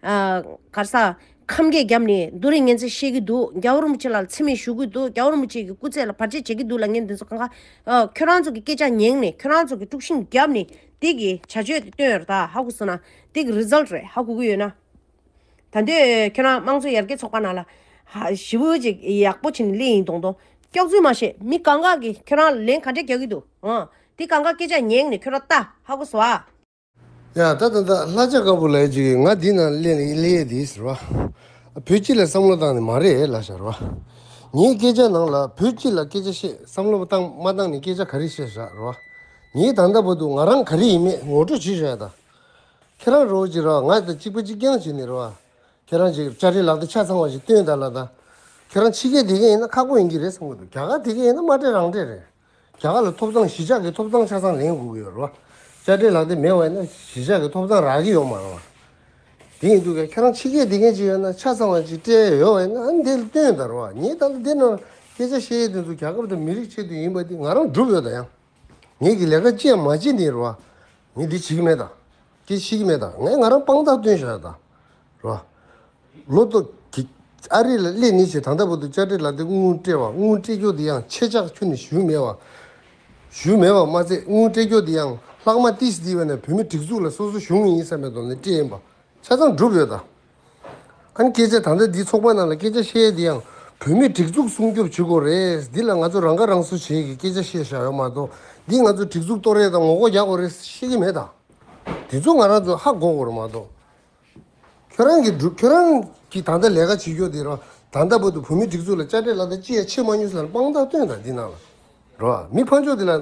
ཨ་ག་རེ་ཟ། ཁམས་སྐད་བརྒྱབ་ནས་རྡོ་རིང་ངན་ཚད་བཤད་ཀྱི་འདུག་རྒྱལ་བ་རིན་པོ་ཆེ་ལ་མཚན་སྨད་ཞུ་གི་འདུག་རྒྱལ་བ་རིན་པོ་ཆེ་གི་སྐུ་ཚེ་ལ་བར་ཆད་བྱེད་ཀྱི་འདུག་ལབ་མཁན་འདི་ཚོ་གང་ག་ཨ་ཁྱོད་རང་ཚོ་གི་སྐད་ཆ་ཉན་ནས་ཁྱོད་རང་ཚོ་གི་དཀྲུག་ཤིང་བརྒྱབ་ནས་དེ་གི་བྱ་སྤྱོད་དེ་སྟོན་ཡོད་རེད་ད། ཧ་གོ་སོང་ན་དེ་གི་རི་ཛལ་ཊི་རེད། ཧ་གོ་གི་ཡོད་ན། ད་འདོད་ཁྱོད་རང་དམངས་གཙོ་ཡར་རྒྱས་ཚོགས་པ་ནང་ལ་ཧ་ཞི་བོ་ཅིག་ཡག་པོ་བྱས་ནས་སླེབས་ཡིན་མདོག་མདོག་སྐྱག་རྫུན་མ་བཤད། མི་གང་ག་གི་ཁྱོད་རང་ལན་ག་འདྲས་རྒྱག་གི་འདུག་ཨ་དེ་གང་ག་སྐད་ཆ་ཉན་ནས་ཁྱོད་རང་ལྟ། ཧ་གོ་སོང་ཨ། ཡ་ད་ད་ད་ལྷ་ཆགས་དཀར་པོ་ལབ་ཅིག་ང་འདི་ན་སླེབས་ནས་སླེབས་ཡས་འདི་ཟེར་བ། བོད་སྤྱི་ལ་བསམ་བློ་བཏང་ནས་མ་རེད་ལབ་བཞག་རེད་བ། ངའི་སྐད་ཆ་ནང་ལ་བོད་སྤྱི་ལ་སྐད་ཆ་བཤད་བསམ་བློ་བཏང་མ་བཏང་ནས་སྐད་ཆ་ག་རེ་བཤད་བཞག་རེད་བ། ངས་ད་ལྟ་བར་དུ་ང་རང་ག་རེ་ཡིན་མེད་ངོ་སྤྲོད་བྱེད་བཞག་ཡ་ད། ཁྱེད་རང་རོགས་ཅིག་རེད་བ། ང་དང་གཅིག་པ་གཅིག་རྐྱང་བྱས་ནས་རེད་བ། ཁྱེད་རང་ཅིག་ཅ་ཀྲི་ལག་དེ་ཆ་ཚང་བ་ཞིག་སྟོན་དང་ལ་ད། ཁྱེད་རང་ཕྱི་རྒྱལ་དེ་ག་ཡིན་ན་ཁག་པོ་ཡིན་གྱི་རེད་བསམ་གྱི་འདུག་རྒྱ་གར་དེ་ག་ཡིན་ན་མ་སྤྲད་རང་སྤྲད་རེད། རྒྱ་གར་ལ་ཐོབ་ཐང་གཞིས་ཆགས་ཀྱི་ཐོབ་ཐང་ཆ་ཚང་ལེན་དགོས་ཀྱི་ཡོད་རེད་བ། ཅ་ཀྲི་ལག་དེ་མེད་པ་ཡིན་ན་གཞིས་ཆགས་ཀྱི་ཐོབ་ཐང་རག་གི་ཡོད་མ་རེད་བ། དེ་ཡིན་དུས་ཀྱང་ཁྱེད་རང་ཕྱི་སྐད་འདི་གས་ཅིག་ཡོད་ན་ཆ་ཚང་བ་ཅིག་སྤྲད་ཡོད་པ་ཡིན་ན། ཨ་ནི་དེ་ལ་སྟོན་དང་རོ། ངས་ད་ལྟ་འདི་ནང་སྐད་ཆ་བཤད་ཡས་དེ་ཚོ་རྒྱལ་ཁབ་དང་མི་རིགས་ཆེད་དུ་ཡིན་པ་འདི་ང་རང་སྒྲུབ་ཡོད་ད། ཡང་ངས་ཀྱི་ལས་ཀ་ཅི་ཡང་མ་བྱེད་ནི་རོ། ངས་འདི་བྱེད་ཀྱི་མེད་ད། སྐད་བཤད་ཀྱི་མེད་ད། ངས་ང་རང་དཔང་རྟགས་སྟོན་བཞག་ཡོད་ད་རོ། ལོ་ཏོག་གི་ཨ་རི་ལ་སླེབས་ནས་བྱས་ད་ལྟ་བར་དུ་དཔྱ་ཁྲལ་ལག་དེབ་དངུལ་སྤྲད་པ། དངུལ་སྤྲད་རྒྱུ་དེ་ཡང་ཆེ་ཆག་ཁྱོན་ནས་ཞུས་མེད་པ། ཞུས་མེད་པ་མ་ཚད་དངུལ་སྤྲད་རྒྱུ་དེ་ཡང་ལྷག་མ་ཏིས་འདི་བས་ན་བོད་མི་སྒྲིག་འཛུགས་ལ་སོ་སོ་ཞུ་ངེས་ཡིན་བསམ་པའི་དོན་ནས་སྤྲད་ཡིན་པ་ཆ་ཚང་གྲུབ་ཡོད་ད། ཨ་ནི་སྐད་ཆ་ད་ལྟ་འདི་ཚོགས་པ་ནང་ལ་སྐད་ཆ་བཤད་དེ་ཡང་བོད་མི་སྒྲིག་འཛུགས་སྲུང་སྐྱོབ་བྱེད་དགོས་རེད། འདི་ལ་ང་ཚོ་རང་ཁ་རང་གསོ་བྱེད་ཀྱི་སྐད་ཆ་བཤད་བཞག་ཡོད་མ་གཏོགས། འདི་ང་ཚོ་སྒྲིག་འཛུགས་གཏོར་རེས་དང་ངོ་རྒོལ་རྒྱག་དགོས་རེད་བཤད་ཀྱི་མེད་ད། དེ་ཚོ་ང་རང་ཚོ་ཧ་གོ་དགོས་རེད་མ་གཏོགས། ཁྱོད་རང་གི་སྒྲུབ་ཁྱོད་རང་གི་ད་ལྟ་ལས་ཀ་བྱེད་རྒྱུ་དེ་རོ། ད་ལྟ་བར་དུ་བོད་མི་སྒྲིག་འཛུགས་ལ་དཔྱ་ཁྲལ་ལག་དེབ་ཅི་ཡང་ཕྱིར་མ་ཉོས་ཟེར་ལ་དཔང་རྟགས་སྟོན་དང་འདི་ནང་ལ་རོ། མི་ཕམ་ཕྱོགས་དེ་ལ་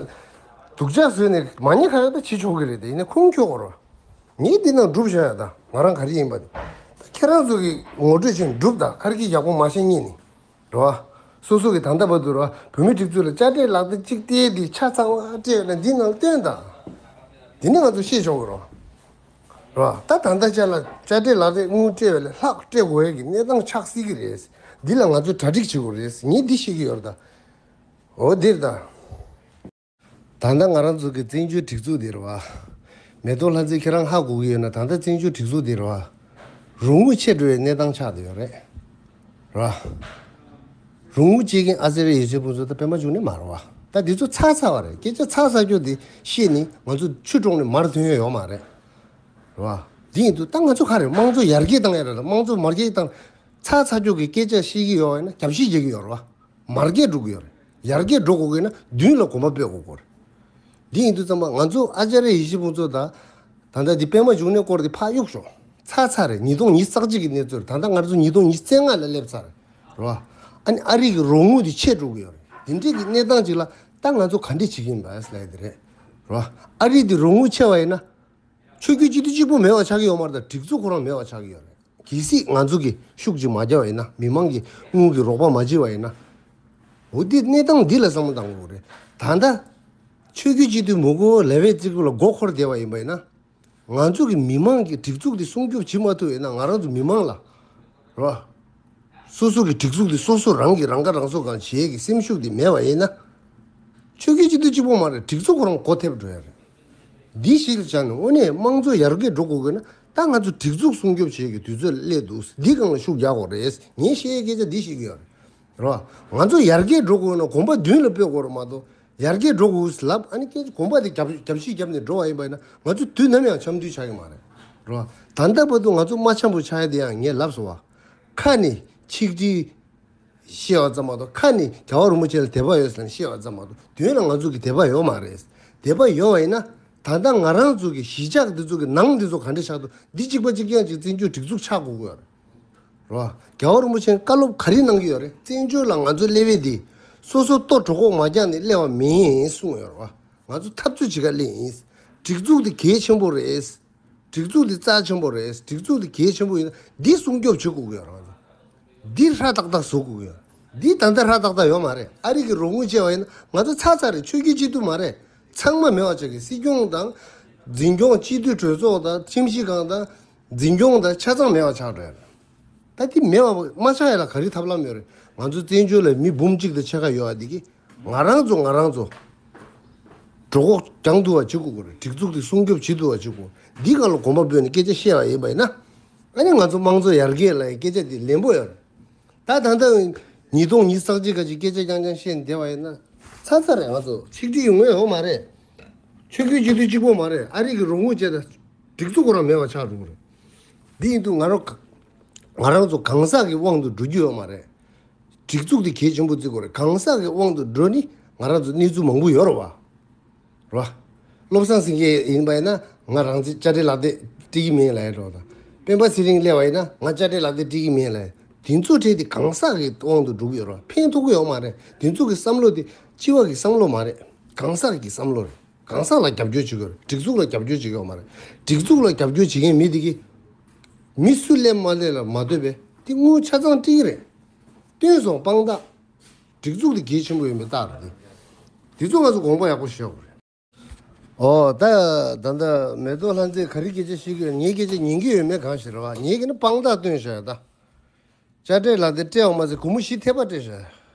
སྡུག་ཅག་བཟོས་ནས་མ་ཉེས་ཁ་ཡག་ད་བྱེད་ཆོག་གི་རེད་དེ། ཡིན་ན་ཁུངས་འཁྱོལ་དགོས་རོ། ངས་འདི་ནང་སྒྲུབ་བཞག་ཡ་ད་ང་རང་ག་རེ་ཡིན་པ་དེ། ད་ཁྱེད་རང་ཚོ་གི་ངོ་སྤྲོད་བྱས་ནས་སྒྲུབ་ད། ཁ་ར་གི་ཡག་པོ་མ་བཤད་ཉིན་ནི་རོ། སོ་སོ་གི་ད་ལྟ་བར་དུ་རོ་བོད་མི་སྒྲིག་འཛུགས་ལ་དཔྱ་ཁྲལ་ལག་དེབ་གཅིག་སྟེར་དེ་ཆ་ཚང་བ་སྤྲད་ཡོད་ན་འདི་ནང་སྟོན་དང་། འདི་ནི་ང་ཚོ་ཤེས་ཆོག་གི་རོ། རོ། ད་ད་ལྟ་ཆ་ལ་དཔྱ་ཁྲལ་ལག་དེབ་དངུལ་སྤྲད་པ་ལས་ལྷག་སྤྲད་དགོས་ཡས་ཀྱི་གནས་སྟངས་ཆགས་སྲིད་ཀྱི་རེད། འདི་ལ་ང་ཚོས་གྲ་སྒྲིག་བྱེད་དགོས་རེད། ངས་འདི་ཤེས་ཀྱི་ཡོད་རེད་ད། འོ་འདིར་ད། ད་ལྟ་ང་རང་ཚོ་གི་བཙན་བྱོལ་སྒྲིག་འཛུགས་འདི་རེད་བ། མེ་ཏོག་ལྷ་མཛེས་ཁྱེད་རང་ཧ་གོ་གི་ཡོད་ན། ད་ལྟ་བཙན་བྱོལ་སྒྲིག་འཛུགས་འདི་རེད་བ། རོགས་དངུལ་ཆད་འགྲོ་བའི་གནས་སྟངས་ཆགས་བསྡད་ཡོད་རེད། རེད་བ། རོགས་དངུལ་སྤྲད་མཁན་ཨ་ཙརྱ་ཡེ་ཤེས་ཕུན་ཚོགས་དང་པད་མ་འབྱུང་གནས་མ་རེད་བ། ད་འདི་ཚོ་ཚར་ཚར་བ་རེད། སྐད་ཆ་ཚར་ཚར་རྒྱུ་འདི་བཤད་ནི་ང་ཚོ་ཆུ་གྲོང་ནས་མར་ཐོན་ཡ་ཡོད་མ་རེད། རེད་བ། འདི་ཡིན་དུས་ད་ང་ཚོ་ག་རེ་དམངས་གཙོ་ཡར་རྒྱས་བཏང་ཡ་རེད་ལ། དམངས་གཙོ་མར་རྒྱས་བཏང་ཚར་ཚར་རྒྱུ་གི་སྐད་ཆ་བཤད་ཀྱི་ཡོད་བ་ཡིན་ན་རྒྱབ་བཤིག་རྒྱག་གི་ཡོད་རེད་བ། མར་རྒྱས་འགྲོ་གི་ཡོད་རེད། ཡར་རྒྱས་འགྲོ་དགོས་ཀྱི་ན་མདུན་ལ་གོམ་པ་སྤོས་དགོས་ཀྱི་རེད། འདི་ཡིན་དུས་ཙམ་པ་ང་ཚོ་ཨ་ཙརྱ་ཡེ་ཤེས་ཕུན་ཚོགས་དང་། ད་ལྟ་འདི་པད་མ་འབྱུང་གནས་སྐོར་འདི་ཕར་གཡུག་ཞོག་ཚར་ཚར་རེད། ཉིས་སྟོང་ཉི་ཤུ་རྩ་གཅིག་གི་གནས་ཚུལ་རེད། ད་ལྟ་ང་ཚོ་ཉིས་སྟོང་ཉི་ཤུ་རྩ་ལྔ་ལ་སླེབས་ཚར་རེད་བ། ཨ་ནི་ཨ་རི་གི་རོགས་དངུལ་འདི་ཆད་འགྲོ་གི་ཡོད་རེད། འདི་འདྲའི་གི་གནས་སྟངས་ཅིག་ལ་ད་ང་ཚོ་ག་འདྲས་བྱེད་ཀྱི་ཡིན་པ་ལབ་ཡ་དེ་རེད་བ། ཨ་རི་འདི་རོགས་དངུལ་ཆད་པ་ཡིན་ན། ཆོས་བརྒྱུད་སྤྱི་འཐུས་གཅིག་པོ་མེད་པ་ཆགས་ཀྱི་ཡོད་མ་རེད་ད། སྒྲིག་འཛུགས་ཁོ་རང་མེད་པ་ཆགས་ཀྱི་ཡོད་རེད། གལ་སྲིད་ང་ཚོ་གིས་ཤུགས་ཅིག་མ་བརྒྱབ་པ་ཡིན་ན། མི་མང་གིས་དངུལ་གྱི་རོགས་པ་མ་བྱས་པ་ཡིན་ན། འོ་འདི་གནས་སྟངས་འདི་ལ་བསམ་བློ་བཏང་དགོས་རེད། ད་ལྟ་ཆོས་བརྒྱུད་སྤྱི་འཐུས་མང་པོ་ལས་བྱེད་རྩིག་པོ་ལ་མགོ་འཁོར་བསྡད་པ་ཡིན་པ་ཡིན་ན། ང་ཚོ་གི་མི་མང་གི་སྒྲིག་འཛུགས་འདི་སྲུང་སྐྱོབ་བྱེད་མ་ཐུབ་པ་ཡིན་ན། ང་རང་ཚོ་མི་མང་ལ་རོ། སོ་སོ་གི་སྒྲིག་འཛུགས་འདི་སོ་སོ་རང་གིས་རང་ཁ་རང་གསོ་གང་བྱེད་ཀྱི་སེམས་ཤུགས་འདི་མེད་པ་ཡིན་ན། ཆོས་བརྒྱུད་སྤྱི་འཐུས་གཅིག་པོ་མ་རེད། སྒྲིག་འཛུགས་ཁོ་རང་མགོ་ཐེབས་འགྲོ་ཡ་རེད། འདི་ཞིག་ལ་བྱས་ནས་དངོས་གནས་དམངས་གཙོ་ཡར་རྒྱས་འགྲོ་དགོས་ཀྱི་ན། ད་ང་ཚོ་སྒྲིག་འཛུགས་སྲུང་སྐྱོབ་བྱེད་ཀྱི་དུས་ཚོད་ལ་སླེབས་འདུག་འདི་སྒང་ལ་ཤུགས་རྒྱག་དགོས་རེད། ངས་བཤད་ཡའི་སྐད་ཆ་འདི་བཤད་ཀྱི་ཡོད་རེད། རོ། ང་ཚོ་ཡར་རྒྱས་འགྲོ་དགོས་ན་གོམ་པ་མདུན་ལ་སྤོས་དགོས་རེད་མ་གཏོགས། ཡར་རྒྱས་འགྲོ་དགོས་ལབ། ཨ་ནི་སྐད་ཆ་གོམ་པ་དེ་རྒྱབ་རྒྱབ་བཤིག་བརྒྱབ་ནས་འགྲོ་བ་ཡིན་པ་ཡིན་ན། ང་ཚོ་དུས་ནམ་ཡང་འཆམ་མཐུན་ཆགས་ཀྱི་མ་རེད། རོ། ད་ལྟ་བར་དུ་ང་ཚོ་མ་འཆམ་པོ་ཆགས་ཡ་དེ་ཡང་ངས་ལབ་སོང་བ། ཁ་ནས་ཆིག་སྒྲིལ་བཤད་པ་ཙམ་མ་གཏོགས། ཁ་ནས་རྒྱལ་བ་རིན་པོ་ཆེ་ལ་དད་པ་ཡོད་ཟེར་ནས་བཤད་པ་ཙམ་མ་གཏོགས། དོན་ལ་ང་ཚོ་གི་དད་པ་ཡོད་མ་རེད། དད་པ་ཡོད་པ་ཡིན་ན། ད་ལྟ་ང་རང་ཚོ་གི་གཞིས་ཆགས་འདི་ཚོ་གི་ནང་འདི་ཚོ་ག་འདྲ་ཆགས་འདུག་འདི་གཅིག་པ་གཅིག་རྐྱང་གཅིག་བཙན་བྱོལ་སྒྲིག་འཛུགས་ཆགས་དགོས་ཀྱི་ཡོད་རེད། རོ། རྒྱལ་བ་རིན་པོ་ཆེས་བཀའ་སློབ་ག་རེ་གནང་གི་ཡོད་རེད། བཙན་བྱོལ་ལ་ང་ཚོ་སླེབས་པ་འདི་སོ་སོ་ལྟོ་གྲོད་ཁོག་མ་བཀྱགས་ནས་སླེབས་པ་མིན་གསུངས་ཡོད་རེད་བ། ང་ཚོ་འཐབ་རྩོད་བྱེད་ག་སླེབས་ཡིན། སྒྲིག་འཛུགས་འདི་གལ་ཆེན་པོ་རེད། སྒྲིག་འཛུགས་འདི་རྩ་ཆེན་པོ་རེད། སྒྲིག་འཛུགས་འདི་གལ་ཆེན་པོ་ཡིན་ན་འདི་སྲུང་སྐྱོབ་བྱེད་དགོས་ཀྱི་ཡོད་རེད། ང་ཚོ་འདི་ཧྲ་ཏག་ཏག་བཟོ་དགོས་ཀྱི་ཡོད། འདི་ད་ལྟ་ཧྲ་ཏག་ཏག་ཡོད་མ་རེད། ཨ་རི་གི་རོགས་དངུལ་བྱས་པ་ཡིན་ན་ང་ཚོ་ཚར་ཚར་རེད། ཆོས་བརྒྱུད་སྤྱི་འཐུས་མ་རེད། ཚང་མ་མེད་པ་ཆགས་ཀྱི། སྲིད་སྐྱོང་དང་། འཛིན་སྐྱོང་། སྤྱི་འཐུས་གྲོས་ཚོགས་དང་། ཁྲིམས་ཞིབ་ཁང་དང་། འཛིན་སྐྱོང་དང་ཆ་ཚང་མེད་པ་ཆགས་འགྲོ་ཡ་རེད། ད་དེ་མེད་པ་མ་ཆགས་ཡ་ལ་ག་རེ་ཐབས་ལམ་ཡོད་རེད། ང་ཚོ་བཙན་བྱོལ་ལ་མི་འབུམ་གཅིག་དང་ཕྱེད་ཀ་ཡོད་པ་འདི་གིས་ང་རང་ཚོ་ང་རང་ཚོ་གྲོད་ཁོག་བཀྱག་ཐུབ་པ་བྱེད་དགོས་ཀྱི་རེད། སྒྲིག་འཛུགས་དེ་སྲུང་སྐྱོབ་བྱེད་ཐུབ་པ་བྱེད་དགོས། འདི་སྒང་ལ་གོམ་པ་སྤོས་ནས་སྐད་ཆ་བཤད་པ་ཡིན་པ་ཡིན་ན། ཨ་ནི་ང་ཚོ་དམངས་གཙོ་ཡར་རྒྱས་ལ་སྐད་ཆ་དེ་ལན་པོ་ཡོད་རེད། ད་ད་ལྟ་ཉིས་སྟོང་ཉི་ཤུ་རྩ་གཅིག་ག་ཅིག་སྐད་ཆ་རྐྱང་རྐྱང་བཤད་ནས་བསྡད་པ་ཡིན་ན། ཚར་ཚར་རེད། ང་ཚོ་ཆིག་སྒྲིལ་ཡོང་ཡ་ཡོད་མ་རེད། ཆོས་བརྒྱུད་སྤྱི་འཐུས་གཅིག་པོ་མ་རེད། ཨ་རི་གི་རོགས་དངུལ་བྱས་ད་སྒྲིག་འཛུགས་ཁོ་རང་མེད་པ་ཆགས་འགྲོ་གི་རེད། འདི་ཡིན་དུས་ང་རང་ང་རང་ཚོ་གང་ཟག་གི་དབང་དུ་འགྲོ་རྒྱུ་ཡོད་མ་རེད། སྒྲིག་འཛུགས་དེ་གལ་ཆེན་པོ་བརྩི་དགོས་རེད། གང་ཟག་གི་དབང་དུ་འགྲོ་ནི་ང་རང་ཚོ་གནས་ཚུལ་མང་པོ་ཡོད་རེད་བ། རེད་བ། བློ་བཟང་སེང་གེ་ཡིན་པ་ཡིན་ན་ང་རང་ཚོའི་དཔྱ་ཁྲལ་ལག་དེབ་སྤྲད་ཀྱི་མིན་ལབ་ཡ་འགྲོ་དང་། སྤེན་པ་ཚེ་རིང་སླེབས་པ་ཡིན་ན་ང་དཔྱ་ཁྲལ་ལག་དེབ་སྤྲད་ཀྱི་མིན་ལབ་ཡ། དེ་ཚོ་ཁྲལ་དེ་གང་ཟག་གི་དབང་དུ་འགྲོ་གི་ཡོད་རེད་བ། ཕན་ཐོགས་ཀྱི་ཡོད་མ་རེད། དེ་ཚོ་གི་བསམ་བློ་དེ་སྤྱི་བ་གི་བསམ་བློ་མ་རེད། གང་ཟག་གི་བསམ་བློ་རེད། གང་ཟག་ལ་རྒྱབ་སྐྱོར་བྱེད་དགོས་རེད། སྒྲིག་འཛུགས་ལ་རྒྱབ་སྐྱོར་བྱེད་ཀྱི་ཡོད་མ་རེད། སྒྲིག་འཛུགས་ལ་རྒྱབ་སྐྱོར་བྱེད་མཁན་མི་དེ་གིས་མི་སུ་སླེབས་མ་སླེབས་ལ་མ་ལྟོས་པའི་དེ་དངུལ་ཆ་ཚང་སྤྲད་ཀྱི་རེད། སྟོན་སོང་དཔང་རྟགས། སྒྲིག་འཛུགས་དེ་གལ་ཆེན་པོ་ཡིན་པའི་རྟགས་རེད། དེ་ཚོ་ང་ཚོ་དགོངས་པ་ཡག་པོ་བཞེས་དགོས་རེད། ཨོ་ད་ད་ད་མེ་ཏོག་ལྷ་མཛེས་ག་རེ་སྐད་ཆ་བཤད་ཀྱི་ཡོད། ངའི་སྐད་ཆ་ཉན་གྱི་ཡོད་མེད་གང་ཤེས་རེད་བ། ངའི་གི་ནི་དཔང་རྟགས་སྟོན་བཞག་ཡོད་ད། དཔྱ་ཁྲལ་ལག་དེབ་སྤྲད་འོང་མ་ཟད་སྒོར་མོ་བཞི་ཐེབས་པ་སྤྲད་བཞག་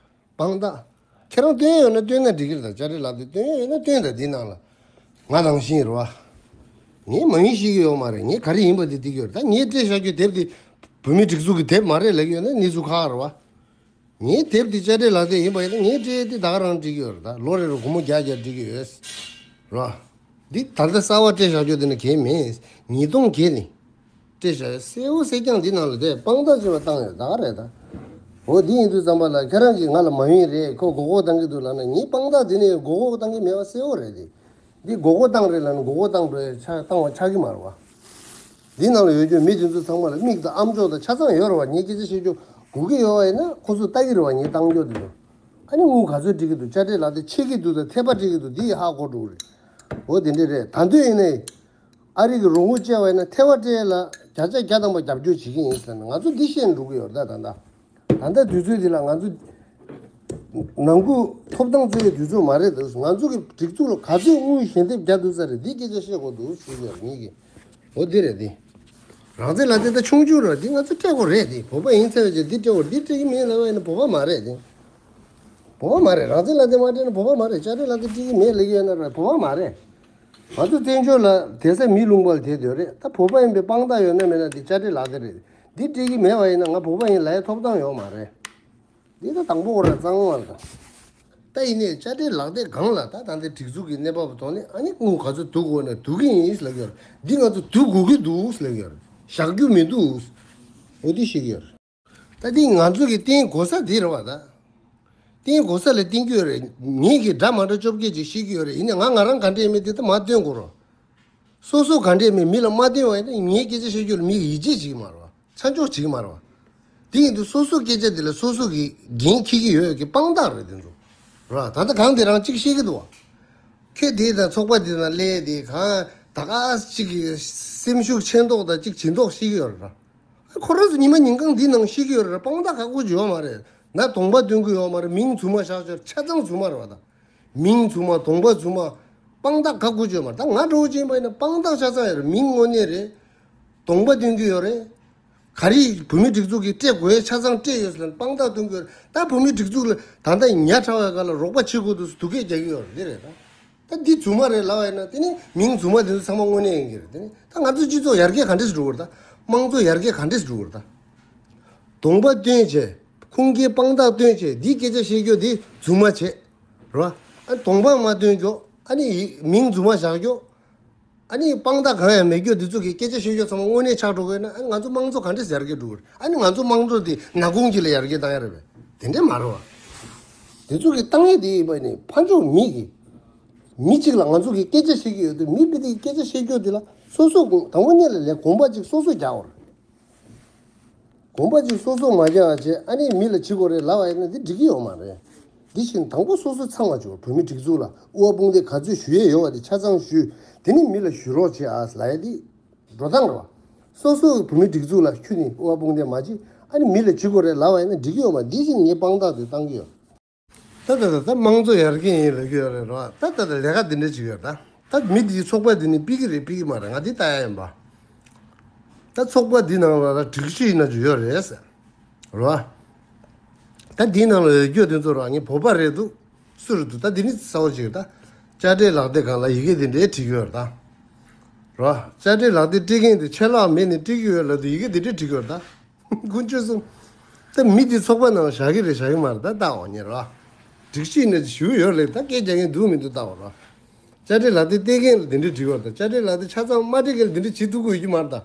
དཔང་རྟགས། ཁྱེད་རང་སྟོན་ཡོད་ན་སྟོན་ན་འགྲིག་གི་རེད་ད། དཔྱ་ཁྲལ་ལག་དེབ་སྟོན་ཡོད་ན་སྟོན་ད། འདི་ནང་ལ་ང་རང་བཞིན་རེད་བ། ངས་མ་ཡིན་ཤེས་ཀྱི་ཡོད་མ་རེད། ངས་ག་རེ་ཡིན་པ་དེ་འགྲིག་གི་ཡོད་རེད་ད། ངས་སྤྲད་བཞག་རྒྱུ་དེབ་དེ་བོད་མིའི་སྒྲིག་འཛུགས་ཀྱི་དེབ་མ་རེད་ལབ་ཀྱི་ཡོད་ན་གནས་ཚུལ་ཁག་རེད་བ། ངའི་དེབ་འདི་དཔྱ་ཁྲལ་ལག་དེབ་ཡིན་པ་ཡིན་ན་ངས་སྤྲད་དེ་ད་ག་རང་འགྲིག་གི་ཡོད་རེད་ད། ལོ་རེ་རེ་སྒོར་མོ་བརྒྱ་བརྒྱ་འགྲིག་གི་ཡོད་ར། འདི་ད་ལྟ་གསར་བ་སྤྲད་བཞག་རྒྱུ་དེ་ནི་གལ་མེད། ཉིས་སྟོང་བརྒྱད་ནས་སྤྲད་བཞག་ཡོད། གསལ་བོ་གསལ་རྐྱང་འདི་ནང་ལ་དེ་དཔང་རྟགས་ཅིག་བ་བཏང་ཡོད་ད་ག་རེད་ད། འོ་འདི་ཡིན་དུས་ཙམ་པ་ལ་ཁྱེད་རང་གིས་ང་ལ་མ་ཡིན་རེད། ཁོ་མགོ་སྐོར་བཏང་གི་འདུག་ལབ་ན་ངའི་དཔང་རྟགས་འདི་ནས་མགོ་སྐོར་བཏང་གི་མེད་པ་གསལ་བོ་རེད་དེ། འདི་མགོ་སྐོར་བཏང་རེད་ལབ་ན་མགོ་སྐོར་བཏང་འགྲོ་ཡ་ཆ་བཏང་བ་ཆགས་ཀྱི་མ་རེད་བ། འདི་ནང་ལ་ཡོད་རྒྱུ་མི་དེ་ཚོ་ཚང་མ་ལ་མིག་དང་ཨམ་ཅོག་དང་ཆ་ཚང་ཡོད་རེད་བ། ངས་སྐད་ཆ་བཤད་རྒྱུ་སྒུག་གི་ཡོད་བ་ཡིན་ན་ཁོ་ཚོ་ལྟ་གི་རེད་བ། ངས་བཏང་རྒྱུ་དེ་ཚོ་ཨ་ནི་དངུལ་ག་ཚོད་སྤྲད་ཀྱི་འདུག་དཔྱ་ཁྲལ་ལག་དེབ་ཆད་ཀྱི་འདུག་དང་ཐེབས་པ་སྤྲད་ཀྱི་འདུག་འདི་ཡི་ཧ་གོ་འགྲོ་གི་རེད། འོ་དེ་འདྲས་རེད། ད་དུང་ཡིན་ནའི་ཨ་རི་གི་རོགས་དངུལ་བཅད་པ་ཡིན་ན་ཐེབས་པ་སྤྲད་ལ་བརྒྱ་ཆ་བརྒྱ་ཐམ་པ་རྒྱབ་སྐྱོར་བྱེད་ཀྱི་ཡིན་ཟེར་ན་ང་ཚོ་འདི་ཤེས་འགྲོ་གི་ཡོད་རེད་ད། ད་ལྟ་ད་ལྟ་དུས་ཚོད་འདི་ལ་ང་ཚོ་ནང་ཁུལ་ཐོབ་ཐང་རྩོད་ཡའི་དུས་ཚོད་མ་རེད་འདུག་ང་ཚོ་གི་སྒྲིག་འཛུགས་ལ་ག་ཚོད་དངུལ་ཞལ་འདེབས་རྒྱག་འདུག་ས་རེད། འདི་སྐད་ཆ་བཤད་དགོས་འདུག་ཞུ་གི་ཡོད་ངེད་ཀྱིས། འོ་འདི་རེད་འདི། རང་བཙན་ལག་དེབ་ད་ཆུང་ཆུང་རེད། འདི་ང་ཚོ་སྤྲད་དགོས་རེད། འདི་བོད་པ་ཡིན་ཚར་བའི་རྗེས་འདི་སྤྲད་དགོས། འདི་སྤྲད་ཀྱི་མེད་ལབ་པ་ཡིན་ན་བོད་པ་མ་རེད་འདི། བོད་པ་མ་རེད། རང་བཙན་ལག་དེབ་མ་སྤྲད་ན་བོད་པ་མ་རེད། དཔྱ་ཁྲལ་ལག་དེབ་སྤྲད་ཀྱི་མེད་ལབ་ཀྱི་ཡོད་ན་རེད་བོད་པ་མ་རེད། ང་ཚོ་བཙན་བྱོལ་ལ་བསྡད་ས་མི་ལུང་པ་ལ་བསྡད་སྡོད་རེད། ད་བོད་པ་ཡིན་པའི་དཔང་རྟགས་ཡོད་ན་མེད་ན་འདི་དཔྱ་ཁྲལ་ལག་དེབ་རེད། འདི་སྤྲད་ཀྱི་མེད་པ་ཡིན་ན་ང་བོད་པ་ཡིན་ལབ་ཡའི་ཐོབ་ཐང་ཡོད་མ་རེད། འདི་ད་དང་པོ་ཁོ་རང་གཙང་མ་རེད་ད། ད་ཡིན་ནའི་དཔྱ་ཁྲལ་ལག་དེབ་སྒང་ལ་ད་ད་ལྟའི་སྒྲིག་འཛུགས་ཀྱི་གནས་བབ་ཐོག་ནས་ཨ་ནི་དངུལ་ག་ཚོད་བསྡུ་དགོས་ན་བསྡུ་གི་ཡིན་ལབ་ཀྱི་ཡོད་རེད། འདི་ང་ཚོ་བསྡུ་དགོས་ཀྱི་འདུག་ལབ་ཀྱི་ཡོད་རེད། བཞག་རྒྱུ་མི་འདུག་འོ་འདི་བཤད་ཀྱི་ཡོད་རེད། ད་འདི་ང་ཚོ་གི་བསྟན་དགོས་ས་འདི་རེད་བ་ད། བསྟན་དགོས་ས་ལ་བསྟན་གྱི་ཡོད་རེད། ངེད་ཀྱིས་འདྲ་མ་འདྲ་བཅོ་བརྒྱད་ཅིག་བཤད་ཀྱི་ཡོད་རེད། ཡིན་ནའི་ང་ང་རང་ག་འདྲ་ཡིན་མིན་དེ་ད་མ་སྟོན་དགོས་རོགས། སོ་སོ་ག་འདྲ་ཡིན་མིན་མི་ལ་མ་སྟོན་པ་ཡིན་ན་ངའི་སྐད་ཆ་བཤད་རྒྱུ་ལ་མི་ཡིད་ཆེས་བྱེད་ཀྱི་མ་རེད་བ། ཆ་འཇོག་བྱེད་ཀྱི་མ་རེད་བ། དེ་ཡིན་དུས་སོ་སོ་སྐད་ཆ་དེ་ལ་སོ་སོ་གིས་འགན་འཁྱེར་གྱི་ཡོད་ཀྱི་དཔང་རྟགས་རེད་དེ་ཚོ། རེད་བ། ད་ལྟ་གང་དེ་རང་གཅིག་བཤད་ཀྱི་འདུག་བ། ཁྱོད་དེ་དང་ཚོགས་པ་དེ་དང་སླེབས་དེ་གང་ད་ག་གཅིག་གི་སེམས་ཤུགས་ཆེ་མདོག་དང་གཅིག་ཇེ་མདོག་བཤད་ཀྱི་ཡོད་རེད་བ། ཁོ་རང་ཚོ་ཉི་མ་ཉིན་གང་འདི་ནང་བཤད་ཀྱི་ཡོད་རེད། དཔང་རྟགས་ག་དགོས་ཀྱི་ཡོད་མ་རེད། ན་གདོང་པ་སྟོན་གྱི་ཡོད་མ་རེད། མིང་རྫུན་མ་བཞག་ཆོག་ཆ་ཚང་རྫུན་མ་རེད་བ་ད། མིང་རྫུན་མ་གདོང་པ་རྫུན་མ། དཔང་རྟགས་ག་དགོས་ཀྱི་ཡོད་མ་རེད། ད་ང་འདྲ་བོ་ཅིག་ཡིན་པ་ཡིན་ན་དཔང་རྟགས་ཆ་ཚང་ཡོད་རེད། མིང་དངོས་གནས་རེད། གདོང་པ་སྟོན་གྱི་ཡོད་རེད། ག་རེ་བོད་མི་སྒྲིག་འཛུགས་ཀྱིས་སྤྲད་དགོས་ཆ་ཚང་སྤྲད་ཡོད་ཟེར་ན་དཔང་རྟགས་སྟོན་གྱི་ཡོད་རེད། ད་བོད་མི་སྒྲིག་འཛུགས་ལ་ད་ལྟ་ཉ་ཕྲ་བའི་སྒང་ལ་རོགས་པ་བྱེད་དགོས་འདུག་སྡུག་སྐད་རྒྱག་གི་ཡོད་རེད། འདི་རེད་ད། ད་འདི་རྫུན་མ་རེད་ལབ་པ་ཡིན་ན་དེ་ནི་མིང་རྫུན་མ་དེ་ཚོ་ཚང་མ་དངོས་གནས་ཡིན་གྱི་རེད། དེ་ནི་ད་ང་ཚོ་སྤྱི་ཚོགས་ཡར་རྒྱས་ག་འདྲས་སེ་འགྲོ་གི་རེད་ད། དམངས་གཙོ་ཡར་རྒྱས་ག་འདྲས་སེ་འགྲོ་གི་རེད་ད། གདོང་པ་སྟོན་བྱས། ཁུངས་སྐྱེལ་དཔང་རྟགས་སྟོན་བྱས་འདིའི་སྐད་ཆ་བཤད་རྒྱུ་འདི་རྫུན་མ་བྱས། རེད་བ། ཨ་གདོང་པ་མ་སྟོན་རྒྱུ་ཨ་ནི་ཡི་མིང་རྫུན་མ་བཞག་རྒྱུ། ཨ་ནི་དཔང་རྟགས་གང་ཡང་མེད་རྒྱུ་འདི་ཚོ་གི་སྐད་ཆ་བཤད་རྒྱུ་ཚང་མ་དངོས་གནས་ཆགས་འགྲོ་གི་ཡོད་ན་ཨ་ནི་ང་ཚོ་དམངས་གཙོ་ག་འདྲས་སེ་ཡར་རྒྱས་འགྲོ་གི་རེད། ཨ་ནི་ང་ཚོ་དམངས་གཙོ་འདི་ནག་ཁུང་གཅིག་ལ་ཡར་རྒྱས་བཏང་ཡ་རེད་པས། དེ་འདྲས་མ་རེད་བ། འདི་ཚོ་གི་བཏང་ཡ་དེ་ཡིན་པ་ནི་ཕར་ཕྱོགས་མི་གི་མི་གཅིག་ལ་ང་ཚོ་གིས་སྐད་ཆ་བཤད་ཀྱི་ཡོད་དུས་མི་དེ་གིས་སྐད་ཆ་བཤད་རྒྱུ་དེ་ལ་སོ་སོ་དང་པོ་ཉིད་ལ་ལས་གོམ་པ་གཅིག་སོ་སོས་རྒྱག་དགོས་རེད། གོམ་པ་གཅིག་སོ་སོས་མ་རྒྱག་བྱས་ཨ་ནི་མི་ལ་བྱེད་དགོས་རེད་ལབ་པ་ཡིན་ན་འདི་འགྲིག་གི་ཡོད་མ་རེད། འདི་བཞིན་དང་པོ་སོ་སོ་ཚང་བ་བྱོས། བོད་མི་སྒྲིག་འཛུགས་ལ་དབུ་བ་དཔུང་སྡེ་ག་ཚོད་ཞུ་ཡས་ཡོད་པ་དེ་ཆ་ཚང་ཞུས། དེ་ནི་མི་ལ་ཞུ་རོགས་བྱེད་ཨ་ལབ་ཡ་དེ་འགྲོ་སྟངས་རེད་བ། སོ་སོའི་བོད་མི་སྒྲིག་འཛུགས་ལ་ཁྱོད་ནི་དབུ་བ་དཔུང་སྡེ་མ་བྱེད་ཨ་ནི་མི་ལ་བྱེད་དགོས་རེད་ལབ་པ་ཡིན་ན་འགྲིག་གི་ཡོད་མ་རེད། འདི་བཞིན་ངས་དཔང་རྟགས་དེ་བཏང་གི་ཡོད། ད་ད་ད་ད་དམངས་གཙོ་ཡར་རྒྱས་ཡིན་ལབ་ཀྱི་ཡོད་རེད་རོ། ད་ད་ད་ལས་ཀ་འདི་འདྲ་བྱེད་ཀྱི་ཡོད་ད། ད་མི་འདིའི་ཚོགས་པ་འདི་ནི་ཕུད་ཀྱི་རེད་ཕུད་ཀྱི་མ་རེད་ང་འདི་ལྟ་ཡ་ཡིན་པ། ད་ཚོགས་པ་འདི་ནང་ལ་ར་སྒྲིག་གཞི་ཡིན་ན་ཅིག་ཡོད་རེད་ཟེར། རོ། ད་འདིའི་ནང་ལ་ཡོད་རྒྱུ་དེ་ཚོ་ར་ངས་བོད་པ་རེད་འདུག་སུ་རེད་འདུག་ད་འདི་ནི་གསལ་བོ་ཅིག་ད། དཔྱ་ཁྲལ་ལག་དེབ་སྒང་ལ་ཡི་གེ་འདི་འདྲའི་བྲིས་ཀྱི་ཡོད་རེད་ད། རོ། དཔྱ་ཁྲལ་ལག་དེབ་སྤྲད་མཁན་དེ་ཆད་ལྷག་མེད་ནས་སྤྲད་ཀྱི་ཡོད་ལབ་དུས་ཡི་གེ་འདི་འདྲའི་བྲིས་ཀྱི་ཡོད་རེད་ད། དཀོན་མཆོག་གསུམ། ད་མི་འདི་ཚོགས་པ་ནང་བཞག་གི་རེད་བཞག་གི་མ་རེད་ད་ལྟ་འོ་ཉེ་ར། སྒྲིག་གཞི་ནས་ཞུ་ཡོད་ལེགས་ད་སྐད་རྒྱག་མཁན་འདུག་མི་འདུག་ལྟ་འོ་ར། དཔྱ་ཁྲལ་ལག་དེབ་སྤྲད་མཁན་ལ་འདི་འདྲ་བྲིས་པ་རེད་ད་དཔྱ་ཁྲལ་ལག་དེབ་ཆ་ཚང་མ་སྤྲད་མཁན་ལ་འདི་འདྲ་བྱེད་ཐུབ་ཀྱི་ཡོད་ཀྱི་མ་རེད་ད།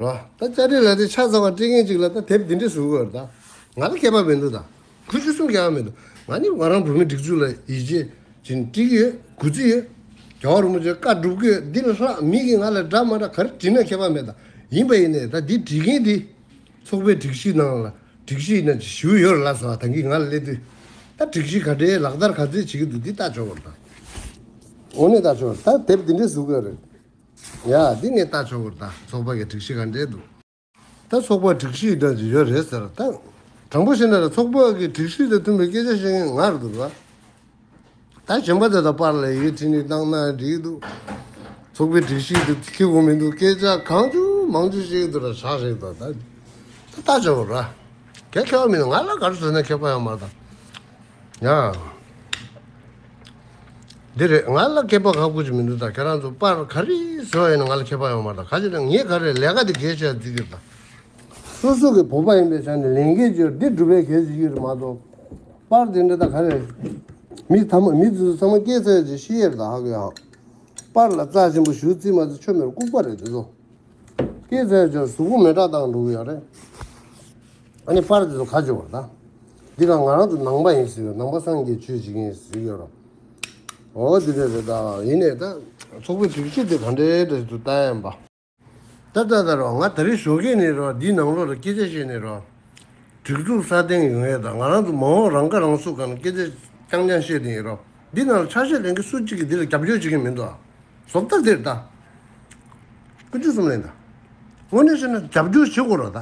ར། ད་དཔྱ་ཁྲལ་ལག་དེབ་ཆ་ཚང་བ་སྤྲད་མཁན་ཅིག་ལ་ད་དེབ་འདི་འདྲ་བཟོ་དགོས་རེད་ད། ང་ལ་ཁྱད་པར་མི་འདུག་ད། ཁུ་ཆུ་གསུམ་རྒྱག་མི་འདུག་ང་ནི་ང་རང་བོད་མི་སྒྲིག་འཛུགས་ལ་ཡིད་ཆེས་ཅིག་སྤྲད་ཀྱི་ཡོད། གུས་བརྩི་ཡོད། རྒྱལ་བ་རིན་པོ་ཆེ་བཀའ་སྒྲུབ་ཀྱི་ཡོད། འདི་ལ་ལྷག་མི་གིས་ང་ལ་འདྲ་མ་འདྲ་ག་རེ་བྲིས་ན་ཁྱད་པར་མེད་ད། ཡིན་པ་ཡིན་ནའི་ད་འདི་བྲིས་མཁན་འདི་ཚོགས་པའི་སྒྲིག་གཞི་ནང་ལ་སྒྲིག་གཞི་ཡིན་ན་ཅིག་ཞུ་ཡོད་རེད་ལབ་སོང་བ་ད་གིན་ང་ལ་སླེབས་དུས་ད་སྒྲིག་གཞི་ག་འདྲའི་ལག་བསྟར་ག་ཚོད་བྱེད་ཀྱི་འདུག་འདི་ལྟ་ཆོག་གི་རེད་ད། འོ་ནས་ལྟ་ཆོག་གི་རེད་ད། དེབ་འདི་འདྲའི་བཟོ་དགོས་རེད། ཡ་འདི་ནས་ལྟ་ཆོག་གི་རེད་ད། ཚོགས་པ་གི་སྒྲིག་གཞི་ག་འདྲའི་འདུག་ད་ཚོགས་པ་སྒྲིག་གཞི་འདྲ་ཅིག་ཡོད་རེད་ཟེར་ད། དྲང་པོ་བཤད་ན་ཚོགས་པ་གི་སྒྲིག་གཞི་དང་མཐུན་པའི་སྐད་ཆ་བཤད་མཁན་ང་རེད་འདུག་ར། ད་གཞན་པ་དེ་དག་པར་ལ་ཡིག་ཕྲིན་ལས་བཏང་ན་འགྲིག་འདུག་ཚོགས་པའི་སྒྲིག་གཞི་དེ་འཁྱེར་དགོས་མི་འདུག་སྐད་ཆ་གང་བྱུང་མང་བྱུང་བཤད་ཀྱི་འདུག་ར་ཤག་ཤག་ད་ད་ད་ལྟ་བྱ་བ་ར། གལ་ཁེ་བ་མི་འདུག་ང་ལ་ག་རེ་བཟོས་ན་ཁེ་བ་ཡོང་མ་རེད་ད། ཡ། འདི་རེད། ང་ལ་ཁེ་བ་ག་དགོས་ཀྱི་མི་འདུག་ད་ཁྱེད་རང་ཚོ་པར་ག་རེ་བཟོས་ཡིན་ན་ང་ལ་ཁེ་བ་ཡོང་མ་རེད་ད། ག་ཅི་ལ་ངས་ག་རེ་ལས་ཀ་དེ་གལ་ཆེ་བ་བརྩི་གི་རེད་ད། སོ་སོ་གི་བོད་པ་ཡིན་པའི་ཆ་ནས་ལས་འགན་ཅིག་འདི་སྒྲུབ་པའི་གལ་ཆེ་གི་རེད་མ་གཏོགས། པར་དེ་འདྲ་ད་ག་རེ། མི་ཐ་མ་མི་ཚོས་ཚང་མ་སྐྱེས་ཚར་ཅིག་ཤི་ཡས་རེད་ད་ཧ་གོ་ཡ། པར་ལ་རྩ་ཆེན་པོ་ཞུ་རྩིས་མ་རྩིས་ཆོ་མེད་ལྐུགས་པ་རེད་དེ་ཚོ། སྐྱེས་ཚར་ཅིག་གཟུགས་པོ་མེ་སྲེག་བཏང་འགྲོ་གི་ཡོད་རེད། ཨ་ནི་པར་དེ་ཚོ་ག་ཅི་བར་ད། འདི་ག་ང་རང་ཚོ་ནང་པ་ཡིན་ཟེར་ཡོད། ནང་པ་སངས་རྒྱས་ཆོས་བྱེད་མཁན་ཡིན་ཟེར་ཡོད་ར། འོ་དེ་འདྲ་རེད་ད། ཡིན་ནའི་ད་ཚོགས་པའི་སྒྲིག་གཞི་དེ་ག་འདྲའི་འདྲ་ཞིག་ཏུ་ལྟ་ཡ་ཡིན་པ། ད་ལྟ་ད་རོ་ང་ད་རེས་ཞོགས་ཀས་ནས་རོ་འདིའི་ནང་ལོགས་ལ་སྐད་ཆ་བཤད་ནས་རོ། སྒྲིག་འཛུགས་སྲ་བརྟན་ཡོང་ཡས་དང་ང་རང་ཚོ་མ་འོངས་རང་ཁ་རང་གསོ་གང་སྐད་ཆ་རྐྱང་རྐྱང་བཤད་དེ་ཡིན་རོ། འདི་ནང་ལ་ཆ་ཤས་ལེན་གི་སུ་གཅིག་གིས་འདི་ལ་རྒྱབ་སྐྱོར་བྱེད་ཀྱི་མི་འདུག་ཨ། བཟོ་ལྟ་དེ་རེད་ད། ཀུན་སྤྱོད་གསུམ་ལེན་ད། དངོས་གནས་བཤད་ན་རྒྱབ་སྐྱོར་བྱེད་དགོས་རོ་ད།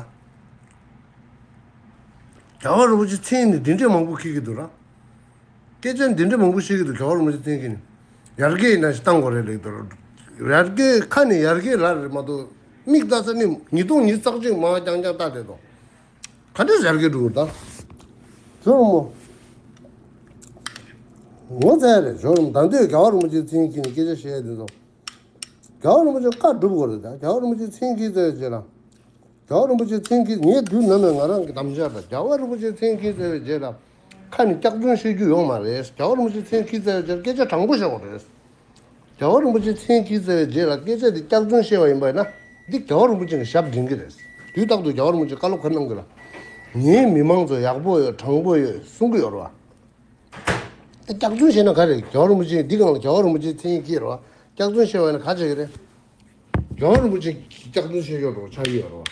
རྒྱལ་བ་རིན་པོ་ཆེ་མཚན་ནི་འདི་འདྲས་མང་པོ་འཁྱེར་གི་འདུག་ར། སྐད་ཆ་འདི་འདྲས་མང་པོ་བཤད་ཀྱི་འདུག་རྒྱལ་བ་རིན་པོ་ཆེ་མཚན་འཁྱེར་ནས། ཡར་རྒྱས་ཡིན་ན་ཞིག་བཏང་དགོས་རེད་ལེགས་འདུག་ཡར་རྒྱས་ཁ་ནས་ཡར་རྒྱས་ལ་རེད་མ་གཏོགས། མིག་ལྟ་ས་ནི་ཉིས་སྟོང་ཉི་ཤུ་རྩ་གཅིག་མ་རྐྱང་རྐྱང་ལྟ་བསྡད་དོ། ག་འདྲས་ཡར་རྒྱས་འགྲོ་གི་ད། ཁྱོད་རང་མོ། ངོ་ཚ་ཡ་རེད་ཁྱོད་རང་ད་འདོད་རྒྱལ་བ་རིན་པོ་ཆེ་མཚན་འཁྱེར་ནས་སྐད་ཆ་བཤད་ཡ་དེ་ཚོ། རྒྱལ་བ་རིན་པོ་ཆེ་བཀའ་སྒྲུབ་དགོས་རེད་ད། རྒྱལ་བ་རིན་པོ་ཆེ་མཚན་འཁྱེར་ཚར་རྗེས་ལ། རྒྱལ་བ་རིན་པོ་ཆེ་མཚན་འཁྱེར་ངས་དུས་ནམ་ཡང་ང་རང་གི་དམ་བཅའ་དང་རྒྱལ་བ་རིན་པོ་ཆེ་མཚན་འཁྱེར་ཚར་བའི་རྗེས་ལ། ཁ་ནས་སྐྱག་རྫུན་བཤད་རྒྱུ་ཡོད་མ་རེད། རྒྱལ་བ་རིན་པོ་ཆེ་མཚན་འཁྱེར་ཚར་བའི་རྗེས་ལ་སྐད་ཆ་དྲང་པོ་བཤད་དགོས་རེད། རྒྱལ་བ་རིན་པོ་ཆེ་མཚན་འཁྱེར་ཚར་བའི་རྗེས་ལ་སྐད་ཆ་དེ་སྐྱག་རྫུན་བཤད་པ་ཡིན་པ་ཡིན་ན། འདི་རྒྱལ་བ་རིན་པོ་ཆེ་གི་ཞབས་འདྲེན་གྱི་རེད། དུས་རྟག་ཏུ་རྒྱལ་བ་རིན་པོ་ཆེ་བཀའ་སློབ་ག་གནང་གི་ལ། ངའི་མི་མང་ཚོ་ཡག་པོ་ཡོད་དྲང་པོ་ཡོད་གསུང་གི་ཡོད་རེད་བ། ད་སྐྱག་རྫུན་བཤད་ན་ག་རེ། རྒྱལ་བ་རིན་པོ་ཆེ་འདི་སྒང་ལ་རྒྱལ་བ་རིན་པོ་ཆེ་མཚན་འཁྱེར་རོ། སྐྱག་རྫུན་བཤད་པ་ཡིན་ན་ག་བྱེད་ཀྱི་རེད། རྒྱལ་བ་རིན་པོ་ཆེ་སྐྱག་རྫུན་བཤད་ཆོག་འགྲོ་ཆགས་ཀྱི་ཡོད་རེད་བ།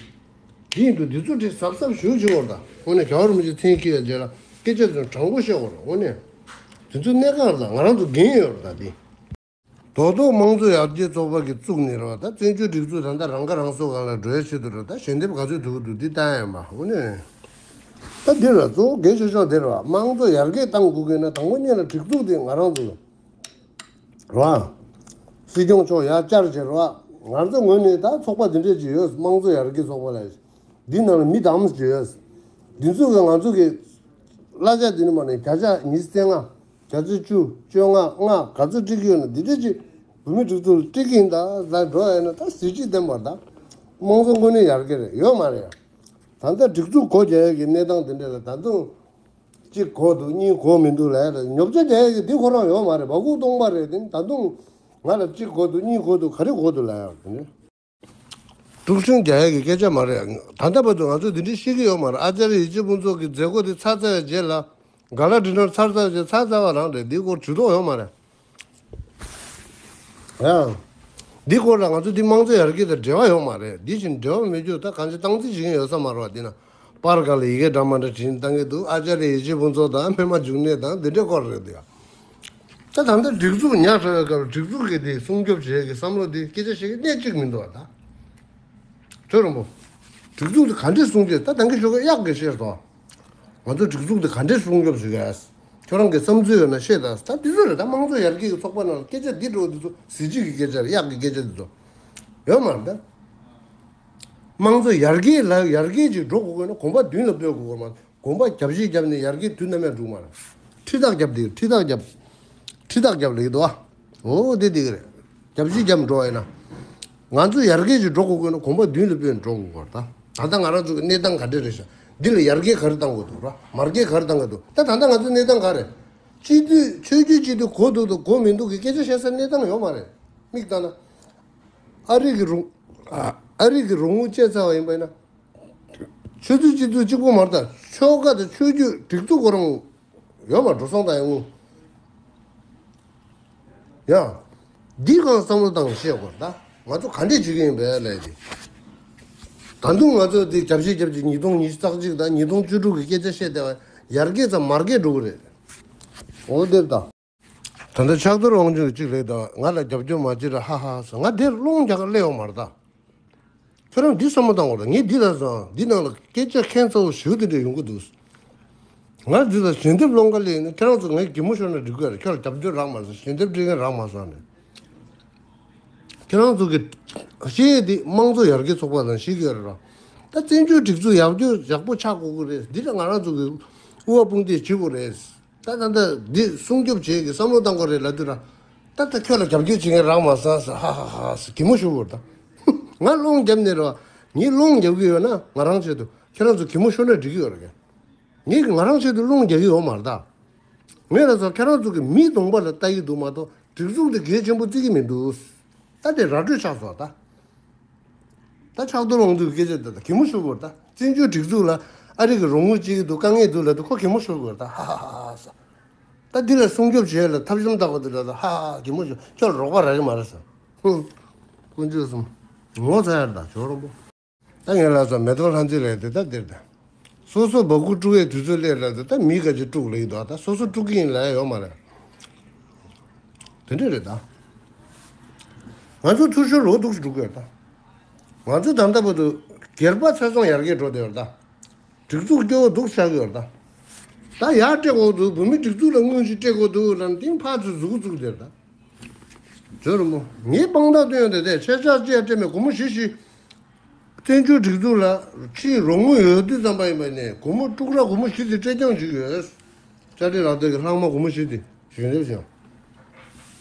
དེ་ཡིན་དུས་འདི་ཚོ་དེ་གཟབ་གཟབ་ཞུ་བྱེད་དགོས་རེད་ད། དངོས་གནས་རྒྱལ་བ་རིན་པོ་ཆེ་མཚན་འཁྱེར་ཡ་རྗེས་ལ་སྐད་ཆ་དེ་ཚོ་དྲང་པོ་བཤད་དགོས་རེད་དངོས་གནས། དེ་ཚོ་གནད་འགག་རེད་ད། ང་རང་ཚོ་འགན་ཡོད་རེད་ད་དེ། རྡོག་རྡོག་དམངས་གཙོ་ཡར་རྒྱས་ཚོགས་པ་གིས་བཙུགས་ནས་རེད་བ། ད་བཙན་བྱོལ་སྒྲིག་འཛུགས་ད་ལྟ་རང་ཁ་རང་གསོ་སྒང་ལ་འགྲོ་ཡ་ཆེད་དུ་རེད། ད་ཞལ་འདེབས་ག་ཚོད་ཐུབ་ཀྱི་འདུག་འདི་ལྟ་ཡ་ཡིན་པ་དངོས་གནས། ད་འདི་ལ་གཙོ་བོ་གལ་ཆེ་ཤོས་དེ་རེད་བ། དམངས་གཙོ་ཡར་རྒྱས་གཏང་དགོས་ཀྱི་ན་དང་པོ་ཉིད་ལ་སྒྲིག་འཛུགས་དེ་ང་རང་ཚོ་རེད་བ། སྲིད་སྐྱོང་མཆོག་ཡར་བཅར་བྱས་རེད་བ། ང་ཚོ་ངོས་ནས་ད་ཚོགས་པ་འདི་འདྲས་ཅིག་ཡོད། དམངས་གཙོ་ཡར་རྒྱས་ཚོགས་པ་ལ། འདི་ནང་ལ་མི་དམ་ཅིག་ཡོད། འདི་ཚོ་གི་ང་ཚོ་གི་གླ་ཆ་འདི་ནི་མ་ནས་བརྒྱ་ཆ་ཉི་ཤུ་རྩ་ལྔ། བརྒྱ་ཆ་བཅུ། བཅོ་ལྔ། ལྔ་ག་ཚོད་སྤྲད་ཀྱི་ཡོད་ན་འདི་འདྲས་ཅིག་བོད་མིའི་སྒྲིག་འཛུགས་ལ་སྤྲད་ཀྱི་ཡིན་ད་ལ་འགྲོ་ཡ་ཡིན་ན་ད་གཟི་བརྗིད་ལྡན་པ་ད། དམངས་གཙོ་དངོས་གནས་ཡར་རྒྱས་རེད་ཡོད་མ་རེད་ཡ། ད་ལྟ་སྒྲིག་འཛུགས་སྒོ་རྒྱག་ཡ་གི་གནས་སྟངས་འདི་འདྲས་ལ་ད་དུང་། གཅིག་གོ་འདུག་གཉིས་གོ་མི་འདུག་ལབ་ཡ་ལ་ཉོབ་ཆ་རྒྱག་ཡ་གི་འདི་ཁོ་རང་ཡོད་མ་རེད། སྦ་ཁུག་སྟོང་པ་རེད་དེ་ད་དུང་ང་ལ་གཅིག་གོ་འདུག་གཉིས་གོ་འདུག་ག་རེ་གོ་འདུག་ལབ་ཡ་དེ་ནི། དཀྲུག་ཤིང་རྒྱག་ཡ་གི་སྐད་ཆ་མ་རེད། ད་ལྟ་བར་དུ་ང་ཚོས་འདི་འདྲ་ཤེས་ཀྱི་ཡོད་མ་རེད། ཨ་ཙརྱ་ཡེ་ཤེས་ཕུན་ཚོགས་ཀྱི་མཛད་སྒོ་དེ་ཚར་ཚར་བའི་རྗེས་ལ། ག་ལ་འདྲི་ན་ཚར་ཚར་བའི་རྗེས་ཚར་ཚར་བ་རང་རེད། འདི་སྐོར་ཇུས་གཏོགས་ཡོད་མ་རེད། ཡང་། འདི་སྐོར་ལ་ང་ཚོ་འདི་དམངས་གཙོ་ཡར་རྒྱས་དང་འབྲེལ་བ་ཡོད་མ་རེད། འདི་བཞིན་འབྲེལ་བ་མེད་རྒྱུ་ད་གང་ཅི་སྟངས་འཛིན་བྱེད་མཁན་ཡོད་ས་མ་རེད་བ། འདི་ན་པར་སྒང་ལ་ཡི་གེ་འདྲ་མ་འདྲ་བྲིས་ནས་བཏང་གི་འདུག་ཨ་ཙརྱ་ཡེ་ཤེས་ཕུན་ཚོགས་དང་སྨན་མ་འབྱུང་གནས་དང་འདི་འདྲའི་སྐོར་རེད་འདུག་ཡ། ད་ད་ལྟ་སྒྲིག་འཛུགས་ཉག་ཕྲ་བའི་སྐབས་སྒྲིག་འཛུགས་ཀྱི་དེ་སྲུང་སྐྱོབ་བྱེད་ཀྱི་བསམ་བློ་དེ་སྐད་ཆ་བཤད་ཀྱི་གནས་གཅིག་མི་འདུག་བ་ད། ཁྱོད་རང་པོ། སྒྲིག་འཛུགས་དེ་ག་འདྲས་སྲུང་སྐྱོབ་ད་ད་གིན་ཞོགས་ཀས་གཡག་གིས་བཤད་སོང་། ང་ཚོ་སྒྲིག་འཛུགས་དེ་ག་འདྲས་སྲུང་སྐྱོབ་བྱེད་ཀྱི། ཁྱོད་རང་གི་བསམ་ཚུལ་ཡོད་ན་བཤད་དང་། ད་འདི་ཚོ་རེད་ད། དམངས་གཙོ་ཡར་རྒྱས་ཀྱི་ཚོགས་པ་ནང་ལ་སྐད་ཆ་འདི་འགྲོ་འདི་ཚོ་གཟི་བརྗིད་ཀྱི་སྐད་ཆ་རེད། གཡག་གི་སྐད་ཆ་འདི་ཚོ། ཡོད་མ་རེད་ད། དམངས་གཙོ་ཡར་རྒྱས་ལ་ཡར་རྒྱས་ཅིག་འགྲོ་དགོས་དགོས་ན་གོམ་པ་མདུན་ལ་སྤོས་དགོས་དགོས་མ། གོམ་པ་རྒྱབ་བཞི་རྒྱབ་ནས་ཡར་རྒྱས་དུས་ནམ་ཡང་འགྲོ་གི་མ་རེད། ཁྲི་ཐག་རྒྱབ་དེ་ཁྲི་ཐག་རྒྱབ། ཁྲི་ཐག་རྒྱབ་ལེགས་འདུག་ཨ། འོ་དེ་དེ་གི་རེད། རྒྱབ་བཞི་རྒྱབ་འགྲོ་བ་ཡིན་ན། ང་ཚོ་ཡར་རྒྱས་ཅིག་འགྲོ་དགོས་དགོས་ན་གོམ་པ་མདུན་ལ་སྤོས་ནས་འགྲོ་དགོས་གོ་ད། ད་ལྟ་ང་རང་ཚོ་གི་གནས་སྟངས་ག་འདྲ་རེད་ཤག་འདི་ལ་ཡར་རྒྱས་ག་རེ་བཏང་དགོས་འདུག་ར། མར་རྒྱས་ག་རེ་བཏང་དགོས་འདུག་ད་ད་ལྟ་ང་ཚོ་གནས་སྟངས་ག་རེད། སྤྱི་འཐུས་ཆོས་བརྒྱུད་སྤྱི་འཐུས་གོ་འདུག་དང་གོ་མི་འདུག་གི་སྐད་ཆ་བཤད་སའི་གནས་སྟངས་ཡོད་མ་རེད། མིག་ལྟ་ན། ཨ་རི་གི་རུང་། ཨ་རི་གི་རུང་བ་བཅད་ཚར་བ་ཡིན་པ་ཡིན་ན། ཆོས་བརྒྱུད་སྤྱི་འཐུས་གཅིག་པོ་མ་རེད་ད། ཆོལ་ཁ་དང་ཆོས་བརྒྱུད་སྒྲིག་འཛུགས་ཁོ་རང་ཡོད་མ་འགྲོ་སོང་དང་ཡང་། ཡང་། འདི་གང་བསམ་བློ་བཏང་བཤད་དགོས་ད། ང་ཚོ་ག་འདྲས་བྱེད་ཀྱི་ཡིན་པས་ལས་ཀྱི། ད་དུང་ང་ཚོ་འདི་རྒྱབ་བཤད་རྒྱབ་ཀྱི་ཉིས་སྟོང་ཉི་ཤུ་རྩ་གཅིག་དང་ཉིས་སྟོང་བཅུ་དྲུག་གི་སྐད་ཆ་བཤད་བསྡད་པ་ཡར་རྒྱས་ཙམ་མར་རྒྱས་འགྲོ་གི་རེད། འོ་དེར་ད། ད་ལྟ་ཕྱག་རྡོར་དབང་ཕྱུག་གཅིག་ལེགས་དང་ང་ལ་རྒྱབ་སྐྱོར་མ་བྱེད་ར་ཧ་ཧ་ཟེར། ང་དེར་རླུང་རྒྱག་ག་སླེབས་ཡོང་མ་རེད་ད། ཁྱོད་རང་འདི་བསམ་བློ་བཏང་བ་རེད། ངས་འདི་ལ་བཟང་འདི་ནང་ལ་སྐད་ཆ་ཁྱད་མཚར་པོ་ཞེ་པོ་དེ་འདྲ་ཡོང་གི་འདུག་ང་འདི་ལ་ཞལ་འདེབས་སློང་ག་ལས་ནས་ཁྱེད་རང་ཚོ་ངའི་གད་མོ་ཤོར་ན་འགྲིག་གི་རེད། ཁྱོད་ལ་རྒྱབ་སྐྱོར་རག་མ་སོང་། ཞལ་འདེབས་སྤྲད་མཁན་རག་མ་སོང་ནས། ཁྱེད་རང་ཚོ་གི་བཤད་ཡས་དེ་དམངས་གཙོ་ཡར་རྒྱས་ཚོགས་པ་དང་ཞིག་ཡོད་རེད་ར། ད་བཙན་བྱོལ་སྒྲིག་འཛུགས་ཡར་རྒྱས་ཡག་པོ་ཆགས་དགོས་ཀྱི་རེད། འདི་ལ་ང་རང་ཚོ་གི་དབུ་བ་དཔུང་འདེགས་བྱེད་དགོས་རེད། ད་ད་ད་འདི་སྲུང་སྐྱོབ་བྱེད་ཀྱི་བསམ་བློ་བཏང་དགོས་རེད་ལབ་དུས་ར། ད་ད་ཁྱོད་ལ་རྒྱབ་སྐྱོར་བྱེད་མཁན་རག་མ་སོང་ཟེར་ཧ་ཧ་ཧ་ཟེར་གད་མོ་ཤོར་དགོས་རེད་ད། ང་སློང་རྒྱབ་ནས་ར། ངས་སློང་རྒྱབ་ཀྱི་ཡོད་ན་ང་རང་ཆེད་དུ་ཁྱེད་རང་ཚོ་གད་མོ་ཤོར་ན་འགྲིག་གི་ཡོད་རེད། ངས་ང་རང་ཆེད་དུ་སློང་རྒྱག་གི་ཡོད་མ་རེད་ད། ངས་ལབ་སོང་། ཁྱེད་རང་ཚོ་གི་མིའི་གདོང་པ་ལ་ལྟ་གི་འདུག་མ་གཏོགས་སྒྲིག་འཛུགས་འདི་གལ་ཆེན་པོ་བརྩི་གི་མི་འདུག། ད་དེ་ར་སྤྲོད་ཆགས་སོང་ད། ད་ཕྱག་རྡོར་དབང་འདུས་སྐད་ཆ་འདི་ད་གད་མོ་ཤོར་དགོས་རེད་ད། བཙན་བྱོལ་སྒྲིག་འཛུགས་ལ་ཨ་རི་གི་རོགས་དངུལ་བྱེད་ཀྱི་འདུག། དཀའ་ངལ་འདུག་ལབ་དུས་ཁོ་གད་མོ་ཤོར་དགོས་རེད་ད། ཧ་ཧ་ཧ་ཧ་ཟེར། ད་འདི་ལ་སྲུང་སྐྱོབ་བྱེད་ལ་ཐབས་ཤམ་བཏགས་པ་འདི་ལ་ད་ཧ་ཧ་གད་མོ་ཤོར། ཁྱོད་རོགས་པ་རག་གི་མ་རེད་ཟེར། ཧུམ། དཀོན་མཆོག་གསུམ། ངོ་ཚ་ཡར་ད་ཇོ་རོང་པོ། ད་ངས་ལབ་སོང་། མེ་ཏོག་ལྷ་མཛེས་ལགས་དེ་ད་འདིར་ད། སོ་སོ་སྦ་ཁུག་དཀྲུག་ཡས་དུས་ཚོད་སླེབས་ལབ་དུས་ད་མི་ག་ཅིག་དཀྲུག་ལབ་ཀྱི་འདུག། ད་སོ་སོ་དཀྲུག་གི་ཡིན་ལབ་ཡ་ཡོད་མ་རེད། དེ་འདྲ་རེད་ད། ང་ཚོ་འཐུས་ཤོར་འགྲོ་འདུག་སེ་འགྲོ་གི་ཡོད་ད། ང་ཚོ་ད་ལྟ་བར་དུ་སྒེར་པ་ཆ་ཚང་ཡར་རྒྱས་འགྲོ་བསྡད་ཡོད་ད། སྒྲིག་འཛུགས་སྐྱོ་བོ་འདུག་ཆགས་ཀྱི་ཡོད་ད། ད་ཡར་སྤྲད་དགོས་འདུག། བོད་མི་སྒྲིག་འཛུགས་ལ་དངུལ་ཞིག་སྤྲད་དགོས་འདུག་ལབ་ནས་དེང་ཕར་ཚུར་མཛུབ་གུ་བཙུགས་བསྡད་ཡོད་ད། ཇོ་རོང་པོ། ངས་དཔང་རྟགས་སྟོན་ཡོང་དེ་དེ་ཆེ་ཆ་བཅས་སྤྲད་མེད། སྒོར་མོ་བཞི་བཞི། བཙན་བྱོལ་སྒྲིག་འཛུགས་ལ་ཕྱིའི་རོགས་དངུལ་ཡོད་དུས་ཙམ་པ་ཡིན་པ་ནས་སྒོར་མོ་དཀྲུག་ར་སྒོར་མོ་བཞི་དེ་སྤྲད་རྐྱང་བྱེད་ཀྱི་ཡོད། དཔྱ་ཁྲལ་ལག་དེབ་ཀྱི་ལྷག་མ་སྒོར་མོ་བཞི་དེ་ཞིང་ལས་བྱེད།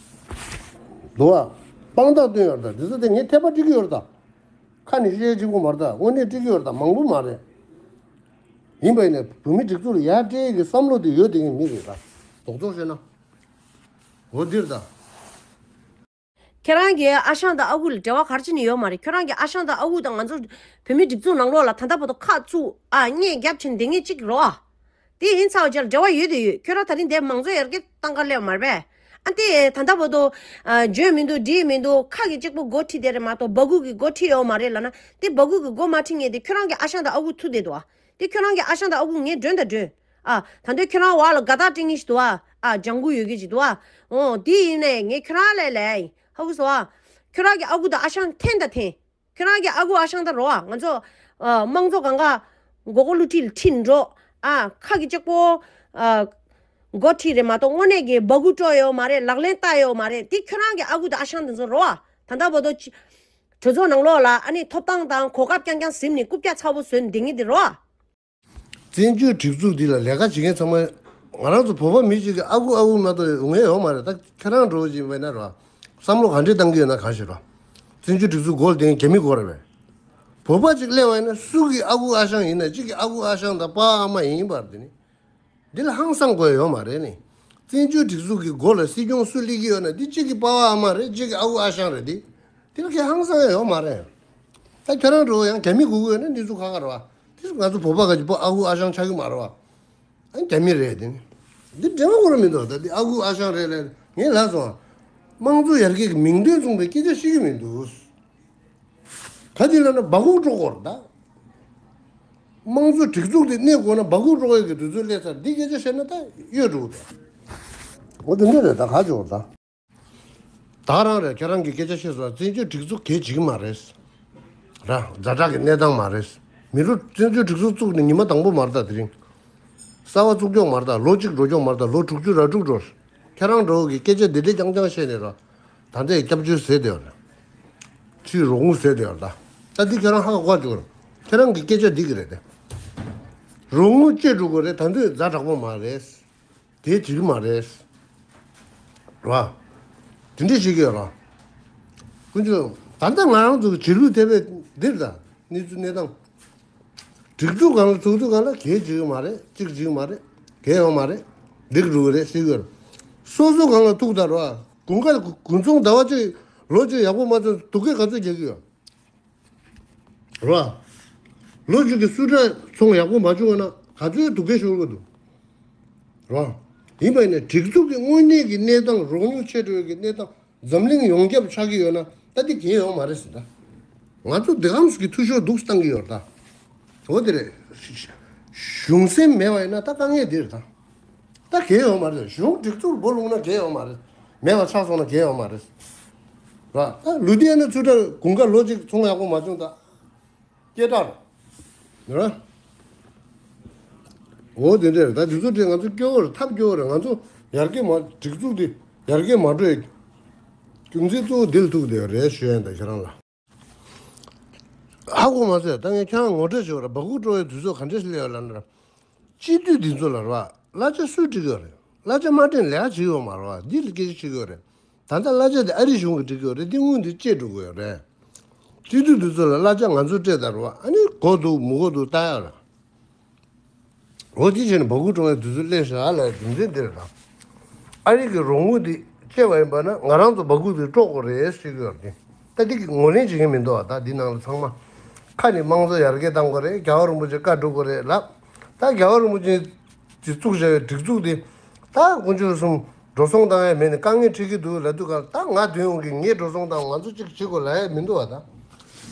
འདུག་བ། དཔང་རྟགས་སྟོན་ཡོད་ད། དེ་ཚོ་དེ་ངས་འཐད་པ་འགྲིག་གི་ཡོད་རེད་ད། ཁ་ནས་བཤད་གཅིག་པོ་མ་རེད་ད། དངོས་གནས་སྤྲད་ཀྱི་ཡོད་རེད་ད། མང་པོ་མ་རེད། ཡིན་པ་ཡིན་ནས་བོད་མི་སྒྲིག་འཛུགས་ལ་ཡར་སྤྲད་ཀྱི་བསམ་བློ་དེ་ཡོད་དེ་ངས་མི་རེད་ད། རྡོག་རྡོག་བཤད་ན། འོ་འདིར་ད། ཁྱེད་རང་གི་ཨ་ཞང་དང་ཨ་ཁུ་ལ་འབྲེལ་བ་ག་རེ་བྱས་ནས་ཡོད་མ་རེད། ཁྱེད་རང་གི་ཨ་ཞང་དང་ཨ་ཁུ་དང་ང་ཚོ་བོད་མི་སྒྲིག་འཛུགས་ནང་ལོགས་ལ་ད་ལྟ་བར་དུ་ཁ་བཙུགས་ཨ་སྔས་རྒྱབ་བྱས་ནས་བསྡད་མཁན་གཅིག་རེད་བ། དེ་ཡིན་ཚར་བ་ཅིག་ལ་འབྲེལ་བ་ཡོད་དེ་ཡོད། ཁྱོད་རང་ད་རིང་འདིར་མང་གཙོ་ཡར་རྒྱས་བཏང་ག་སླེབས་མ་རེད་པས། ཨ་དེ་ད་ལྟ་བར་དུ་ཨ་འཇོན་མི་འདུག། འགྲིག་མི་འདུག། ཁ་གི་གཅིག་པོ་འགོ་ཁྲིད་དེ་རེད་མ་གཏོགས་སྦ་ཁུག་གི་འགོ་ཁྲིད་ཡོད་མ་རེད་ལབ་ན། དེ་སྦ་ཁུག་གི་འགོ་མ་ཁྲིད་མཁན་དེ་ཁྱོད་རང་གི་ཨ་ཞང་དང་ཨ་ཁུ་ཐུག་བསྡད་འདུག་ཨ། དེ་ཁྱོད་རང་གི་ཨ་ཞང་དང་ཨ་ཁུ་ངས་མགྲོན་དང་མགྲོན། ཨ་ད་འདོད་ཁྱོད་རང་བར་ལ་དགའ་རྟགས་སྤྲད་མཁན་ཞིག་འདུག་ཨ། ཨ་ལྗང་གུ་ཡོད་མཁན་ཞིག་འདུག་ཨ། འོ་དེ་ཡིན་ནའི་ངས་ཁྱོད་རང་ལ་ལབ་ཡ་ཡིན། ཧ་གོ་སོང་ཨ། ཁྱོད་རང་གི་ཨ་ཁུ་དང་ཨ་ཞང་འཐེན་དང་འཐེན། ཁྱོད་རང་གི་ཨ་ཁུ་ཨ་ཞང་དང་རོ་ཨ། ང་ཚོ་ཨ་དམངས་གཙོ་གང་ག་མགོ་སྐོར་བསླུ་བྲིད་ལ་ཁྲིད་འགྲོ། ཨ་ཁ་གི་གཅིག་པོ་ཨ་འགོ་ཁྲིད་རེད་མ་གཏོགས་དངོས་གནས་ཀྱི་སྦ་ཁུག་སྤྲོད་ཡོད་མ་རེད། ལག་ལེན་བསྟར་ཡོད་མ་རེད། དེ་ཁྱོད་རང་གི་ཨ་ཁུ་དང་ཨ་ཞང་དེ་ཚོ་རོ་ཨ། ད་ལྟ་བར་དུ་གྲོས་ཚོགས་ནང་ལོགས་ལ་ཨ་ནི་ཐོབ་ཐང་དང་གོ་སྐབས་རྐྱང་རྐྱང་ཟིན་ནས་རྐུབ་བཀྱག་ཚ་པོ་བཟོས་ནས་བསྡད་མཁན་དེ་རོ་ཨ། བཙན་བྱོལ་སྒྲིག་འཛུགས་འདི་ལ་ལས་ཀ་བྱེད་མཁན་ཚང་མ་ང་རང་ཚོ་བོད་པ་མི་གཅིག་གི་ཨ་ཁུ་ཨ་ཁུ་མ་གཏོགས་ཡོང་ཡ་ཡོད་མ་རེད། ད་ཁྱེད་རང་འདྲ་བོ་ཅིག་མེད་ན་རོ། བསམ་བློ་ག་འདྲས་བཏང་གི་ཡོད་ན་གང་ཞིག་རོ། བཙན་བྱོལ་སྒྲིག་འཛུགས་སྒོ་ལ་བསྡད་མཁན་རྒྱ་མི་དགོས་རེད་པས། བོད་པ་ཅིག་སླེབས་པ་ཡིན་ན་སུ་གི་ཨ་ཁུ་ཨ་ཞང་ཡིན་ན་གཅིག་གི་ཨ་ཁུ་ཨ་ཞང་དང་པཱ་ཨ་མ་ཡིན་པར་དེ་ནི། འདི་ལ་ཧང་སང་དགོས་ཡོད་མ་རེད་ནི། བཙན་བྱོལ་སྒྲིག་འཛུགས་ཀྱི་སྒོ་ལ་སྲིད་སྐྱོང་སུ་སླེབས་ཀྱི་ཡོད་ན་འདི་གཅིག་གི་པཱ་ཨ་མ་རེད། གཅིག་གི་ཨ་ཁུ་ཨ་ཞང་རེད་དེ། དེ་ལ་ཁྱེད་ཧང་སང་ཡ་ཡོད་མ་རེད། ད་ཁྱེད་རང་འགྲོ་ཡང་རྒྱ་མི་དགོས་ཀྱི་ཡོད་ན་འདི་ཚོ་ཁག་ཁག་རེད་བ། དེ་ང་ཚོ་བོད་པ་ག་ཅིག་པོ་ཨ་ཁུ་ཨ་ཞང་ཆགས་ཀྱི་མ་རེད་བ། ཨ་རྒྱ་མི་རེད་དེ་ནི། འདི་འབྲེལ་བ་ཁོ་རང་མི་འདུག། ད་འདི་ཨ་ཁུ་ཨ་ཞང་རེད་ལས་ངས་ལབ་སོང་། དམངས་གཙོ་ཡར་རྒྱས་ཀྱི་མིང་དོན་མཚུངས་པའི་སྐད་ཆ་བཤད་ཀྱི་མི་འདུག། ག་ཅིག་ལབ་ན་སྦ་ཁུག་དཀྲོག་དགོས་རེད་ད། དམངས་གཙོ་སྒྲིག་འཛུགས་དེ་གནས་དགོས་ན་སྦ་ཁུག་དཀྲོག་ཡས་ཀྱི་དུས་ཚོད་སླེབས་ཚར། འདི་སྐད་ཆ་བཤད་ན་ད་གཡོལ་འགྲོ་གི་འདུག། འོ་དེ་འདྲ་རེད་ད། ག་ཅིག་འོ་ད། ད་རང་རེད། ཁྱེད་རང་གི་སྐད་ཆ་བཤད་སོང་། བཙན་བྱོལ་སྒྲིག་འཛུགས་གལ་ཆེ་གི་མ་རེད། ར། ཛ་དྲག་གི་གནས་སྟངས་མ་རེད། མི་རུ་བཙན་བྱོལ་སྒྲིག་འཛུགས་བཙུགས་ནས་ཉི་མ་དང་པོ་མ་རེད་ད། དེ་རིང་གསར་པ་བཙུགས་ཀྱོག་མ་རེད་ད། ལོ་གཅིག་འགྲོ་ཀྱོག་མ་རེད་ད། ལོ་དྲུག་ཅུ་ར་དྲུག་འགྲོ། ཁྱེད་རང་འདྲ་བོ་གི་སྐད་ཆ་འདི་འདྲས་རྐྱང་རྐྱང་བཤད་ནས་ར། ད་ལྟའི་སྐྱབས་བཅོལ་ཟེར་བསྡད་ཡོད་རེད། ཕྱིའི་རོགས་དངུལ་ཟེར་བསྡད་ཡོད་རེད་ད། ད་འདི་ཁྱེད་རང་ཧ་གོ་བཅུག་ར། ཁྱེད་རང་གི་སྐད་ཆ་འདི་གི་རེད་དེ། རོགས་དངུལ་བཅད་འགྲོ་དགོས་རེད། ད་དུས་ཛ་དྲག་པོ་མ་རེད། དེ་བྱེད་ཀྱི་མ་རེད། ར། དེ་འདྲས་བྱེད་ཀྱི་ཡོད་ར། དཀོན་མཆོག། ད་ལྟ་ང་རང་ཚོ་གི་བྱེད་ལུགས་དེ་བས་འདིར་ད། གནས་ཚུལ་གནས་སྟངས། སྒྲིག་འཛུགས་སྒང་ལ་ཚུགས་ཚུགས་སྒང་ལ་གལ་བྱེད་ཀྱི་མ་རེད། གཅིག་བྱེད་ཀྱི་མ་རེད། གལ་ཡོད་མ་རེད། འགྲིག་འགྲོ་གི་རེད་ཟེར་གྱི་ཡོད་ར། སོ་སོ་སྒང་ལ་ཐུག་ད་ར། དགུན་ཁ་དགུན་ཚོང་ཟླ་བ་གཅིག་ལོ་གཅིག་ཡག་པོ་མ་ཚོང་སྡུག་སྐད་ག་ཚོད་རྒྱག་གི་ཡོད། རེད་བ། ལོ་གཅིག་གི་སུ་ཊར་ཚོང་ཡག་པོ་མ་བྱུང་བ་ན་ག་ཚོད་སྡུག་སྐད་ཤོར་གི་འདུག། རེད་བ། ཡིན་པ་ཡིན་ན་སྒྲིག་འཛུགས་ཀྱི་དངོས་གནས་ཀྱི་གནས་སྟངས། རོགས་དངུལ་ཆད་འགྲོ་གི་གནས་སྟངས་འཛམ་གླིང་ཡོངས་ཁྱབ་ཆགས་ཀྱི་ཡོད་ན་ད་འདི་འགན་ཡོད་མ་རེད་ཟེར་ད། ང་ཚོ་འདི་གམ་ཞིག་གི་འཐུས་ཤོར་འདུག་བཏང་གི་ཡོད་རེད་ད། འོ་དེ་རེད། གཞུང་སེམས་མེད་པ་ཡིན་ན་ད་དཀའ་ངལ་འདི་རེད་ད། ད་འགན་ཡོད་མ་རེད། གཞུང་སྒྲིག་འཛུགས་སྦོ་ལུག་ན་འགན་ཡོད་མ་རེད། མེད་པ་ཆགས་སོང་ན་འགན་ཡོད་མ་རེད། ར། ད་ལུ་དྷི་ཡ་ན་ཚུ་ཊར་དགུན་ཁ་ལོ་གཅིག་ཚོང་ཡག་པོ་མ་བྱུང་ད། སྐད་གྲགས། ར། འོ་དེ་འདྲ་རེད། ད་དེ་ཚོ་དེ་ང་ཚོ་སྐྱོ་བོ་རེད། ཐབས་སྐྱོ་བོ་རེད། ང་ཚོ་ཡར་རྒྱས་མ་སྒྲིག་འཛུགས་དེ་ཡར་རྒྱས་མ་འགྲོ་ཡ་རྒྱུ་མཚན་གཙོ་བོ་འདི་ལ་ཐུག་བསྡད་ཡོད་རེད་ཞུ་ཡ་ཡིན། ད་ཁྱེད་རང་ལ། ཧ་གོ་མ་སོང་། ད་ངས་ཁྱེད་རང་ངོ་སྤྲོད་ཞུ་བ་རེད། སྦ་ཁུག་སྤྲོ་བའི་དུས་ཚོད་ག་འདྲས་སླེབས་ཡོད་ལབ་ན། སྤྱི་འཐུས་འདི་ཚོ་ལ་རེད་བ། གླ་ཆ་སུས་སྤྲད་ཀྱི་ཡོད་རེད། གླ་ཆ་མ་སྤྲད་ལས་ཀ་བྱེད་ཀྱི་ཡོད་མ་རེད་བ། འདི་ལ་སྐད་ཆ་བྱེད་ཀྱི་ཡོད་རེད། ད་ལྟ་གླ་ཆ་དེ་ཨ་རི་གཞུང་གིས་སྤྲད་ཀྱི་ཡོད་རེད། འདི་དངུལ་འདི་བཅད་འགྲོ་གི་ཡོད་རེད། སྤྱི་འཐུས་འདི་ཚོ་ལ་གླ་ཆ་ང་ཚོས་སྤྲད་ད་རེད་བ། ཨ་ནི་དགོས་འདུག་མི་དགོས་འདུག་ལྟ་ཡག་རེད། འོ་དེ་བྱས་ནས་སྦ་ཁུག་སྤྲོ་བའི་དུས་ཚོད་སླེབས་ཤག་ལ་རྒྱུ་མཚན་འདི་རེད་ད། ཨ་རི་གི་རོགས་དངུལ་འདི་བཅད་པ་ཡིན་པ་ན་ང་རང་ཚོ་སྦ་ཁུག་འདི་དཀྲོག་དགོས་རེད་ཟེར་གྱི་ཡོད་རེད། ད་འདི་གི་ངོས་ལེན་བྱེད་མཁན་མི་འདུག་བ། ད་འདི་ནང་ལ་ཚང་མ་ཁ་ནས་དམངས་གཙོ་ཡར་རྒྱས་གཏང་དགོས་རེད། རྒྱལ་བ་རིན་པོ་ཆེ་བཀའ་སྒྲུབ་དགོས་རེད་ལབ། ད་རྒྱལ་བ་རིན་པོ་ཆེ་གིས་བཙུགས་བཞག་པའི་སྒྲིག་འཛུགས་འདི་ད་དཀོན་མཆོག་གསུམ་འགྲོ་སོང་བཏང་ཡ་མེད་ནས་དཀའ་ངལ་འཕྲད་ཀྱི་འདུག་ལབ་དུས་ག་ད་ང་དོན་ཡོང་གི་ངས་འགྲོ་སོང་བཏང་། ང་ཚོ་གཅིག་བྱེད་དགོས་ལབ་ཡ་མི་འདུག་བ། ད་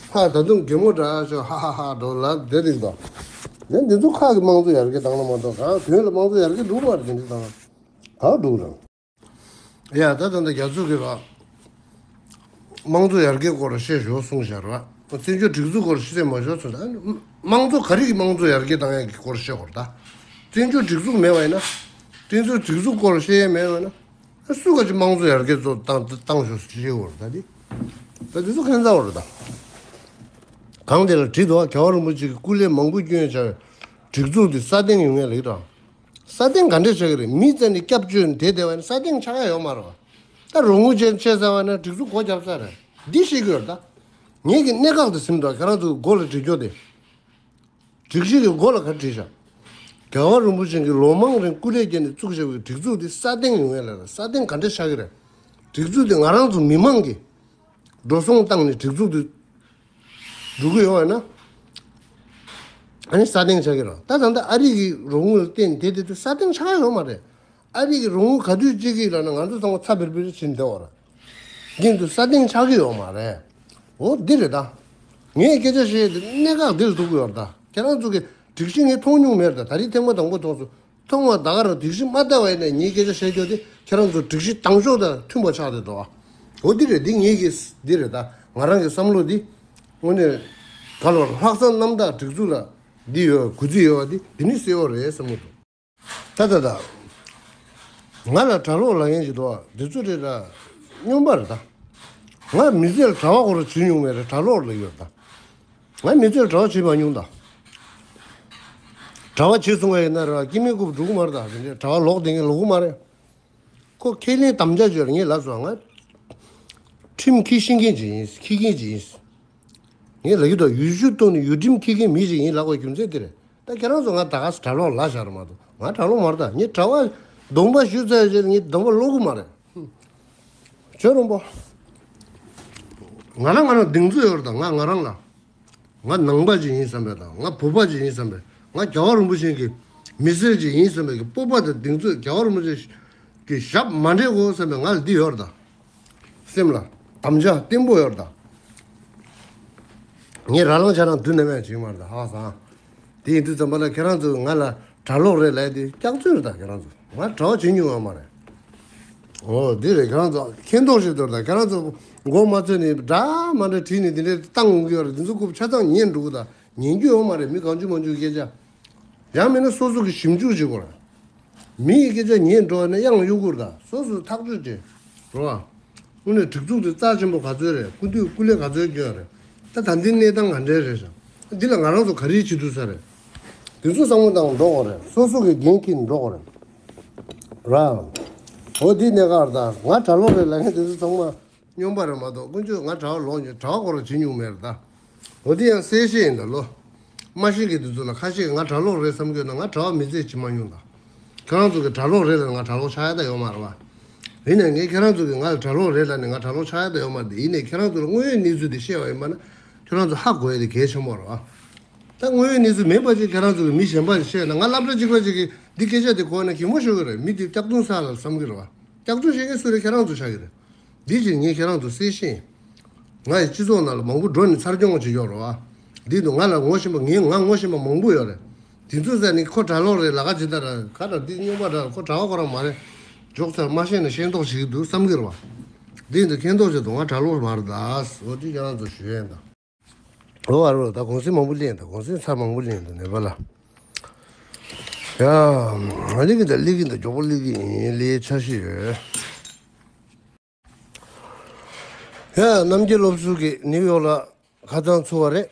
ཧ་ད་དུང་གད་མོ་འདྲ་ཤོག་ཧ་ཧ་ཧ་འགྲོ་ལབ་བསྡད་འདུག་ད། ཡང་འདི་ཚོ་ཁག་གི་དམངས་གཙོ་ཡར་རྒྱས་བཏང་ན་མ་གཏོགས་གང་དོན་ལ་དམངས་གཙོ་ཡར་རྒྱས་འགྲོ་གི་མ་རེད། དེ་འདྲ་བཏང་ན་ག་འགྲོ་གི་རེད། ཡ་ད་ད་ལྟ་རྒྱ་མཚོ་གིས་ར་དམངས་གཙོ་ཡར་རྒྱས་སྐོར་བཤད་ཞོར་གསུངས་བཞག་ར། བཙན་བྱོལ་སྒྲིག་འཛུགས་སྐོར་བཤད་མ་ཞོར་ཚུལ་ད་དམངས་གཙོ་ག་རེ་གི་དམངས་གཙོ་ཡར་རྒྱས་བཏང་ཡ་གི་སྐོར་བཤད་དགོས་རེད་ད། བཙན་བྱོལ་སྒྲིག་འཛུགས་མེད་པ་ཡིན་ན། བཙན་བྱོལ་སྒྲིག་འཛུགས་སྐོར་བཤད་ཡ་མེད་པ་ཡིན་ན། སུ་ག་ཅིག་དམངས་གཙོ་ཡར་རྒྱས་གཙོ་བཏང་བཏང་ཞོར་བཤད་དགོས་རེད་ད་དེ། ད་དེ་ཚོ་ཁྱད་མཚར་བོ་རེད་ད། གང་དེ་ལ་བྲིས་འདུག་རྒྱལ་བ་རིན་པོ་ཆེ་གིས་སྐུ་ལས་མང་པོ་བསྐྱོན་བྱ་བའི་སྒྲིག་འཛུགས་འདི་སྲ་བརྟན་ཡོང་ངེས་ལབ་ཀྱི་འདུག་སྲ་བརྟན་ག་འདྲས་ཆགས་ཀྱི་རེད། མི་རྩ་ནས་སྐྱབས་བཅོལ་ནས་བསྡད་བསྡད་པ་ཡིན་ན་སྲ་བརྟན་ཆགས་ཡ་ཡོད་མ་རེད་བ། ད་རོགས་དངུལ་ཅན་ཆད་ཚར་བ་ན་སྒྲིག་འཛུགས་སྒོ་བརྒྱབ་ཚར་རེད། འདི་ཤེས་ཀྱི་ཡོད་རེད་ད། ངེད་ཀྱི་གནད་འགག་དེ་ཟིན་འདུག་ཁྱེད་རང་ཚོ་གི་མགོ་ལ་བྲིས་རྒྱུ་དེ། སྒྲིག་གཞི་གི་མགོ་ལ་ག་རེ་བྲིས་བཞག་རྒྱལ་བ་རིན་པོ་ཆེ་གིས་ལོ་མང་རིང་སྐུ་ལས་བསྐྱོན་ནས་བཙུགས་བཞག་པའི་སྒྲིག་འཛུགས་འདི་སྲ་བརྟན་ཡོང་ངེས་ལབ་རེད། སྲ་བརྟན་ག་འདྲས་ཆགས་ཀྱི་རེད། སྒྲིག་འཛུགས་འདི་ང་རང་ཚོ་མི་མང་གིས་འགྲོ་སོང་བཏང་ནས་སྒྲིག་འཛུགས་འདི་འགྲོ་གི་ཡོད་པ་ན། ཨ་ནི་སྲ་བརྟན་ཆགས་ཀྱི་རེད། ད་ད་ལྟ་ཨ་རི་གི་རོགས་དངུལ་ལ་བརྟེན་ནས་དེ་དེ་དུས་སྲ་བརྟན་ཆགས་ཡོད་མ་རེད། ཨ་རི་གི་རོགས་དངུལ་ག་དུས་སྤྲད་ཀྱི་ཡོད་ལབ་ན་ང་ཚོ་ཚང་མ་ཚ་བེར་བེར་བྱས་ནས་བསྡད་ཡོད་རེད། རྒྱུན་དུ་སྲ་བརྟན་ཆགས་ཀྱི་ཡོད་མ་རེད། འོ་འདི་རེད་ད། ངས་སྐད་ཆ་བཤད་དེ་གནད་འགག་འདི་ལ་ཐུག་གི་ཡོད་རེད་ད། ཁྱེད་རང་ཚོ་གི་སྒྲིག་གཞི་ངས་མཐོང་མྱོང་མེད་རེད་ད། ད་རེས་ཐེངས་མ་དང་པོ་མཐོང་སོང་། མཐོང་བ་ད་ག་རང་སྒྲིག་གཞི་མ་བལྟ་བ་ཡིན་ན་ངའི་སྐད་ཆ་བཤད་རྒྱུ་དེ་ཁྱེད་རང་ཚོ་སྒྲིག་གཞི་དང་ཕྱོགས་དང་མཐུན་པ་ཆགས་བསྡད་འདུག་ཨ། འོ་འདི་རེད། འདི་ངེད་ཀྱི་འདི་རེད་ད། ང་རང་གི་བསམ་བློ་འདི་དངོས་གནས་ག་ལོར་ལྷག་བསམ་རྣམ་དག་སྒྲིག་འཛུགས་ལ་འདི་ཡོད་གུས་བརྩི་ཡོད་པ་འདི་འདི་ནི་གསལ་བོ་རེད་བསམ་གྱི་འདུག་ད་ད་ད། ང་ལ་གྲྭ་ལོག་ལབ་མཁན་ཞིག་འདུག་ཨ། འདི་ཚོ་རེད་ད། སྨྱོན་པ་རེད་ད། ང་མི་ཚེ་ལ་གྲྭ་པ་སྐོར་བྱེད་མྱོང་མེད་རེད། གྲྭ་ལོག་ལབ་ཡོད་ད། ང་མི་ཚོས་གྲྭ་པ་བྱེད་མ་མྱོང་ད། གྲྭ་པ་བྱེད་སོང་བ་ཡིན་ན་ར་སྐྱེ་དམན་རྐུབ་འགྲོ་གི་མ་རེད་ད། དེ་འདྲའི་གྲྭ་པ་ལོག་བསྡད་མཁན་ལོག་གི་མ་རེད། ཁོ་ཁས་ལེན་དམ་བཅའ་བརྗོད་ངས་ལབ་སོང་། ང་ཁྲིམས་འཁྱེར་ཤེས་མཁན་ཅིག་ཡིན། འཁྱེར་མཁན་ཅིག་ཡིན། ངས་ལབ་ཀྱི་འདུག་ཡུལ་ཤུལ་གཏོང་ནས་ཡུལ་ཁྲིམས་འཁྱེར་མཁན་མི་ཞིག་ཡིན་ལབ་དགོས་རྒྱུ་མཚན་དེ་རེད། ད་ཁྱེད་རང་ཚོ་ང་ད་ག་སེ་གྲྭ་ལོག་ལབ་བཞག་རེད་མ་གཏོགས་ང་གྲྭ་ལོག་མ་རེད་ད། ངས་གྲྭ་པ་སྡོམ་པ་ཞུས་ཚར་རྗེས་ངས་སྡོམ་པ་ལོག་གི་མ་རེད། ཁྱོད་རོང་པོ། ང་རང་ང་རང་གདེང་ཚོད་ཡོད་རེད་ད། ང་ང་རང་ལ། ང་ནང་པ་ཅིག་ཡིན་བསམ་པས་དང་། ང་བོད་པ་ཅིག་ཡིན་བསམ་པས། ང་རྒྱལ་བ་རིན་པོ་ཆེ་གི་མི་སེར་ཅིག་ཡིན་བསམ་པས་ཀྱི་སྤོབས་པ་དང་གདེང་ཚོད། རྒྱལ་བ་རིན་པོ་ཆེ་གི་ཞབས་མ་འདྲེས་གོ་བསམ་པས་ང་ལ་འདི་ཡོད་རེད་ད། སེམས་ལ་དམ་བཅའ་བརྟན་པོ་ཡོད་རེད་ད། ངས་ར་ལང་ཆ་ལང་དུས་ནམ་ཡང་བྱེད་ཀྱི་མ་རེད་ད། ཧ་གོ་སོང་། དེ་ཡིན་དུས་ཙམ་པ་ལ་ཁྱེད་རང་ཚོས་ང་ལ་གྲྭ་ལོག་རེད་ལབ་དེ་སྐྱག་རྫུན་རེད་ད། ཁྱེད་རང་ཚོ་ང་གྲྭ་པ་བྱེད་མྱོང་ཡོད་མ་རེད། འོ་འདི་རེད། ཁྱེད་རང་ཚོ་མཁྱེན་རྟོགས་བྱེད་དོར་ད། ཁྱེད་རང་ཚོ་མགོ་མ་ཚོས་ནས་འདྲ་མ་འདྲ་བྲིས་ནས་འདི་འདྲ་བཏང་ཡོང་གི་ཡོད་རེད། འདི་ཚོ་རྐུབ་ཆ་ཚང་ཉན་འགྲོ་གི་ད། ཉན་རྒྱུ་ཡོད་མ་རེད། མི་གང་བྱུང་མང་བྱུང་སྐད་ཆ། ཡང་མིན་ན་སོ་སོ་གི་ཞིབ་འཇུག་བྱེད་དགོས་རེད། མི་ཡི་སྐད་ཆ་ཉན་འགྲོ་བ་ན་གཡང་གཡོ་གུར་དང་སོ་སོ་ཐག་གཅོད་བྱེད་རོགས། དངོས་གནས་སྒྲིག་འཛུགས་དེ་རྩ་ཆེན་པོ་ག་ཚོད་རེད། སྐུ་མདུན་སྐུ་ལས་ག་ཚོད་སྐྱོན་རེད། ད་ད་འདི་གནས་སྟངས་ག་འདྲས་རེད་ཤག་འདི་ལ་ང་རང་ཚོ་ག་རེ་བྱེད་ཐུབ་ས་རེད། དེ་ཚོ་བསམ་བློ་བཏང་འགྲོ་དགོས་རེད། སོ་སོ་གི་འགན་འཁྱེར་འགྲོ་དགོས་རེད། ར། འོ་འདི་གནད་འགག་རེད་ད། ང་གྲྭ་ལོག་རེད་ལབ་མཁན་དེ་ཚོ་ཚང་མ། སྨྱོན་པ་རེད་མ་གཏོགས་དཀོན་མཆོག་ང་གྲྭ་པ་ལོག་མྱོང་། གྲྭ་པ་སྐོར་བྱེད་མྱོང་མེད་རེད་ད། འོ་དེ་ཡང་གསལ་བཤད་ཡིན་ད་ལོ། མ་ཤེས་མཁན་དེ་ཚོ་ལ་ཁ་ཤས་ཀྱིས་ང་གྲྭ་ལོག་རེད་བསམ་གྱི་ཡོད་ན་ང་གྲྭ་པ་མི་ཚེ་བྱེད་མ་མྱོང་ད། ཁྱེད་རང་ཚོ་གི་གྲྭ་ལོག་རེད་ལབ་ན་ང་གྲྭ་ལོག་ཆགས་ཡ་ད་ཡོད་མ་རེད་བ། ཡིན་ནའི་ངས་ཁྱེད་རང་ཚོ་གི་ང་ལ་གྲྭ་ལོག་རེད་ལབ་ནས་ང་གྲྭ་ལོག་ཆགས་ཡ་ད་ཡོད་མ་རེད། ཡིན་ནའི་ཁྱེད་རང་ཚོ་ལ་དངོས་ཡོད་གནས་ཚུལ་དེ་བཤད་པ་ཡིན་པ་ན་ཁྱེད་རང་ཚོ་ཧ་གོ་ཡ་དེ་གལ་ཆེན་པོ་རེད་བ། ད་དངོས་ཡོད་གནས་ཚུལ་མིན་པ་ཅིག་ཁྱེད་རང་ཚོ་གི་མི་གཞན་པ་ཞིག་བཤད་ན། ང་སློབ་གྲྭ་གཅིག་པ་ཅིག་གིས་འདི་སྐད་ཆ་དེ་གོ་ན་གད་མོ་ཤོར་གི་རེད། མི་དེ་སྐྱག་རྫུན་ཟ་ལབ་བསམ་གི་རེད་བ། སྐྱག་རྫུན་བཤད་མཁན་སུ་རེད། ཁྱེད་རང་ཚོ་ཆགས་ཀྱི་རེད། འདི་བྱས་ངས་ཁྱེད་རང་ཚོ་གསལ་བཤད་ཡིན། ང་ཡི་སྤྱི་ཚོགས་ནང་ལ་མང་པོ་འགྲོ་ནས་ཚར་སྐྱོང་བ་ཅིག་ཡོད་རེད་བ། འདི་དུ་ང་ལ་ངོ་ཤེས་པ། ངས་ང་ངོ་ཤེས་པ་མང་པོ་ཡོད་རེད། དེ་ཚོ་ཟེར་ནས་ཁོ་གྲྭ་ལོག་རེད་ལབ་ཀ་ཇི་ལྟར་ཁ་གྲག་འདི་སྨྱོན་པ་འདྲ། ཁོ་གྲྭ་པ་ཁོ་རང་མ་རེད། འཇོག་ཚར་མ་ཤེས་ན་ཤེས་མདོག་བྱེད་ཀྱི་འདུག་བསམ་གི་རེད་བ། འདི་འདི་མཁྱེན་རྟོགས་བྱེད་དུ་ང་གྲྭ་ལོག་མ་རེད་ད། འོ་དེ་ཁྱེད་རང་ཚོ་ཞུ་ཡས་ཡིན་ད། འོ་ཨ་རོ། ད་གུང་སེང་མང་པོ་ལེན་ད། གུང་སེང་ཚར་མང་པོ་ལེན་ད་ནེ་པ་ལ། ཡ། ང་ལི་གི་འདི་ལི་གི་འདི་མགྱོགས་པོ་ལི་གི་ཡིན། ལི་འཆར་གཞི་ཡོད། ཡ། རྣམ་རྒྱལ་སློབ་ཟུར་གྱིས་ནིའུ་ཡོག་ལ་ཁ་སང་ཚུགས་པ་རེད།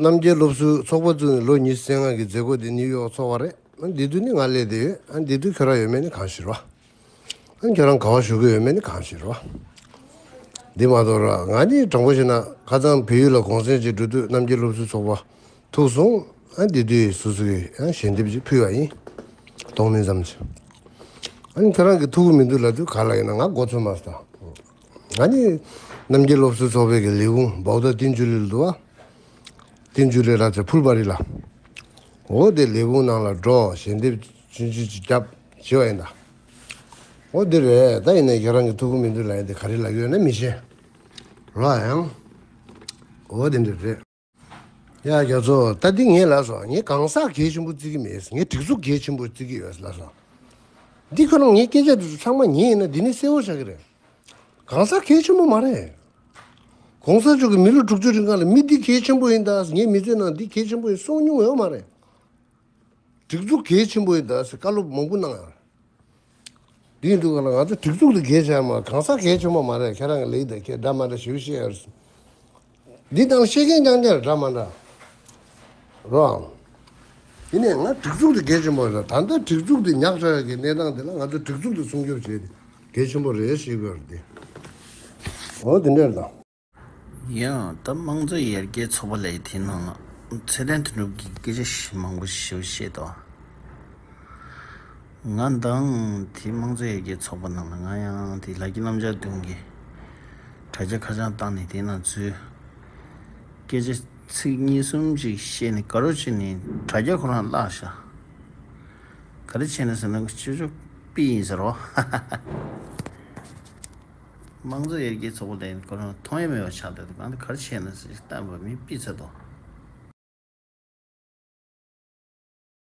རྣམ་རྒྱལ་སློབ་ཟུར་ཚོགས་པ་བཙུགས་ནས་ལོ་ཉི་ཤུ་རྩ་ལྔ་གི་མཛད་སྒོ་དེ་ནིའུ་ཡོག་ཚོགས་པ་རེད། ཨ་འདི་དུས་ནི་ང་སླེབས་བསྡད་ཡོད། ཨ་འདི་དུས་ཁྱོད་རང་ཡོད་མེད་ནི་གང་ཤེས་རེད་བ། ཨ་ཁྱོད་རང་ག་པར་བཞུགས་ཀྱི་ཡོད་མེད་ནི་གང་ཤེས་རེད་བ། འདི་མ་གཏོགས་ར་ང་ནི་དྲང་པོ་བཤད་ན་ཁ་སང་བལ་ཡུལ་ལ་གུང་སེང་ཅིག་འགྲོ་དུས་རྣམ་རྒྱལ་སློབ་ཟུར་ཚོགས་པ་ཐུག་སོང་། ཨ་འདི་དུས་སོ་སོ་གི་ཨ་ཞལ་འདེབས་ཅིག་ཕུལ་བ་ཡིན། གཏོང་མིན་ཙམ་ཅིག་ཨ་ནི་ཁྱོད་རང་གི་ཐུག་གི་མི་འདུག་ལབ་དུས་ག་ལ་ཡིན་ན་ང་མགོ་ཚོད་མ་སོང་། ང་ནི་རྣམ་རྒྱལ་སློབ་ཟུར་ཚོགས་པའི་གི་ལས་ཁུངས་བོག་ད་ཏིན་ཅུ་ལི་ལ་འདུག་བ། ཏིན་ཅུ་ལི་ར་ཚེ་ཕུལ་པ་རི་ལ། འོ་དེ་ལས་ཁུངས་ནང་ལ་འགྲོ་ཞལ་འདེབས་ཆུང་ཆུང་ཅིག་བརྒྱབ་བྱས་པ་ཡིན་ད། འོ་དེ་རེད། ད་ཡིན་ནའི་ཁྱེད་རང་གི་ཐུགས་ཁུར་མི་འདུག་ལབ་ཡ་དེ་ག་རེ་ལབ་ཀྱི་ཡོད་ན་མི་ཤེས། རོ་ཡང་། འོ་དེ་འདྲ་རེད། ཡ་རྒྱ་མཚོ། ད་འདི་ངས་ལབ་སོང་། ངས་གང་ཟག་གལ་ཆེན་པོ་བརྩི་གི་མེད། ངས་སྒྲིག་འཛུགས་གལ་ཆེན་པོ་བརྩི་གི་ཡོད་ལབ་སོང་། འདི་ཁོ་རང་ངའི་སྐད་ཆ་དེ་ཚོ་ཚང་མ་ཉན་ཡིན་ན་འདི་ནི་གསལ་བོ་ཆགས་ཀྱི་རེད། གང་ཟག་གལ་ཆེན་པོ་མ་རེད། གོང་ས་མཆོག་གིས་མི་ལོ་དྲུག་ཅུ་རིང་ག་ལ་མི་འདི་གལ་ཆེན་པོ་ཡིན་ད་ཟེར། ངའི་མི་ཚེ་ནང་འདི་གལ་ཆེན་པོ་ཡིན་གསུངས་མྱོང་ཡོད་མ་རེད། སྒྲིག་འཛུགས་གལ་ཆེན་པོ་ཡིན་ད་ཟེར་བཀའ་སློབ་མང་པོ་གནང་ཡོད་རེད། འདི་ཡིན་དུས་ག་ལ་ང་ཚོ་སྒྲིག་འཛུགས་དེ་གལ་ཆེ་བ་མ་རེད། གང་ཟག་གལ་ཆེན་པོ་མ་རེད། ཁྱེད་རང་གི་ལས་དང་ཁྱེད་འདྲ་མ་འདྲ་ཞིག་བཤད་ཡོད་རེད། འདི་དང་བཤད་མཁན་རྐྱང་རྐྱང་རེད། འདྲ་མ་འདྲ་རོ། ཡིན་ནའི་ང་སྒྲིག་འཛུགས་དེ་གལ་ཆེན་པོ་རེད། ད་ལྟ་སྒྲིག་འཛུགས་དེ་ཉག་ཕྲ་བའི་གནས་སྟངས་དེ་ལ་ང་ཚོ་སྒྲིག་འཛུགས་དེ་སྲུང་སྐྱོབ་བྱེད་དེ་གལ་ཆེན་པོ་རེད་ཞེས་དགོས་རེད་དེ། འོ་དེ་འདྲ་རེད་ད། ཡང་ད་དམངས་གཙོ་ཡར་རྒྱས་ཚོགས་པ་ལབ་ཡ་དེའི་ནང་ལ་ཚེ་བརྟན་དོན་གྲུབ་ཀྱིས་སྐད་ཆ་མང་པོ་ཞིག་བཤད་འདུག་ང་དང་དེ་དམངས་གཙོ་ཡར་རྒྱས་ཚོགས་པ་ནང་ལ་ང་ཡང་དེ་ལྷ་སྐྱིད་རྣམ་རྒྱལ་དོན་གྱི་དྲ་རྒྱ་ཁ་བྱང་བཏང་ནས་དེ་ནང་འཛུལ། སྐད་ཆ་ཚིག་གཉིས་གསུམ་ཅིག་བཤད་ནས་དགའ་རབ་བྱས་ནས་དྲ་རྒྱ་ཁོ་རང་བརླགས་ཤག་ག་རེ་བྱས་ན་ཟེར་ན་ཅོ་ཅོ་པི་ཡིན་ཟེར་རོ། དམངས་གཙོ་ཡར་རྒྱས་ཚོགས་པ་ལས་ཁོ་རང་མཐོང་ཡ་མེད་པ་ཆགས་བསྡད་འདུག་གང་དུ་ག་རེ་བྱས་ན་ཟེར་བལྟས་པ་མི་པི་ཚ་དོ།